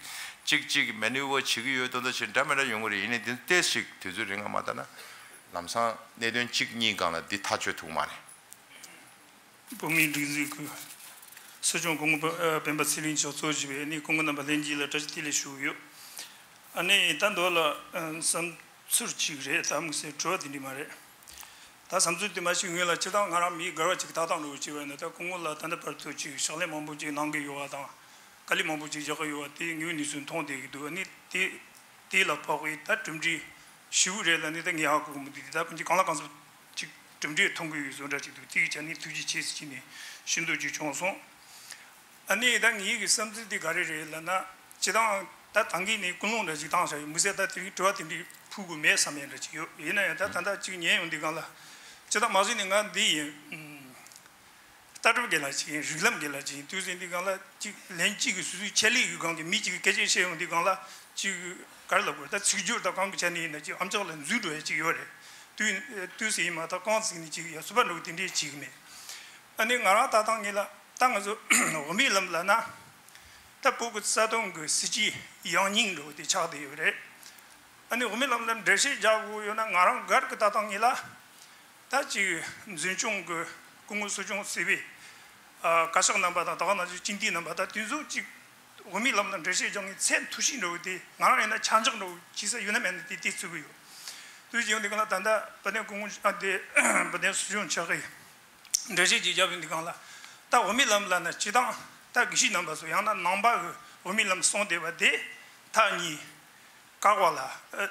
གཅིག་གཅིག་མེ་ནུ་ཝར་བྱེད་ཀྱི་ཡོད་མདོག་མདོག་བྱས་འདྲ་མི་འདྲ་ཡོང་གི་རེད། ཡིན་ནའི་དེ་ཏོག་ཙམ་ཞིག་དུས་ཚོད་རིང་ང་མ་ལྟ་ན། ལམ་སང་གནད་དོན་གཅིག་གཉིས་སྒང་ལ་འདི་ཐག་གཅོད་ཐུབ་མ་རེད། བོད་མིའི་སྒྲིག་འཛུགས་ཀྱི་སྲིད་སྐྱོང་སྐུ་ངོ་སྤེན་པ་ཚེ་རིང་མཆོག་གཙོ་བྱས་པའི་ཨ་ནི་སྐུ་ངོ་རྣམ་པ་ལྷན་རྒྱས་ལ་བཀྲ་ཤིས་བདེ་ལེགས་ཞུ་གི་ཡོད། ཨ་ནི་ད་མདོ་ལ་བསམ་ཚུལ་གཅིག་རེད། ད་དམིགས་བསལ་དྲི་བ་དེ་འདྲ་མ་རེད། ད་བསམ་ཚུལ་དེ་མ་ཞིག་སྔོན་ལ་སྤྱིར་བཏང་ང་རང་མིའི་འགལ་བ་ཅིག་ལྟ་སྟངས་འདྲ་བོ་བྱས་པ་ཡིན་ན། ད་སྐུ་ངོ་ལ་ད་ལྟ་བར་དུ་ཅིག་ཕྱག་ལས་མང་པོ་ཅིག་གནང་གི་ཡོད་པ་དང་དཀའ་ལས་མང་པོ་ཅིག་རྒྱག་གི་ཡོད་པ་དེ་ངས་ནུས་སུ་མཐོང་བསྡད་ཀྱི་འདུག་ཨ་ནི་དེ་དེ་ལ་དཔག་པའི་ད་གྲུབ་འབྲས་ཞེ་པོ་རེད་ལབ་ནས་ད་ངས་ཧ་གོ་གི་མི་འདུག་དེ་ད་ཕན་ཆད་གང་ལ་གང་འཚམ་ཅིག་གྲུབ་འབྲས་མཐོང་གི་ཡོད་བཟོ་འདྲ་ཅིག་འདུག་དེའི་ཆ་ནས་ཐུགས་རྗེ་ཆེ་ཟེར་གྱི་ནས་ཞུ་འདོད་ཅིག་བྱུང་སོང་། ཨ་ནི་ད་ངེད་ཀྱི་བསམ་ཚུལ་དེ་ག་རེ་རེད་ལབ་ན། སྤྱིར་བཏང་ད་ད་གིན་ནས་ཀུན་སློང་འདྲ་ཅིག་བཏང་བཞག་ཡོད། དམིགས་བསལ་ད་དེ་རིང་དྲི་བ་དེ་འདྲའི་ཕུལ་དགོས་མེད་བསམ་ཡ་འདྲ་ཅིག་ཡོད། ཡིན་ན་ཡང་ད་ད་ལྟ་ཅིག་ཉན་ཡོང་དུས་སྒང་ལ། སྤྱིར་བཏང་མ་བཟོས་ནས་ང་འདི་ཡིན། ལྟ་གྲུབ་རྒན་ལགས་ཅིག་ཡིན། རིགས་ལམ་རྒན་ལགས་ཅིག་ཡིན་དུས་ཟིན་དུས་སྒང་ལ་ཅིག་ལན་གཅིག་གི་སོ་སོའི་ཆེད་ལས་ཀྱི་སྒང་གི་མི་གཅིག་གིས་སྐད་ཆ་བཤད་ཡོང་དུས་སྒང་ལ་ཅིག་ག་རེ་ལབ་དགོས་ད་ཚིག་སྦྱོར་དང་གང་གི་ཆ་ནས་ཡིན་ན་ཅིག་ཨམ་ཅོག་ལ་འཛུལ་འགྲོ་ཡ་ཅིག་ཡོད་རེད། དུས་དུས་ཟིན་ཡིན་མ་ཐག་རྐང་བཙུགས་ནས་ཅིག་ཡ་སུ་པ་འགྲོ་གི་དེ་འདྲས་བྱེད་གི་མེད། ཨ་ནི་ང་རང་ལྟ་སྟངས་ངེས་ལ་ད་ང་ཚོ་འོས་མི་ལམ་ལ་ན་ད་བོད་ཀྱི་རྩ་དོན་གྱི་སྲིད་ཇུས་ཡང་སྙིང་འགྲོ་དེ་ཆགས་བསྡད་ཡོད་རེད། ཨ་ནི་འོས་མི་ལམ་ལ་འགྲེལ་བཤད་རྒྱག་དགོས་ཡོད་ན་ང་རང་སྒེར་གྱི་ལྟ་སྟངས་ངེས་ལ། ད་ཅིག་འཛིན་སྐྱོང་གི་སྐུ་ངོ་སྲིད་སྐྱོང་ཟེར་བའི་ཨ་བཀའ་ཤག་རྣམ་པ་དང་ད་ག་ནང་བཞིན་སྤྱི་འཐུས་རྣམ་པ་ད་དེ་ཚོ་ཅིག་འོས་མི་ལམ་ལ་འགྲེལ་བཤད་རྒྱག་མཁན་ཚད་མཐོ་ཤོས་འདྲ་བོ་དེ་ང་རང་ཡིན་ན་ཆ་འཇོག་འདྲ་བོ་བྱེད་ས་ཡོད་ན་མེད་ན་དེ་དེ་བརྩི་གི་ཡོད། དུས་ཀྱི་ཡོང་དུས་སྒང་ལ་ད་ལྟ་བོད་དོན་སྐུ་ངོ་ཨ་དེ་བོད་དོན་སྲིད་སྐྱོང་མཆོག་གིས་འགྲེལ་བཤད་ཅིག་བརྒྱབ་ཡོང་དུས་སྒང་ལ་ད་འོས་མི་ལམ་ལ་ན་སྤྱི་བཏང་ ད་དགེ་བཤེས་རྣམ་པ་ཚོ་ཡང་ན་ནང་པ་གི་འོས་མི་ལམ་གསུངས་བསྡད་པ་དེ་མཐའ་གཉིས་བཀག་པ་ལ་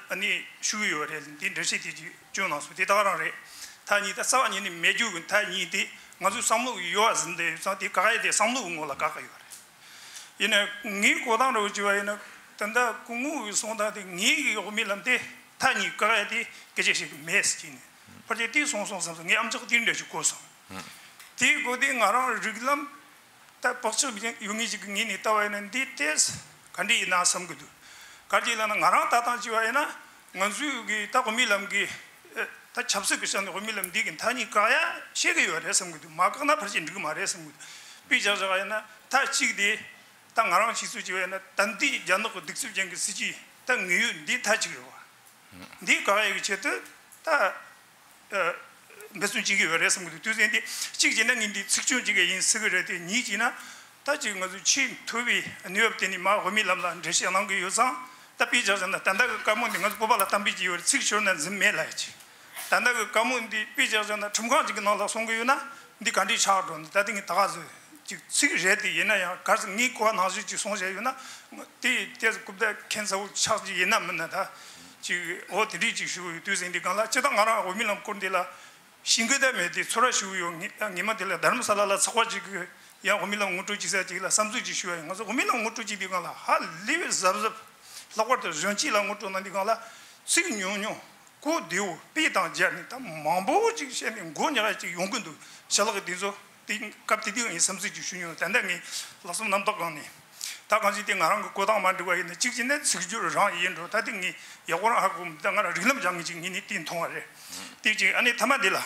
ཨ་ནི་ཞུ་གི་ཡོད་རེད། འདི་འགྲེལ་བཤད་དེ་ཅིག་བསྐྱོན་གནང་སོང་། དེ་དག་རང་རེད། མཐའ་གཉིས་ད་རྩ་བ་ཉིད་ནས་མེད་རྒྱུ་གི་མཐའ་གཉིས་དེ་ང་ཚོའི་བསམ་བློ་གི་ཡོལ་བ་ཟིན་བསྡད་ཡོད་ཙང་དེ་བཀག་ཡས་དེ་བསམ་བློ་གི་ངོ་ལ་བཀག་གི་ཡོད་རེད། ཡིན་ནའི་ངའི་གོ་སྟངས་འདྲ་བོ་བྱས་པ་ཡིན་ན་ད་ལྟ་སྐུ་ངོ་གི་གསུང་སྟངས་དེ་ངའི་གི་འོས་མི་ལམ་དེ་མཐའ་གཉིས་བཀག་ཡས་དེ་སྐད་ཆ་བཤད་གི་མེད་ཟེར་གྱི་ནས་ཕལ་ཆེར་དེ་སོང་སོང་བསམ་སོང་། ངའི་ཨམ་ཅོག་དེ་འདྲ་ཞིག་གོ་སོང་། དེའི་སྒོ་དེ་ང་རང་རིགས་ལམ་ད་བག་ཆགས་ཡོད་མཁན་ཞིག་གི་ངོས་ནས་ལྟ་བ་ཡིན་ན་འདི་ཏོག་ཙམ་ག་འདྲ་ཡིན་ན་བསམ་གི་འདུག་ག་རེ་ཡིན་ལབ་ན་ང་རང་ལྟ་སྟངས་བྱས་པ་ཡིན་ན་ང་ཚོའི་གི་ད་འོས་མི་ལམ་གི་ད་ཆབ་སྲིད་ཀྱི་ཆ་ནས་འོས་མི་ལམ་འདི་གི་མཐའ་གཉིས་བཀག་ཡ་ཤེས་གི་ཡོད་རེད་བསམ་གི་འདུག་མ་བཀག་ན་ཕལ་ཆེར་འགྲིག་གི་མ་རེད་བསམ་གི་འདུག་དཔེ་བཞག་བཞག་པ་ཡིན་ན་མཐའ་གཅིག་དེ་ད་ང་རང་ཤེས་ཚོད་བྱས་པ་ཡིན་ན་ད་འདི་རྒྱ་ནག་གི་གདུག་རྩུབ་ཅན་གྱི་སྲིད་ཇུས་ད་ངེས་ཡོད་འདི་མཐའ་གཅིག་རེད་བ། འདི་བཀག་ཡ་གི་ཆེད་དུ་ད་འབད་བརྩོན་བྱེད་ཀྱི་ཡོད་རེད་བསམ་གྱི་འདུག་དུས་ཚོད་འདི་གཅིག་བྱས་ན་ངས་འདི་ཚིག་སྐྱོན་གཅིག་ཡིན་ཟེར་གི་རེད་དེ། གཉིས་བྱས་ན་ད་ཅིག་ང་ཚོས་ཆེས་མཐོ་བའི་གནས་བབ་དེ་ནས་མར་འོས་མི་ལམ་ལ་འགྲེལ་བཤད་གནང་གི་ཡོད་ཙང་། ད་དཔེ་བཞག་བཞག་ན་ད་ལྟ་གི་བཀའ་མོལ་འདི་ང་ཚོ་བོད་པ་ལ་གཏམ་དཔེ་ཅིག་ཡོད་རེད། ཚིག་ཤོར་ན་འཛིན་མེད་ལབ་ཡ་ཅིག་ད་ལྟ་གི་བཀའ་མོལ་འདི་དཔེ་བཞག་བཞག་ན་ཁྲིམས་ཁང་ཅིག་གི་ནང་ལ་གསུང་གི་ཡོད་ན་འདི་ག་འདྲས་ཆགས་འགྲོ་ནི། ད་ལྟ་ངས་ད་ག་ཟེ་ཅིག་ཚིག་རེད་དེ། ཡིན་ན་ཡང་གལ་སྲིད་ངས་གོ་བ་ནང་བཞིན་ཅིག་གསུངས་བཞག་ཡོད་ན་དེ་ཏོག་ཙམ་རྐུབ་སྟེགས་འཁེན་ཚ་བོ་ཆགས་ཀྱི་ཡིན་ན་མིན་ན་ད་ཅིག་འོ་དེ་འདྲས་ཅིག་ཞུ་གི་ཡོད། དུས་ཟིན་འདི་སྒང་ལ་སྤྱིར་བཏང་ང་རང་འོས་མི་ལམ་སྐོར་འདི་ལ་ཤེས་ཀྱི་ད་མེད་དེ་ཚོར་བ་ཞུ་གི་ཡོད། ངས་ངས་མ་དེ་ལ་དྷ་རམ་ས་ལ་ལ་ཚོགས་པ་ཅིག་གི་ཡང་འོས་མི་ལམ་ངོ་སྤྲོད་ཅིག་ས་ཅིག་ལ་བསམ་ཚུལ་ཅིག་ཞུ་བ་ཡིན། ང་ཚོ་འོས་མི་ལམ་ངོ་སྤྲོད་ཅིག་འདི་སྒང་ལ་ཧ་ལས་པའི་གཟབ་གཟབ། ལྷག་པར་དུ་གཞོན་སྐྱེས་ལ་ངོ་སྤྲོད་གནང་འདི་སྒང་ལ་ཚིག་ཉུང་ཉུང་གོ་བདེ་བོ་དཔེ་དང་སྦྱར་ནས་ད་མང་པོ་ཅིག་བཤད་ནས་མགོ་ཉག་ཡ་ཅིག་ཡོང་གི་འདུག་ཅ་ལག་གི་འདི་ཚོ་དེ་སྐབས་དེ་དུས་ངས་བསམ་ཚུལ་ཅིག་ཞུ་མྱོང་། ད་ལྟ་ངས་ལྷག་བསམ་རྣམ་དག་སྒང་ནས་ད་གང་ཅི་དེ་ང་རང་གི་གོ་སྟངས་མ་འགྲིག་པ་ཡིན་ན་གཅིག་བྱས་ན་ཚིག་སྦྱོར་རང་ཡིན་འགྲོ། ད་དེ་ངས་ཡག་པོ་རང་ཧ་གོ་མི་འདུག་ད་ང་རང་རིགས་ལམ་སྦྱང་མཁན་ཅིག་ངས་ནི་དེ་མཐོང་བ་རེད། དེ་གཅིག་ཨ་ནི་ཐ་མ་འདི་ལ་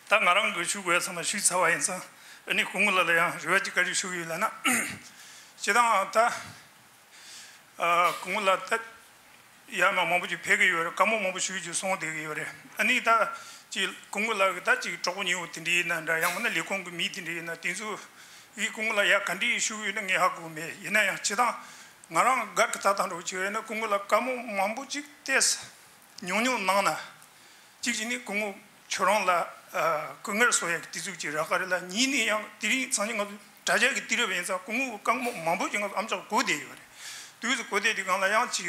ད་ང་རང་གི་ཞུ་དགོས་ཡ་ཚང་མ་ཞུས་ཚར་བ་ཡིན་ཙང་། ཨ་ནི་སྐུ་ངོ་ལགས་ལ་ཡང་རེ་བ་ཅིག་བཀའ་འདྲི་ཞུ་གི་ཡོད་ལབ་ན། སྤྱིར་བཏང་ད་ཨ་སྐུ་ངོ་ལགས་ད་ཡར་མར་མང་པོ་ཅིག་ཕེབས་ཀྱི་ཡོད་རེད། བཀའ་མོལ་མང་པོ་ཞུ་རྒྱུ་སོང་བསྡད་ཀྱི་ཡོད་རེད། ཨ་ནི་ད་ཅིག་སྐུ་ངོ་ལགས་ཀྱི་ད་ཅིག་གྲོགས་པོ་ཉེ་བོ་དེ་འདྲ་ཡིན་ན་འདྲ། ཡང་མིན་ན་ལས་ཁུངས་ཀྱི་མི་དེ་འདྲ་ཡིན་ན་དེ་ཚོ་ཡིས་སྐུ་ངོ་ལགས་ཡར་ག་འདྲས་ཞུ་གི་ཡོད་ན་ངས་ཧ་གོ་མེད། ཡིན་ན་ཡང་སྤྱིར་བཏང་ང་རང་སྒེར་གྱི་ལྟ་སྟངས་འདྲ་བོ་ཅིག་ཡོད་ན་སྐུ་ངོ་ལགས་བཀའ་མོལ་མང་པོ་ཅིག་ཏོག་ཙམ་ཉུང་ཉུང་གནང་ན། གཅིག་བྱས་ནས་སྐུ་ངོ་ཁྱོད་རང་ལ་ཨ་སྐུ་ངལ་གསོ་ཡག་གི་དུས་ཚོད་ཅིག་རག་ག་རེད་ལ། གཉིས་ནས་ཡང་དེ་རིང་སང་ཉིན་ང་ཚོ་དྲ་རྒྱ་གི་དུས་རབས་ཡིན་ཙང་སྐུ་ངོ་གི་བཀའ་མོལ་མང་པོ་ཅིག་ང་ཚོ་ཨམ་ཅོག་གོ་བསྡད་ཡོད་རེད། དུས་ཚོད་གོ་བསྡད་དུས་སྒང་ལ་ཡང་ཅིག་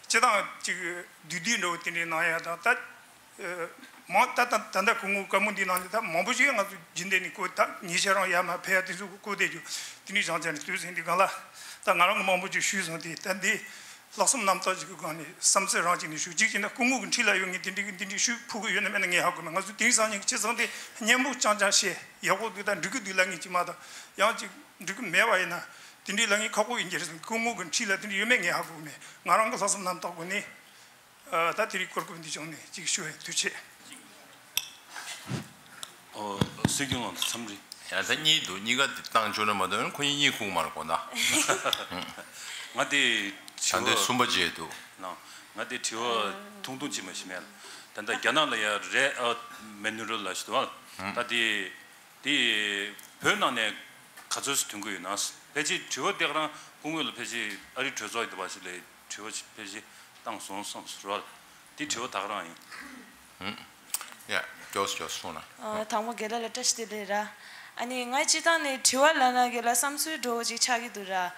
སྤྱིར་བཏང་ཅིག་བསྡུས་བསྡུས་འདྲ་བོ་དེ་འདྲའི་གནང་ཡག་དང་ད་ཨ་མང་ད་ད་ད་ལྟ་སྐུ་ངོ་གི་བཀའ་མོལ་འདི་ནང་ལ་ད་མང་པོ་ཞིག་ང་ཚོ་རྒྱུན་ལྡན་ནས་གོ། ད་ཉེ་ཆར་རང་ཡར་མར་ཕེབས་ཡག་དུས་ཚོད་གོ་བསྡད་རྒྱུ་དེ་འདྲའི་བྱང་ཆ་ནས་དུས་ཚོད་འདི་སྒང་ལ་ད་ང་རང་གི་མང་པོ་ཅིག་ཞུས་སོང་། དེ་ད་འདི། ལྷག་བསམ་རྣམ་དག་ཅིག་གི་སྒང་ནས་བསམ་ཚུལ་རང་ཅིག་ནས་ཞུ། གཅིག་བྱས་ན་སྐུ་ངོ་གི་འཁྲིས་ལ་ཡོད་ངས་དེ་འདྲའི་གི་འདི་འདྲའི་ཞུ་ཕོད་ཀྱི་ཡོད་ན་མེད་ན་ངས་ཧ་གོ་མེད། ང་ཚོ་དེང་སང་ཉིན་གྱི་སྤྱིར་བཏང་དེ་སྙན་པོ་རྐྱང་རྐྱང་བཤད་ཡག་པོ་འདུག་དང་འགྲིག་གི་འདུག་ལབ་མཁན་ཅིག་མ་གཏོགས་ཡང་ཅིག་འགྲིག་གི་མེད་པ་ཡིན་ན་དེ་འདྲའི་ལབ་མཁན་ཁག་པོ་ཡིན་གྱི་རེད་གསུངས། སྐུ་ངོ་གི་འཁྲིས་ལ་དེ་འདྲ་ཡོད་མེད་ངས་ཧ་གོ་མེད། ང་རང་གི་ལྷག་བསམ་རྣམ་དག་སྒོ་ནས་ཨ་ད་དེ་རིང་གོ་སྐབས་འདི་བྱུང་ནས་ཅིག་ཞུ་བའི་ཐུགས་རྗེ་ཆེ། ཨོ། སྲིད་སྐྱོང་ལགས་འཚམས་འདྲི། ཡ་ད་གཉིས་འདུག་གཉིས་ཀ་དེ་བཏང་ཆོག་ན་མ་གཏོགས་ཁོ་གཉིས་གཉིད་ཁུག་མ་རེད་དགོངས་དག་ང་དེ་ད་ལྟ་དྲི་བ་གསུམ་པ་བརྗེད་འདུག་ན། ང་དེ་དྲི་བ་ཐུང་ཐུང་ཅིག་མ་ཤེས་མེད། ད་ལྟ་རྒྱ་ནག་ལ་ཡ་རེད་ཨ་མེ་ནུ་རོ་ལ་ཞུ་དུ་བ། ད་དེ་དེ་བོད་ནང་ནས་ག་ཚོད་ཞིག་ཐོན་གི་ཡོད་ན། ཕལ་ཆེར་དྲི་བ་དེ་ག་རང་སྐུ་ངོ་ལ་ཕལ་ཆེར་ཨ་རི་གྲོས་ཚོགས་ཡི་དུ་བ་ཞིག་ལས་དྲི་བ་ཞིག་ཕལ་ཆེར་བཏང་སོང་བསམ་ཟེར་བ། དེ་དྲི་བ་ད་ག་རང་ཡིན། ཡ། མགྱོགས་སུ་མགྱོགས་སུ་གསུངས་ན། ཨ། དང་པོ་རྒན་ལགས་ལ་བཀྲ་ཤིས་བདེ་ལེགས་ར། ཨ་ནི་ང་སྤྱིར་བཏང་ནས་དྲི་བ་ལབ་ན་རྒན་ལགས་བསམ་ཚུལ་འདྲ་བོ་ཅིག་ཆགས་ཀྱི་འདུག་ར།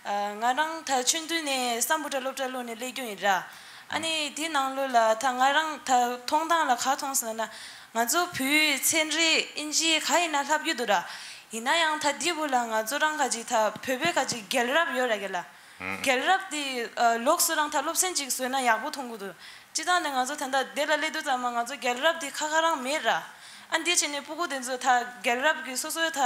ཨ། ང་རང་ད་ཆུང་དུས་ནས་སམ་བྷོ་ཊ་སློབ་གྲྭ་ལོགས་ནས་སླེབས་རྒྱུ་ཡིན་ར། ཨ་ནི་དེའི་ནང་ལོགས་ལ་ད་ང་རང་ད་མཐོང་སྟངས་ལ་ག་མཐོང་སོང་ན་ང་ཚོ་བོད་ཡིག་ཚན་རིག་ཨིན་ཇི་ག་ཡིན་ན་ལྷབ་ཀྱི་འདུག་ར། ཡིན་ན་ཡང་ད་འདི་བུ་ལ་ང་ཚོ་རང་ག་ཅིག་ད་བོད་པའི་ག་ཅིག་རྒྱལ་རབས་ཡོད་ར་རྒན་ལགས། རྒྱལ་རབས་དེ་ལོགས་སུ་རང་ད་སློབ་ཚན་ཅིག་བཟོས་ན་ཡག་པོ་མཐོང་གི་འདུག་སྤྱིར་བཏང་ནས་ང་ཚོ་ད་ལྟ་འདི་ལ་སླེབས་དུས་ཙམ་པ་ང་ཚོ་རྒྱལ་རབས་དེ་ཁ་ཁ་རང་མེད་ར། ཨ་འདི་བྱས་ནས་སྤུ་གུ་དེ་ཚོ་ད་རྒྱལ་རབས་ཀྱི་སོ་སོའི་ད་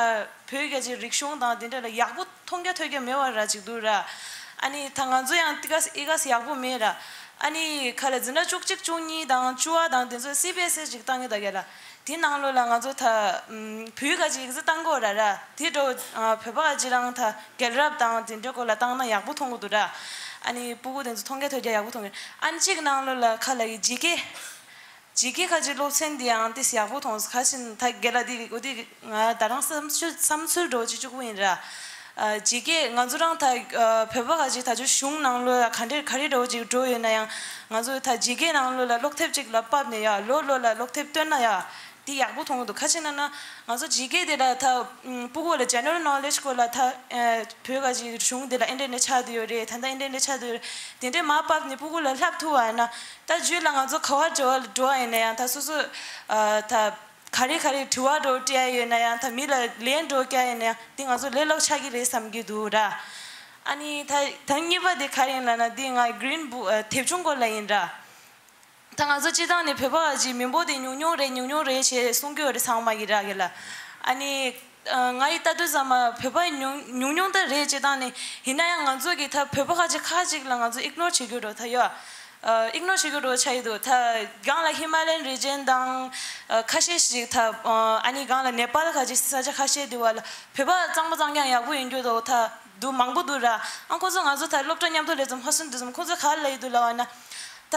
བོད་ཀྱི་རིག་གཞུང་དང་དེ་འདྲ་ལ་ཡག་པོ་མཐོང་རྒྱ་ཐོས་རྒྱ་མེད་པ་ར་ཅིག་འདུག་ར། ཨ་ནི་ད་ང་ཚོ་ཡང་ཏི་ཀ་ཨི་ཀ་ཡག་པོ་མེད་ར། ཨ་ནི་ག་ལ་འཛིན་གྲྭ་བཅུ་གཅིག་བཅུ་གཉིས་དང་བཅུ་པ་དང་དེ་ཚོ་སི་བི་ཨེས་ཨི་ཅིག་བཏང་གི་ད་རྒན་ལགས། དེ་ནང་ལོགས་ལ་ང་ཚོ་ད་བོད་ཀྱི་ཡིག་གཟུགས་བཏང་གི་ཡོད་ར་ར། དེ་འདྲ་བོད་པ་ག་ཅིག་རང་ད་རྒྱལ་རབས་དང་དེ་འདྲའི་སྐོར་ལ་བཏང་ན་ཡག་པོ་མཐོང་གི་འདུག་ར། ཨ་ནི་སྤུ་གུ་དེ་ཚོ་མཐོང་རྒྱ་ཐོས་རྒྱ་ཡག་པོ་མཐོང་གི། ཨ་ནི་གཅིག་ནང་ལོགས་ལ་ག་ལ་ཡི་ཇི་ཀེ། ཇི་ཀེ་ག་ཅིག་སློབ་ཚན་འདི་ཡང་ཏིས་ཡག་པོ་མཐོང་སོང་། ག་ཅིག་ད་རྒན་ལགས་འདི་འོ་འདི་ང་ད་རང་བསམ་ཚུལ་བསམ་ཚུལ་འདྲ་བོ་ཅིག་གཅིག་པུ་ཡིན་ར། ཨ་ཇི་ཀེ་ང་ཚོ་རང་ད་ཨ་བོད་པ་ག་ཅིག་ད་ཆོས་གཞུང་ནང་ལོགས་ལ་ག་འདྲ་ག་རེ་འདྲ་བོ་ཅིག་འགྲོ་ཡོད་ན་ཡང་ང་ཚོ་ད་ཇི་ཀེ་ནང་ལོགས་ལ་ཀློག་དེབ་ཅིག་ལ་ཕབ་ནས་ཡ་ལོ་ལོ་ལ་ཀློག་དེབ་བཏོན་ན་ཡ། དེ་ཡག་པོ་མཐོང་གི་འདུག་ག་ཅི་ན་ན་ང་ཚོ་ཇི་ཀེ་དེ་ལ་ད་ཨུམ་སྤུ་གུ་ལ་ཇེ་ནེ་རལ་ནོ་ལེཇ་སྐོར་ལ་ད་ཨེ་བོད་ག་ཅིག་གཞུང་དེ་ལ་ཨེ་འདྲ་ནས་ཆགས་བསྡད་ཡོད་རེད། ད་ལྟ་ཨེ་འདྲ་ནས་ཆགས་བསྡད་ཡོད་རེད། དེ་འདྲས་མར་ཕབ་ནས་སྤུ་གུ་ལ་ལྷབ་ཐུབ་པ་ཡིན་ན། ད་རྒྱུད་ལ་ང་ཚོ་ག་བ་འགྲོ་བ་འགྲོ་བ་ཡིན་ན་ཡང་ད་སོ་སོ་ཨ་ད་ག་རེ་ག་རེ་དྲི་བ་འགྲོ་སྤྲད་ཡ་ཡོད་ན་ཡང་ད་མི་ལ་ལན་འགྲོ་རྒྱག་ཡིན་ན་ཡང་འདི་ང་ཚོ་ལས་སླ་པོ་ཆགས་ཀྱི་རེད་བསམ་གྱི་འདུག་ར། ཨ་ནི་ད་ད་གཉིས་པ་དེ་ག་རེ་ཡིན་ལབ་ན་འདི་ང་གི་རིན་བུ་ཨ་དེབ་ཆུང་སྐོར་ལ་ཡིན་ར། ད་ང་ཚོ་སྤྱི་བཏང་ནས་བོད་པ་ག་ཅིག་མི་འབོར་དེ་ཉུང་ཉུང་རེད་ཉུང་ཉུང་རེད་ཞེས་གསུང་གི་ཡོད་རེད་ཚང་མ་གི་ར་གི་ལ། ཨ་ནི་ཨ་ང་ཡི་ལྟ་དུས་ཙམ་པ་བོད་པ་ཉུང་ཉུང་ཉུང་ད་རེད་སྤྱི་བཏང་ནས། ཡིན་ན་ཡང་ང་ཚོ་གི་ད་བོད་པ་ག་ཅིག་ཁ་ཅིག་ལ་ང་ཚོ་ཨིག་ནོར་བྱེད་རྒྱུ་རོ་ད་ཡོད། ཨ་ཨིག་ནོར་བྱེད་རྒྱུ་རོ་ཆ་ཡི་འདུག་ད་སྒང་ལ་ཧི་མ་ལ་ཡན་རི་ཇན་དང་ཨ་ཁ་ཤས་ཤིག་ད་ཨ་ནི་སྒང་ལ་ནེ་པཱལ་ག་ཅིག་ས་ཆ་ཁ་ཤས་དེ་བ་ལ་བོད་པ་གཙང་མ་གཙང་རྐྱང་ཡག་པོ་ཡིན་རྒྱུ་འདུག་ད་འདུག་མང་པོ་འདུག་ར། ཨ་ཁོ་ཚོ་ང་ཚོ་ད་སློབ་གྲྭ་མཉམ་དུ་སླེབས་ཙམ་ཧོ་སན་འདུག་ཙམ་ཁོ་ཚོ་ག་ལ་ཡི་འདུག་ལབ་པ་ན། ད་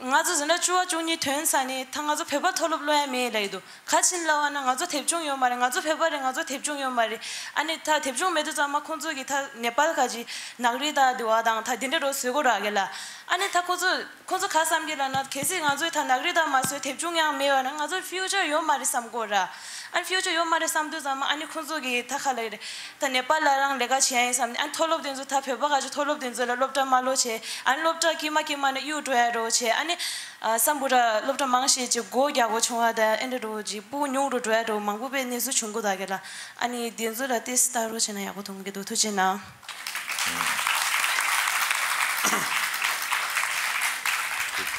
ང་ཚོ་འཛིན་གྲྭ་བཅུ་པ་བཅུ་གཉིས་ཐོན་ཚར་ནས་ད་ང་ཚོ་བོད་པ་མཐོ་སློབ་སློབ་ཡ་མེད་ལབ་ཡི་འདུག་ག་ཅི་ལབ་པ་ན་ང་ཚོ་དེབ་ཆུང་ཡོད་མ་རེད། ང་ཚོ་བོད་པ་རེད། ང་ཚོ་དེབ་ཆུང་ཡོད་མ་རེད། ཨ་ནི་ད་དེབ་ཆུང་མེད་དུས་ཙམ་པ་ཁོང་ཚོ་གིས་ད་ནེ་པཱལ་ག་ཅིག་ནག་རིགས་དང་དེ་བ་དང་ད་དེ་འདྲ་རོ་བཟོས་གོ་ར་གི་ལ། ཨ་ནི་ད་ཁོ་ཚོ་ཁོ་ཚོ་ག་བསམ་གི་ལབ་ན་གལ་སྲིད་ང་ཚོས་ད་ནག་རིགས་དང་མ་བཟོས་དེབ་ཆུང་ཡང་མེད་པ་ན་ང་ཚོ་ཕིའུ་ཅར་ཡོད་མ་རེད་བསམ་གོ་ར། ཨ་ནི་ཕིའུ་ཅར་ཡོད་མ་རེད་བསམ་དུས་ཙམ་པ་ཨ་ནི་ཁོང་ཚོ་གིས་ད་ག་ལ་ཡི་རེད། ད་ནེ་པཱལ་ལ་རང་ལས་ཀ་བྱེད་ཡ་ཡིན་བསམ་ནས་ཨ་ནི་མཐོ་སློབ་དེ་ཚོ་ད་བོད་པ་ག་ཅིག་མཐོ་སློབ་དེ་ཚོ་ལ་སློབ་གྲྭ་མ་ལོག་བྱས། ཨ་ནི་སློབ་གྲྭ་དཀྱིལ་མ་དཀྱིལ་མ་ནས་གཡུག་འགྲོ་ཡ་རོ་བྱས། ཨ་ནི་ཨ་བསམ་བུ་ར་སློབ་གྲྭ་མང་ཤས་ཅིག་སྒོ་རྒྱག་དགོས་བྱུང་བ་དང་ཨེ་འདྲ་རོ་ཅིག་སྤུ་ཉུང་རུ་འགྲོ་ཡ་རོ་མང་པོ་པའི་གནས་ཚུལ་བྱུང་གི་འདུག་ག་ལ། ཨ་ནི་དེ་ཚོ་ལ་ཏོག་ཙམ་ལྟ་རོགས་བྱས་ན་ཡག་པོ་མཐོང་གི་འདུག་ཐུགས་རྗེ་གནང་།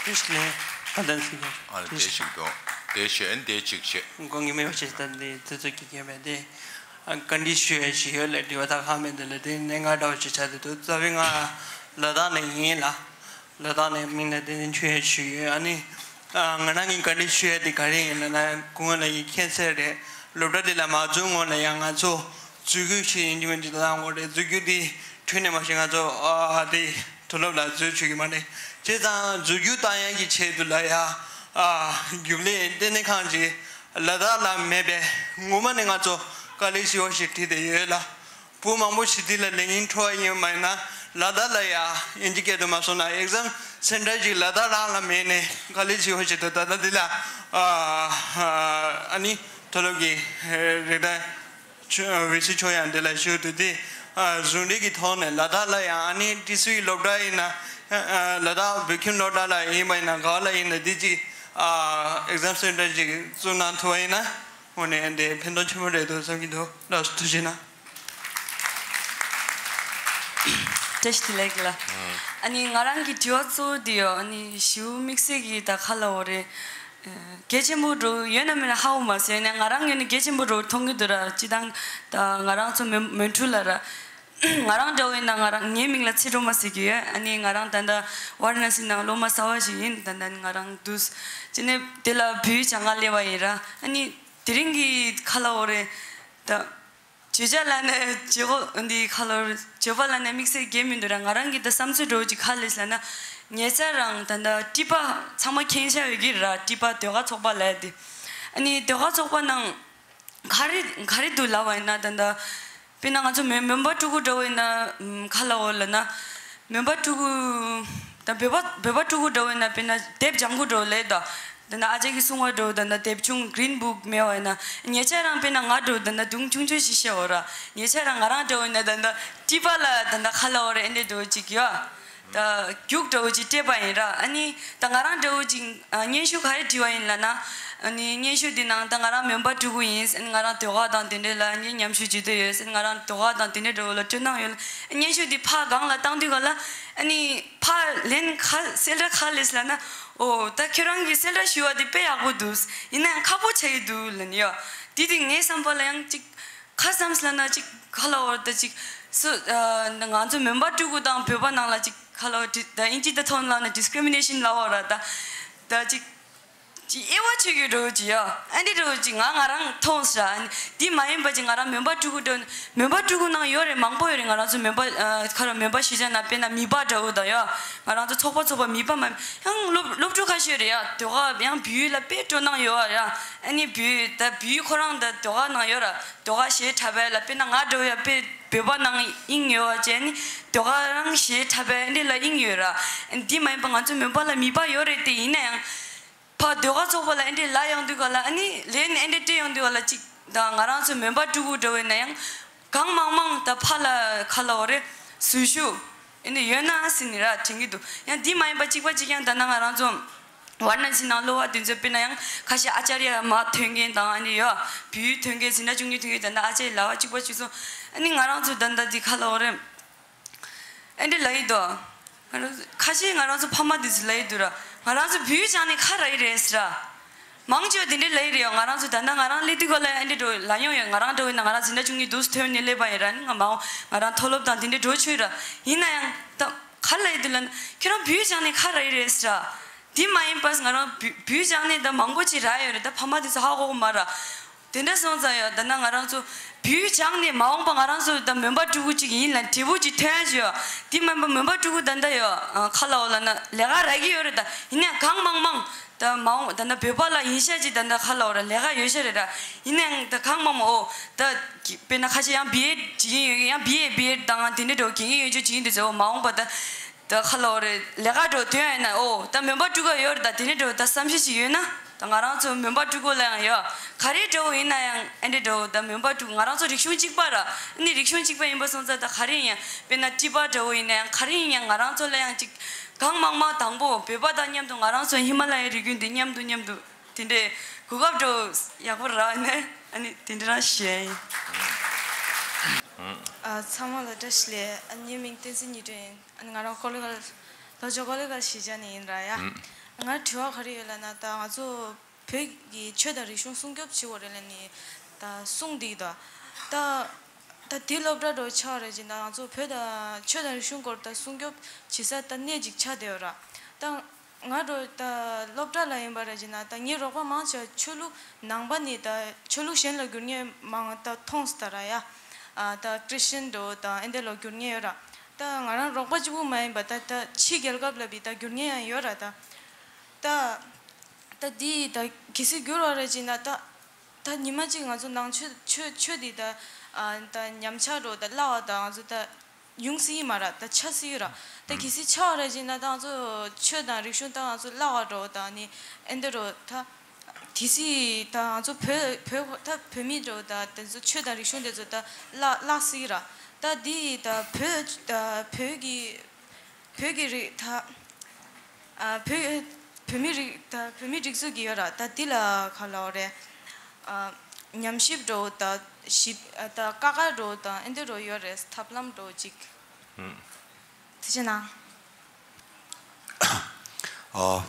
ཏིས་ལེ། ཨ་དན་སི་ག་ཨ་དེ་ཞིག་དང་དེ་བྱས་དེ་གཅིག་བྱས། མགོ་ངེས་མེད་པ་ཞིག་ད་འདི་དུས་ཚོད་ཀྱི་རྐྱེན་པས་དེ། ཨ་བཀའ་འདྲི་ཞུ་ཡ་ཞིག་ཡོད་ལ་དྲི་བ་ད་ཧ་མེད་འདི་ལ་དེ་གནད་འགག་འདྲ་བ་ཞིག་ཆགས་འདུག་རྩ་བའི་ང་ལ་དྭགས་ནས་ཡིན་ལ། ལ་དྭགས་ནས་མིན་ལ་དེ་ནས་ཞུ་ཡ་ཞིག་ཡོད། ཨ་ནི་ཨ་ང་རང་གི་བཀའ་འདྲི་ཞུ་ཡ་དེ་ག་རེ་ཡིན་ལ་ན་སྐུ་ངོ་ལ་ཡིན་མཁྱེན་གསལ་རེད། སློབ་གྲྭ་དེ་ལ་མ་འཛུལ་སྔོན་ལ་ཡང་ང་ཚོ་འཛུལ་རྒྱུ་ཞིག་ཡིན་གྱི་མིན་གྱི་ད་ལྟ་འགོ་རེད། འཛུལ་རྒྱུ་དེ་འཕྲོས་ནས་མ་ཤེས་ང་ཚོ་ཨ་དེ་མཐོ་སློབ་ལ་འཛུལ་ཆོག་གི་མ་རེད། བྱས་ཙང་འཛུལ་རྒྱུ་བཏང་ཡག་གི་ཆེད་དུ་ལ་ཡ་ཨ་རྒྱུན་ལས་ལྟེ་གནས་ཁང་ཅིག་ལ་དྭགས་ལ་མེད་པས་ངོ་མ་ནས་ང་ཚོ་དཀའ་ལས་ཞེ་པོ་ཞིག་འཕྲད་བསྡད་ཡོད་ལ། བུ་མང་པོ་ཞིག་འདི་ལ་ལས་ཉིན་འཕྲོ་བ་ཡིན་མ་ཡིན་ན་ལ་དྭགས་ལ་ཡ་དབྱིན་ཇི་སྐད་དུ་མ་སོང་ན་ཨེག་ཛམ་སེན་ཊར་ཅིག་ལ་དྭགས་རང་ལ་མེད་ནས་དཀའ་ལས་ཞེ་པོ་ཞིག་འདུག་ད་ལྟ་འདི་ལ་ཨ་ཨ་ནི་མཐོ་སློབ་ཀྱི་རེ་ད་ཆུ་ཝི་སི་ཆོ་ཡང་འདི་ལ་ཞུ་དུས་དེ་ཨ་ཟུང་འབྲེལ་གྱི་ཐོག་ནས་ལ་དྭགས་ལ་ཡང་ཨ་ནི་ཏི་སུའི་སློབ་གྲྭ་ཡིན་ན་ཨ་ལ་དྭགས་བོད་ཁྱིམ་སློབ་གྲྭ་ལ་ཡིན་པ་ཡིན་ན་ག་བ་ལ་ཡིན་ན་འདི་ཅིག་ཨ་ཨེག་ཛམ་སེན་ཊར་ཅིག་བཙུགས་གནང་ཐུབ་པ་ཡིན་ན་དངོས་གནས་འདི་ཕན་ཐོགས་ཆེན་པོ་རེད་འདུག་བསམ་གྱི་འདུག་ལགས་སོ་ཐུགས་རྗེ་གནང་། བཀྲ་ཤིས་བདེ་ལེགས་ལ། ཨ་ནི་ང་རང་གི་དྲི་བ་གཙོ་བོ་འདི་ཡོད། ཨ་ནི་ཞུ་དམིགས་བསལ་གྱི་ད་ཁ་ལ་འོ་རེད། གལ་ཆེན་པོ་འགྲོ་ཡོད་ན་མེད་ན་ཧ་གོ་མ་སོང་། ཡིན་ནའི་ང་རང་ངོས་ནས་གལ་ཆེན་པོ་འགྲོ་མཐོང་གི་འདུག་ར། སྤྱི་བཏང་ད་ང་རང་ཚོ་མོན་མོན་ཁྲོད་ལ་ར། ང་རང་འདྲ་བོ་ཡིན་ན་ང་རང་ངའི་མིང་ལ་ཚེ་སྒྲོལ་མ་ཟེར་གྱི་ཡོད། ཨ་ནི་ང་རང་ད་ལྟ་ཝཱ་ར་ཎ་སི་ནང་སློབ་མ་གསར་བ་ཞིག་ཡིན། ད་ལྟ་ང་རང་འདུག་ཅི་ནས་དེ་ལ་བོད་ཡིག་སྦྱང་ག་སླེབས་པ་ཡིན་ར། ཨ་ནི་དེ་རིང་གི་ཁ་ལ་འོ་རེད་ད། བརྗོད་བྱ་ལ་ནི་བརྗོད་འདི་ཁ་ལོར་བརྗོད་པ་ལ་ནི་དམིགས་བསལ་རྒྱས་མི་འདུག་ར། ང་རང་གི་ད་བསམ་ཚུལ་འདྲ་བོ་ཅིག་ག་རེ་ལབ་ན། ཉེ་ཆར་རང་ད་ལྟ་ཊི་པ་ཚང་མ་མཁྱེན་ཤག་ཡོད་ཀྱི་ར། ཊི་པ་ཟློས་གར་ཚོགས་པ་ལབ་ཡ་དེ། ཨ་ནི་ཟློས་གར་ཚོགས་པ་ནང་ག་རེ་ག་རེ་འདུག་ལབ་པ་ཡིན་ན། ད་ལྟ་དཔེར་ན་ང་ཚོ་མོན་མོན་པ་ཕྲུ་གུ་འདྲ་བོ་ཡིན་ན་ག་ལབ་དགོས་ལབ་ན། མོན་པ་ཕྲུ་གུ་དང་བོད་པ་བོད་པ་ཕྲུ་གུ་འདྲ་བོ་ཡིན་ན་དཔེར་ན་དེབ་ལྗང་ཁུ་འདྲ་བོ་ལབ་ད། ད་ནི་ཨ་ཅག་གིས་གསུངས་པ་འདྲ་བོ་ད་ནི་དེབ་ཆུང་གི་རིན་བུག་མེད་པ་ཡིན་ན། ཉེ་ཆར་རང་དཔེར་ན་ང་འདྲ་བོ་ད་ནི་དུང་ཆུང་ཆུང་ཞིག་བཤད་འོ་ར། ཉེ་ཆར་རང་ང་རང་འདྲ་བོ་ཡིན་ན་ད་ནི་ཊི་པ་ལ་ད་ནི་ག་ལབ་དགོས་རེད། ཨེ་འདྲ་འདྲ་བོ་ཅིག་ཡོད། ད་རྒྱུགས་འདྲ་བོ་ཅིག་སྤྲད་པ་ཡིན་ར། ཨ་ནི་ད་ང་རང་འདྲ་བོ་ཅིག་ཨ་སྙན་ཞུ་ག་རེ་བྲིས་པ་ཡིན་ལབ་ན། ཨ་ནི་སྙན་ཞུ་འདི་ནང་ད་ང་རང་མོན་པ་ཕྲུ་གུ་ཡིན། ཨ་ནི་ང་རང་ཟློས་གར་དང་དེ་འདྲས་ལ་ཨ་ནི་ཉམས་ཞིབ་བྱེད་འདོད་ཡོད། ཨ་ནི་ང་རང་ཟློས་གར་དང་དེ་འདྲས་འདྲ་བོ་ལ་སྤྲོ་སྣང་ཡོད་ལ། སྙན་ཞུ་འདི་ཕར་སྒང་ལ་བཏང་དུས་ག་ལ་ཨ་ནི་ཕར་ལན་ག་གསལ་བསྒྲགས་ག་རེ་སླེབས་ལབ་ན། ཨོ་ད་ཁྱོད་རང་གིས་གསལ་བསྒྲགས་ཞུ་བ་འདི་དཔེ་ཡག་པོ་འདུག་ཡིན་ན་ཡང་ཁག་པོ་ཆགས་ཀྱི་འདུག་ལབ་ནི་ཡོད། དེ་དེ་ངའི་བསམ་པ་ལ་ཡང་ཅིག་ག་བསམ་ལབ་ན་ཅིག་ག་ལབ་དགོས་རེད། ད་ཅིག་སུ་ཨ་ང་ཚོ་མོན་པ་ཕྲུ་གུ་དང་བོད་པ་ནང་ལ་ཅིག་ག་ལབ་དགོས་རེད། ད་དབྱིན་ཇི་ད་ཐོན་ལབ་ན་ཌི་སི་ཀི་རི་མི་ནེ་ཤན་ལབ་དགོས་རེད། ད་ད་ཅིག་ཅིག་དབྱེ་བ་ཕྱེ་རྒྱུ་འདྲ་བོ་ཅིག་ཡོད། ཨ་འདི་འདྲ་བོ་ཅིག་ང་ང་རང་མཐོང་སོང་ར། འདི་མ་ཡིན་པ་ཅིག་ང་རང་མོན་པ་ཕྲུ་གུ་འདྲ་བོ་མོན་པ་ཕྲུ་གུ་ནང་ཡོད་རེད། མང་པོ་ཡོད་རེད། ང་རང་ཚོ་མོན་པ་ཨ་ག་རེ་མོན་པ་གཞིས་ཆགས་ནང་དཔེར་ན་མིད་པ་འདྲ་བོ་དང་ཡོད། ང་རང་ཚོ་ཚོགས་པ་ཚོགས་པ་མིད་པ་མ་ཡང་སློབ་སློབ་ཕྲུག་ཁ་ཤས་རེད་ཡ། ཟློས་གར་ཡང་བོད་ཡིག་ལ་དཔེ་སྤྲོ་སྣང་ཡོད་ར། ཨ་ནི་བོད་ཡིག་ད་བོད་ཡིག་ཁོ་རང་ད་ཟློས་གར་ནང་ཡོད་ར། ཟློས་གར་གཞས་འཁྲབ་པ་ལ་དཔེར་ན་ང་འདྲ་བོ་ཡ་དཔེ་བོད་པ་ནང་དབྱིངས་ཡོད་བ་བྱས་ནི་ཟློས་གར་རང་གཞས་འཁྲབ་པ་འདི་ལ་དབྱིངས་ཡོད་ར། འདི་མ་ཡིན་པ་ང་ཚོ་མོན་པ་ལ་མིད་པ་ཡོད་རེད་དེ། ཡིན་ན་ཡང་ ཕར་ཟློས་གར་ཚོགས་པ་ལ་ཨེ་འདྲས་ལབ་ཡོང་དུས་ག་ལ་ཨ་ནི་ལན་ཨེ་འདྲས་སྤྲད་ཡོང་དུས་ག་ལ་གཅིག་དང་ང་རང་ཚོ་མོན་པ་སྤྲུལ་སྐུ་འདྲ་བོ་ཡིན་ན་ཡང་གང་མང་མང་ད་ཕར་ལ་ག་ལབ་དགོས་རེད། ཟུར་ཞུགས་ཨེ་འདྲས་ཡོད་ན་ཟེར་ནས་ར་དྲན་གྱི་འདུག་ཡང་འདི་མ་ཡིན་པ་གཅིག་པ་གཅིག་རྐྱང་ད་ནང་ང་རང་ཚོ་ཝཱ་ར་ཎ་སི་ནང་སློབ་པ་དེ་ཚོ་དཔེར་ན་ཡང་ཁ་ཤས་ཨ་ཅཱརྱ་མ་ཐོན་མཁན་དང་ཨ་ནི་ཡོད་བོད་ཡིག་ཐོན་མཁན་འཛིན་གྲྭ་བཅུ་གཉིས་ཐོན་མཁན་ད་ནང་ཨ་ཅཱརྱ་ལབ་པ་གཅིག་པ་གཅིག་སོང་། ཨ་ནི་ང་རང་ཚོ་ད་ལྟ་འདི་ག་ལབ་དགོས་རེད། ཨེ་འདྲས་ལབ་ཡི་འདུག་ང་རང་ཚོ་ཁ་ཤས་ང་རང་ཚོ་ཕ་མ་དེ་ཚོ་ལབ་ཡི་འདུག་ར། ང་རང་ཚོ་བོད་ཡིག་སྦྱངས་ནས་ག་རེ་ཡི་རེད་ཟེར་ར། མང་ཆེ་བ་དེ་འདྲས་ལབ་ཡི་རེད་ཡ། ང་རང་ཚོ་ད་ལྟ་ང་རང་སླེབས་དུས་ག་ལ་ཨེ་འདྲས་འགྲོ་ལབ་མྱོང་ཡོད། ང་རང་འདྲ་བོ་ཡིན་ན་ང་རང་འཛིན་གྲྭ་བཅུ་གཉིས་འདུག་སེ་ཐོན་ནས་སླེབས་པ་ཡིན་ར། ནི་ང་མ་འོངས་ང་རང་མཐོ་སློབ་དང་དེ་འདྲས་འགྲོ་ཆོག་ཡི་ར། ཡིན་ན་ཡང་ད་ག་ལབ་ཡི་འདུག་ལབ་ན་ཁྱེད་རང་བོད་ཡིག་སྦྱངས་ནས་ག་རེ་ཡི་རེད་ཟེར་ར། དེ་མ་ཡིན་པ་ང་རང་བོད་བོད་ཡིག་སྦྱངས་ནས་ད་མང་པོ་ཅིག་རག་ཡོད་རེད། ད་ཕ་མ་དེ་ཚོ་ཧ་གོ་གི་མ་ར། དེ་འདྲ་སོང་ཙང་ཡང་ད་ནང་ང་རང་ཚོ་བོད་ཡིག་སྦྱངས་ནས་མ་འོངས་པ་ང་རང་ཚོ་ད་མོན་པ་སྤྲུལ་སྐུ་ཅིག་ཡིན་ལབ་འབྲས་བུ་ཅིག་ཐོན་ཡ་ཅིག་ཡོད། དེ་མིན་པ་མོན་པ་སྤྲུལ་སྐུ་ད་ལྟ་ཡོད་ཁ་ལ་འོ་ལ་ན་ལས་ཀ་རག་གི་ཡོད་རེད། ད་ཡིན་ནའང་གང་མང་མང་ད་མ་འོངས་ད་ལྟ་བོད་པ་ལ་ཡིན་ཤག་ཅིག་ད་ལྟ་ཁ་ལ་འོ་ལ་ལས་ཀ་ཡོད་ཤག་རེད་ད། ཡིན་ནའང་ད་གང་མང་མང་འོ་ད་དཔེར་ན་ཁ་ཤས་ཡང་བི་ཨེ་ཌི་བྱེད་ཀྱི་ཡོད་ཡང་བི་ཨེ་བི་ཨེ་ཌི་དང་དེ་འདྲ་འགྲོ་དགེ་རྒན་ཡོད་ཅོག་བྱེད་ཀྱི་འདུག་ཟེར་འོ་མ་འོངས་པ་ད། ད་ཁ་ལོ་རེ་ལས་ཀ་འགྲོ་དོན་ཡིན་ན་ཨོ་ད་མོན་པ་སྤྲུལ་སྐུ་ཡོད་རེད། ད་དེ་ནས་འགྲོ་ད་བསམ་ཤེས་ཤིག་ཡོད་ན་ད་ང་རང་ཚོ་མོན་པ་སྤྲུལ་སྐུ་ལ་ཡང་ཡོད་ག་རེ་འགྲོ་ཡིན་ན་ཡང་ཨེ་འདྲ་འགྲོ་ད་མོན་པ་སྤྲུལ་སྐུ་ང་རང་ཚོ་རིག་གཞུང་གཅིག་པ་ར་ཨ་ནི་རིག་གཞུང་གཅིག་པ་ཡིན་པ་སོང་ཙང་ད་ག་རེ་ཡིན་ཡང་དཔེར་ན་ཊི་པ་འགྲོ་ཡིན་ན་ཡང་ག་རེ་ཡིན་ཡང་ང་རང་ཚོ་ལ་ཡང་གཅིག་གང་མང་མང་དང་པོ་བོད་པ་དང་མཉམ་དུ་ང་རང་ཚོ་ཧི་མ་ལ་ཡའི་རི་རྒྱུད་འདི་མཉམ་དུ་མཉམ་དུ་དེ་འདྲའི་གོ་སྐབས་འགྲོ་ཡག་པོ་རག་ནས་ཨ་ནི་དེ་འདྲ་རང་བཤད་ཡིན། ཨ་ཚང་མ་ལ་བཀྲ་ཤིས་བདེ་ལེགས། ཨ་ངའི་མིང་བསྟན་འཛིན་ཉི་སྒྲོན་ཡིན། ང་རང་ཀོ་ལི་གལ་ལོ་ཇོ་ཀོ་ལི་གལ་གཞིས་ཆགས་ནས་ཡིན་ར་ཡ། ང་དྲི་བ་ག་རེ་ཡོད་ལབ་ན་ད་ང་ཚོ་བོད་ཀྱི་ཆོས་དང་རིག་གཞུང་སྲུང་སྐྱོབ་བྱེད་དགོས་རེད་ལབ་ནས་ད་གསུངས་འདུག་ད། ད་ད་དེ་སློབ་གྲྭ་འགྲོ་ཆགས་རེད་ཅེ་ན་ང་ཚོ་བོད་དང་ཆོས་དང་རིག་གཞུང་སྐོར་ད་སྲུང་སྐྱོབ་བྱེད་ས་ད་གནས་ཅིག་ཆགས་བསྡད་ཡོད་ར། ད་ང་འགྲོ་ད་སློབ་གྲྭ་ལ་ཡིན་པ་རེད་ཅེ་ན་ད་ངའི་རོགས་པ་མང་ཆེ་བ་ཆོས་ལུགས་ནང་པ་ནས་ད་ཆོས་ལུགས་གཞན་ལ་བསྒྱུར་མཁན་མང་ད་མཐོང་སོང་ད་ར་ཡ། ཨ་ད་ཀྲི་སི་ཅན་འགྲོ་དང་ཨེ་འདྲ་ལ་བསྒྱུར་མཁན་ཡོད་ར། ད་ང་རང་རོགས་པ་གཅིག་པུ་མ་ཡིན་པ་ད་ད་ཕྱི་རྒྱལ་ཁབ་ལ་བི་ད་བསྒྱུར་མཁན་ཡང་ཡོད་ར་ད། ད་ད་འདི་ད་གལ་སྲིད་བསྒྱུར་བ་རེད་ཅེ་ན་ད་ད་ཉི་མ་གཅིག་ང་ཚོ་ནང་ཆོས་ཆོས་ཆོས་འདི་ད་ཨ་ད་ཉམས་ཆག་འགྲོ་ད་བརླག་པ་ད་ང་ཚོ་ད་ཡོང་སྲིད་ཀྱི་མ་རེད། ད་ཆགས་སྲིད་ཀྱི་རེད། ད་གལ་སྲིད་ཆགས་པ་རེད་ཅེ་ན་ད་ང་ཚོ་ཆོས་དང་རིག་གཞུང་ད་ང་ཚོ་བརླག་པ་འགྲོ་ད་ནི་ཨེ་འདྲ་འགྲོ་ད། གལ་སྲིད་ད་ང་ཚོ་བོད་བོད་ད་བོད་མི་འགྲོ་ད་དེ་ཚོ་ཆོས་དང་རིག་གཞུང་དེ་ཚོ་ད་བརླག་བརླག་སྲིད་ཀྱི་རེད། ད་འདི་ད་བོད་ད་བོད་ཀྱི་བོད་ཀྱི་རིགས་ད་ཨ་བོད་བོད་མི་རིགས་ད་བོད་མི་སྒྲིག་འཛུགས་ཀྱི་ཡོད་ར། ད་འདི་ལ་ག་ལབ་དགོས་རེད། ཨ་ཉམས་ཞིབ་འགྲོ་ད་ཞིབ་ཨ་ད་ཀ་ཁ་འགྲོ་ད་ཨེ་འདྲ་འགྲོ་ཡོད་རེད། ཐབས་ལམ་འགྲོ་ཅིག་ཐུགས་རྗེ་གནང་། ཨ།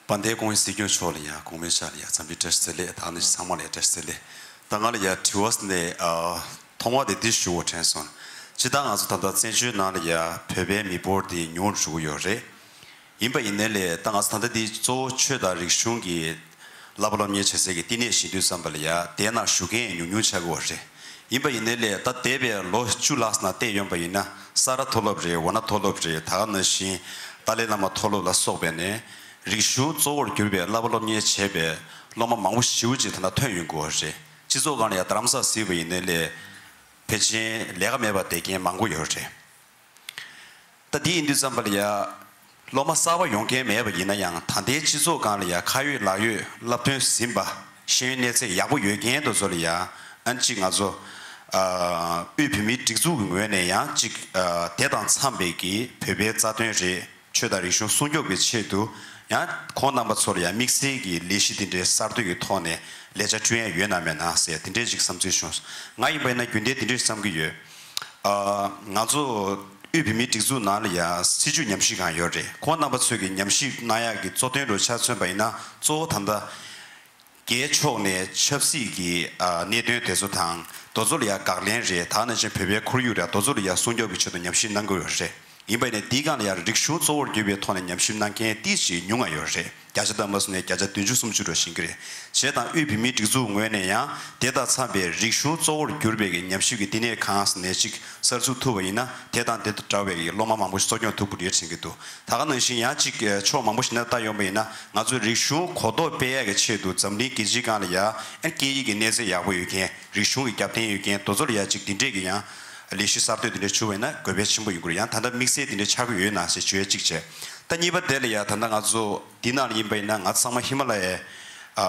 དཔལ་ལྡན་ཀོང་ཡེ་སྲིད་སྐྱོང་མཆོག་ལ་ཡང་གོང་མའི་ཕྱག་ལ་ཡང་འཚམས་འདྲི་བཀྲ་ཤིས་བདེ་ལེགས། ད་ནི་ཚང་མ་ལ་ཡང་བཀྲ་ཤིས་བདེ་ལེགས། ད་ང་ལ་ཡང་དྲི་བ་ཟེར་ནས་ཨ་ཐོག་མ་དེ་འདི་ཞུ་དགོས་དྲན་སོང་། སྤྱིར་བཏང་ང་ཚོ་ད་ལྟ་བཙན་བྱོལ་ནང་ལ་ཡང་བོད་པའི་མི་འབོར་དེ་ཉུང་རུ་འགྲོ་གི་ཡོད་རེད། ཡིན་པ་ཡིན་ནའི་ལས་ད་ང་ཚོ་ད་ལྟ་འདི་གཙོ་བོ་ཆོས་དང་རིག་གཞུང་གི་བསླབ་པ་སློབ་གཉེར་བྱེད་སའི་གི་བསྟི་གནས་ཞིག་ཡིན་དུས་ཙམ་པ་ལ་ཡང་དེའི་ནང་བཞུགས་མཁན་ཉུང་ཉུང་ཆགས་ཀྱི་ཡོད་རེད། ཡིན་པ་ཡིན་ནའི་ལས་ད་འདས་པའི་ལོ་བཅུ་ལྷག་ཙམ་ནང་བལྟས་ཡོང་པ་ཡིན་ན་ས་རཱ་མཐོ་སློབ་རེད། ཝཱ་ཎ་མཐོ་སློབ་རེད། ད་ག་ནང་བཞིན་ཏཱ་ལའི་བླ་མ་མཐོ་སློབ་ལ་སོགས་པས་ནས་རིག་གཞུང་གཙོ་བོར་གྱུར་པའི་བསླབ་པ་སློབ་གཉེར་བྱས་པའི་སློབ་མ་མང་པོ་ཞེ་པོ་ཅིག་ད་ལྟ་ཐོན་ཡོང་གི་ཡོད་རེད། སྤྱི་ཚོགས་སྒང་ལ་ཡང་རྡ་རམ་ས་ལ་གཟིགས་པ་ཡིན་ནའི་ལས་ཕལ་ཆེར་ལས་ཀ་མེད་པར་བསྡད་མཁན་མང་པོ་ཡོད་རེད། ད་འདི་ཡིན་དུས་ཙམ་པ་ལ་ཡ། སློབ་མ་གསར་པ་ཡོང་མཁན་མེད་པ་ཡིན་ན་ཡང་ད་ལྟའི་སྤྱི་ཚོགས་སྒང་ལ་ཡ་ཁ་ཡོད་ལག་ཡོད་བསླབ་ཐོན་ཟིན་པ་ཤེས་ཡོན་གནས་ཚད་ཡག་པོ་ཡོད་མཁན་དེ་ཚོ་ལ་ཡ་ཨ་ནི་གཅིག་ང་ཚོ་ཨ་དབུས་བོད་མིའི་སྒྲིག་འཛུགས་ཀྱི་ངོས་ནས་ཡང་གཅིག་ཨ་དེ་དང་འཚམས་པའི་གི་བོད་པའི་རྩ་དོན་རེད། ཆོས་དང་རིག་གཞུང་སྲུང་སྐྱོབ་ཀྱི་ཆེད་དུ་ཡང་ཁོང་རྣམ་པ་ཚོ་ལ་ཡང་དམིགས་བསལ་གྱི་ལས་གཞི་དེ་འདྲའི་གསར་གཏོད་ཀྱི་ཐོག་ནས་ལས་བྱ་སྐྲུན་ཡ་ཡོད་ན་མེད་ན་ཟེར་དེ་འདྲའི་ཅིག་བསམ་ཚུལ་བྱུང་སོང་། ང་ཡིན་པ་ཡིན་ན་རྒྱུན་ལྡན་དེ་འདྲའི་བསམ་གྱི་ཡོད། ཨ་ང་ཚོ་དབུས་བོད་མིའི་སྒྲིག་འཛུགས་ནང་ལ་ཡང་སྲིད་བྱུས་ཉམས་ཞིབ་ཁང་ཡོད་རེད། ཁོང་རྣམ་པ་ཚོས་ཀྱི་ཉམས་ཞིབ་གནང་ཡག་གི་གཙོ་དོན་རུ་ཆ་མཚོན་པ་ཡིན་ན་གཙོ་བོ་ད་ལྟ་རྒྱལ་ཕྱོགས་ནས་ཆབ་སྲིད་ཀྱི་ཨ་གནད་དོན་དེ་ཚོ་དང་དེ་ཚོ་ལ་ཡང་དགག་ལན་རེད། ད་ནང་བཞིན་བོད་པའི་ཁོར་ཡུག་རེད། དེ་ཚོ་ལ་ཡང་སྲུང་སྐྱོབ་ཀྱི་ཆེད་དུ་ཉམས་ཞིབ་གནང་གི་ཡོད་རེད། ཡིན་པ་ཡིན་ནའི་འདིའི་སྒང་ལ་ཡང་རིག་གཞུང་གཙོ་བོར་གྱུར་པའི་ཐོག་ནས་ཉམས་ཞིབ་གནང་མཁན་ཏོག་ཙམ་ཉུང་ང་ཡོད་རེད། བརྒྱ་ཆ་ལྟར་མ་སོང་ནས་བརྒྱ་ཆ་བདུན་ཅུ་སུམ་ཅུ་འགྲོ་བཞིན་གྱི་རེད། བྱས་ཙང་དབུས་བོད་མིའི་སྒྲིག་འཛུགས་ངོས་ནས་ཡང་དེ་དང་འཚམས་པའི་རིག་གཞུང་གཙོ་བོར་གྱུར་པའི་གི་ཉམས་ཞིབ་ཀྱི་བསྟི་གནས་ཁང་ཟེར་ནས་ཅིག་གསར་འཛུགས་ཐུབ་པ་ཡིན་ན་དེ་དང་དེ་དང་འདྲ་བའི་གི་སློབ་མ་མང་པོ་ཞིག་གསོ་སྐྱོང་ཐུབ་ཀྱི་རེད་དྲན་གྱི་འདུག་ད་ག་ནང་བཞིན་ཡང་ཅིག་ཕྱོགས་མང་པོ་ཞིག་ནས་ལྟ་ཡོང་པ་ཡིན་ན་ང་ཚོའི་རིག་གཞུང་གོ་རྟོགས་སྤེལ་ཡག་གི་ཆེད་དུ་འཛམ་གླིང་རྒྱལ་སྤྱིའི་སྒང་ལ་ཡང་སྐད་ཡིག་གི་གནས་ཚད་ཡག་པོ་ཡོད་མཁན། རིག་གཞུང་གི་རྒྱབ་རྟེན་ཡོད་མཁན་དེ་ཚོ་ལ་ཡང་ཅིག་དེ་འདྲས་ཀྱི་ཡང་ལས་གཞི་གསར་གཏོད་དེ་འདྲས་བྱུང་བ་ཡིན་ན་དགོས་པ་ཆེན་པོ་ཡོང་གི་རེད། ཡང་ད་ལྟ་དམིགས་བསལ་དེ་འདྲས་ཆགས་ཀྱི་ཡོད་ན་ཞེས་བརྗོད་ཡ་གཅིག་བྱས། ད་གཉིས་པ་དེ་ལ་ཡ་ད་ལྟ་ང་ཚོ་འདི་ནང་ལ་ཡིན་པ་ཡིན་ན་ང་ཚང་མ་ཧི་མ་ལ་ཡའི་ཨ་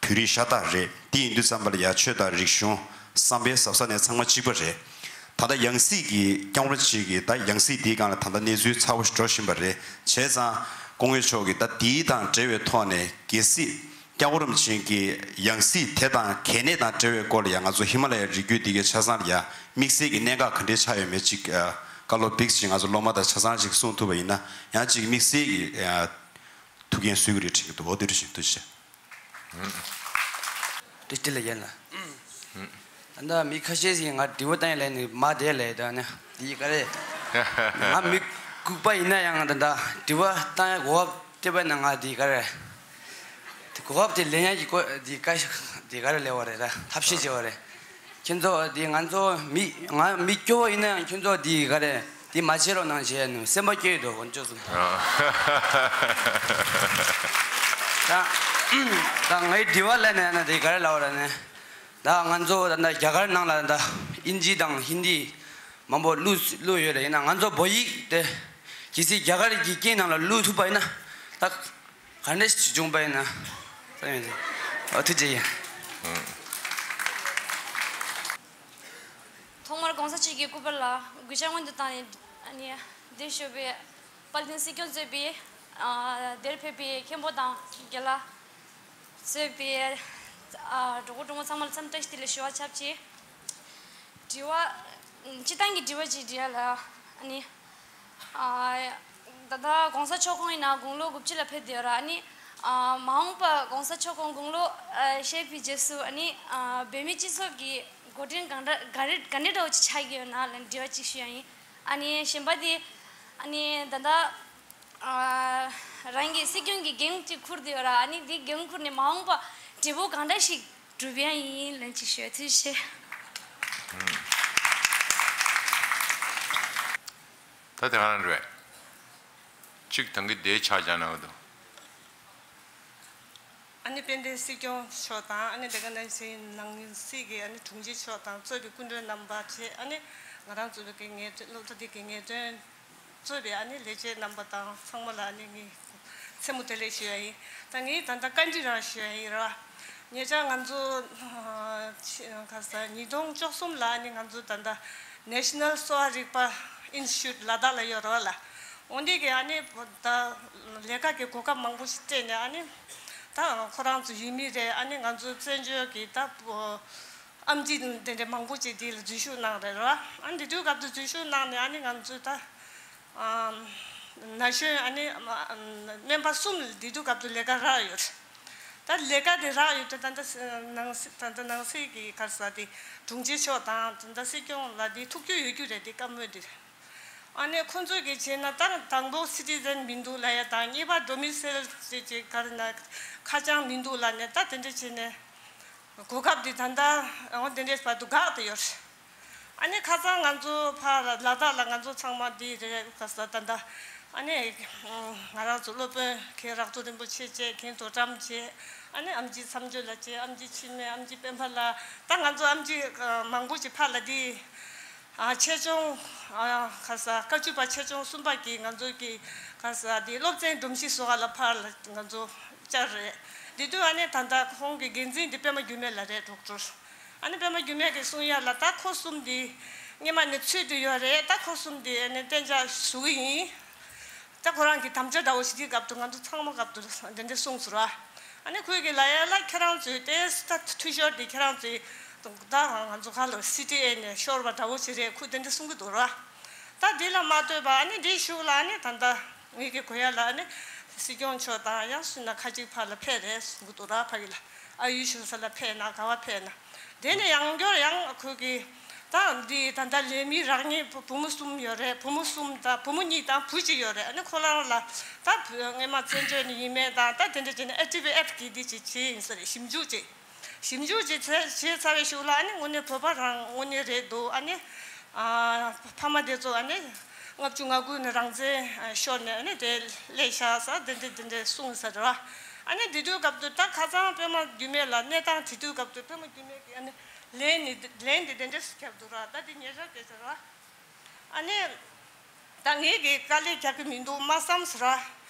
བོད་རིགས་ཤ་སྟག་རེད། འདི་ཡིན་དུས་ཙམ་པ་ལ་ཡ་ཆོས་དང་རིག་གཞུང་བསམ་པའི་ཟབ་ས་ནས་ཚང་མ་གཅིག་པ་རེད། ད་ལྟ་ཡང་སྲིད་ཀྱི་སྐྱབས་མགོན་རིན་པོ་ཆེ་གི་ད་ཡང་སྲིད་འདིའི་སྒང་ལ་ད་ལྟ་གནས་ཚུལ་ཚ་བོ་ཞིག་འགྲོ་བཞིན་པ་རེད། བྱས་ཙང་སྐུ་ངོ་མཆོག་གིས་ད་འདི་དང་འབྲེལ་བའི་ཐོག་ནས་གལ་སྲིད་སྐྱབས་མགོན་རིན་པོ་ཆེ་གི་ཡང་སྲིད་དེ་དང་གལ་གནད་དང་འབྲེལ་བའི་སྐོར་ལ་ཡང་ང་ཚོ་ཧི་མ་ལ་ཡའི་རི་རྒྱུད་འདི་གའི་ཆ་ཚང་ལ་ཡང་དམིགས་བསལ་གྱི་གནད་འགག་ག་འདྲས་ཆགས་ཡོད་མེད་ཅིག་ཨ་བཀའ་སློབ་པིག་ཅིག་ང་ཚོ་སློབ་མ་དང་ཆ་ཚང་ཅིག་གསུང་ཐུབ་པ་ཡིན་ན་ཡང་ཅིག་དམིགས་བསལ་གྱི་ཨ་ཐུགས་འགན་གསོས་ཀྱི་རེད་དྲན་གྱི་འདུག་འོ་དེ་རེད་ཤིང་ཐུགས་རྗེ་ཆེ། ཏི་ཏི་ལ་ཡན་ལ། ད་ལྟ་མི་ཁ་ཤས་ཤིག་ང་དྲི་བ་བཏང་ཡ་ལས་ནི་མ་བསྡད་ལས་ད་ནི་འདི་ག་རེ། ང་མི་ལྐུགས་པ་ཡིན་ན་ཡང་ད་ལྟ་དྲི་བ་བཏང་ཡ་གོ་སྐབས་སྤྲད་པ་ན་ང་འདི་ག་རེ། དེ་གོ་སྐབས་དེ་ལེན་ཡ་གི་སྐོར་འདི་ག་འདི་ག་རེ་ལས་པ་རེད་ད་ཐབས་ཤེས་བྱས་པ་རེད། ཁྱེད་ཚོ་འདི་ང་ཚོ་མི་ང་མི་སྐྱོ་བོ་ཡིན་ན་ཡང་ཁྱེད་ཚོ་འདི་ག་རེ་འདི་མ་བྱེད་རོགས་གནང་བྱས་ནས་སེམས་པ་སྐྱོ་ཡི་འདུག་ཁོང་ཚོ་ཚོ། ད་ད་ངའི་དྲི་བ་ལས་ནས་ན་འདི་ག་རེ་ལབ་པ་རེད་ནས། ད་ང་ཚོ་ད་ལྟ་རྒྱ་གར་ནང་ལ་ད་ལྟ་ཨིན་ཇི་དང་ཧིན་དི་མང་པོ་བླུགས་བླུགས་ཡོད་རེད། ཡིན་ན་ང་ཚོ་བོད་ཡིག་དེ་གལ་སྲིད་རྒྱ་གར་གྱི་སྐད་ནང་ལ་བླུགས་ཐུབ་པ་ཡིན་ན་ད་ག་འདྲ་ཞིག་བྱུང་པ་ཡིན་ན་ད་ཡོད་རེད། ཨོ་ཐུགས་རྗེ་ཆེ། ཐོག་མར་གོང་ས་མཆོག་གི་སྐུ་པར་ལ་གུས་ཕྱག་སྔོན་དུ་བཏང་ནས་ཨ་ནི་འདིར་བཞུགས་པའི་དཔལ་ལྡན་སྲིད་སྐྱོང་གཙོས་པའི་ཨ་འདིར་ཕེབས་པའི་མཁན་པོ་དང་རྒན་ལགས། གཙོས་པའི་ཨ་གྲོགས་པོ་གྲོགས་མོ་ཚང་མ་ལ་འཚམས་བཀྲ་ཤིས་བདེ་ལེགས་ཞུ་བ་ཆབས་ཅིག་དྲི་བ་སྤྱི་བཏང་གི་དྲི་བ་ཅིག་འདྲི་ཡ་ལ་ཨ་ནི་ཨ་ད་ལྟ་གོང་ས་མཆོག་ཁོང་ཡིན་ན་དགུང་ལོ་དགུ་བཅུ་ལ་ཕེབས་བསྡད་ཡོད་ར། ཨ་ནི་ཨ་མ་འོངས་པ་གོང་ས་མཆོག་ཁོང་དགུང་ལོ་ཨ་བཞེས་པའི་རྗེས་སུ་ཨ་ནི་ཨ་བོད་མིའི་སྤྱི་ཚོགས་ཀྱི་འགོ་འདྲེན་གང་འདྲ་ག་རེ་ག་འདྲ་འདྲ་བོ་ཅིག་ཆགས་ཀྱི་ཡོད་ན་ལ་འདྲི་བ་ཅིག་ཞུ་ཡ་ཡིན། ཨ་ནི་གཞན་པ་དེ་ཨ་ནི་ད་ལྟ་ཨ་རང་གི་སྲིད་སྐྱོང་གི་འགན་ཅིག་འཁུར་དེ་ཡོད་ར། ཨ་ནི་དེ་འགན་འཁུར་ནས་མ་འོངས་པ་འབྲས་བུ་གང་འདྲ་ཞིག་སྒྲུབ་ཡ་ཡིན་ལན་ཅིག་ཞུ་ཐུགས་རྗེ་ཆེ། ད་དེ་ག་རང་རེད། གཅིག་ཐང་གི་དེ་ཆ་བཞག་ན་འོ་དོ། ཨ་ནི་དཔལ་ལྡན་སྲིད་སྐྱོང་མཆོག་དང་ཨ་ནི་དེ་ག་ནང་བཞིན་ནང་སྲིད་ཀྱི་ཨ་ནི་དྲུང་ཆེ་མཆོག་དང་གཙོས་པའི་སྐུ་མགྲོན་རྣམ་པ་བཅས་ཨ་ནི་ང་རང་གཙོས་པའི་གི་ངེས་སློབ་གྲྭ་འདི་གི་ངེས་སྟོན་གཙོས་པའི་ཨ་ནི་ལས་བྱེད་རྣམ་པ་དང་ཚང་མ་ལ་ཨ་ནི་ངས་མཚན་མོ་བདེ་ལེགས་ཞུ་ཡ་ཡིན། ད་ངས་ད་ལྟ་བཀའ་འདྲི་རང་ཞུ་ཡ་ཡིན་ར། ཉེ་ཆར་ང་ཚོ་ཨ་ཆ་ག་ས་ཉིས་སྟོང་བཅུ་གསུམ་ལ་ཨ་ནི་ང་ཚོ་ད་ལྟ་National གསོ་བ་རིག་པ་Institute ལ་དྭགས་ལ་ཡོད་ར་བ་ལ། འོ་འདི་གི་ཨ་ནི་ད་ལས་ཀ་གི་གོ་སྐབས་མང་པོ་ཞིག་སྤྲད་ནས་ཨ་ནི་ད་ཁོ་རང་ཚོ་ཡུལ་མི་རེད། ཨ་ནི་ང་ཚོ་བཙན་བྱོལ་གི་ད་ཨེམ་ཆི་དེ་འདྲ་མང་པོ་ཅིག་འདི་ལ་འཛུལ་ཞུགས་གནང་རེད་ར། ཨ་ནི་དེ་དུས་སྐབས་དུ་འཛུལ་ཞུགས་གནང་ནས་ཨ་ནི་ང་ཚོ་ད་ཨམ་ན་གཞོན་ཨ་ནི་ཨམ་སྨན་པ་གསུམ་དེ་དུས་སྐབས་དུ་ལས་ཀ་རག་ཡོད་རེད། ད་ལས་ཀ་དེ་རག་ཡོད་དུས་ད་ལྟ་ནང་སྲིད་ད་ལྟ་ནང་སྲིད་ཀྱི་ག་རེ་ཟེར་དེ་དྲུང་ཆེ་མཆོག་དང་ད་ལྟ་སྲིད་སྐྱོང་ལ་དེ་ཐུགས་རྒྱུས་ཡོད་རྒྱུ་རེད། དེ་བཀའ་མོལ་དེ་རེད། ཨ་ནི་ཁོང་ཚོས་ཀྱི་བྱས་ན་ད་དང་པོ་སི་ཊི་ཛན་མི་འདུག་ལབ་ཡ་དང་གཉིས་པ་ཌོ་མི་སེལ་ཅིག་ཅིག་ག་རེ་ན་ཁ་བྱང་མི་འདུག་ལབ་ནས་ད་དེ་འདྲ་བྱས་ནས་གོ་སྐབས་འདི་ད་ལྟ་འོ་དེ་འདྲའི་བར་དུ་འགག་བསྡད་ཡོད་རེད། ཨ་ནི་ཁ་སང་ང་ཚོ་ཕར་ལ་དྭགས་ལ་ང་ཚོ་ཚང་མ་འདི་རེད་ག་ས་ད་ལྟ་ཨ་ནི་ང་རང་ཚོ་སློབ་དཔོན་མཁན་རག་ཐོག་རིན་པོ་ཆེ་བཅས་མཁན་དོ་དྲམ་བཅས་ཨ་ནི་ཨེམ་ཆི་མཚམས་སྦྱོར་ལགས་བཅས་ཨེམ་ཆི་འཆི་མེད་ཨེམ་ཆི་སྤེན་པ་ལགས་ད་ང་ཚོ་ཨེམ་ཆི་མང་པོ་ཅིག་ཕར་ལ་འདི། ཨ་ཆེད་སྦྱོང་ཨ་ག་ས་བཀའ་བཅུ་པ་ཆེད་སྦྱོང་གསུམ་པ་གི་ང་ཚོ་གི་ག་ས་དེ་སློབ་ཚན་སྒྲོམ་གཞི་བཟོ་ག་ལ་ཕར་ལ་ང་ཚོ་བཅར་རེད། དེ་དུས་ཨ་ནི་ད་ལྟ་ཁོང་གི་འགན་འཛིན་དེ་པད་མ་འགྱུར་མེད་ལགས་རེད་ཌོག་ཊར། ཨ་ནི་པད་མ་འགྱུར་མེད་ཀྱིས་གསུང་ཡ་ལ་ད་ཁོ་གསུམ་དེ་སྔས་མ་ནས་ཚུད་དུ་ཡོད་རེད། ད་ཁོ་གསུམ་དེ་ཨ་ནི་གཏན་འཇགས་ཞུ་གི་ཡིན། ད་ཁོ་རང་གི་དམ་བཅའ་འདྲ་བོ་ཞིག་དེའི་སྐབས་དུ་ང་ཚོ་ཚང་མ་སྐབས་དུ་དེ་འདྲ་གསུངས་སོང་ར། ཨ་ནི་ཁོས་གི་ལ་ཡ་ལ་ཁྱེད་རང་ཚོས་དེ་ད་འཐུས་ཤོར་དེ་ཁྱེད་རང་ཚོས་ད་ང་ཚོ་ག་ལ་སི་ཊི་ཨེ་ནས་ཤོར་བ་འདྲ་བོ་ཞིག་རེད། ཁོས་དེ་འདྲ་གསུང་གི་འདུག་ར། ད་དེ་ལ་མ་ལྟོས་པ་ཨ་ནི་དེའི་གཞུག་ལ་ཨ་ནི་ད་ལྟ་ངེད་ཀྱི་གོ་ཡ་ལ་ཨ་ནི་སྲིད་སྐྱོང་མཆོག་དང་ཡང་སུ་ན་ཁ་ཅིག་ཕར་ལ་ཕེབས་རེད་གསུང་གི་འདུག་ར། ཕ་གི་ལ་ཨ་ཡུལ་ཤུལ་ས་ལ་ཕེབས་ན་ག་བ་ཕེབས་ན། དེ་ནས་ཡང་སྐྱར་ཡང་ཁོས་ཀྱི་ད་འདི་ད་ལྟ་ལས་མི་རག་མཁན་བུ་བུ་མོ་གསུམ་ཡོད་རེད། བུ་མོ་གསུམ་དང་བུ་མོ་གཉིས་དང་བུ་གཅིག་ཡོད་རེད། ཨ་ནི་ཁོ་རང་ལ་ད་སྔས་མ་བཙན་བྱོལ་ནས་ཡིན་མིན་དང་ད་དེ་འདྲ་བྱས་ནས་ཨེ་ཊི་བི་ཨེཊ་གི་འདི་ཅིག་བྱས་ཡིན་ས་རེད། ཞིབ་འཇུག་ཅིག་ཞིབ་འཇུག་ཅིག་བྱས་བྱས་ཚར་བའི་གཞུག་ལ་ཨ་ནི་དངོས་གནས་བོད་པ་རང་དངོས་གནས་རེད་འདུག་ཨ་ནི་ཨ་ཕ་མ་དེ་ཚོ་ཨ་ནི་ལྔ་བཅུ་ང་དགུ་ནས་རང་བཙན་ཤོར་ནས་ཨ་ནི་དེ་སླེབས་ཤག་ས་དེ་འདྲ་དེ་འདྲ་གསུངས་ས་རེད་བ། ཨ་ནི་དེ་དུས་སྐབས་དུ་ད་ཁ་སང་པད་མ་འགྱུར་མེད་ལ་གནས་སྟངས་དེ་དུས་སྐབས་དུ་པད་མ་འགྱུར་མེད་ཀྱི་ཨ་ནི་ལན་ནི་ལན་དེ་དེ་འདྲ་ཞིག་བརྒྱབ་འདུག་ར། ད་དེ་ཉེ་ཆར་སྐད་ཆ་ར། ཨ་ནི་ ད་ངས་ཀྱི་དཀའ་ལས་རྒྱག་གི་མི་འདུག་མ་བསམ་ཟེར་བ།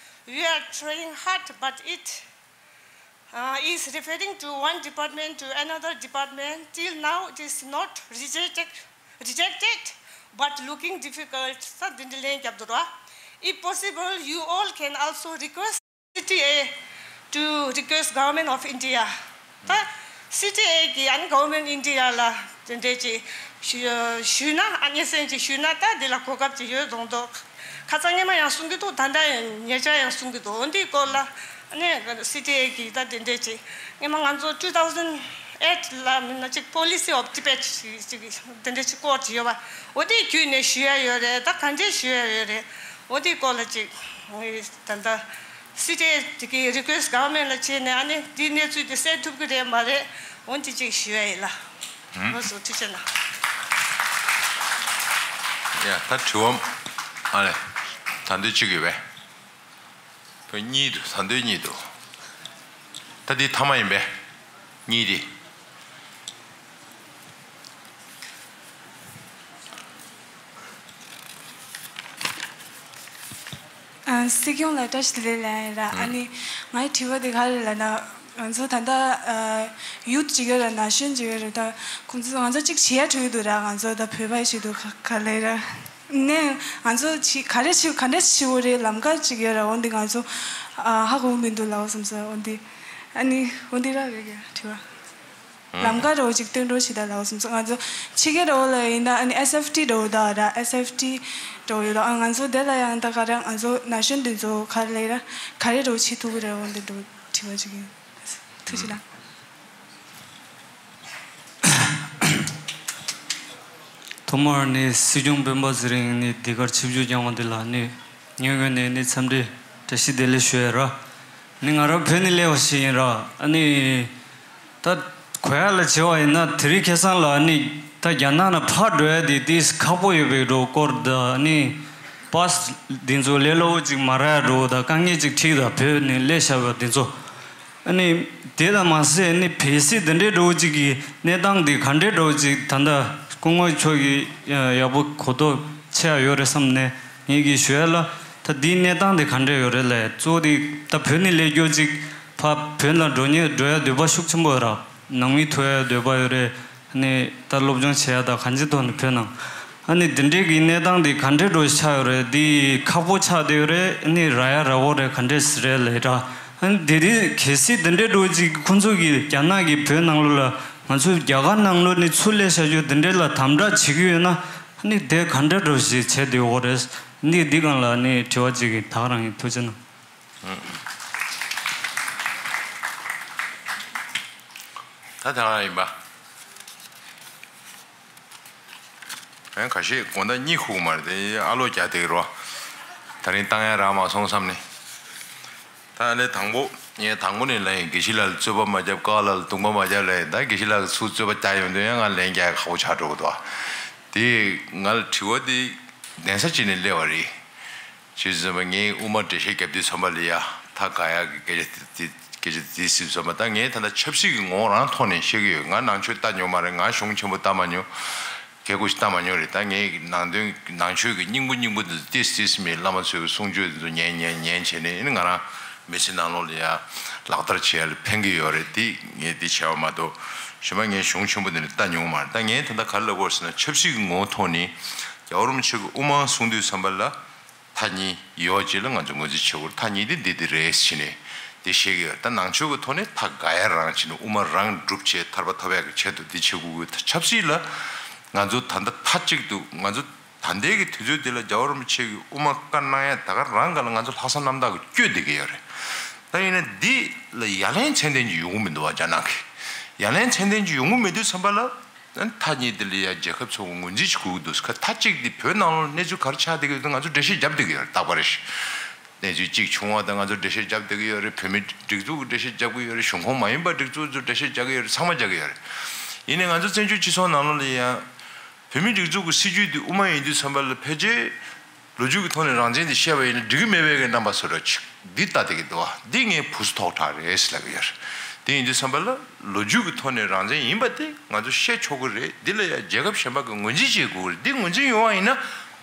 We are trying hard, but it uh, is referring to one department to another department. Till now, it is not rejected, rejected, but looking difficult. ས་འདི་འདྲ་ལན་རྒྱབ་འདུག་ར། If possible, you all can also request C T A to request Government of India. ད་C T A གི་ཨ་ནི་Government India ལ་དེ་འདྲས་ཅིག་ཞུ་ཞུས་ན། ཨ་སྙན་སེང་ཅིག་ཞུས་ན་ད་འདི་ལ་གོ་སྐབས་ཅིག་ཡོད་མདོག་མདོག་ཁ་སང་སྔོན་མ་ཡང་གསུང་གི་འདུག་ད་ལྟ་ཡང་ཉེ་ཆར་ཡང་གསུང་གི་འདུག་འོ་འདིའི་སྐོར་ལ་ཨ་ནི་C T A གི་ད་དེ་འདྲས་ཅིག་སྔོན་མ་ང་ཚོ two thousand eight ལ་མིན་ན་ཅིག་Policy of Tibet ཅིག་ཅིག་དེ་འདྲས་ཅིག་སྐོར་ཅིག་ཡོད་པ། འོ་དེའི་བརྒྱུད་ནས་ཞུ་ཡ་ཡོད་རེད། ད་ག་འདྲས་ཞུ་ཡ་ཡོད་རེད། འོ་དེའི་སྐོར་ལ་ཅིག་ད་ལྟ། སི་ཊི་ཨེ་དེ་གི་རི་ཀུ་ཨེ་སི་ཊི་གྷ་ཝར་མེན་ཊི་ལ་བྱས་ནས་ཨ་ནི་འདིའི་གནས་ཚུལ་དེ་སེལ་ཐུབ་ཀྱི་རེད་མ་རེད། འོན་ཏེ་ཅིག་ཞུ་ཡ་ཡིན་ལ། ཨུམ། ལགས་སོ། ཐུགས་རྗེ་གནང་། ཡ། ད་དྲི་བ་ཨ་ལས། ད་འདོད་གཅིག་ཡོད་པས། བོད་གཉིས་འདུག་ད་འདོད་གཉིས་འདུག་ད་འདི་ཐ་མ་ཡིན་པས། གཉིས་དེ། ཨ། སྲིད་སྐྱོང་ལ་བཀྲ་ཤིས་བདེ་ལེགས་ལབ་ཡིན་ར། ཨ་ནི་ངའི་དྲི་བ་དེ་ག་རེ་ལབ་ན། ང་ཚོ་ད་ལྟ་ཨ་ཡུཐ་ཅིག་ཡོད་ར། ན་གཞོན་ཅིག་ཡོད་ར། ད་ཁོང་ཚོ་ང་ཚོ་གཅིག་བྱེད་ཡ་འགྲོ་གི་འདུག་ར། ང་ཚོ་ད་བོད་པ་ཞིག་འདུག་ག་ག་ལེ་ར། ནས་ང་ཚོ་ཅི་ག་རེ་བྱེད་ག་འདྲ་བྱེད་དགོས་རེད། ལམ་ཁ་ཅིག་ཡོད་ར། འོན་ཏེ་ང་ཚོ་ཨ་ཧ་གོ་མི་འདུག་ལབ་བསམ་སོང་། འོན་ཏེ་ཨ་ནི་འོན་ཏེ་ར་རེད་ག་དྲི་བ། ལམ་ཁ་འདྲ་བོ་ཅིག་སྟོན་རོགས་བྱེད་དང་ལབ་བསམ་སོང་། ང་ཚོ་ཕྱི་རྒྱལ་འདྲ་བོ་ལ་ཡིན་ན་ཨ་ནི་ཨེས་ཨེཕ་ཊི་འདྲ་བོ་དང་ར། ཨེས་ཨེཕ་ཊི་འདྲ་བོ་ཡོད་དང་། ཨ་ང་ཚོ་དེ་ལ་ཡང་ད་ག་རེ་ང་ཚོ་ན་གཞོན་འདི་ཚོ་ག་རེ་ལབ་ཡིན་ར། ག་རེ་འདྲ་བོ་བྱེད་ཐུབ་ཀྱི་རེད། འོན་ཏེ་འདྲ་བོ་དྲི་བ་ཅིག་ཡིན། ཐུགས་རྗེ་གནང་། ཐོག་མར་ནི་སྲིད་སྐྱོང་སྤེན་པ་ཚེ་རིང་ནི་འདི་གར་ཆིབས་བསྒྱུར་བསྐྱངས་པ་འདི་ལ་ནི་ངའི་ངོས་ནས་ནི་འཚམས་འདྲི་བཀྲ་ཤིས་བདེ་ལེགས་ཞུ་ཡ་ར། ནི་ང་རང་བོད་ནས་སླེབས་པ་ཞིག་ཡིན་ར། ཨ་ནི་ད་གོ་ཡ་ལ་བྱས་པ་ཡིན་ན་དེ་རིང་ཁ་སང་ལ་ནི་ད་རྒྱ་ནག་ནས་ཕར་འགྲོ་ཡ་དེ་ཏིས་ཁག་པོ་ཡོད་པའི་འགྲོ་སྐོར་དང་ནི་པཱས་འདི་ཚོ་ལས་སླ་པོ་ཅིག་མ་རག་ཡ་འགྲོ་དང་དཀའ་ངལ་ཅིག་འཕྲད་དང་བོད་ནས་སླེབས་བཞག་པ་འདི་ཚོ། ཨ་ནི་དེ་ལ་མ་ཟད་ནི་གལ་སྲིད་འདི་འདྲའི་འགྲོ་ཅིག་གི་གནས་སྟངས་འདི་ག་འདྲའི་འགྲོ་ཅིག་ད་ལྟ་སྐུ་ངོ་མཆོག་གིས་ཡག་པོ་གོ་རྟོགས་ཆེ་ཡ་ཡོད་རེད་བསམ་ནས་ངེད་ཀྱིས་ཞུ་ཡ་ལ། ད་འདིའི་གནས་སྟངས་འདི་ག་འདྲ་ཡོད་རེད་ལབ། གཙོ་བོ་དེ་ད་བོད་ནས་སླེབས་རྒྱུ་ཅིག་ཕ་བོད་ལ་འགྲོ་ཉེ་འགྲོ་ཡ་འདོད་པ་ཤུགས་ཆེན་པོ་ཡོད་ར། ནང་མི་ཐུག་ཡ་འདོད་པ་ཡོད་རེད། ནི་ད་སློབ་སྦྱོང་བྱེད་ཡ་ད་གང་ཅི་ཐོག་ནས་བོད་ནང་། ཨ་ནི་འདི་འདྲའི་གི་གནས་སྟངས་འདི་ག་འདྲའི་འགྲོ་ཆགས་ཡོད་རེད། འདི་ཁག་པོ་ཆགས་བསྡད་ཡོད་རེད། ཨ་ནི་རག་ཡ་རག་གོ་རེད། ག་འདྲས་རེད་ལབ་ད། ཨ་ནི་འདི་རིགས་གལ་སྲིད་འདི་འདྲའི་འགྲོ་ཅིག་ཁོང་ཚོ་གི་རྒྱ་ནག་གི་བོད་ནང་ལོགས་ལ་ང་ཚོ་རྒྱ་གར་ནང་ལོགས་ནས་ཚུར་སླེབས་བཞག་རྒྱུ་འདི་འདྲའི་ལ་དམ་དྲག་བྱེད་ཀྱི་ཡོད་ན། ཨ་ནི་དེ་ག་འདྲ་འགྲོ་ཞིག་བྱས་བསྡད་ཡོད་རེད། ཨ་ནི་འདི་སྒང་ལ་ནི་དྲི་བ་ཅིག་གི་ད་ག་རང་ཡིན། ཐུགས་རྗེ་གནང་། ད་ད་ག་རང་ཡིན་པ། ཨེ། ཁ་ཤས་དགོང་དག་གཉིད་ཁུག་མ་རེད་དེ། ཨ་ལོ་རྒྱག་བསྡད་རོ། ད་རིང་བཏང་ཡ་རག་མ་སོང་བསམ་ནས། ད་ལས་དང་པོ་ངས་དང་པོ་ནས་ལབ་ཡིན། དགེ་བཤེས་ལགས་ལ་རྩོད་པ་མ་རྒྱབ། ཀ་ལ་ལ་རྡུང་པ་མ་རྒྱབ་ལབ་ཡིན། ད་དགེ་བཤེས་ལགས་ཚུར་རྩོད་པ་རྒྱག་ཡོང་དུས་ཡང་ང་ལན་རྒྱག་ཡ་ཁག་པོ་ཆགས་འགྲོ་གི་འདུག་དེ་ང་ལ་དྲི་བ་དེ་གདན་ས་གཅིག་ནས་སླེབས་པ་རེད། བྱས་ཙང་ངས་དབུ་མ་འགྲེལ་བཤད་རྒྱབ་དུས་ཙམ་པ་ལ་ཡ་ཐག་ག་ཡག་གི་སྐད་ཆ་དེ་སྐད་ཆ་དེ་ཟེར་དུས་ཙམ་པ། ད་ངས་ད་ལྟ་ཆབ་སྲིད་ཀྱི་ངོ་བོ་རང་ཐོག་ནས་བཤད་ཀྱི་ཡོད། ང་ནང་ཆོས་ལྟ་མྱོང་མ་རེད། ང་གཞུང་ཆེན་པོ་ལྟ་མ་མྱོང་། རྒྱལ་སྒོ་ཞིག་ལྟ་མ་མྱོང་རེད། ད་ངས་ནང་དོན་ནང་ཆོས་ཀྱི་སྙིང་པོ་སྙིང་པོ་འདི་ཚོ་ཏིས་ཏིས་མེད། བླ་མ་ཚོའི་གསུང་ཆོས་འདི་ཚོ་ཉན་ཉན་ཉན་བྱས་ནས། ཨ་ནི་ང་རང་མི་ཚེ་ནང་ལོགས་ལ་ཡ་ལག་བསྟར་བྱེད་ཡ་ལ་ཕན་གྱི་ཡོད་རེད། དེ་ངས་དེ་བྱས་པ་མ་གཏོགས་གཞན་པ་ངས་གཞུང་ཆེན་པོ་འདི་ནས་ལྟ་མྱོང་མ་རེད། ད་ངས་ད་ལྟ་ག་རེ་ལབ་དགོས་ཟེར་ན། ཆབ་སྲིད་ཀྱི་ངོ་བོ་ཐོག་ནས་རྒྱལ་བ་རིན་པོ་ཆེ་གི་དབུ་མ་གསུང་དུས་ཙམ་པ་ལ། མཐའ་གཉིས་ཡོད་ཅེས་ལ་ང་ཚོ་ངོས་འཛིན་བྱེད་དགོས། མཐའ་གཉིས་དེ་འདི་འདི་རེད་ཟེར་ནས་དེ་བཤད་ཀྱི་ཡོད། ད་ནང་ཆོས་ཀྱི་ཐོག་ནས་ཐག་ག་ཡ་རང་བྱས་ནས་དབུ་མ་རང་སྒྲུབ་བྱས་ཐར་པ་ཐོབ་ཡག་གི་ཆེད་དུ་འདི་བྱེད་དགོས་ཀྱི་ཡོད། ད་ཆབ་སྲིད་ལ་ང་ཚོ་ད་ལྟ་མཐའ་གཅིག་ཏུ། ང་ཚོ་ད་ལྟའི་གི་དུས་ཚོད་འདི་ལ་རྒྱལ་བ་རིན་པོ་ཆེ་གི་དབུ་མ་བཀའ་གནང་ཡ་ད་ག་རང་ག་ལ་ང་ཚོ་ལྷག་བསམ་རྣམ་དག་གི་བསྐྱོད་བསྡད་ཀྱི་ཡོད་རེད། ད་ཡིན་ན་འདི་ལ་ཡ་ལན་ཚད་ལྡན་ཅིག་ཡོང་གི་མི་འདུག་བ། རྒྱ་ནག་གིས་ཡ་ལན་ཚད་ལྡན་ཅིག་ཡོང་གི་མེད་དུས་ཙམ་པ་ལ། ཨ་ནི་མཐའ་གཉིས་དེ་ལ་ཡ་རྒྱལ་ཁབ་ཚོ་གི་ངོས་འཛིན་ཞིག་དགོས་ཀྱི་འདུག་ཁ་མཐའ་གཅིག་དེ་བོད་ནང་ལོགས་གནས་ཚུལ་ག་རེ་ཆགས་བསྡད་ཀྱི་ཡོད་དེ་ང་ཚོ་འགྲེལ་བཤད་བརྒྱབ་བསྡད་ཀྱི་ཡོད་རེད། རྟག་པར་རེ་བཞིན་གནས་ཚུལ་གཅིག་བྱུང་བ་དང་ང་ཚོ་འགྲེལ་བཤད་བརྒྱབ་བསྡད་ཀྱི་ཡོད་རེད། བོད་མི་སྒྲིག་འཛུགས་ཀྱི་འགྲེལ་བཤད་བརྒྱབ་ཀྱི་ཡོད་རེད། གཞུང་ཁོངས་མ་ཡིན་པ་སྒྲིག་འཛུགས་ཚོ་འགྲེལ་བཤད་རྒྱག་གི་ཡོད་རེད། ཚང་མ་རྒྱག་གི་ཡོད་རེད། ཡིན་ནའི་ང་ཚོ་བཙན་བྱོལ་སྤྱི་ཚོགས་ནང་ལོགས་ལ་ཡང་བོད་མི་སྒྲིག་འཛུགས་ཀྱི་སྲིད་བྱུས་དེ་དབུ་མ་ཡིན་དུས་ཙམ་པ་ལ་ཕལ་ཆེར། ལོ་རྒྱུས་ཀྱི་ཐོག་ནས་རང་བཙན་དེ་བཤད་པ་ཡིན་ན་འགྲིག་གི་མེད་པའི་གི་རྣམ་པ་བཟོ་འདྲ་ཅིག་འདི་ལྟ་བསྡད་ཀྱི་འདུག་བ། འདི་ངས་ཕུ་སུ་ཐོག་དྲག་རེད་ཟེར་ལབ་ཀྱི་ཡོད་རེད། དེ་ཡིན་དུས་ཙམ་པ་ལ་ལོ་རྒྱུས་ཀྱི་ཐོག་ནས་རང་བཙན་ཡིན་པ་དེ་ང་ཚོ་བཤད་ཆོག་གི་རེད། འདི་ལ་ཡང་རྒྱལ་ཁབ་གཞན་པ་གི་ངོས་འཛིན་བྱེད་དགོས་ཀྱི་རེད། འདི་ངོས་འཛིན་ཡོང་བ་ཡིན་ན་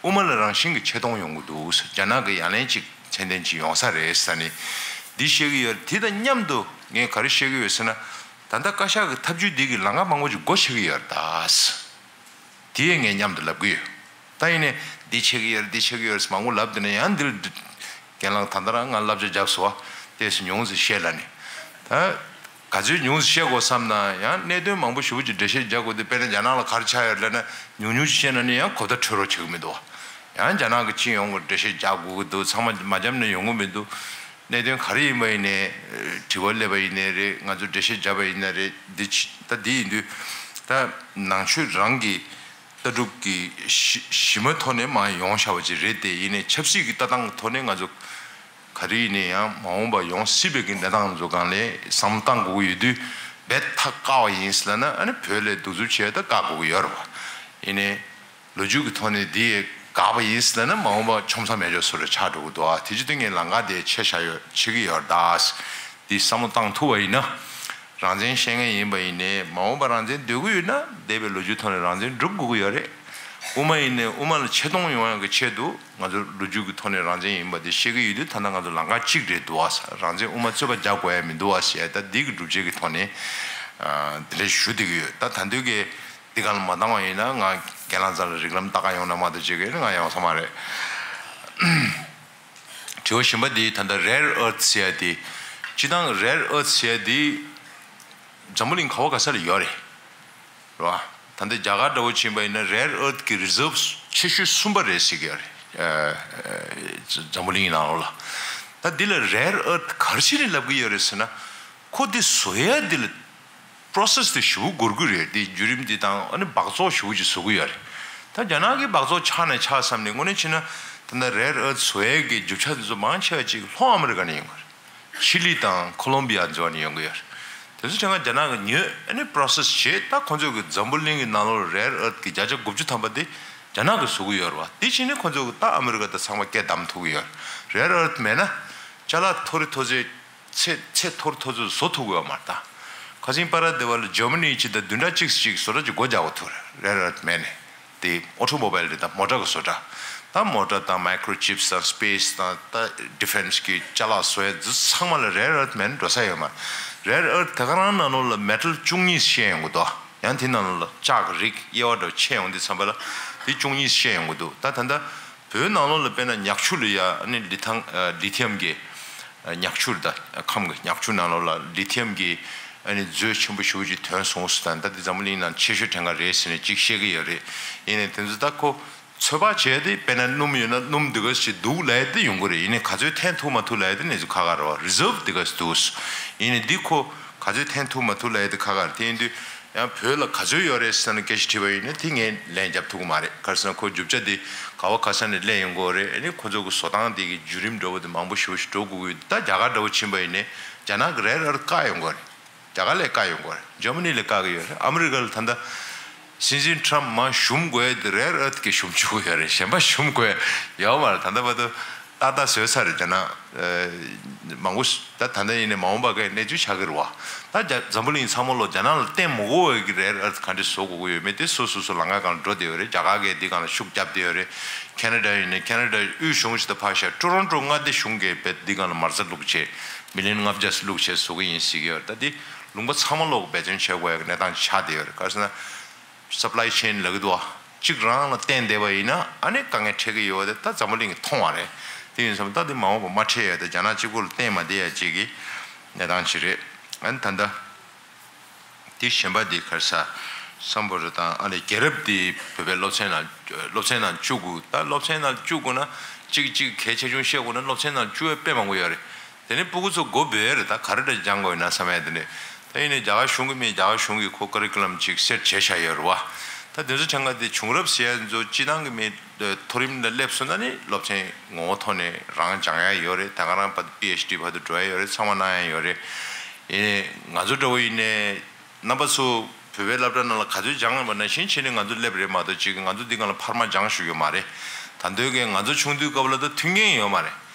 དབུ་མ་ལ་རང་བཞིན་གྱི་ཆེ་མཐོང་ཡོང་གི་འདུག་ཟེར། རྒྱ་ནག་གི་ཡ་ལན་ཅིག་མཚན་ལྡན་ཅིག་ཡོང་ས་རེད་ཟེར་ནས་འདི་བཤད་ཀྱི་ཡོད། དེ་དང་མཉམ་དུ་ངས་ག་རེ་བཤད་ཀྱི་ཡོད་ཟེར་ན། ད་ལྟ་བཀའ་ཤག་གི་ཐབས་ཇུས་འདི་གི་ལམ་ཁ་མང་པོ་ཅིག་སྒོ་ཕྱེ་གི་ཡོད་རེད་ད་ཟེར། དེ་ཡས་ངས་མཉམ་དུ་ལབ་ཀྱི་ཡོད། ད་ཡིན་ནའི་འདི་བྱེད་ཀྱི་ཡོད་རེད། འདི་བྱེད་ཀྱི་ཡོད་རེད་ཟེར་མང་པོ་ལབ་བསྡད་ན་ཡང་འདིར་རྒན་ལགས་ད་ལྟ་རང་ང་བསླབ་བྱ་བརྒྱབ་སོང་བ། ཏོག་ཙམ་ཉུང་ཙམ་བཤད་ལབ་ནས། ད་ག་ཚོད་ཉུང་ཙམ་བཤད་དགོས་བསམ་ན་ཡང་གནད་དོན་མང་པོ་ཞེ་པོ་ཅིག་འགྲེལ་བཤད་རྒྱག་དགོས་འདུག་དཔེར་ན་རྒྱ་ནག་ལ་ག་རེ་ཆགས་ཡོད་ལབ་ན་ཉུང་ཉུང་ཅིག་བཤད་ན་ནི་ཡང་གོ་བརྡ་འཕྲོད་རོགས་བྱེད་ཀྱི་མི་འདུག་ཡང་རྒྱ་ནག་གི་སྤྱི་ཡོངས་ཀྱི་འགྲེལ་བཤད་རྒྱག་དགོས་ཀྱི་འདུག་ཚང་མ་མ་བརྒྱབ་ན་ཡོང་གི་མི་འདུག་གནད་དོན་ག་རེ་ཡིན་པ་ཡིན་ནའི། དྲི་བ་སླེབས་པ་ཡིན་ནའི་རེད། ང་ཚོ་འགྲེལ་བཤད་བརྒྱབ་པ་ཡིན་ན་རེད། འདི་ཕྱི་ད་འདི་ཡིན་དུས་ད་ནང་ཆོས་རང་གི་ལྟ་གྲུབ་ཀྱི་གཞི་གཞི་མ་ཐོག་ནས་མར་ཡོང་བཞག་པ་ཅིག་རེད་དེ། ཡིན་ནའི་ཆབ་སྲིད་ཀྱི་ལྟ་སྟངས་ཀྱི་ཐོག་ནས་ང་ཚོ་ག་རེ་ཡིན་ནའི་ཡང་མ་འོངས་པ་ཡོང་སྲིད་པའི་གི་གནས་སྟངས་ཚོ་སྒང་ལ་བསམ་བློ་བཏང་དགོས་ཀྱི་ཡོད་དུས་རྦད་ཐག་བཀག་པ་ཡིན་ཟེར་ལབ་ན་ཨ་ནི་བོད་ལ་གདུག་རྩུབ་བྱས་ད་བཀག་དགོས་ཀྱི་ཡོད་རེད་བ། ཡིན་ནའི། ལོ་རྒྱུས་ཀྱི་ཐོག་ནས་འདི་དགག་པ་ཡིན་ཟེར་ན་མ་འོངས་པ་ཆོམ་ས་མེད་ཆོག་བཟོ་འདྲ་ཆགས་འགྲོ་གི་འདུག་ཨ་དེ་ཅི་སྟེ་ངས་ལམ་ཁ་དེ་ཆེ་བཞག་ཡོད་ཆེ་གི་ཡོད་ད། འདི་བསམ་བློ་བཏང་ཐུབ་པ་ཡིན་ན། རང་བཙན་བཤད་མཁན་ཡིན་པ་ཡིན་ནའི་མ་འོངས་པ་རང་བཙན་འདོད་ཀྱི་ཡོད་ན་འདས་པའི་ལོ་རྒྱུས་ཐོག་ནས་རང་བཙན་སྒྲུབ་དགོས་ཀྱི་ཡོད་རེད། དབུ་མ་ཡིན་ནའི་དབུ་མ་ལ་ཆེ་མཐོང་ཡོང་ཡག་གི་ཆེད་དུ་ང་ཚོ་ལོ་རྒྱུས་ཀྱི་ཐོག་ནས་རང་བཙན་ཡིན་པ་དེ་བཤད་ཀྱི་ཡོད་དུས་ད་ལྟ་ང་ཚོ་ལམ་ཁ་གཅིག་རེད་འདུག་ཨ། རང་བཙན་དབུ་མ་རྩོད་པ་རྒྱག་དགོས་ཡ་མི་འདུག་ཨ་ཞེས་ད་འདི་གི་སྒྲུབ་བྱེད་ཀྱི་ཐོག་ནས་འདི་འདྲ་ཞུ་བསྡད་ཀྱི་ཡོད། ད་ད་འདོད་ཀྱི། འདི་གང་ལ་མ་བཏང་བ་ཡིན་ན་ང་རྒན་ལགས་རྩ་ལ་རིགས་ལམ་ལྟ་ག་ཡོང་ན་མ་གཏོགས་བྱེད་ཀྱི་ང་ཡོང་ས་མ་རེད། དྲི་བ་གཞན་པ་འདི་ད་ལྟ་rare earth ཟེར་ཡ་དེ། སྤྱི་བཏང་rare earth ཟེར་ཡ་དེ་འཛམ་བུ་གླིང་ག་བ་ག་ས་ལ་ཡོད་རེད། རེད་བ། ད་ལྟ་རྒྱ་གར་འདྲ་བོ་ཕྱིན་པ་ཡིན་ན་rare earth གི་reserves ཆེ་ཤོས་གསུམ་པ་རེད་ཟེར་གྱི་ཡོད་རེད། འཛམ་བུ་གླིང་ནང་ལོགས་ལ། ད་འདི་ལ་rare earth ག་རེ་བྱས་ནས་ལབ་ཀྱི་ཡོད་རེད་ཟེར་ན། ཁོ་འདི་བཟོ་ཡ་འདི་ལ། process དེ་ཞེ་པོ་འགོར་གི་རེད། དེ་བརྒྱུད་རིམ་འདི་དང་ཨ་ནི་སྦགས་བཙོག་ཞེ་པོ་ཅིག་བཟོ་གི་ཡོད་རེད། ད་རྒྱ་ནག་གི་སྦགས་བཙོག་ཆགས་ནས་ཆགས་བསམ་ནས་དངོས་གནས་བྱས་ན་ད་ལྟ་rare earth བཟོ་ཡས་ཀྱི་རྒྱུ་ཆ་འདི་ཚོ་མང་ཆེ་བ་ཅིག་ལྷོ་ཨ་མི་རི་ཀ་ནས་ཡོང་གི་རེད། ཆི་ལི་དང་ཁོ་ལོམ་བི་ཡ་འདི་ཚོ་ནས་ཡོང་གི་ཡོད་རེད། དེ་ཚོ་དྲན་ཁ་རྒྱ་ནག་གི་ཉོས་ཨ་ནི་process བྱས་ད་ཁོ་ཚོས་ཀྱི་འཛམ་བུ་གླིང་གི་ནང་ལོགས་rare earth གི་བརྒྱ་ཆ་དགུ་བཅུ་ཐམ་པ་དེ་རྒྱ་ནག་གིས་བཟོ་གི་ཡོད་རེད་བ། དེ་བྱས་ནས་ཁོ་ཚོས་ཀྱི་ད་ཨ་མི་རི་ཀ་དང་ཚང་མ་སྐད་བསྡམས་ཐུབ་ཀྱི་ཡོད་རེད། rare earth མེད་ན་ཅ་ལག་མཐོ་རིས་མཐོ་ཚད། ཚེ་ཚེ་ཐོར་ཐོར་ཚོ་བཟོ་ཐུབ་དགོས་པ་མ་རེད་ད། ཁ་སང་པ་ར་དེ་བ་ལ་ཇར་མ་ནི་གཅིག་དང་བདུན་ཕྲག་གཅིག་ཅིག་བཟོ་གྲྭ་གཅིག་སྒོ་རྒྱག་དགོས་ཐུག་རེད། རེད་རེད་མེད་ནས་དེ་ཨོ་ཊོ་མོ་བེལ་རེད་ད་མོ་ཊ་གི་བཟོ་གྲྭ། ད་མོ་ཊ་དང་microchips དང་space དང་ད་defence གི་ཅ་ལག་བཟོ་ཡ་འདི་ཚང་མ་ལ་རེད་རེད་མེད་ནས་འགྲོ་ས་ཡོད་མ་རེད། རེད་རེད་དེ་ག་རང་ནང་ལོགས་ལ་མེ་ཊལ་བཅུ་གཉིས་ཤེས་ཡོང་གི་འདུག་ཡང་དེ་ནང་ལོགས་ལ་ལྕགས་ཀྱི་རིགས་དབྱེ་བ་འདྲ་ཕྱེ་ཡོང་དུས་ཙམ་པ་ལ་དེ་བཅུ་གཉིས་ཤེས་ཡོང་གི་འདུག་ད་ད་ལྟ། བོད་ནང་ལོགས་ལ་དཔེར་ན་ཉག་ཆུ་ལ་ཡ་ཨ་ནི་ལི་ཐང་ལི་ཐི་ཡམ་གྱི་ཉག་ཆུ་རེད་ད། ཁམས་ཀྱི་ཉག་ཆུ་ནང་ལོགས་ལ་ལི་ཐི་ཡམ་གྱི་ཨ་ནི་མཛོད་ཆེན་པོ་ཞེ་པོ་ཅིག་ཐོན་སོང་ཟེར་ད། ད་འདི་འཛམ་བུ་གླིང་ནང་ཆེ་ཤོས་གྲས་འགའ་རེད་ཟེར་ནས་ཅིག་བཤད་ཀྱི་ཡོད་རེད། ཡིན་ནའི་དེ་ཚོ་ད་ཁོ་ཚོད་དཔག་བྱས་ཏེ་དཔེར་ན་སྣུམ་ཡོད་ན་སྣུམ་འདི་ག་ཞིག་འདུག་ལབ་ཡ་དེ་ཡོང་གི་རེད། ཡིན་ནའི་ག་ཚོད་འཐེན་ཐུབ་མ་ཐུབ་ལབ་ཡ་དེ་གནས་ཚུལ་ཁག་ཁག་རེད་བ། རི་ཛརབ་འདི་ག་ཞིག་འདུག་ཡིན་ནའི་འདི་ཁོ་ག་ཚོད་འཐེན་ཐུབ་མ་ཐུབ་ལབ་ཡ་དེ་ཁག་ཁག་རེད། དེ་ཡིན་དུས། ཡང་བོད་ལ་ག་ཚོད་ཡོད་རེད་ཟེར་ན་སྐད་ཆ་དྲིས་པ་ཡིན་ན་དེ་ངས་ལན་རྒྱབ་ཐུབ་ཀྱི་མ་རེད། ག་རེ་ཟེར་ན་ཁོ་རྒྱུ་ཆ་དེ་ག་བ་ག་ས་ནས་སླེབས་ཡོང་གི་ཡོད་རེད། ཨ་ནི་ཁོ་ཚོ་གི་བཟོ་སྟངས་དེ་གི་བརྒྱུད་རིམ་འདྲ་བོ་དེ་མང་པོ་ཞེ་པོ་ཞིག་འགྲོ་དགོས་ཀྱི་ཡོད། ད་རྒྱ་གར་འདྲ་བོ་ཕྱིན་པ་ཡིན་ནའི་རྒྱ་ནག་གི་རེར་ཨར་ཐི་བཀག་ཡོང་གི་ཡོད་རེད། རྒྱ་གར་ལ་བཀག་ཡོང་གི་ཡོད་རེད། འཇར་མ་ནི་ལ་བཀག་གི་ཡོད་རེད། ཨ་མི་རི་ཀ་ལ་ད་ལྟ་སྲིད་འཛིན་ཊམ་མར་ཞུམ་དགོས་ཡ་དེ་རེར་ཨར་ཐི་གི་ཞུམ་བཅུག་གི་ཡོད་རེད། གཞན་པ་ཞུམ་དགོས་ཡ་ཡོད་མ་རེད། ད་ལྟ་བར་དུ། ཏག་ཏག་བཟོས་ཚར་རེད། རྒྱ་ནག་མང་པོ་ད་ད་ལྟ་ཡིན་ནའི་མ་འོངས་པ་གའི་གནས་ཚུལ་ཆགས་ཀྱི་རེད་བ། ད་རྒྱ་འཛམ་བུ་གླིང་ཚང་མ་ལོ་རྒྱ་ནག་ལ་བརྟེན་མི་དགོས་པའི་གི་རེར་ཨར་ཐི་ག་འདྲ་བཟོ་དགོས་ཀྱི་ཡོད་མེད་དེ་སོ་སོ་སོ་ལམ་ཁ་སྒང་ལ་འགྲོ་བསྡད་ཡོད་རེད། རྒྱ་གར་གས་འདི་སྒང་ལ་ཤུགས་བརྒྱབ་བསྡད་ཡོད་རེད། ཁེ་ན་ཌ་ཡིན་ནའི་ཁེ་ན་ཌ་དབུས་གཞུང་ཞིག་ད་ཕར་བཞག་ཊོ་རོན་ཊོ་མངའ་སྡེ་གཞུང་གིས་བས་འདི་སྒང་ལ་མ་རྩ་བླུགས་བྱས་མི་ལི་ཡོན་ལྔ་བརྒྱ་ཙམ་བླུགས་བྱས་བཟོ་གི་ཡིན་ཟེར་གྱི་ཡོད་རེད། ད་འདི་ལུང་པ་ཚང་མ་ལོག་འབད་བརྩོན་བྱེད་དགོས་ཡ་གི་གནས་སྟངས་ཆགས་བསྡད་ཡོད་རེད། ག་རེ་ཟེར་ན། supply chain ལབ་ཀྱི་འདུག་བ། གཅིག་རང་ལ་བརྟེན་བསྡད་པ་ཡིན་ན་ཨ་ནི་དཀའ་ངལ་འཕྲད་ཀྱི་ཡོད་པ་དེ་ད་འཛམ་བུ་གླིང་གིས་མཐོང་བ་རེད། དེ་ཡིན་ཙང་ད་དེ་མ་འོངས་པ་མ་འཕྲད་ཡ་དེ་རྒྱ་ནག་གཅིག་པུ་ལ་བརྟེན་མ་བསྡད་ཡ་གཅིག་གི་གནས་སྟངས་ཅིག་རེད། ཨ་ནི་ད་ལྟ་དེ་གཞན་པ་དེ་ག་རེ་ཟ་སམ་བྷོ་ཊ་དང་ཨ་ནི་རྒྱལ་རབས་དེ་བོད་པའི་སློབ་ཚན་ནང་སློབ་ཚན་ནང་བཅུག་དགོས། ད་སློབ་ཚན་ནང་བཅུག་དགོས་ན་གཅིག་གཅིག་གལ་ཆེ་ཆུང་བཤད་དགོས་ན་སློབ་ཚན་ནང་བཅུག་ཡ་དཔེ་མང་པོ་ཡོད་རེད། དེ་ནས་སྤུ་གུ་ཚོ་མགོ་འབོལ་ཡ་རེད། ད་ག་རེ་འདྲ་སྦྱང་དགོས་ཡིན་ན་བསམ་ཡ་དེ་འདྲས། ད་ཡིན་ནའི་རྒྱ་གར་གཞུང་གི་མི་རྒྱ་གར་གཞུང་གིས་ཁོ་ཀ་རི་ཀུ་ལམ་ཅིག་སེཊ་བྱས་བཞག་ཡོད་རེད་བ། ད་དེ་ཚོ་ཆ་ངས་དེ་བྱུང་རབས་ཟེར་ཡ་ཚོ་སྤྱི་བཏང་གི་མི་མཐོ་རིམ་ལ་སླེབས་སོང་ན་ནི་སློབ་ཚན་ངོ་བོ་ཐོག་ནས་རང་སྦྱང་ཡ་ཡོད་རེད། ད་ག་རང་བར་དུ་པི་ཨེཆ་ཌི་བར་དུ་འགྲོ་ཡ་ཡོད་རེད། ཚང་མ་གནང་ཡ་ཡོད་རེད། ཡིན་ནའི་ང་ཚོ་འདྲ་བོ་ཡིན་ནའི། རྣམ་པ་ཚོ་བོད་པའི་སློབ་གྲྭ་ནང་ལ་ག་ཚོད་སྦྱངས་པ་ནང་བཞིན་བྱས་ནས་ང་ཚོ་སླེབས་རེད་མ་གཏོགས་ཅིག་ང་ཚོ་འདི་སྒང་ལ་འཕར་མ་སྦྱངས་བཞུགས་ཡོད་མ་རེད། ད་འདོད་མཁན་ང་ཚོ་ཆུང་དུས་སྐབས་ལ་ད་མཐུན་རྐྱེན་ཡོད་མ་རེད།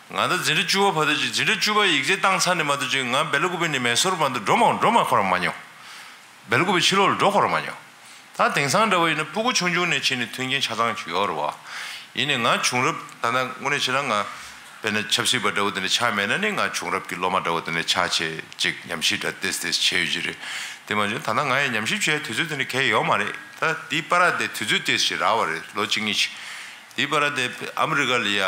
ང་ད་འཛིན་གྲྭ་བཅུ་པ་བར་དུ་ཅིག་འཛིན་གྲྭ་བཅུ་པ་ཡིག་ཚད་བཏང་ཚར་ནས་མ་གཏོགས་ཅིག་ང་སྦེལ་ཀོབ་ནས་མེ་སོར་བར་དུ་འགྲོ་མ་འགྲོ་མ་ཁོ་རང་མ་མྱོང་། སྦེལ་ཀོབ་ཕྱི་ལོགས་ལ་འགྲོ་ཁོ་རང་མ་མྱོང་། ད་དེང་སང་འདྲ་བོ་ཡིན་ན་སྤུ་གུ་ཆུང་ཆུང་ནས་བྱས་ནས་མཐུན་རྐྱེན་ཆ་ཚང་ཅིག་ཡོད་རེད་བ། ཡིན་ནའི་ང་བྱུང་རབས་ད་ལྟ་དངོས་གནས་བྱས་ན་ང་དཔེར་ན་ཆབ་སྲིད་པ་འདྲ་བོ་དེ་འདྲ་ཆགས་མེད་ན་ནི་ང་བྱུང་རབས་ཀྱི་སློབ་མ་འདྲ་བོ་དེ་འདྲ་ཆགས་བྱས་ཅིག་ཉམས་ཞིབ་འདྲ་ཏེས་ཏེས་བྱས་ཡོད་ཀྱི་རེད། དེ་མ་བྱུང་ད་ལྟ་ང་ཡང་ཉམས་ཞིབ་བྱས་དུས་ཚོད་དེ་འདྲ་གང་ཡང་ཡོད་མ་རེད། ད་དེའི་བར་དེ་དུས་ཚོད་ཏེས་ཞིག་རག་པ་རེད། ལོ་གཅིག་གཉིས་ཤིག་དེའི་བར་དེ་ཨ་མི་རི་ཀ་ལ་ཡ།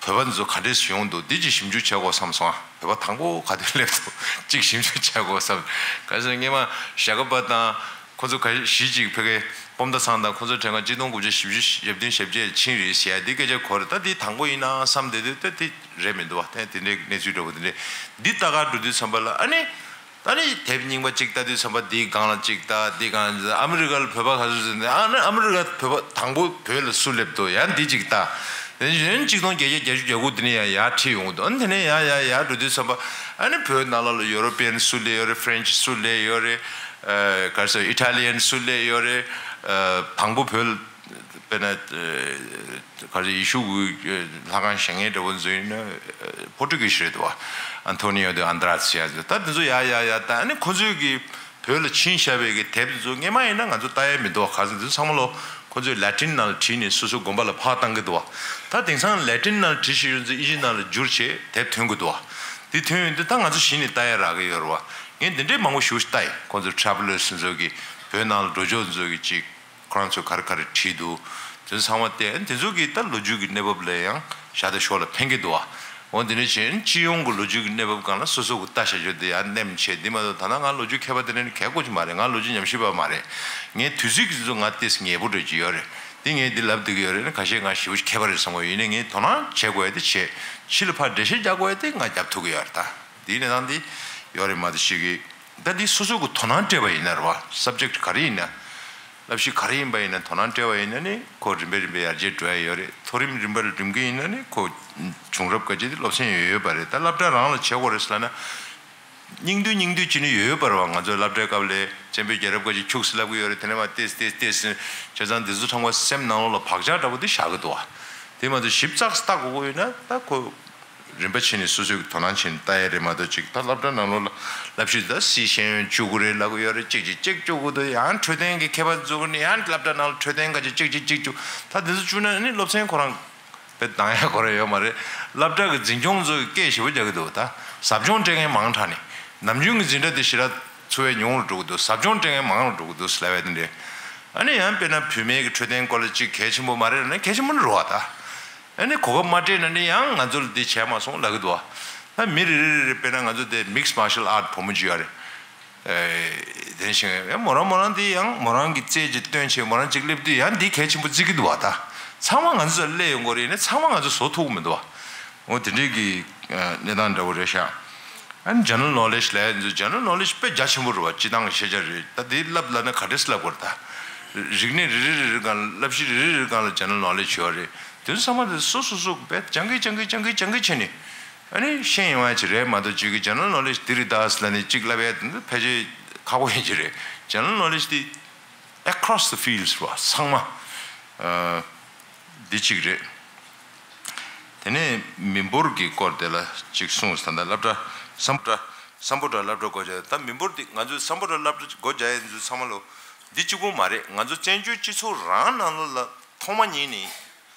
བོད་པ་ཚོ་ག་འདྲས་ཡོང་འདུག་འདི་ཅིག་ཞིབ་འཇུག་བྱེད་དགོས་བསམ་སོང་ཨ། བོད་པ་དང་པོ་ག་དུས་སླེབས་འདུག་ཅིག་ཞིབ་འཇུག་བྱེད་དགོས་བསམ། ག་ཚོད་སྔས་མ་ཞྭ་སྒབ་པ་དང་ཁོ་ཚོ་ག་གཞིས་ཅིག་ཕ་གི་སྤོམ་མདའ་ཚང་དང་ཁོ་ཚོ་གྲས་ང་གཅིག་སྟོང་དགུ་བརྒྱ་བཞི་བཅུ་ཞེ་བདུན་ཞེ་བརྒྱད་ཕྱིན་རེད་ཟེར་ཡ་འདི་སྐད་ཆ་གོ་རེད། ད་འདི་དང་པོ་ཡིན་ན་བསམ་བསྡད་དུས་ད་འདི་རེད་མི་འདུག་བ། ད་དེ་འདྲའི་གནས་ཚུལ་འདྲ་བོ་དེ་འདྲའི་འདི་ལྟ་ག་འགྲོ་དུས་ཙམ་པ་ལ་ཨ་ནི། ད་ནི་དེབ་རྙིང་པ་གཅིག་ལྟ་དུས་ཙམ་པ་འདིའི་སྒང་ལ་གཅིག་ལྟ་འདིའི་སྒང་ལ་ཨ་མི་རི་ཀ་ལ་བོད་པ་ག་ཚོད་ཟེར་ནས་ཨ་ནི་ཨ་མི་རི་ཀ་བོད་པ་དང་པོ་བོད་ལ་སུ་སླེབས་འདུག་ཡང་འདི་གཅིག་ལྟ། དེ་ནས་གཞོན་གཅིག་སྟོང་བརྒྱད་བརྒྱ་བརྒྱད་ཅུ་གྱ་དགུ་འདི་ནས་ཡང་ཡར་ཁྲིད་ཡོང་གི་འདུག་ཨ་ནི་དེ་ནས་ཡར་ཡར་ཡར་འགྲོ་དུས་ཙམ་པ་ཨ་ནི་བོད་ནང་ལོགས་ལ་ཡུ་རོ་པི་ཡན་སུ་སླེབས་ཡོད་རེད། ཕ་རེན་ཆི་སུ་སླེབས་ཡོད་རེད། ཨ་ག་རེ་ཟེར་ཨི་ཊ་ལི་ཡན་སུ་སླེབས་ཡོད་རེད། ཨ་དང་པོ་བོད་དཔེར་ན་ག་རེ་ཡེ་ཤུ་གི་ལྷ་ཁང་བཞེངས་མཁན་འདྲ་བོ་ཚོ་ཡིན་ན་པོ་ཊུ་གི་ཤི་རེད་འདུག་བ། ཨན་ཐོ་ནི་ཡོ་དེ་ཨན་དྲ་ཟེར་ཡ་ཚོ་ད་དེ་ཚོ་ཡ་ཡ་ཡ་ད་ཨ་ནི་ཁོ་ཚོས་གི་བོད་ལ་ཕྱིན་བཞག་པའི་གི་དེབ་དེ་ཚོ་སྔས་མ་ཡིན་ན་ང་ཚོ་ལྟ་ཡ་མི་འདུག་བ། ག་ཚོད་དེ་ཚོ་ཚང་མ་ལོ་ཁོ་ཚོས་ལ་ཏིན་ནང་ལ་བྲིས་ནས་སོ་སོའི་དགོན་པ་ལ་ཕར་བཏང་གི་འདུག་བ། ད་དེང་སང་ལ་ཏིན་ནང་ལ་བྲིས་བཞག་ཡོད་ཚོ་ཨིན་ཇི་ནང་ལ་བསྒྱུར་བྱས་དེབ་ཐོན་གི་འདུག་བ། དེ་ཐོན་ཡོང་དུས་ད་ང་ཚོ་གཞི་ནས་ལྟ་ཡ་རག་གི་ཡོད་རེད་བ། ངས་འདི་འདྲའི་མང་པོ་ཞེ་པོ་ཞིག་ལྟ་ཡིན། ཁོ་ཚོ་ཊ་རེ་ཝ་ལར་སི་ཚོ་གི་བོད་ནང་ལ་འགྲོ་ཕྱོགས་ཚོ་གི་ཅིག་ཁོ་རང་ཚོས་ག་རེ་ག་རེ་བྲིས་འདུག་དེ་ཚོ་ཚང་མ་བལྟས། དེ་ཚོ་གིས་ད་ལོ་རྒྱུས་ཀྱི་གནས་བབ་ལ་ཡང་ཞར་དང་ཞོར་ལ་ཕན་གྱི་འདུག་བ། འོ་དེ་འདྲ་བྱས་སྤྱི་ཡོངས་ཀྱི་ལོ་རྒྱུས་ཀྱི་གནས་བབ་སྒང་ལ་སོ་སོ་གི་ལྟ་བྱ་རྒྱུ་དེ་ཡང་ནེམ་བྱས། འདི་མ་གཏོགས་ད་ལྟ་ང་ལོ་རྒྱུས་མཁས་པ་དེ་འདྲ་ནི་གལ་དགོས་ཀྱི་མ་རེད། ང་ལོ་རྒྱུས་ཉམས་ཞིབ་པ་མ་རེད། ངའི་དུས་ཚོད་ཀྱི་དེ་ཚོ་ང་ཏོག་ཙམ་ཉེ་པོ་འདྲ་ཅིག་ཡོད་རེད། འདི་ངས་འདི་ལབ་བསྡད་ཀྱི་ཡོད་རེད་ན་ཁ་ཤས་ང་ཞེ་པོ་ཞིག་མཁས་པ་རེད་བསམ་གྱི་ཡོད། ཡིན་ནའི་ངས་དོ་སྣང་བྱེད་དགོས་ཡ་དེ་བྱས། ཕྱི་ལ་ཕར་འགྲེལ་བཤད་རྒྱག་དགོས་ཡ་དེ་ང་རྒྱབ་ཐུབ་ཀྱི་ཡོད་རེད། ད་འདིའི་གནས་སྟངས་འདི་ཡོད་རེད་མ་གཏོགས་ཤིག་གི་ད་འདི་སོ་སོ་གི་དོ་སྣང་སྤྲད་པ་ཡིན་ན་རེད་བ། སབ་ཇེག་ག་རེ་ཡིན་ན། བསླབ་གཞི་ག་རེ་ཡིན་པ་ཡིན་ན་དོ་སྣང་སྤྲད་པ་ཡིན་ན་ནི་ཁོ་རིམ་པས་རིམ་པས་ཡར་རྒྱས་འགྲོ་ཡ་ཡོད་རེད། མཐོ་རིམ་རིམ་པར་རིམ་གྱིས་ཡིན་ན་ནི་ཁོ་བྱུང་རབས་ག་ཅིག་དེ་སློབ་ཚན་ཡོད་ཡོད་པ་རེད། ད་སློབ་གྲྭ་རང་ལ་བྱེད་དགོས་རེད་ཟེར་ལབ་ན། སྙིང་བསྡུས་སྙིང་བསྡུས་བྱེད་ནི་ཡོད་ཡོད་པ་རེད་བ། ང་ཚོའི་སློབ་གྲྭའི་སྐབས་ལ་བཙན་པོའི་རྒྱལ་རབས་ག་ཅིག་འཁྱུག་ཟེར་ལབ་ཀྱི་ཡོད་རེད། དེ་ནས་མར་ཏེས་ཏེས་ཏེས་ཟེར་བྱས་ཙང་འདི་ཚོ་ཚང་མ་སེམས་ནང་ལོགས་ལ་བག་ཆགས་འདྲ་པོ་དེ་བཞག་གི་འདུག་བ། དེ་མ་གཏོགས་ཞིབ་ཚགས་ལྟ་དགོས་ཀྱི་ཡོད་ན་ད་ཁོ། རིམ་པ་ཕྱིན་ནས་སོ་སོས་དོ་སྣང་བྱས་ནས་ལྟ་ཡ་རེད་མ་གཏོགས་ཅིག་ད་སློབ་གྲྭ་ནང་ལོགས་ལ་བསླབ་གཞི་ད་སི་ཤེས་ཡོན་བཅུ་དགུ་རེད་ལབ་ཀྱི་ཡོད་རེད། གཅིག་གཅིག་གཅིག་བཅུ་དགུ་དུ་ཡང་འཕྲོད་བསྟེན་གྱི་མཁས་པ་བཙུགས་ནས་ཡང་སློབ་གྲྭ་ནང་ལ་འཕྲོད་བསྟེན་ག་ཅིག་གཅིག་གཅིག་གཅིག་བཅུ་ད་འདི་ཚོ་བཅུ་ན་ནི་སློབ་ཚན་ཁོ་རང་དཔེ་འདང་ཡ་ཁོ་རང་ཡོད་མ་རེད། སློབ་གྲྭ་གི་འཛིན་སྐྱོང་ཚོ་གིས་སྐད་ཞེ་པོ་རྒྱག་གི་འདུག་ད་ཟབ་སྦྱོང་སྤྲད་མཁན་མང་དྲགས་ནས་ནམ་རྒྱུན་གྱི་འཛིན་གྲྭ་དེ་ཞེ་དྲག་འཚོ་བའི་ཉུང་རུ་འགྲོ་གི་འདུག་ཟབ་སྦྱོང་སྤྲད་མཁན་མང་རུ་འགྲོ་གི་འདུག་ཟེར་ལབ་ཡ་དེ་འདྲས། ཨ་ནི་ཡང་དཔེར་ན་བུད་མེད་ཀྱི་འཕྲོད་བསྟེན་སྐོར་ལ་ཅིག་གལ་ཆེན་པོ་མ་རེད་ལབ་ན་གལ་ཆེན་པོ་ནི་རེད་བ་ད། ཨ་ནི་གོ་སྐབས་མ་སྤྲད་ན་ནི་ཡང་ང་ཚོ་ལ་འདི་བྱས་མ་སོང་ལབ་ཀྱི་འདུག་བ། ད་མི་རེ་རེ་རེ་རེ་དཔེར་ན་ང་ཚོ་དེ་མིགས་མར་ཤལ་ཨར་ཊི་བུ་མོ་ཅིག་ཡོད་རེད། ཨེ་དེ་བཞིན་ཡང་མོ་རང་མོ་རང་དེ་ཡང་མོ་རང་གི་རྩལ་ཅིག་སྟོན་བྱས་མོ་རང་ཅིག་སླེབས་དུས་ཡང་འདི་གལ་ཆེན་པོ་བརྩི་གི་འདུག་བ། ད་ཚང་མ་ང་ཚོ་ཚོ་སླེབས་ཡོང་གི་རེད་ནི་ཚང་མ་ང་ཚོ་བཟོ་ཐུབ་ཀྱི་མི་འདུག་བ། འོ་དེ་འདྲའི་གི་ཨ་གནས་སྟངས་འདྲ་བོ་རེད་ཤག་ཨ་ནི་ཇེ་ནེ་རལ་ནོ་ལེཇ་ལབ་ཡ་ཚོ་ཇེ་ནེ་རལ་ནོ་ལེཇ་དཔེ་རྒྱ་ཆེན་པོ་རེད་བ། སྤྱིར་བཏང་གི་ཤེས་བྱ་རེད། ད་དེ་བསླབ་ལབ་ན་ག་འདྲས་བསླབ་དགོས་རེད། ད་རིག་གནས་རེ་རེ་རེ་རེ་སྒང་ལ་བསླབ་གཞི་རེ་རེ་རེ་སྒང་ལ་ཇེ་ནེ་རལ་ནོ་ལེཇ་ཡོད་རེད། དེ་ཚོ་ཚང་མ་དེ་སོ་སོ་སོ་དཔེ་སྦྱང་གི་སྦྱང་གི་སྦྱང་གི་སྦྱང་གི་བྱས་ནས། ཨ་ནི་ཤེས་ཡོང་བ་ཅིག་རེད་མ་གཏོགས་ཅིག་གི་ཇེ་ནེ་རལ་ནོ་ལེཇ་འདི་རེད་ད་ཟེར་ལབ་ནས་ཅིག་ལབ་ཡ་དེ་ཕལ་ཆེར་ཁག་པོ་ཡིན་གྱི་རེད། ཇེ་ནེ་རལ་ནོ་ལེཇ་དེ་across the fields རེད་བ། ཚང་མ་ཨ་འདི་གཅིག་རེད། དེ་ནས་མི་འབོར་གྱི་སྐོར་དེ་ལ་ཅིག་གསུངས། ད་ལྟ་སློབ་གྲྭ་སམ་བྷོ་ཊ་སམ་བྷོ་ཊ་སློབ་གྲྭ་སྒོ་རྒྱག་ད་མི་འབོར་དེ་ང་ཚོས་སམ་བྷོ་ཊ་སློབ་གྲྭ་སྒོ་རྒྱག་ཡ་ཚོ་ཚང་མ་ལོ་འདི་གཅིག་པུ་མ་རེད། ང་ཚོ་བཙན་བྱོལ་སྤྱི་ཚོགས་རང་ནང་ལོགས་ལ་ཐོག་མ་ཉིད་ནས།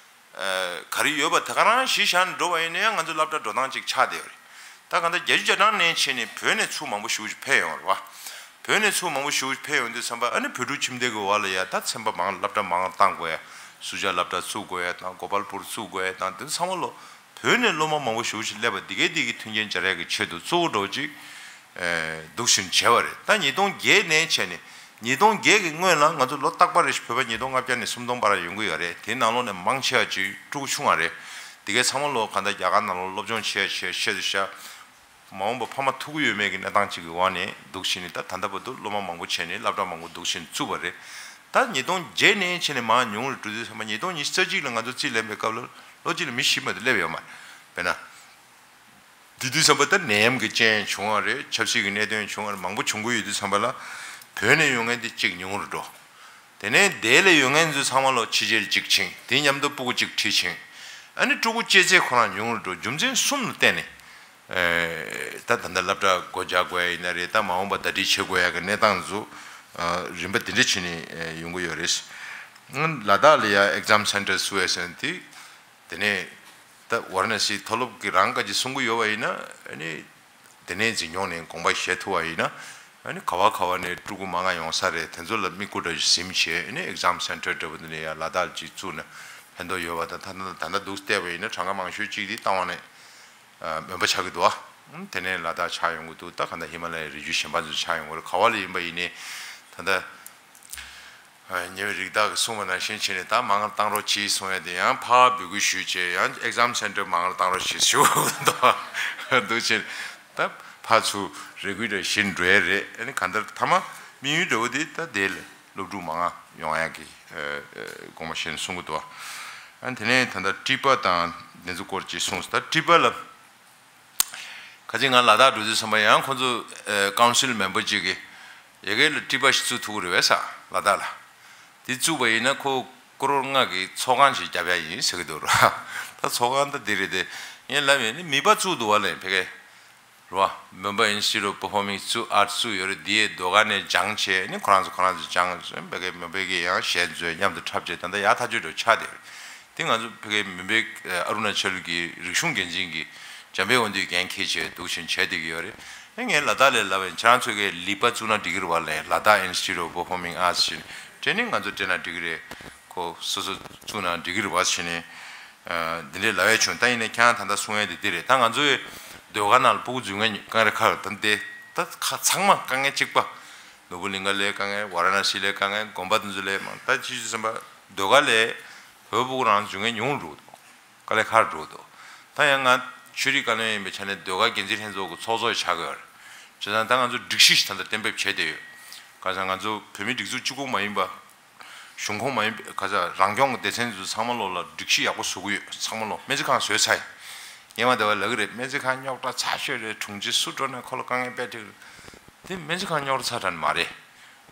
ཨ་ག་རེ་ཡོད་པ་དེ་ག་རང་གཞི་བཞག་ནས་འགྲོ་བ་ཡིན་ན་ཡང་ང་ཚོ་སློབ་གྲྭ་འགྲོ་སྟངས་གཅིག་ཆགས་བསྡད་ཡོད་རེད། ད་གང་ལྟར་བརྒྱད་ཅུ་གྱ་གྲངས་ནས་བྱས་ནས་བོད་ནས་ཚུར་མང་པོ་ཞེ་པོ་ཅིག་ཕེབས་ཡོང་རེད་བ། བོད་ནས་ཚུར་མང་པོ་ཞེ་པོ་ཅིག་ཕེབས་ཡོང་དུས་ཙམ་པ་ཨ་ནི་བོད་ཕྲུག་ཁྱིམ་སྡེ་གི་འོག་ལ་ཡ་ད་ཚན་པ་མང་སློབ་གྲྭ་མང་བཏང་དགོས་ཡ། སུ་ཇཱ་སློབ་གྲྭ་བཙུགས་དགོས་ཡ་དང་གོ་པལ་པུར་བཙུགས་དགོས་ཡ་དང་དེ་ཚང་མ་ལོ་བོད་ནས་སློབ་མ་མང་པོ་ཞེ་པོ་ཅིག་སླེབས་པ་འདི་གའི་འདི་གི་མཐུན་རྐྱེན་སྦྱར་ཡ་གི་ཆེད་དུ་གཙོ་བོ་འདྲ་བོ་ཅིག་ཨེ་འདུག་བཞིན་བྱས་པ་རེད། ད་ཉིས་སྟོང་བརྒྱད་ནས་བྱས་ནས་ཉིས་སྟོང་བརྒྱད་ཀྱི་སྔོན་ལ་ང་ཚོ་ལོ་རྟག་པར་རེ་བཞིན་བོད་པ་ཉིས་སྟོང་ལྔ་བརྒྱ་ནས་སུམ་སྟོང་བར་ཡོང་གི་ཡོད་རེད། དེའི་ནང་ལོགས་ནས་མང་ཆེ་བ་ཅིག་ཕྲུ་གུ་ཆུང་བ་རེད། དེ་གའི་ཚང་མ་ལོ་གང་ལྟར་རྒྱ་གར་ནང་ལོགས་སློབ་སྦྱོང་བྱས་བྱས་བཤད་དུ་བཞག་མ་འོངས་པ་ཕ་མ་ཐུག་གི་ཡོད་མེད་ཀྱི་གནས་སྟངས་ཅིག་གི་འོག་ནས་འདུག་བཞིན་ནས་ད་ད་ལྟ་བར་དུ་སློབ་མ་མང་པོ་བྱས་ནས་སློབ་གྲྭ་མང་པོ་འདུག་བཞིན་བཙུགས་པ་རེད། ད་ཉིས་སྟོང་བརྒྱད་ནས་བྱས་ནས་མང་ཉུང་རུ་འགྲོ་དུས་ཚང་མ་ཉིས་སྟོང་ཉི་ཤུ་རྩ་གཅིག་ལ་ང་ཚོ་རྩིས་ལེན་པའི་སྐབས་ལ་ལོ་གཅིག་ལ་མི་བཞི་མ་གཏོགས་སླེབས་ཡོད་མ་རེད། དཔེར་ན། དེ་དུས་ཙམ་པ་ད་ནད་ཡམས་ཀྱི་རྐྱེན་བྱུང་བ་རེད། ཆབ་སྲིད་ཀྱི་གནད་དོན་བྱུང་བ་རེད། མང་པོ་བྱུང་གི་ཡོད་དུས་ཙམ་པ་ལ་བོད་ནས་ཡོང་མཁན་དེ་གཅིག་ཉུང་རུ་འགྲོ། དེ་ནས་འདི་ལ་ཡོང་མཁན་ཚོ་ཚང་མ་ལོ་ཕྱི་རྒྱལ་གཅིག་ཕྱིན། དེ་མཉམ་དུ་སྤུ་གུ་གཅིག་ཁྲིད་ཕྱིན། ཨ་ནི་ཕྲུ་གུ་སྐྱེས་ཚད་ཁོ་རང་ཉུང་རུ་འགྲོ། རྒྱུ་མཚན་གསུམ་ལ་བརྟེན་ནས་ད་ད་ལྟ་སློབ་གྲྭ་སྒོ་རྒྱག་དགོས་ཡ་ཡིན་ན་རེད། ད་མ་འོངས་པ་ཟླ་སྒྲིལ་བྱེད་དགོས་ཡ་གི་གནས་སྟངས་ཚོ་རིམ་པ་དེ་འདྲ་བྱས་ནས་ཡོང་གི་ཡོད་རེད། ལ་དྭགས་ལ་ཡ་exam centre བཙུགས་ཡ་ཟེར་ན་དེ་ དེ་ནས་ད་ཝཱ་ར་ཎ་སི་མཐོ་སློབ་ཀྱི་རང་བཀའ་ཅི་གསུང་གི་ཡོད་པ་ཡིན་ན། ཨ་ནི་དེ་ནས་འཛིན་སྐྱོང་ནས་དགོངས་པ་བཞེས་ཐུབ་པ་ཡིན་ན། ཨ་ནི་ག་བ་ག་བ་ནས་ཕྲུ་གུ་མང་ང་ཡོང་ས་རེད། དེ་ཚོ་ལ་དམིགས་སྐོར་འདྲ་ཞིག་ཟིན་བྱས། ཨ་ནི་exam center་འདྲ་པོ་དེ་ནས་ཡང་ལ་དྭགས་ཅིག་བཙུགས་ན་ཕན་ཐོགས་ཡོད་པ་དང་། ད་ད་ད་ལྟ་འདུག་བལྟས་པ་ཡིན་ན་གྲངས་ཀ་མང་ཤོས་གཅིག་དེ་རྟ་དབང་ནས་མོན་པ་ཆགས་ཀྱི་འདུག་ཨ། དེ་ནས་ལ་དྭགས་ཆགས་ཡོང་གི་འདུག་ད་ག་ད་ཧི་མ་ལ་ཡའི་རི་རྒྱུད་གཞན་པ་ཚོ་ཆགས་ཡོང་གི་རེད། ག་བ་ལ་ཡིན་པ་ཡིན་ནའི་ད་ལྟ། ཉེ་བའི་རིགས་བདག་གིས་གསུངས་པ་ནང་བཞིན་བྱས་ནས་ད་མང་བཏང་རོགས་གྱིས་གསུང་ཡ་དེ་ཡང་ཕར་འབོད་སྐུལ་ཞུས་བྱས། ཡང་exam center་མང་བཏང་རོགས་གྱིས་ཞུ་འདུག་འདུག་བྱས། ད་ཕར་ཚུར་རེ་སྐུལ་འདྲ་ཞིག་འགྲོ་ཡ་རེད། ཨ་ནི་གང་ལྟར་མཐའ་མ་དམིགས་ཡུལ་འདྲ་བོ་དེ་ད་དེ་ལ་སློབ་ཕྲུག་མང་ང་ཡོང་ཡ་གི་དགོངས་པ་བཞེས་ནས་གསུང་གི་འདུག་ཨ་ནི་དེ་ནས་ད་ལྟ་ཊི་པ་དང་དེ་ཚོ་སྐོར་ཅིག་གསུངས་སོང་། ད་ཊི་པ་ལ། ཁ་ཅིག་ང་ལ་དྭགས་འགྲོ་དུས་ཙམ་པ་ཡང་ཁོང་ཚོ་ཨ་council member་ཅིག་གིས་ཡ་གི་ལ་ཊི་པ་ཞིག་བཙུགས་ཐུབ་ཀྱི་རེད་པས་ལ་དྭགས་ལ། དེ་བཙུགས་པ་ཡིན་ན་ཁོ་ཀོ་རོར་ལྔ་གི་ཚོགས་ཁང་ཞིག་བརྒྱབ་ཡ་ཡིན་ཟེར་གྱི་འདུག་ར། ད་ཚོགས་ཁང་ད་འདི་རེད་དེ། ངས་ལབ་ཡིན། ནི་མིད་པ་བཙུགས་འདུག་པ་ལ་ཕ་གིར་ར། Mumbai Institute of Performing Arts་བཙུགས་ཡོད་རེད། དེ་ཡི་ཟློས་གར་ནས་སྦྱངས་བྱས། ནི་ཁོ་རང་ཚོ་ཁོ་རང་ཚོ་སྦྱངས། ཕ་གིར་མུམ་བྷེ་གི་ཡང་གཞས་མཛོད་མཉམ་དུ་འཁྲབ་བྱས། ད་ལྟ་ཡག་ཐག་ཆོད་འདྲ་ཆགས་བསྡད་ཡོད་རེད། དེ་ང་ཚོ་ཕ་གིའི་མུམ་བྷེ་ཨ་རུ་ན་ཅལ་གྱི་རིག་གཞུང་འགན་འཛིན་གྱི་འཇམ་དཔལ་དབང་འདུས་འགན་འཁྱེར་བྱས་འདུག་བཞིན་བྱས་བསྡད་ཀྱི་ཡོད་རེད། ཨེ་ངས་ལ་དྭགས་ལ་ལབ་པ་ཡིན། ཁྱེད་རང་ཚོ་གིས་ལིད་པ་བཙུགས་ན་འགྲིག་གི་རེད་པ་ལབ་ཡིན། Ladakh Institute of Performing Arts་ཞེས་ནས། དེ་ནི་ང་ཚོ་སྤྲད་ན་འགྲིག་གི་རེད། ཁོ་སོ་སོ་བཙུགས་ན་འགྲིག་གི་རེད་པ་ཞེས་ནས། ཨ་འདི་འདྲའི་ལབ་ཡ་བྱུང་། ད་ཡིན་ནའི་ཁྱེད་རང་ད་ལྟ་གསུང་ཡ་དེ་འདི་རེད། ད་ང་ཚོའི་ཟློས་གར་ནང་ལ་སྤུ་གུ་འཛུལ་མཁན་ག་རེ་ག་རེ། ད་འདི་ད་ཁ་ཚང་མ་དཀའ་ངལ་གཅིག་པ། ནོར་བུ་གླིང་ག་ལའི་དཀའ་ངལ། ཝཱ་ར་ཎ་སི་ལའི་དཀའ་ངལ། དགོན་པ་དེ་ཚོ་ལའི་མང་། ད་ཅི་ཞིག་བསམ་པ་ཟློས་གར་ལའི་བོད་སྤུ་གུ་རང་འཛུལ་མཁན་ཉུང་རུ་འགྲོ་གི་འདུག་དཀའ་ལས་ཁག་འགྲོ་གི་འདུག་ད་ཡང་ང་ཆོས་རིག་བཀའ་བློན་ཡིན་པའི་ཆ་ནས་ཟློས་གར་འགན་འཛིན་ལྷན་ཚོགས་ཀྱི་ཚོགས་གཙོ་ཡང་ཆགས་ཀྱི་ཡོད་རེད། བྱས་ཙང་ད་ང་ཚོ་སྒྲིག་གཞི་ཞིག་ད་ལྟ་གཏན་འབེབས་བྱས་བསྡད་ཡོད། ག་ས་ང་ཚོ་བོད་མིའི་སྒྲིག་འཛུགས་གཅིག་པོ་མ་ཡིན་པ། གཞུང་ཁོངས་མ་ཡིན་པའི་ག་ས་རང་སྐྱོང་གི་སྡེ་ཚན་ཚོ་ཚང་མ་ལོག་ལ་སྒྲིག་གཞི་ཡག་པོ་བཟོ་གི་ཡོད། ཚང་མ་ལོག་སྨན་རྩིས་ཁང་བཟོས་ཚར་ཡིན། སྔོན་མ་དེ་བ་ལབ་ཀྱི་རེད། སྨན་རྩིས་ཁང་རྙོག་དྲ་ཚ་ཤོས་རེད། དྲུང་ཆེ་སུ་འགྲོ་ནས་ཁོ་ལ་དཀའ་ངལ་སྤྲད་ཀྱི་རེད། དེ་སྨན་རྩིས་ཁང་རྙོག་དྲ་ཚ་དྲགས་ནི་མ་རེད།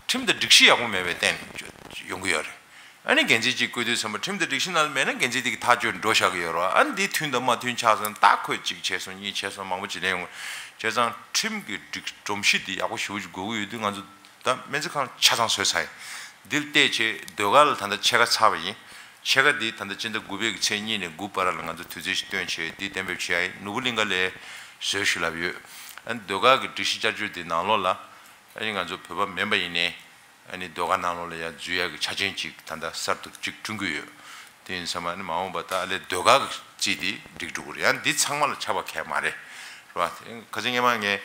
ཁྲིམས་དང་སྒྲིག་གཞི་ཡག་པོ་མེད་པའི་སྟེང་ནས་ཡོང་གི་ཡོད་རེད། ཨ་ནི་འགན་འཛིན་གཅིག་བསྐོས་དུས་ཙམ་པ་ཁྲིམས་དང་སྒྲིག་གཞི་ནང་ལ་མེད་ན་འགན་འཛིན་དེ་གིས་ཐག་གཅོད་འགྲོ་བཞག་གི་ཡོད་རེད། ཨ་ནི་འདི་མཐུན་དང་མ་མཐུན་ཆགས་སོང་། ད་ཁོས་གཅིག་བྱས་སོང་། གཉིས་བྱས་སོང་། མང་པོ་ཅིག་ལེན་ཡོང་། བྱས་ཙང་ཁྲིམས་ཀྱི་སྒྲིག་སྒྲོམ་གཞི་འདི་ཡག་པོ་ཞེ་པོ་ཅིག་དགོས་ཀྱི་ཡོད་དུས། ང་ཚོ་ད་སྨན་རྩིས་ཁང་ཆ་ཚང་བཟོས་ཚར་ཡིན། འདིར་བལྟས་བྱས་ཟློས་གར་ལ་ད་ལྟ་ཕྱེད་ཀ་ཚར་བ་ཡིན། ཕྱེད་ཀ་འདི་ད་ལྟ་སྤྱི་ཟླ་དགུ་པའི་གི་ཚེས་གཉིས་ནས་དགུ་བར་ལ་ང་ཚོ་དུས་ཚོད་ཞིག་བཏོན་བྱས་འདི་གཏན་འབེབས་བྱས་ཡ་ཡིན། ནོར་བུ་གླིང་ག་ལའི་བཟོས་ཞུ་ལབ་ཡོད། ཨ་ནི་ཟློས་གར་གྱི་སྒྲིག་གཞི་བསྐྱར་བཅོས་འདི་ནང་ལོགས་ལ། ཨ་ནི་ང་ཚོ་བོད་པ་མིན་པ་ཡིན་ནའི། ཨ་ནི་ཟློས་གར་ནང་ལོགས་ལ་ཡང་འཛུལ་ཡག་གི་ཆ་རྐྱེན་ཅིག་ད་ལྟ་གསར་དུ་ཅིག་བསྐྲུན་གྱི་ཡོད། དེ་ཡིན་ཙང་ཨ་ནི་མ་འོངས་པ་ད་ཨ་ལས་ཟློས་གར་གྱི་རྩིས་དེ་འགྲིག་འགྲོ་གི་རེད། ཡང་འདི་ཚང་མ་ལ་ཆགས་པ་གང་ཡང་མ་རེད། རེད་བ། ཁ་ཅིག་སྔོན་མ་ངས་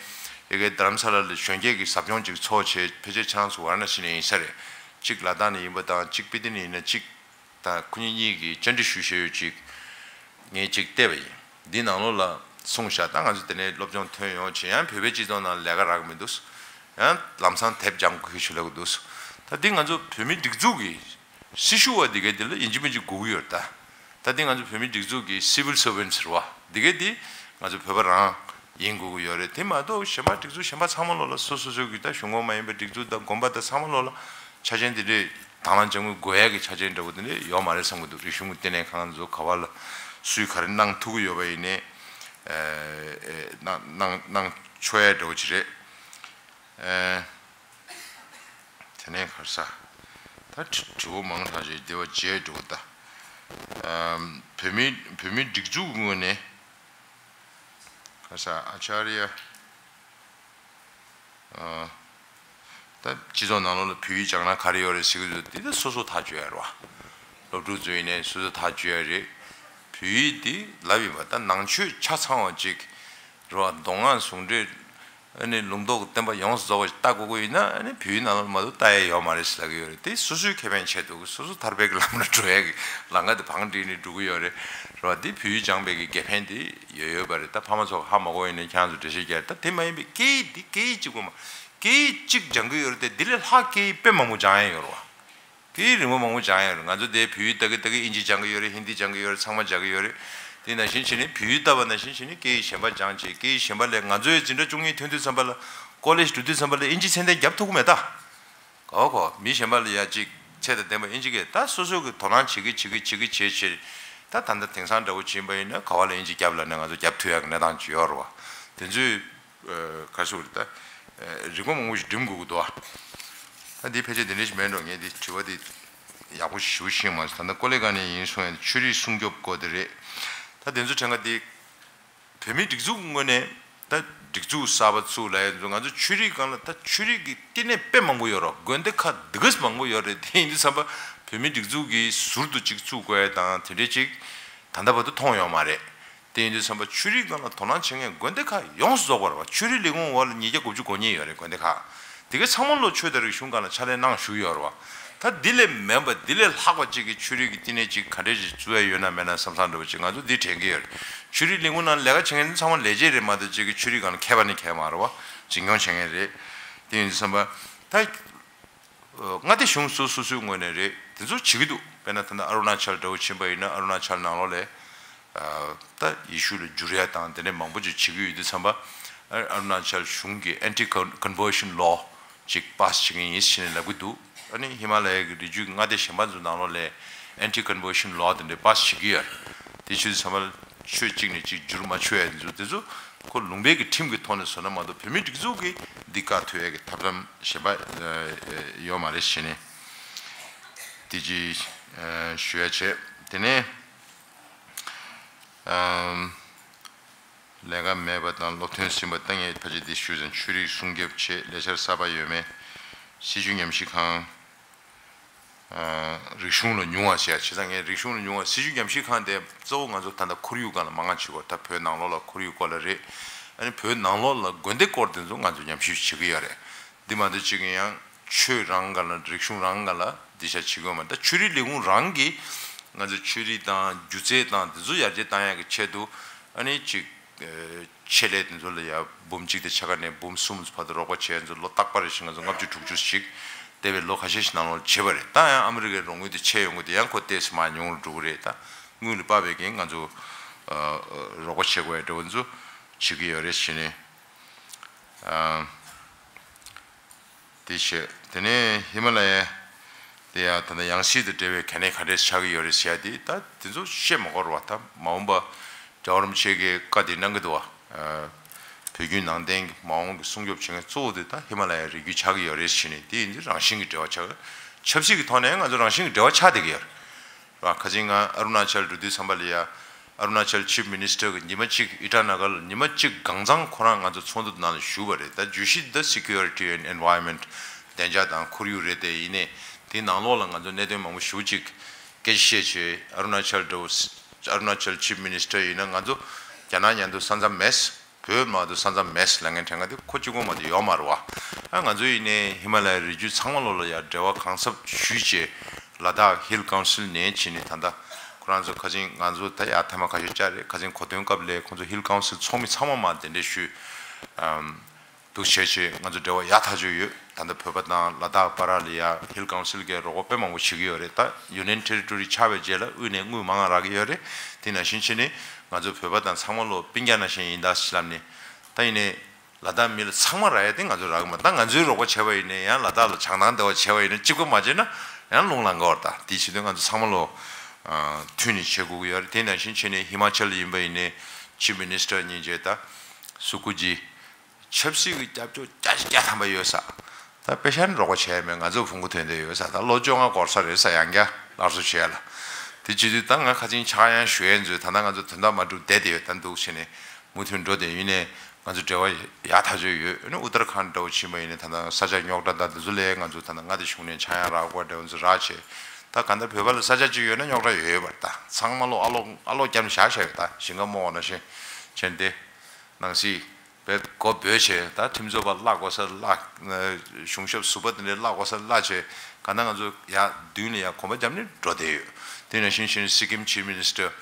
ཡ་གི་རྡ་རམ་ས་ལ་ལ་གཞོན་སྐྱེས་ཀྱི་ཟབ་སྦྱོང་ཅིག་ཚོགས་བྱས། ཕལ་ཆེར་ཁྱེད་རང་ཚོ་ཝཱ་ར་ཎ་སི་ནས་ཡིན་ས་རེད། གཅིག་ལ་དྭགས་ནས་ཡིན་པ་དང་། གཅིག་སྤི་ཏི་ནས་ཡིན་ན། གཅིག་ད་ཁོ་གཉིས་གཉིས་ཀྱིས་བཅར་འདྲི་ཞུས་བྱས་ཡོད། ཅིག་ངས་ཅིག་བལྟས་པ་ཡིན། འདི་ནང་ལོགས་ལ་གསུངས་བཞག་ད་ང་ཚོ་དེ་ནས་སློབ་སྦྱོང་ཐོན་ཡོང་བྱས། ཡང་བོད་པའི་སྤྱི་ཚོགས་ནང་ལས་ཀ་རག་མི་འདུག་ཡང་ལམ་སང་དེབ་སྦྱང་དགོས་ཞུ་ལབ་ཀྱི་འདུག་ད་འདི་ང་ཚོ་བོད་མིའི་སྒྲིག་འཛུགས་ཀྱི་སྲི་ཞུ་བ་འདི་གའི་འདི་ལ་ཡིན་གཅིག་མིན་གཅིག་དགོས་ཀྱི་ཡོད་རེད་ད། ད་འདི་ང་ཚོ་བོད་མིའི་སྒྲིག་འཛུགས་ཀྱི་civil servants་རེད་བ། འདི་གའི་འདི་ང་ཚོ་བོད་པ་རང་ཡིན་དགོས་ཀྱི་ཡོད་རེད། དེ་མ་གཏོགས་གཞན་པ་སྒྲིག་འཛུགས་གཞན་པ་ཚང་མ་ལོགས་ལ་སོ་སོ་སོ་གི་ད་གཞུང་ཁོངས་མ་ཡིན་པའི་སྒྲིག་འཛུགས་དང་དགོན་པ་དང་ཚང་མ་ལོགས་ལ་ཆ་རྐྱེན་དེ་འདྲའི་དང་བླངས་དཔྱ་དངུལ་དགོས་ཡ་གི་ཆ་རྐྱེན་འདྲ་བོ་དེ་འདྲ་ཡོད་མ་རེད་བསམ་གྱི་འདུག་རིག་གཞུང་གི་ལྟེ་གནས་ཁང་ཚོ་ག་བ་ལ་སུས་ག་རེ་གནང་ཐུབ་ཀྱི་ཡོད་པ་ཡིན་ནའི། ཨེ་ཨེ་གནང་གནང་གནང་ཆོག་ཡ་འདྲ་བོ་ཅིག་རེད། ཨེ་དེ་ནས་ག་རེ་ཟ། ད་དྲི་དྲི་བ་མང་དྲགས་ཅིག་འདི་བ་བརྗེད་འགྲོ་གི་ད། ཨམ་བོད་མིའི་བོད་མིའི་སྒྲིག་འཛུགས་ངོས་ནས་ག་རེ་ཟ། ཨ་ཅཱརྱ། ཨ་ད་སྤྱི་ཚོགས་ནང་ལོགས་ལ་བོད་ཡིག་སྦྱང་ན་ག་རེ་ཡོད་རེད་ཟེར་གྱི་འདུག་འདི་ད་སོ་སོ་ཐག་གཅོད་ཡ་རེད་བ། སློབ་ཕྲུག་ཚོ་ཡིན་ནའི་སོ་སོ་ཐག་གཅོད་ཡ་རེད། བོད་ཡིག་འདི་ལབ་ཡིན་པ་ད་ནང་ཆོས་ཆ་ཚང་བ་ཅིག་རེད་བ། མདོ་སྔགས་ཟུང་འབྲེལ། ཨ་ནི་ལུང་རྟོགས་ཀྱི་བསྟན་པ་ཡོངས་སུ་རྫོགས་པ་ཞིག་ལྟ་དགོས་ཀྱི་ཡིན་ན། ཨ་ནི་བོད་ཡིག་ནང་ལ་མ་གཏོགས་ལྟ་ཡ་ཡོད་མ་རེད་ཟེར་ལབ་ཀྱི་ཡོད་རེད། དེ་སོ་སོའི་ཁེ་ཕན་ཆེད་དུ་སོ་སོ་ཐར་པའི་གི་ལམ་ལ་འགྲོ་ཡ་གི་ལམ་ཁ་དེ་བང་བསྒྲིགས་ནས་འགྲོ་གི་ཡོད་རེད། རེད་བ། དེ་བོད་ཡིག་སྦྱངས་པའི་གི་དགེ་ཕན་དེ་ཡོད་ཡོད་པ་རེད། ད་ཕ་མ་ཚོ་ཧ་མ་གོ་ཡིན་ན་ཁྱེད་རང་ཚོ་འགྲེལ་བཤད་རྒྱག་ད་དེ་མ་ཡིན་པའི་སྐད་ཡིག་འདི་སྐད་ཡིག་གཅིག་པོ་མ། སྐད་ཡིག་གཅིག་སྦྱང་གི་ཡོད་རེད་དེ། འདི་ལས་ལྷག་སྐད་ཡིག་དཔེ་མང་པོ་སྦྱང་ཡ་ཡོད་རེད་བ། སྐད་ཡིག་རིག་པ་མང་པོ་སྦྱང་ཡ་ཡོད་རེད། ང་ཚོ་དེ་བོད་ཡིག་ལྟ་གི་ལྟ་གི་ཨིན་ཇི་སྦྱང་གི་ཡོད་རེད། ཧིན་དི་སྦྱང་གི་ཡོད་རེད། ཚང་མ་སྦྱང་གི་ཡོད་རེད། དེ་ནང་བཞིན་བྱས་ནས་བོད་ཡིག་ལྟ་བ་ནང་བཞིན་བྱས་ནས་སྐད་ཡིག་གཞན་པ་སྦྱངས་བྱས། སྐད་ཡིག་གཞན་པ་ལས་ང་ཚོའི་འཛིན་གྲྭ་བཅུ་གཉིས་ཐོན་དུས་ཙམ་པ་ལ། ཀོ་ལེཇ་འགྲོ་དུས་ཙམ་པ་ལ་ཨིན་ཇི་ཚད་ལྡན་རྒྱབ་ཐུབ་ཀྱི་མེད་ད། གོ་གོ་མི་གཞན་པ་ལ་ཡ་ཅིག་ཚད་དང་ལྡན་པ་ཨིན་ཇི་སྐད། ད་སོ་སོ་གི་དོ་སྣང་བྱེད་ཀྱི་བྱེད་ཀྱི་བྱེད་ཀྱི་བྱེད་བྱེད། ད་ད་ལྟ་དེང་སང་འདྲ་བོ་ཕྱིན་པ་ཡིན་ན་ག་བ་ལ་ཨིན་ཇི་རྒྱབ་ལབ་ན་ང་ཚོ་རྒྱབ་ཐུབ་ཡག་གི་གནས་སྟངས་ཅིག་ཡོད་རེད་བ། དེ་ཚོའི་ཨ་ག་རེ་ཟེར་དགོས་རེད་ད། ཨ་རིག་པ་མང་པོ་ཞིག་སྒྲིམ་དགོས་ཀྱི་འདུག་བ། ད་འདི་ཕལ་ཆེར་འདི་འདྲ་ཞིག་མེད་འགྲོ། ངས་འདི་དྲི་བ་འདི་ ཡག་པོ་ཞེ་པོ་ཤེས་མ་སོང་། ད་ལྟ་ཀོ་ལེ་ག་ནས་ཡིན་གསུང་ཡ་ཆོས་རིག་སྲུང་སྐྱོབ་སྐོར་དེ་རེད། ད་དེ་ཚོ་དྲན་ག་དེ། བོད་མིའི་སྒྲིག་འཛུགས་ངོས་ནས་ད་སྒྲིག་འཛུགས་གསར་པ་བཙུགས་ལ་ཡ་ཚོ་ང་ཚོ་ཆོས་རིག་སྒང་ལ་ད་ཆོས་རིག་གི་བསྟི་གནས་དཔེ་མང་པོ་ཡོད་རེད། དགོན་སྡེ་ཁག་འདི་གས་མང་པོ་ཡོད་རེད། དེ་ཡིན་དུས་ཙམ་པ་བོད་མིའི་སྒྲིག་འཛུགས་ཀྱིས་ཟུར་དུ་གཅིག་བཙུགས་དགོས་ཡ་དང་དེ་འདྲའི་གཅིག་ད་ལྟ་བར་དུ་མཐོང་ཡོད་མ་རེད། དེ་ཡིན་དུས་ཙམ་པ་ཆོས་རིག་སྒང་ལ་དོ་སྣང་བྱེད་མཁན་དགོན་སྡེ་ཁག་ཡོངས་སུ་རྫོགས་པ་རེད་བ། ཆོས་རིག་ལས་ཁུངས་འོག་ལ་ཉིས་བརྒྱ་དགུ་བཅུ་གོ་གཉིས་ཡོད་རེད། དགོན་སྡེ་ཁག་དེ་གའི་ཚང་མ་ལོ་ཆོས་དང་རིག་གཞུང་སྒང་ལ་ཕྱག་ལས་གནང་བཞུགས་ཡོད་རེད་བ། ད་འདི་ལས་མིན་པ་འདི་ལས་ལྷག་པ་ཅིག་གི་ཆོས་རིག་གི་བསྟི་གནས་ཅིག་ག་འདྲས་ཅིག་བཙུགས་ཡ་ཡོད་ན་མེད་ན་བསམ་བསམ་འདྲ་བོ་ཅིག་ང་ཚོ་འདི་དྲན་གྱི་ཡོད་རེད། ཆོས་རིག་ལས་ཁུངས་ནང་ལས་ཀ་བྱེད་མཁན་ཚོ་ཚང་མ་ལས་བྱེད་རེད་མ་གཏོགས་ཅིག་གི་ཆོས་རིག་སྒང་ལ་མཁས་པ་ནི་མཁས་མ་རེད་བ། འཛིན་སྐྱོང་བྱེད་མཁན་རེད། དེ་ཡིན་དུས་ཙམ་པ་ད། མངའ་སྡེ་གཞུང་སོ་སོ་སོའི་ངོས་ནས་རེད། དེ་ཚོ་བྱེད་ཀྱི་འདུག་དཔེར་ན་ད་ལྟ་ཨ་རུ་ན་ཅལ་འདྲ་བོ་ཕྱིན་པ་ཡིན་ན་ཨ་རུ་ན་ཅལ་ནང་ལོགས་ལ་ད་ཡེ་ཤུ་ལ་འགྱུར་ཡ་དང་དེ་འདྲ་མང་པོ་ཅིག་བྱེད་ཀྱི་ཡོད་དུས་ཙམ་པ། ཨ་རུ་ན་ཅལ་གཞུང་གིས་anti conversion law ཅིག་པཱ་སི་བྱེད་ཀྱི་ཡིན་ཟེར་ནས་ལབ་ཀྱི་འདུག་ཨ་ནི་ཧི་མ་ལ་ཡའི་གི་རི་རྒྱུད་ཀྱི་མངའ་སྡེ་གཞན་པ་ཚོ་ནང་ལོགས་ལ་anti conversion law དེ་འདྲ་པཱ་སི་བྱེད་ཀྱི་ཡོད་རེད། དེ་བྱེད་དུས་ཙམ་པ་ཆོས་གཅིག་ནས་གཅིག་འགྱུར་མ་ཆོག་ཡ་དེ་ཚོ་དེ་ཚོ་ཁོ་ལུང་པའི་གི་ཁྲིམས་ཀྱི་ཐོག་ནས་བཟོ་ན་མ་གཏོགས་བོད་མིའི་སྒྲིག་འཛུགས་ཀྱིས་འདི་བཀག་ཐུབ་ཡ་གི་ཐབས་ལམ་གཞན་པ་ཡོད་མ་རེད་ཟེར་ནས་དེ་ཅིག་ཞུ་ཡ་བྱས། དེ་ནས་ལས་ཀ་མེད་པ་དང་སློབ་ཐོན་ཟིན་པ་ལྟ་ངན་ཕལ་ཆེར་འདི་ཞུས་ཙང་ཆོས་རིག་སྲུང་སྐྱོབ་ཆེད་ལས་འཆར་གསར་པ་ཡོད་མེད། སྲིད་བྱུས་ཉམས་ཞིབ་ཁང་། རིག་གཞུང་ལ་ཉུང་བ་བྱས། བྱས་ཙང་ངས་རིག་གཞུང་ལ་ཉུང་བ། སྲིད་བྱུས་ཉམས་ཞིབ་ཁང་དེ་གཙོ་བོ་ང་ཚོ་ད་ལྟ་ཁོར་ཡུག་སྒང་ལ་མང་ང་བྱེད་དགོས། ད་བོད་ནང་ལོགས་ལ་ཁོར་ཡུག་སྐོར་ལ་རེད། ཨ་ནི་བོད་ནང་ལོགས་ལ་དགོན་སྡེ་སྐོར་དེ་ཚོ་ང་ཚོ་ཉམས་ཞིབ་བྱེད་ཀྱི་ཡོད་རེད། འདི་མ་གཏོགས་གཅིག་ཡང་ཆོས་རང་སྒང་ལ་རིག་གཞུང་རང་སྒང་ལ་འདི་ཤ་བྱེད་ཀྱི་ཡོད་མ་རེད། ད་ཆོས་རིག་ལས་ཁུངས་རང་གིས་ང་ཚོ་ཆོས་རིག་དང་སྒྱུ་རྩལ་དང་དེ་ཚོ་ཡར་རྒྱས་བཏང་ཡག་གི་ཆེད་དུ་ཨ་ནི་གཅིག་ཆེད་ལས་དེ་ཚོ་ལ་ཡ་འབུམ་གཅིག་དང་ཕྱེད་ཀ་ནས་འབུམ་གསུམ་བར་དུ་རོགས་པ་བྱས། ཚོ་ལོ་རྟག་པར་རེ་བཞིན་ང་ཚོ་ལྔ་བཅུ་དྲུག་ཅུ་ཞིག་འདས་པའི་ལོ་ཁ་ཤས་ཤིག་ནང་ལོགས་བྱས་པ་རེད། ད་ཡང་ཨ་མི་རི་ཀའི་རོགས་དངུལ་དེ་ཆད་ཡོང་གི་དེ་ཡང་ཁོ་ཏོག་ཙམ་མར་ཉུང་རུ་འགྲོ་གི་རེད། ད་དངུལ་ལ་དཔག་པའི་གིན་ང་ཚོ་རོགས་པ་བྱེད་དགོས་ཡ་འདྲ་བོ་ཚོ་བྱེད་ཀྱི་ཡོད་རེད་ཟེར་ནས། དེ་བྱས། དེ་ནས་ཧི་མ་ལ་ཡ་དེ་ཡང་ད་ལྟ་ཡང་སྲིད་དང་འབྲེལ་བའི་གལ་གནད་ག་འདྲས་ཆགས་ཀྱི་ཡོད་རེད་ཟེར་ཡ་དེ་ད་དེ་ཚོ་བཤད་མ་དགོས་རེད་བ། ད་མ་འོངས་པ་རྒྱལ་བ་རིན་པོ་ཆེ་གིས་བཀའ་དེ་གནང་གི་འདུག་བ། བོད་བརྒྱུད་ནང་བསྟན་གྱི་མ་འོངས་ཀྱི་སྲུང་སྐྱོབ་བྱེད་མཁན་གཙོ་བོ་དེ་ད་ཧི་མ་ལ་ཡའི་རི་རྒྱུད་ཆགས་ཀྱི་ཡོད་རེད་ཟེར་ནས། དེ་ཡིན་དུས་རང་བཞིན་གྱི་འབྲེལ་བ་ཆགས། ཆབ་སྲིད་ཀྱི་ཐོག་ནས་ང་ཚོ་རང་བཞིན་གྱི་འབྲེལ་བ་ཆགས་བསྡད་ཀྱི་ཡོད་རེད། ར། ཁ་སང་ང་ཨ་རུ་ན་ཅལ་འགྲོ་དུས་ཙམ་པ་ལ་ཡ། ཨ་རུ་ན་ཅལ་ཆིབ་མི་ནི་སི་ཊར་གི་ཉི་མ་གཅིག་ཨི་ཊ་ན་གར་ལ་ཉི་མ་གཅིག་གང་ཚང་ཁོ་རང་ང་ཚོ་ཚོགས་འདུ་ནང་ལ་བཞུགས་པ་རེད། ད་བརྗོད་གཞི་འདི་Security and Environment བདེ་འཇགས་དང་ཁོར་ཡུག་རེད་དེ། ཡིན་ནའི་དེའི་ནང་ལོགས་ལ་ང་ཚོ་གནད་དོན་མང་པོ་ཞེ་པོ་ཅིག་སྐད་ཆ་བཤད་བྱས། ཨ་རུ་ན་ཅལ་འདྲ་བོ། ཨ་རུ་ན་ཅལ་ཆིབ་མི་ནི་སི་ཊར་ཡིན་ན་ང་ཚོ་རྒྱ་ནག་མཉམ་དུ་ས་མཚམས་མེད། བོད་མ་གཏོགས་ས་མཚམས་མེད་ལབ་མཁན་དྲན་ག་དེ་ཁོ་གཅིག་པོ་མ་གཏོགས་ཡོད་མ་རེད་བ། ཨ་ང་ཚོ་ཡིན་ནའི་ཧི་མ་ལ་ཡའི་རི་རྒྱུད་ཚང་མ་ལོགས་ལ་ཡ་འབྲེལ་བ་གང་ཟབ་ཞུས་བྱས། ལ་དྭགས་ཧིལ་ཀའུན་སིལ་ནས་ཕྱིན་ནས་ད་ལྟ་ཁོ་རང་ཚོ་ཁ་སང་ང་ཚོ་ད་ཡ་ཐེངས་མ་ཁ་ཤས་བཅར་རེད། ཁ་སང་གོ་སྟོན་སྐབས་ལ་ཁོང་ཚོ་ཧིལ་ཀའུན་སིལ་ཚོགས་མི་ཚང་མ་མར་གདན་འདྲེན་ཞུས། ཨམ། འདུག་བྱས་བྱས་ང་ཚོ་འབྲེལ་བ་ཡག་ཐག་ཆོད་ཡོད། ད་ལྟ་བོད་པ་དང་ལ་དྭགས་བར་ལ་ཡ་ཧིལ་ཀའུན་སིལ་གྱི་རོགས་པ་དཔེ་མང་པོ་བྱེད་ཀྱི་ཡོད་རེད། ད་Union Territory ཆགས་པའི་རྗེས་ལ་དབུས་ནས་དངུལ་མང་ང་རག་གི་ཡོད་རེད། དེ་ནང་བཞིན་བྱས་ནས་ང་ཚོ་བོད་པ་དང་ཚང་མ་ལོ་སྤུན་ཀྱག་ནང་བཞིན་ཡིན་ད་ཞེས་ལབ་ནས། ད་ཡིན་ནའི་ལ་དྭགས་མི་ལ་ཚང་མ་རག་ཡ་དེ་ང་ཚོས་རག་གི་མ། ད་ང་ཚོའི་རོགས་པ་བྱས་པ་ཡིན་ནའི་ཡང་ལ་དྭགས་ལ་བྱང་ཐང་ལྟ་བུ་བྱས་པ་ཡིན་ན་གཅིག་པ་མ་བྱས་ན་ཡང་རླུང་ལངས་ཀྱི་ཡོད་རེད། ད་དེ་བྱེད་དུས་ང་ཚོ་ཚང་མ་ལོ་མཐུན་ནས་བྱེད་དགོས་ཀྱི་ཡོད་རེད། དེ་ནང་བཞིན་བྱས་ནས་ཧི་མ་ཅལ་ཡིན་པ་ཡིན་ནའི་ཆིབ་མི་ནི་སི་ཊར་གཉིས་བྱས་ད་སུ་ཀུ་ཇི། ཆབ་སྲིད་ཀྱི་སྐྱབས་བཅོལ་བརྒྱ་ཆ་བརྒྱ་ཐམ་པ་ཡོད་ས། ད་པེ་ཤ་ནི་རོགས་པ་བྱས་མེད། ང་ཚོ་ཕུང་པོ་ཐོན་བསྡད་ཡོད་ས། ད་ལོ་བཅོ་ལྔ་འགོར་ས་རེད་ས། ཡང་བསྐྱར་སླར་གསོ་བྱས་ལ། དེ་བྱེད་དུས་ད་ང་ཁ་སང་ཕྱག་ཡང་ཞུ་ཡས་མཛོད། ད་ལྟ་ང་ཚོ་དོན་དག་མ་འགྲུབ་བསྡད་དེ་ཡོད། ད་འདུག་བྱས་ནས་མུ་མཐུད་འགྲོ་བསྡད་ཡིན་ནའི་ང་ཚོ་འབྲེལ་བ་ཡག་ཐག་ཆོད་ཡོད། ཨ་ནི་ཨུ་ཏར་ཁཱན་འདྲ་བོ་ཕྱིན་པ་ཡིན་ནའི་ད་ལྟ་ས་ཆ་རྙོག་དྲ་དང་དེ་ཚོ་ལས་ང་ཚོ་ད་ལྟ་མངའ་སྡེ་གཞུང་ནས་ཕྱག་ཡང་རག་དགོས་འདྲ་བོ་ཚོ་རག་བྱས། ད་གང་ལྟར་བོད་པ་ལ་ས་ཆ་གཅིག་ཡོད་ན་རྙོག་དྲ་ཡོད་ཡོད་པ་རེད། ད་ཚང་མ་ལོ་ཨ་ལོ་ཨ་ལོ་བརྒྱབ་ནས་བཞག་བཞག་ཡོད། ད་ཞིང་ཁ་རྨོ་བ་ནང་བཞིན་བྱས་ཏེ་ནང་སྲིད། བས་མགོ་འབོད་བྱས། ད་ཁྲིམས་རྩོད་པ་གླ་དགོས་ས་གླ། གཞུང་ཞབས་ཟུར་པ་དེ་འདྲའི་གླ་དགོས་ས་གླ་བྱས། གང་ལྟར་ང་ཚོ་ཡར་མདུན་ལ་ཡར་གོམ་པ་བརྒྱབ་ནས་འགྲོ་བསྡད་ཡོད། དེ་ནང་བཞིན་བྱས་ནས་སི་ཀིམ་ཆིབ་མི་ནི་སི་ཊར་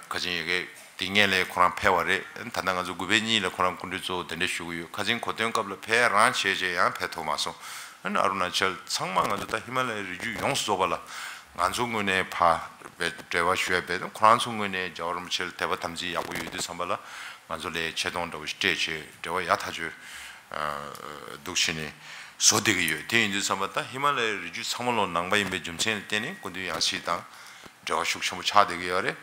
ཁ་ཆེན་ཡ་གི་དེ་སྔོན་ལ་ཁོ་རང་ཕེབས་པ་རེད། ད་ལྟ་ང་ཚོ་དགུ་པའི་གཉིས་ལ་ཁོ་རང་སྐུ་མགྲོན་གཙོ་བོ་གདན་འདྲེན་ཞུ་གི་ཡོད། ཁ་ཆེན་གོ་སྟོན་སྐབས་ལ་ཕེབས་རང་བྱས་བྱས་ཡང་ཕེབས་ཐུབ་མ་སོང་། ཨ་ནི་ཨ་རུ་ན་ཅལ་ཚང་མ་ང་ཚོ་ད་ཧི་མ་ལ་ཡའི་རི་རྒྱུད་ཡོངས་སུ་རྫོགས་པ་ལ་ང་ཚོ་ངོས་ནས་ཕར་འབྲེལ་བ་ཞུ་ཡ་བས། ཁོ་རང་ཚོ་ངོས་ནས་རྒྱལ་བ་རིན་པོ་ཆེ་ལ་དད་པ་དམ་ཚིག་ཡག་པོ་ཡོད་དུས་ཙམ་པ་ལ་ང་ཚོ་ལ་ཆེ་མཐོང་འདྲ་བོ་ཞིག་སྤྲད་བྱས་འབྲེལ་བ་ཡག་ཐག་ཆོད་འདུག་བྱས་ནས་བཟོ་བསྡད་ཀྱི་ཡོད། དེ་ཡིན་དུས་ཙམ་པ་ད་ཧི་མ་ལ་ཡའི་རི་རྒྱུད་ཚང་མ་ལོ་ནང་པ་ཡིན་པའི་རྒྱུ་མཚན་ལ་བརྟེན་ནས་སྐུ་མདུན་ཡང་སྲིད་དང་འབྲེལ་བ་ཤུགས་ཆེན་པོ་ཆགས་བསྡད་ཀྱི་ཡོད་རེད།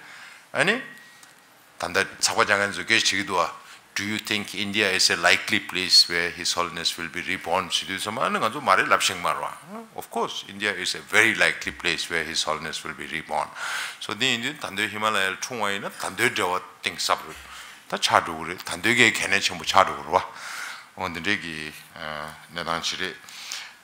ཨ་ནི། ད་ལྟ་ཚགས་པར་རྒྱག་མཁན་ཚོས་སྐད་ཆ་དྲིས་ཀྱི་འདུག་ཨ། Do you think India is a likely place where His Holiness will be reborn? ཞུ་དུས་ཙམ་པ་ཨ་ནི་ང་ཚོ་མ་རེད་ལབ་ཤེས་མ་རེད་བ། Of course, India is a very likely place where His Holiness will be reborn. So འདི་ཡིན་དུས་ད་འདོད་ཧི་མ་ལ་ཡར་འཁྲུངས་པ་ཡིན་ན་ད་འདོད་འབྲེལ་བ་གཏིང་ཟབ་རེད། ད་ཆགས་འགྲོ་གི་རེད། ད་འདོད་ཀྱི་གལ་གནད་ཆེན་པོ་ཆགས་འགྲོ་གི་རེད་བ། འོ་འདི་འདྲའི་གི་གནས་སྟངས་ཅིག་རེད།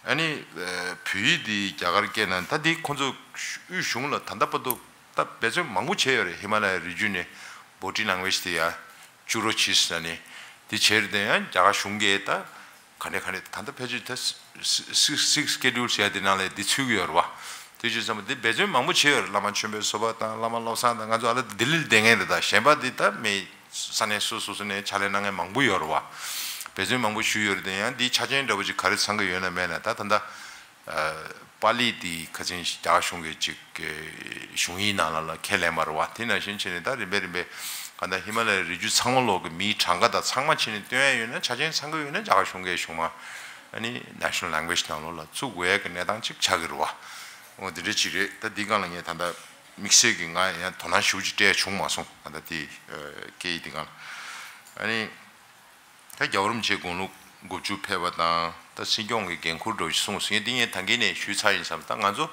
ཨ་ནི་བོད་ཡིག་འདི་རྒྱ་གར་སྐད་ནང་ད་འདི་ཁོང་ཚོ་དབུས་གཞུང་ལ་ད་ལྟ་བར་དུ་ད་འབད་བརྩོན་མང་པོ་བྱས་ཡོད་རེད། ཧི་མ་ལ་ཡའི་རི་རྒྱུད་ནས་Bhoti language་དེ་ཡར་བསྒྱུར་རོགས་གྱིས་ཟེར་ནས་འདི་བྱས་རེད། དེ་ཡང་རྒྱ་གར་གཞུང་གིས་ད་ག་འདྲ་ག་འདྲ་ད་ལྟ་ཕལ་ཆེར་ད་Sixth Schedule་ཟེར་ཡ་དེ་ནང་ལ་འདི་ཚུད་ཀྱི་ཡོད་རེད་བ། དེ་བྱས་ཙང་འདི་འབད་བརྩོན་མང་པོ་བྱས་ཡོད་རེད། བླ་མ་ཆོས་འཕེལ་བཟོ་པ་དང་བླ་མ་བློ་བཟང་དང་ང་ཚོ་ཨ་ལ་ལྡི་ལིར་བསྡད་མཁན་རེད། ད་གཞན་པ་འདི་ད་མི་ས་གནས་སོ་སོ་སོ་ནས་ཕྱག་ལས་གནང་མཁན་མང་པོ་ཡོད་རེད་བ། འབད་བརྩོན་མང་པོ་ཞུས་ཡོད་རེད། དེ་ཡང་འདིའི་ཆ་རྐྱེན་འདྲ་པོ་ཅིག་ག་རེ་ཚང་གི་ཡོད་ན་མེད་ན་ད་ད་ལྟ་པཱ་ལི་དེ་ཁ་སང་རྒྱ་གར་གཞུང་གིས་ཅིག་གཞུང་ཡིག་ནང་ལ་ལ་ཁས་ལེན་པ་རེད་བ། དེ་ནང་བཞིན་བྱས་ནས་ད་རིམ་པས་རིམ་པས་ག་ད་ཧི་མ་ལ་ཡའི་རི་རྒྱུད་ཚང་མ་ལོག་གི་མིའི་གྲངས་ཀ་དང་ཚང་མ་བྱས་ནས་སྟོན་ཡ་ཡོད་ན་ཆ་རྐྱེན་ཚང་གི་ཡོད་ན་རྒྱ་གར་གཞུང་གིས་གཞུང་མ་ཨ་ནི་National Language་ནང་ལོགས་ལ་བཙུགས་དགོས་ཡ་གི་གནས་སྟངས་ཅིག་ཆགས་ཀྱི་རེད་བ། འོ་དེ་འདྲ་ཅིག་རེད། ད་འདི་སྒང་ལ་ངས་ད་ལྟ་དམིགས་བསལ་གྱི་ང་ཡང་དོ་སྣང་ཞེ་པོ་ཅིག་སྤྲད་བྱུང་མ་སོང་། ད་ལྟ་དེ་སྐད་ཡིག་འདི་སྒང་ལ་ཨ་ནི། ད་རྒྱལ་བ་རིན་པོ་ཆེ་དགུང་ལོ་དགུ་བཅུ་ཕེབས་པ་དང་ད་སྲིད་སྐྱོང་གི་འགན་ཁུར་འགྲོ་ཞིག་གསུངས་ཟིན། འདི་ངས་ད་གིན་ནས་ཞུས་ཚར་ཡིན་བསམ། ད་ང་ཚོ་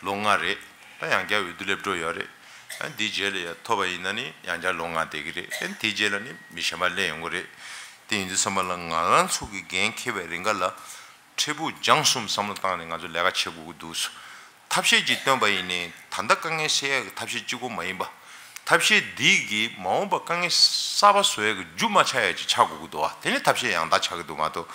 ལོ་ལྔ་རེད། ད་ཡང་བསྐྱར་འོས་བསྡུ་སླེབས་འགྲོ་ཡོད་རེད། ཨ་འདིའི་རྗེས་ལ་ཡང་ཐོབ་པ་ཡིན་ན་ནི་ཡང་བསྐྱར་ལོ་ལྔ་བསྡད་ཀྱི་རེད། ཨ་འདིའི་རྗེས་ལ་ནི་མི་གཞན་པ་སླེབས་ཡོང་གི་རེད། དེ་ཡིན་དུས་ཙམ་པ་ལ་ང་རང་ཚོ་གི་འགན་འཁྱེར་བའི་རིང་ག་ལ་འཕྲལ་ཕུགས་རྒྱང་གསུམ་བསམ་བློ་བཏང་ནས་ང་ཚོ་ལས་ཀ་བྱེད་དགོས་ཀྱི་འདུག་ཐབས་ཤེས་ཅིག་བཏོན་པ་ཡིན་ནའི་ད་ལྟ་དཀའ་ངལ་སེལ་ཡག་གི་ཐབས་ཤེས་གཅིག་པོ་མ་ཡིན་པ། ཐབས་ཤེས་འདི་གིས་མ་འོངས་པ་དཀའ་ངལ་གསར་པ་བཟོ་ཡག་གི་རྒྱུ་མ་ཆགས་ཡག་ཅིག་ཆགས་དགོས་ཀྱི་འདུག་བ། དེ་ནི་ཐབས་ཤེས་ཡང་དག་ཆགས་ཀྱི་འདུག་མ་གཏོགས།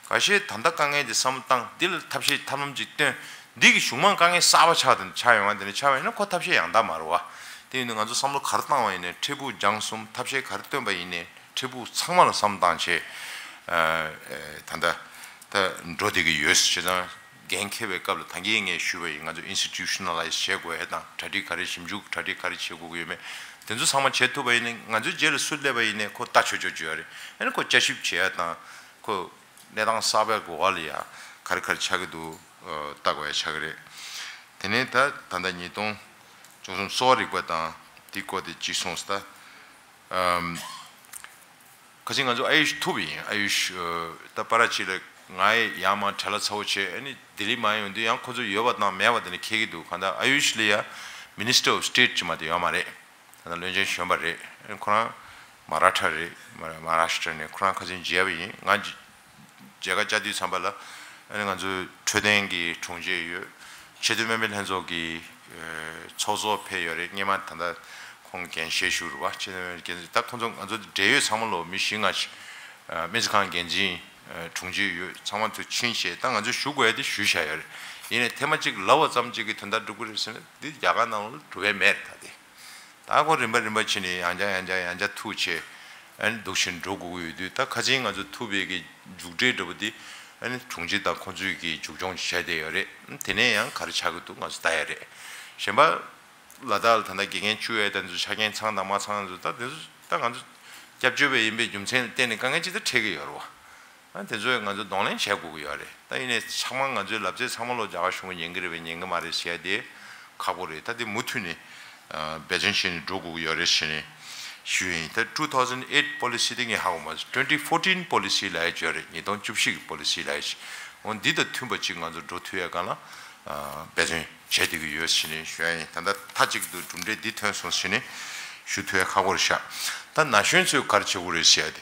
ཁ་ཤས་ད་ལྟ་དཀའ་ངལ་འདི་བསམ་བློ་བཏང་། འདི་ལ་ཐབས་ཤེས་ཐབས་ལམ་ཅིག་བཏོན། འདི་གི་གཞུག་མ་དཀའ་ངལ་གསར་པ་ཆགས་དང་ཆགས་ཡོང་བ་འདི་ནི་ཆགས་པ་ཡིན་ན་ཁོ་ཐབས་ཤེས་ཡང་དག་མ་རེད་བ། དེ་ཡིན་དུས་ང་ཚོ་བསམ་བློ་ག་རེ་བཏང་བ་ཡིན་ནའི་འཕྲལ་ཕུགས་རྒྱང་གསུམ། ཐབས་ཤེས་ག་རེ་བཏོན་པ་ཡིན་ནའི་འཕྲལ་ཕུགས་ཚང་མ་ལ་བསམ་བཏང་བྱས། ཨ་ཨ་ད་ལྟ་ད་འགྲོ་བསྡད་ཀྱི་ཡོད། བྱས་ཙང་འགན་འཁྱེར་བའི་སྐབས་ལ་ད་གིན་ངས་ཞུས་པ་ཡིན། ང་ཚོ་institutionalize་བྱེད་དགོས་ཡ་དང་གྲ་སྒྲིག་ག་རེ་ཞིབ་འཇུག་གྲ་སྒྲིག་ག་རེ་བྱེད་དགོས་ཀྱི་ཡོད་མེད་དེ་ཚོ་ཚང་མ་བྱེད་ཐུབ་པ་ཡིན་ན་ང་ཚོའི་རྗེས་ལ་སུ་སླེབས་པ་ཡིན་ནའི་ཁོ་ལྟ་ཆོག་ཆོག་བྱེད་ཡ་རེད། ཨ་ནི་ཁོ་བསྐྱར་ཞིབ་བྱེད་ཡ་དང་ཁོ་གནས་སྟངས་གསར་པའི་སྒོ་ཁ་ལ་ཡ་ག་རེ་ག་རེ་ཆགས་ཀྱི་འདུག་ལྟ་དགོས་ཡ་ཆགས་ཀྱི་རེད། དེ་ནས་ད་ད་ལྟ་ཉིས་སྟོང་བཅུ་གསུམ་གསོ་བ་རིག་པ་དང་དེའི་སྐོར་དེ་གཅིག་གསུངས་སོང་། ད་ཨམ། ཁ་སང་ང་ཚོ་ཨ་ཡུཤ་ཐུག་པ་ཡིན། ཨ་ཡུཤ་ཨ་ད་པ་ར་ཅི་ལ་ང་ཡང་མ་བྲེལ་བ་ཚ་བོ་བྱས། ཨ་ནི་ལྡི་ལི་མ་ཡོང་དུས་ཡང་ཁོ་ཚོ་ཡོད་པ་དང་མེད་པ་དེ་ནི་ཁྱད་ཀྱི་འདུག་གང་ལྟར་ཨ་ཡུཤ་ལ་ཡ་Minister of State་ཅིག་མ་གཏོགས་ཡོད་མ་རེད། ད་ལྟ་བློན་ཆེན་གཞོན་པ་རེད། ཨ་ནི་ཁོ་རང་མ་ར་ཐྲ་རེད། མ་མ་ར་ཤི་ཏྲ་ནས་ཁོ་རང་ཁ་སང་མཇལ་བ་ཡིན། ང་མཇལ་ཁ་བཅར་དུས་ཙམ་པ་ལ་ཨ་ནི་ང་ཚོའི་འཕྲོད་བསྟེན་གྱི་དྲུང་ཆེ་ཡོད། ཆེས་མཐོའི་སྨན་པའི་ལྷན་ཚོགས་ཀྱི་ཚོགས་གཙོ་ཕེབས་ཡོད་རེད། སྔོན་མ་ད་ལྟ་ཁོང་འགན་བཞེས་བཞུགས་རེད་བ། ཆེས་མཐོའི་སྨན་པའི་འགན་ད་ཁོང་ཚོ་ང་ཚོ་འབྲེལ་ཡོད་ཚང་མ་ལོ་མི་བཞི་ལྔ་ཞིག་སྨན་རྩིས་ཁང་འགན་འཛིན་དྲུང་ཆེ་ཡོད། ཚང་མ་ཚོ་ཕྱིན་བྱས་ད་ང་ཚོ་ཞུ་དགོས་ཡ་དེ་ཞུས་བཞག་ཡོད་རེད། ཡིན་ནའི་ཐེངས་མ་གཅིག་ལབ་པ་ཙམ་གཅིག་གིས་དོན་དག་འགྲུབ་ཀྱི་རེད་ཟེར་ན་འདི་རྒྱ་གར་ནང་ལ་གྲུབ་པ་མེད་རེད། ད་དེ་ད་ཁོ་རིམ་པ་རིམ་པ་ཕྱིན་ནས་ཡང་བསྐྱར་ཡང་བསྐྱར་ཡང་བསྐྱར་ཐུག་བྱས་ཨ་ནི་འདུག་བཞིན་འགྲོ་དགོས་ཀྱི་ཡོད་དུས། ད་ཁ་སང་ང་ཚོ་ཐུག་པའི་གི་མཇུག་འབྲས་འདྲ་པོ་འདི་ཨ་ནི་དྲུང་ཆེ་དང་ཁོང་ཚོའི་གི་མཇུག་སྐྱོང་བྱས་བསྡད་ཡོད་རེད། དེ་ནས་ཡང་ག་རེ་ཆགས་ཀྱི་འདུག་ང་ཚོ་ལྟ་ཡ་རེད། གཞན་པ་ལ་དྭགས་ལ་ད་ལྟ་དགེ་རྒན་བཅུ་ཡས་དེ་ཚོ་ཆ་རྐྱེན་ཚང་དང་མ་ཚང་ཚོ་ད་དེ་ཚོ་ད་ང་ཚོ་སྐྱབས་བཅོལ་བ་ཡིན་པའི་རྒྱུ་མཚན་ལ་བརྟེན་ནས་དཀའ་ངལ་ཅི་ལྟར་འཕྲད་ཀྱི་ཡོད་རེད་བ། ཨ་དེ་ཚོས་ང་ཚོས་གདོང་ལེན་བྱེད་དགོས་ཀྱི་ཡོད་རེད། ད་ཡིན་ནའི་ཚང་མ་ང་ཚོའི་ལབ་ཚད་ཚང་མ་ལོ་རྒྱ་གར་གཞུང་གིས་ཉན་གྱི་རེད་པས་ཉན་གྱི་མ་རེད་ཟེར་ཡ་དེ་ཁག་པོ་རེད། ད་དེ་མུ་མཐུད་ནས་འབད་བརྩོན་བྱས་ནས་འགྲོ་དགོས་ཀྱི་ཡོད་རེད་ཟེར་ནས་ཞུས་ཡིན། ད་two thousand eight policy་དེ་ངས་ཧ་གོ་མ་སོང་། twenty fourteen policy་ལབ་ཡ་ཅིག་ཡོད་རེད། ཉིས་སྟོང་བཅུ་བཞི་གི་policy་ལབ་ཡ་ཅིག་འོ་འདི་དང་མཐུན་པ་ཅིག་ང་ཚོ་འགྲོ་ཐུབ་ཡ་སྒང་ལ་འབད་བརྩོན་བྱས་བསྡད་ཀྱི་ཡོད་ཟེར་ནས་ཞུ་ཡ་ཡིན། ད་ལྟ་མཐའ་གཅིག་ཏུ་གྲུབ་འབྲས་འདི་ཐོན་སོང་ཟེར་ནས་ཞུ་ཐུབ་ཡ་ཁག་པོ་རེད་ཤག་ད་ན་གཞོན་ཚོས་ག་རེ་བྱེད་དགོས་རེད་ཟེར་ཡ་དེ་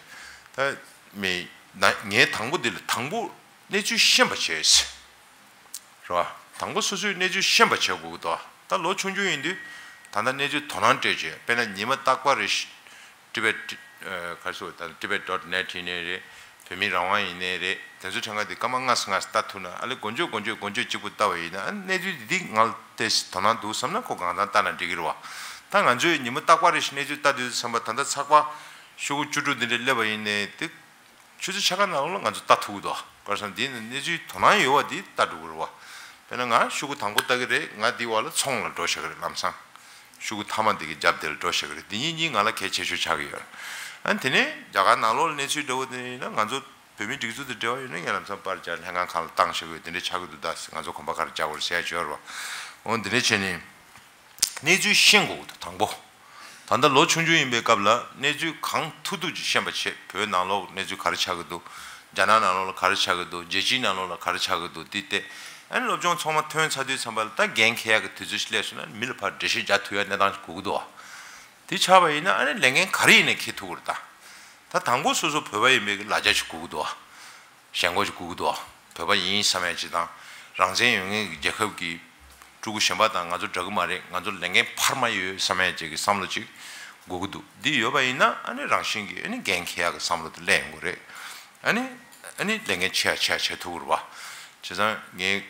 ད་མི་ན་ངས་དང་པོ་འདི་ལ་དང་པོ་གནས་ཚུལ་ཤེས་པ་བྱས། རེད་བ། དང་པོ་སོ་སོས་གནས་ཚུལ་ཤེས་པ་བྱེད་དགོས་ཀྱི་འདུག་ད་ལོ་ཆུང་ཆུང་ཡིན་དུས་ད་ལྟ་གནས་ཚུལ་དོ་སྣང་སྤྲད་བྱས། དཔེར་ན་ཉི་མ་རྟག་པར་རེ་ཊི་བེཊ་ཨ་ག་རེ་ཟེར་ད་ཊི་བེཊ་ཌོཊ་ནེཊ་ཡིན་ནའི་རེད། བོད་མི་རང་དབང་ཡིན་ནའི་རེད། དེ་ཚོ་ཕྲན་ཁ་དེ་སྐར་མ་ལྔ་ཙམ་ལྔ་ཙམ་ལྟ་ཐུབ་ན་ཨ་ལེ་འགོ་འཇུག་འགོ་འཇུག་འགོ་འཇུག་གཅིག་པུ་ལྟ་བ་ཡིན་ན་ཨ་གནས་ཚུལ་འདི་ང་ལ་ཏོག་ཙམ་དོ་སྣང་འདུག་བསམ་ན་ཁོ་གང་ཚང་ལྟ་ན་འགྲིག་གི་རེད་བ། ད་ང་ཚོས་ཉི་མ་རྟག་པར་རེ་ཞིག་གནས་ཚུལ་ལྟ་དུས་ཙམ་པ་ད་ལྟ་ཚགས་པར་ཤོག་གུ་བཅུ་དྲུག་འདི་འདྲ་སླེབས་པ་ཡིན་ནའི་དེ། ཆུ་ཚོད་ཕྱེད་ཀ་ནང་ལོགས་ལ་ང་ཚོ་ལྟ་ཐུབ་ཀྱི་འདུག་ག་རེ་ཟེར་ན་འདི་ནི་གནས་ཚུལ་དོ་སྣང་ཡོད་པ་འདི་ལྟ་འགྲོ་གི་རེད་བ། དཔེར་ན་ང་ཤོག་གུ་དང་པོ་ལྟ་གི་རེད། ང་འདི་བར་ལ་ཚོང་ལ་འགྲོ་བཞག་གི་རེད། ལམ་སང་ཤོག་གུ་མཐའ་མ་འདི་གི་རྒྱབ་དེ་ལ་འགྲོ་བཞག་གི་རེད། འདི་གཉིས་གཉིས་ང་ལ་གལ་ཆེ་ཤོས་ཆགས་ཀྱི་ཡོད། ཨ་ནི་དེ་ནས་རྒྱ་གར་ནང་ལོགས་ལ་གནས་ཚུལ་འདྲ་བོ་དེ་ཡིན་ན་ང་ཚོ་བོད་མིའི་སྒྲིག་འཛུགས་དང་འབྲེལ་བ་ཡོད་ན་ངས་ལམ་སང་པར་སྦྱར་ལྷན་ཁང་ཁག་ལ་བཏང་བཞག་གི་ཡོད། དེ་འདྲས་ཆགས་ཀྱི་འདུག་ད་ང་ཚོ་གོམ་པ་ག་རེ་རྒྱག་དགོས་རེད་ཟེར་ཡ་ཅིག་ཡོད་རེད་བ། འོ་འདི་འདྲས་བྱས་ནས། གནས་ཚུལ་ཤེས་དགོས་ཀྱི་འདུག་དང་པོ། ད་ལྟ་ལོ་ཆུང་ཆུང་ཡིན་པའི་སྐབས་ལ་གནས་ཚུལ་གང་ཐུབ་ཐུབ་ཅིག་ཤེས་པ་བྱེད། བོད་ནང་ལོགས་གནས་ཚུལ་ག་རེ་ཆགས་ཀྱི་འདུག་རྒྱ་ནག་ནང་ལོགས་ལ་ག་རེ་ཆགས་ཀྱི་འདུག་རྒྱལ་སྤྱིའི་ནང་ལོགས་ལ་ག་རེ་ཆགས་ཀྱི་འདུག་འདི་བལྟས། ཨ་ནི་སློབ་སྦྱོང་ཚང་མ་ཐོན་ཚར་དུས་ཙམ་པ་ལ་ད་འགན་འཁྱེར་ཡག་གི་དུས་ཚོད་ཞིག་སླེབས་སོང་ན་མི་ལ་ཕར་འགྲེལ་བཤད་རྒྱག་ཐུབ་ཡག་གནས་སྟངས་ཤིག་དགོས་ཀྱི་འདུག་བ། དེ་ཆགས་པ་ཡིན་ན་ཨ་ནི་ལས་འགན་ག་རེ་ཡིན་ནའི་འཁྱེར་ཐུབ་ཀྱི་རེད་ད། ད་དང་པོ་སོ་སོ་བོད་པ་ཡིན་པའི་གི་ལ་རྒྱ་ཞིག་དགོས་ཀྱི་འདུག་བ། ཞེན་ཁོག་ཅིག་དགོས་ཀྱི་འདུག་བོད་པ་ཡིན་བསམ་ཡ་ཅིག་དང་། རང་བཙན་ཡོད་མཁན་གྱི་རྒྱལ་ཁབ་ཀྱི་ཕྲུ་གུ་གཞན་པ་དང་ང་ཚོ་འདྲ་གི་མ་རེད། ང་ཚོ་ལས་འགན་འཕར་མ་ཡོད་བསམ་ཡ་ཅིག་གི་བསམ་བློ་ཅིག་དགོས་ཀྱི་འདུག་འདི་ཡོད་པ་ཡིན་ན་ཨ་ནི་རང་བཞིན་གྱིས་ཨ་ནི་འགན་འཁྱེར་ཡག་གི་བསམ་བློ་དེ་སླེབས་ཡོང་གི་རེད། ཨ་ནི་ཨ་ནི་ལས་འགན་ཆེ་ཡ་ཆེ་ཡ་བྱེད་ཐུབ་ཀྱི་རེད་བ། བྱས་ཙང་ངས་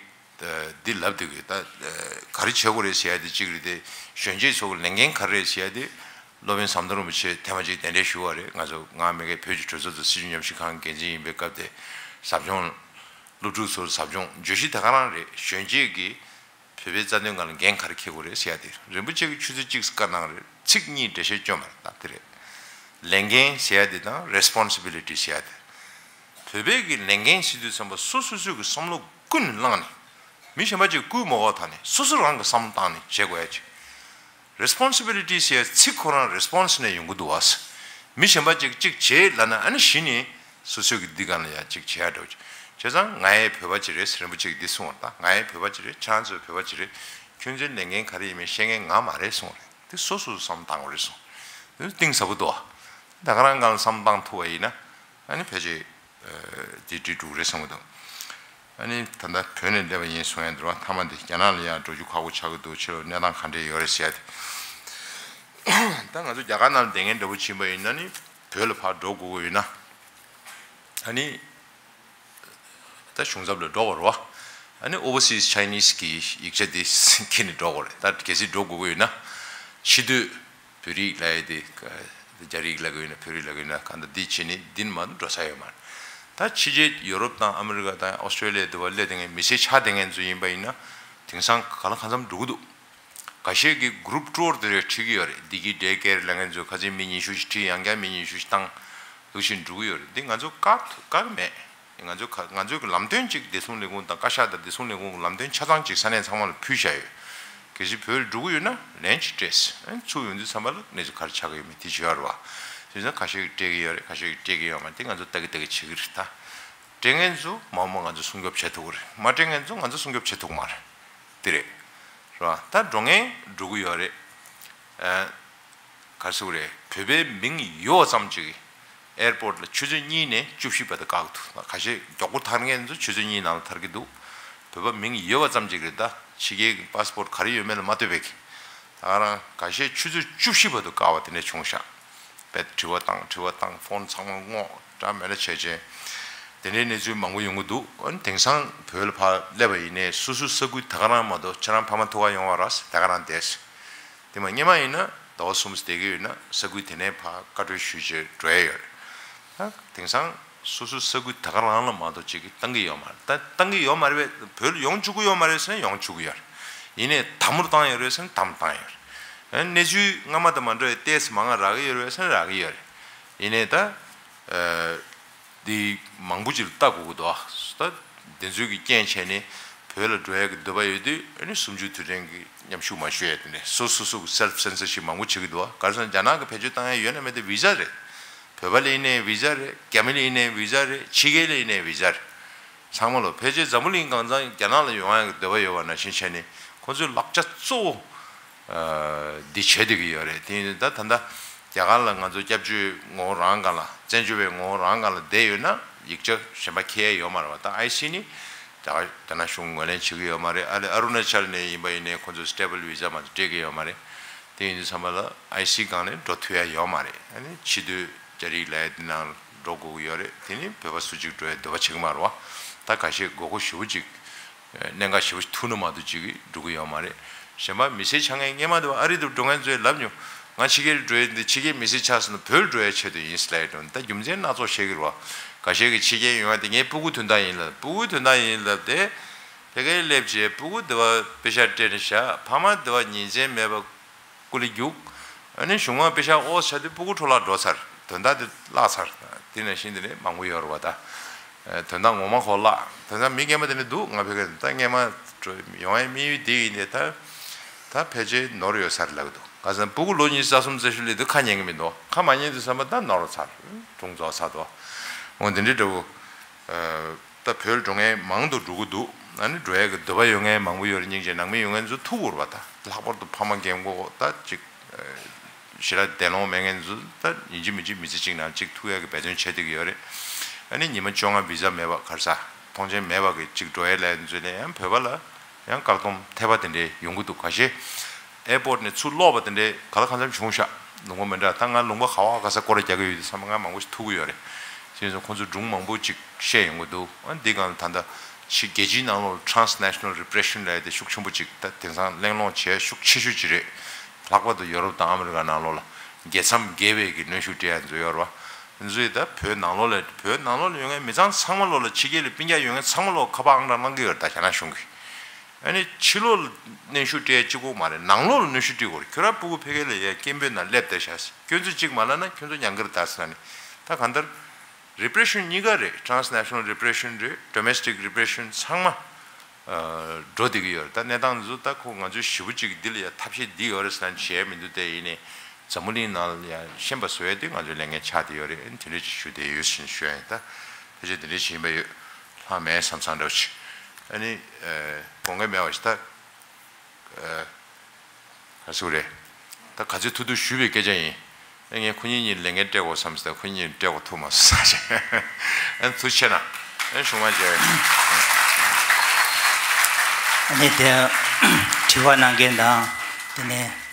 འདི་ལབ་འདོད་ཀྱི་ད་ག་རེ་བྱེད་དགོས་རེད་ཟེར་ཡ་དེ་གཅིག་རེད་དེ། གཞོན་སྐྱེས་ཚོ་གི་ལས་འགན་ག་རེ་རེད་ཟེར་ཡ་དེ། སློབ་དཔོན་ཟམ་གདོང་རིན་པོ་ཆེ་ཐེངས་མ་གཅིག་གདན་འདྲེན་ཞུ་བ་རེད། ང་ཚོ་ང་མི་སྒེར་བོད་ཀྱི་གྲོས་ཚོགས་དང་སྲིད་བྱུས་ཉམས་ཞིབ་ཁང་འགན་འཛིན་ཡིན་པའི་སྐབས་དེ། ཟབ་སྦྱོང་། སློབ་ཕྲུག་ཚོར་ཟབ་སྦྱོང་བརྗོད་གཞི་དེ་ག་རང་རེད། གཞོན་སྐྱེས་ཀྱིས་བོད་པའི་རྩ་དོན་སྒང་ལ་འགན་ག་རེ་འཁྱེར་དགོས་རེད་ཟེར་ཡ་དེ། རིན་པོ་ཆེ་གིས་ཆུ་ཚོད་གཅིག་བཀའ་གནང་རེད། ཚིག་གཉིས་འགྲེལ་བཤད་བསྐྱོན་པ་རེད། ད་དེ་རེད། ལས་འགན་ཟེར་ཡ་དེ་དང་responsibility ཟེར་ཡ་དེ། བོད་པའི་གི་ལས་འགན་ཟེར་དུས་ཙམ་པ་སོ་སོ་སོས་ཀྱི་བསམ་བློ་ཀུན་ནས་བླངས་ནས། མི་གཞན་པ་ཅིག་སྐུལ་མ་དགོས་ཐོག་ནས་སོ་སོ་རང་གི་བསམ་བློ་བཏང་ནས་བྱེད་དགོས་ཡ་ཅིག responsibility ཟེར་ཡ་ཚིག་ཁོ་རང་response ནས་ཡོང་གི་འདུག་བ། མི་གཞན་པ་ཅིག་ཅིག་བྱེད་ལབ་ན་ཨ་ནི་གཞི་ནས་སོ་སོས་ཀྱི་འདི་ག་ལ་ཡ་ཅིག་བྱེད་ཡ་འགྲོ་ཅིག་བྱས་ཙང་ང་ཡི་བོད་པ་ཅིག་རེད། རིན་པོ་ཆེ་གིས་འདི་གསུངས་པ་ད་ང་ཡི་བོད་པ་ཅིག་རེད། ཁྱེད་རང་ཚོའི་བོད་པ་ཅིག་རེད། ཁྱོད་ཚོའི་ལས་འགན་ག་རེ་ཡིན་མིན་བཤད་མཁན་ང་མ་རེད་གསུངས་རེད། འདི་སོ་སོས་བསམ་བཏང་དགོས་རེད་གསུངས། འདི་གཏིང་ཟབ་པོ་འདུག་བ། ད་ག་རང་སྒང་ལ་བསམ་བཏང་ཐུབ་པ་ཡིན་ན་ཨ་ནི་ཕལ་ཆེར། དེ་འགྲིག་འགྲོ་གི་རེད་བསམ་གྱི་འདུག་ཨ་ནི་ད་ལྟ་བོད་ནས་སླེབས་པ་ཡིན་གསུང་ཡ་འདུག་བ། མཐའ་མ་དེ་རྒྱ་ནག་ལ་ཡང་འགྲོ་རྒྱུ་ཁག་པོ་ཆགས་ཀྱི་འདུག་ཕྱི་ལོགས་གནས་སྟངས་ག་འདྲས་ཡོད་རེད་ཟེར་ཡ་དེ། ད་ང་ཚོ་རྒྱ་གར་ནང་ལ་བསྡད་མཁན་འདྲ་པོ་ཕྱིན་པ་ཡིན་ན་ནི་བོད་ལ་ཕར་འགྲོ་དགོས་ཀྱི་ཡོད་ན། ཨ་ནི་ད་གཞུང་ཚབ་ལ་འགྲོ་དགོས་རེད་བ། ཨ་ནི་Overseas Chinese གི་ཡིག་ཆ་དེ་འཁྱེར་ནས་འགྲོ་དགོས་རེད། ད་གལ་སྲིད་འགྲོ་དགོས་ཀྱི་ཡོད་ན། ཕྱི་སྡོད། བོད་རིགས་ལབ་ཡ་དེ། རྒྱ་རིགས་ལབ་ཀྱི་ཡོད་ན་བོད་རིགས་ལབ་ཀྱི་ཡོད་ན་གང་ལྟར་འདི་བྱས་ནས་འདི་ནས་མར་འགྲོ་ས་ཡོད་མ་རེད། ད་ཕྱི་རྒྱལ་ཡོ་རོབ་དང་ཨ་མི་རི་ཀ་དང་ཨོ་སི་ཀྲོ་ལི་ཡ་དེ་བ་སླེབས་བསྡད་མཁན་མི་ཚེ་ཆགས་བསྡད་མཁན་ཚོ་ཡིན་པ་ཡིན་ན། དེང་སང་ག་ལ་གང་འཚམ་འགྲོ་གི་འདུག་ག་ཤེད་ཀྱི་group tour དེ་རེ་ཁྲིད་ཀྱི་ཡོད་རེད། བདེ་སྐྱིད་day care ལབ་མཁན་ཚོ་ཁ་སང་མི་ཉི་ཤུ་ཞིག་ཁྲིད། ཡང་བསྐྱར་མི་ཉི་ཤུ་ཞིག་བཏང་། འདུག་བཞིན་འགྲོ་གི་ཡོད་རེད། འདི་ང་ཚོ་བཀག་ཐུབ་བཀག་མེད། ང་ཚོ་ཁ་ང་ཚོའི་གི་ལམ་སྟོན་གཅིག་བདེ་སྲུང་ལས་ཁུངས་དང་བཀའ་ཤག་དང་བདེ་སྲུང་ལས་ཁུངས་ཀྱི་ལམ་སྟོན་ཆ་ཚང་གཅིག་ས་གནས་ཚང་མ་ལ་ཕུལ་བཞག་ཡོད། གལ་སྲིད་བོད་ལ་འགྲོ་གི་ཡོད་ན་ལན་གཅིག་སྤྲད། ཨ་ནི་ཚུར་ཡོང་དུས་ཙམ་པ་ལ་གནས་ཚུལ་ག་རེ་ཆགས་ཀྱི་ཡོད་མེད་དེ་བྱེད་ཡོད་རེད་བ། དེ་ཚོ་ཁ་ཤས་ཀྱིས་སྤྲད་ཀྱི་ཡོད་རེད། ཁ་ཤས་ཀྱིས་སྤྲད་ཀྱི་ཡོད་མ་རེད། དེ་ང་ཚོ་ལྟ་གི་ལྟ་གི་བྱེད་ཀྱི་རེད་ད། སྤྲད་མཁན་ཚོ་མང་མང་ང་ཚོ་སྲུང་སྐྱོབ་བྱེད་ཐུབ་ཀྱི་རེད། མ་སྤྲད་མཁན་ཚོ་ང་ཚོ་སྲུང་སྐྱོབ་བྱེད་ཐུབ་ཀྱི་མ་རེད། དེ་རེད། རེད་བ། ད་འགྲོ་མཁན་འགྲོ་གི་ཡོད་རེད། ཨ། ག་རེ་ཟེར་དགོས་རེད། བོད་པའི་མིང་ཡོད་པ་ཙམ་ཅིག airport ལ་ཆུ་ཚོད་གཉིས་ནས་བཅུ་བཞི་བར་དུ་བཀག་འདུག་ཁ་ཤས་མགྱོགས་པོ་ཐར་མཁན་ཚོ་ཆུ་ཚོད་གཉིས་ནང་ལ་ཐར་གྱི་འདུག་བོད་པ་མིང་ཡོད་པ་ཙམ་ཅིག་རེད་ད། ཕྱི་རྒྱལ་གྱི་passport ག་རེ་ཡོད་མེད་ལ་མ་ལྟོས་པའི་གི། ད་ག་རང་ཁ་ཤས་ཆུ་ཚོད་བཅུ་བཞི་བར་དུ་བཀག་པ་དེ་འདྲ་བྱུང་ཤག་དཔེ་དྲི་བ་བཏང་དྲི་བ་བཏང་ཕོན་ཚང་མ་སྔོག་འདྲ་མི་འདྲ་བྱས་བྱས། དེ་འདྲའི་གནས་ཚུལ་མང་པོ་ཡོང་གི་འདུག་ཨ་ནི་དེང་སང་བོད་ལ་ཕར་སླེབས་པ་ཡིན་ནའི་སོ་སོའི་ས་ཁུལ་ད་ག་རང་མ་གཏོགས་ཁྱེད་རང་ཕ་མ་ཐུག་ག་ཡོང་བ་ར་ད་ག་རང་བསྡད། དེ་མ་སྔོན་མ་ཡིན་ན་ཟླ་བ་གསུམ་བསྡད་ཀྱི་ཡོད་ན་ས་ཁུལ་དེ་ནས་ཕར་བཀའ་འཁྲོལ་ཞུས་བྱས་འགྲོ་ཡ་ཡོད་རེད། ད་དེང་སང་སོ་སོའི་ས་ཁུལ་ད་ག་རང་ལ་མ་གཏོགས་ཅིག་གིས་བཏང་གི་ཡོད་མ་རེད། ད་བཏང་གི་ཡོད་མ་རེད་པས། བོད་ལ་ཡོང་བཅུག་གི་ཡོད་མ་རེད་ཟེར་ན་ཡོང་བཅུག་གི་ཡོད་རེད། ཡིན་ནའི་དམ་པོར་བཏང་ཡོད་རེད་ཟེར་ན་དམ་བཏང་ཡོད་རེད། གནས་ཚུལ་སྔ་མ་དང་མ་འདྲ་བའི་ཏོག་ཙམ་མང་ང་རག་གི་ཡོད་རེད་ཟེར་ན་རག་གི་ཡོད་རེད། ཡིན་ནའི་ད། འདི་མང་པོ་ཅིག་ལ་ལྟ་དགོས་ཀྱི་འདུག་ད་དེ་ཚོའི་གི་རྐྱེན་བྱས་ནས་བོད་ལ་འགྲོ་ཡ་གི་འདོད་པ་ཡོད་དུས་ཨ་ནི་གསུམ་བཅུའི་དུས་དྲན་གྱི་མཉམ་ཞུགས་མ་ཞུ་ཡ་དེ་འདྲ་སོ་སོ་སོ་གི་self censorship མང་པོ་བྱེད་ཀྱི་འདུག་ག་རེ་ཟེར་ན་རྒྱ་ནག་གི་བེད་སྤྱོད་བཏང་ཡ་ཡོད་ན་མེད་དེ་བི་ཟ་རེད། བོད་པ་ལ་ཡིན་ནའི་བི་ཟ་རེད། རྒྱ་མི་ལ་ཡིན་ནའི་བི་ཟ་རེད། ཕྱི་རྒྱལ་ལ་ཡིན་ནའི་བི་ཟ་རེད། ཚང་མ་ལོ་ཕལ་ཆེར་འཛམ་བུ་གླིང་གང་ཚང་རྒྱ་ནག་ལ་ཡོང་ཡ་གི་འདོད་པ་ཡོད་པ་ནང་བཞིན་བྱས་ནས་ཁོང་ཚོའི་ལག་ཆ་གཙོ་བོ། འདི་བྱེད་བསྡད་ཀྱི་ཡོད་རེད། དེ་ཡིན་དུས་ད་ད་ལྟ་རྒྱ་གར་ལ་ང་ཚོ་སྐྱབས་བཅོལ་ངོ་བོ་རང་སྒང་ལ་བཙན་བྱོལ་བའི་ངོ་བོ་རང་སྒང་ལ་བསྡད་ཡོད་ན་ཡིག་ཆ་གཞན་པ་འཁྱེར་ཡ་ཡོད་མ་རེད་བ། ད་ཨའི་སི་ནི་རྒྱ་གར་རྒྱ་ནག་གཞུང་ངོས་ལེན་བྱེད་ཀྱི་ཡོད་མ་རེད། ཨ་ལེ་ཨ་རུ་ན་ཅལ་ནས་ཡིན་པ་ཡིན་ནའི་ཁོང་ཚོ་travel visa མ་གཏོགས་སྤྲད་ཀྱི་ཡོད་མ་རེད། དེ་ཡིན་དུས་ཙམ་པ་ལ་ཨའི་སི་སྒང་ནས་འགྲོ་ཐུབ་ཡ་ཡོད་མ་རེད། ཨ་ནི་ཕྱི་སྡོད་རྒྱ་རིགས་ལབ་ཡ་དེ་ནང་འགྲོ་དགོས་ཀྱི་ཡོད་རེད། དེ་ནི་བོད་པ་སུ་གཅིག་འགྲོ་ཡ་འདོད་པ་བྱེད་ཀྱི་མ་རེད་བ། ད་ཁ་ཤས་དགོས་མཁོ་ཞེ་པོ་ཅིག་གནད་འགག་ཞེ་པོ་ཐུག་ན་མ་གཏོགས་ཅིག་འགྲོ་གི་ཡོད་མ་རེད། གཞན་པ་མི་ཚེ་ཆགས་མཁན་སྔོན་མ་དེ་བ་ཨ་རི་དུ་འགྲོ་མཁན་ཚོས་ལབ་མྱོང་། ང་ཕྱི་རྒྱལ་འགྲོ་ཡ་འདི་ཕྱི་རྒྱལ་མི་ཚེ་ཆགས་སོང་ན་བོད་འགྲོ་ཡ་ཆེད་དུ་ཡིན་ཟེར་ལབ་ཡ་འགྲོ། ད་རྒྱུ་མཚན་སྣ་ཚོགས་བཤད་ཀྱི་རེད་བ། འགའ་ཤས་ཀྱིས་ཕྱི་རྒྱལ་ཡོང་ཡ་དེ་ངའི་སྤུ་གུ་དོན་དག་ཡིན་ལབ། སྤུ་གུ་དོན་དག་ཡིན་ལབ་དེ། ཕ་གིར་སླེབས་རྗེས་སྤུ་གུ་དེ་བ་པེ་ཤག་སྤྲད་ནས་བཞག་ཕ་མ་དེ་བ་ཉིན་མཚན་མེད་པ། སྐུ་ལས་རྒྱུག་ཨ་ནི་གཞུང་མང་པེ་ཤག་ཨོ་ཚ་དུས་སྤུ་གུ་འཕྲོ་བརླག་འགྲོ་ཚར། དོན་དག་དེ་བརླག་ཚར། དེ་ནང་བཞིན་དེ་ནས་མང་པོ་ཡོད་རེད་བ་ད། དོན་དག་ངོ་མ་ཁོ་བརླག་དོན་དག་མི་རྒན་པ་དེ་ནས་འདུག་ང་ཕ་གིར་ད་སྔོན་མ་འགྲོ་ཡོང་ཡའི་དམིགས་ཡུལ་དེ་ཡིན་ཏེ་ད། ད་ ད་ཕལ་ཆེར་ནོར་ཡོད་ས་རེད་ལབ་ཀྱི་འདུག་ག་ཟེར་ན་སྤུ་གུ་ལོ་ཉི་ཤུ་རྩ་གསུམ་རྩ་བཞི་སླེབས་དུས་ཁ་ཉན་གྱི་མི་འདུག་ཁ་མ་ཉན་དུས་ཙམ་པ་ད་ནོར་ཚར། སྒྲུང་རྫོགས་ཚར་འདུག་འོ་འདི་འདྲའི་འདྲ་བོ། ད་བོད་འགྲོ་མཁན་མང་དུ་འགྲོ་གི་འདུག་ཨ་ནི་འགྲོ་ཡས་ཀྱི་འདོད་པ་ཡོད་མཁན་མང་པོ་ཡོད་རེད། སྙིང་རྗེ། ནང་མི་ཡོད་མཁན་ཚོ་ཐུག་དགོས་རེད་པ། ད་ལྷག་པར་དུ་ཕ་མ་རྒན་གོག་ད་ཅིག་ཞེ་དྲག་འདས་ལོང་མེད་མཁན་ཚོ་ད་ཡིན་གཅིག་མིན་གཅིག་མི་ཚེ་གཅིག་ནང་གཅིག་ཐུག་ཡས་ཀྱི་འབད་བརྩོན་བྱེད་བསྡད་ཀྱི་ཡོད་རེད། ཨ་ནི་ཉི་མ་བཅོ་ལྔ་བི་ཟ་མེད་པ། ག་རེ་ཟ། ཐོངས་མཆན་མེད་པ་གི་ཅིག་འགྲོ་ཡས་ལབ་ཡས་ཚོ་ལ་ཡང་བོད་པ་ལ་ཡང་བཀག་སྡོམ་ཐེབས་པ་དེ་འདྲའི་ཡོང་གི་འདུག་ཁ་ཤས་ཨེར་པོརཊ་ནས་ཚུར་ལོག་པ་དེ་འདྲའི་ག་ལ་གང་འཚམ་བྱུང་ཤག་ལུང་པ་མི་འདྲ། ད་ང་ལུང་པ་ག་བ་ག་ས་སྐོར་ར་རྒྱག་གི་ཡོད་དུས་ཙམ་པ་ང་མང་པོ་ཞིག་ཐུག་གི་ཡོད་རེད། བྱས་ཙང་ཁོང་ཚོས་སྒྲུང་མང་པོ་ཅིག་བཤད་ཡོང་གི་འདུག་ཨ་འདི་སྒང་ལ་ད་ལྟ་ཕྱི་རྒྱལ་སྤྱིའི་ནང་ལོགས་ལ་transnational repression ལབ་ཡས་དེ་ཤུགས་ཆེན་པོ་ཅིག་ད་དེང་སང་གླེང་སློང་བྱས་ཤུགས་ཆེ་ཤོས་ཅིག་རེད། ལྷག་པར་དུ་ཡོ་རོབ་དང་ཨ་མི་རི་ཀ་ནང་ལོགས་ལ་རྒྱལ་མཚམས་བརྒལ་བའི་གི་གནོན་ཤུགས་སྤྲད་ཡས་ཚོ་ཡོད་རེད་པ། འདི་ཚོས་ད་བོད་ནང་ལོགས་ལ་བོད་ནང་ལོགས་ལ་ཡོད་མཁན་མི་ཚང་ཚང་མ་ལོགས་ལ་ཕྱི་རྒྱལ་ལ་སྤུན་ཀྱག་ཡོད་མཁན་ཚང་མ་ལོགས་ཁ་པར་ཨང་གྲངས་གནང་གི་ཡོད་རེད། ད་རྒྱ་ནག་གཞུང་གིས། ཨ་ནི་ཕྱི་ལོགས་ལ་གནོན་ཤུགས་སྤྲད་ཡས་གཅིག་པོ་མ་རེད། ནང་ལོགས་ལ་གནོན་ཤུགས་སྤྲད་དགོས་རེད། ཁྱོད་རང་སྤུ་གུ་ཕ་གི་ལ་ཡ་སྐད་འབོད་ནང་སླེབས་བསྡད་ཤག་ཁྱོད་ཚོས་གཅིག་མ་ལབ་ན་ཁྱོད་ཚོ་མྱང་གི་རེད་ད་ཟེར་ནས། ད་གང་ལྟར་repression གཉིས་ཀ་རེད། transnational repression རེད། domestic repression ཚང་མ་ཨ་འགྲོ་བསྡད་ཀྱི་ཡོད་རེད། ད་གནས་སྟངས་འདི་ཚོ་ད་ཁོ་ང་ཚོས་ཞེ་པོ་ཅིག་འདི་ལ་ཡ་ཐབས་ཤེས་འདི་ཡོད་རེད་ཟེར་ན་བྱས་མི་འདུག་དེ་ཡིན་ནའི་འཛམ་བུ་གླིང་ནང་ལ་ཡ་ཤན་པ་བཟོ་ཡས་དེ་ང་ཚོའི་ལས་འགན་ཆགས་བསྡད་ཡོད་རེད། ཨ་ནི་དེ་འདྲ་ཅིག་ཞུ་བསྡད་ཡོད་ཟེར་ནས་ཞུ་ཡ་ཡིན། ད་ཕལ་ཆེར་དེ་འདྲ་ཅིག་ཡིན་པ་ཡོད། ལྷག་མེད་བསམ་བསམ་འདྲ་བོ་ཅིག་ཨ་ནི་ཨ་དགོངས་འགལ་མེད་པ་ཞིག་ད་ཨ་ག་ཟེར་རེད། ད་ག་ཚོད་ཐུབ་ཐུབ་ཞུས་པའི་སྐད་ཆ་ཡིན། ཨ་ངས་ཁོ་གཉིས་གཉིས་ལས་འགན་སྤྲད་དགོས་བསམ་སྟེ་ཁོ་གཉིས་སྤྲད་དགོས་ཐུག་མ་སོང་ཟེར། ཨ་ཐུགས་རྗེ་ཆེ་གནང་། ཨ་བཞུགས་མ་བྱས། ཨ་ནི་དེ་དྲི་བ་གནང་མཁན་དང་དེ་ནས་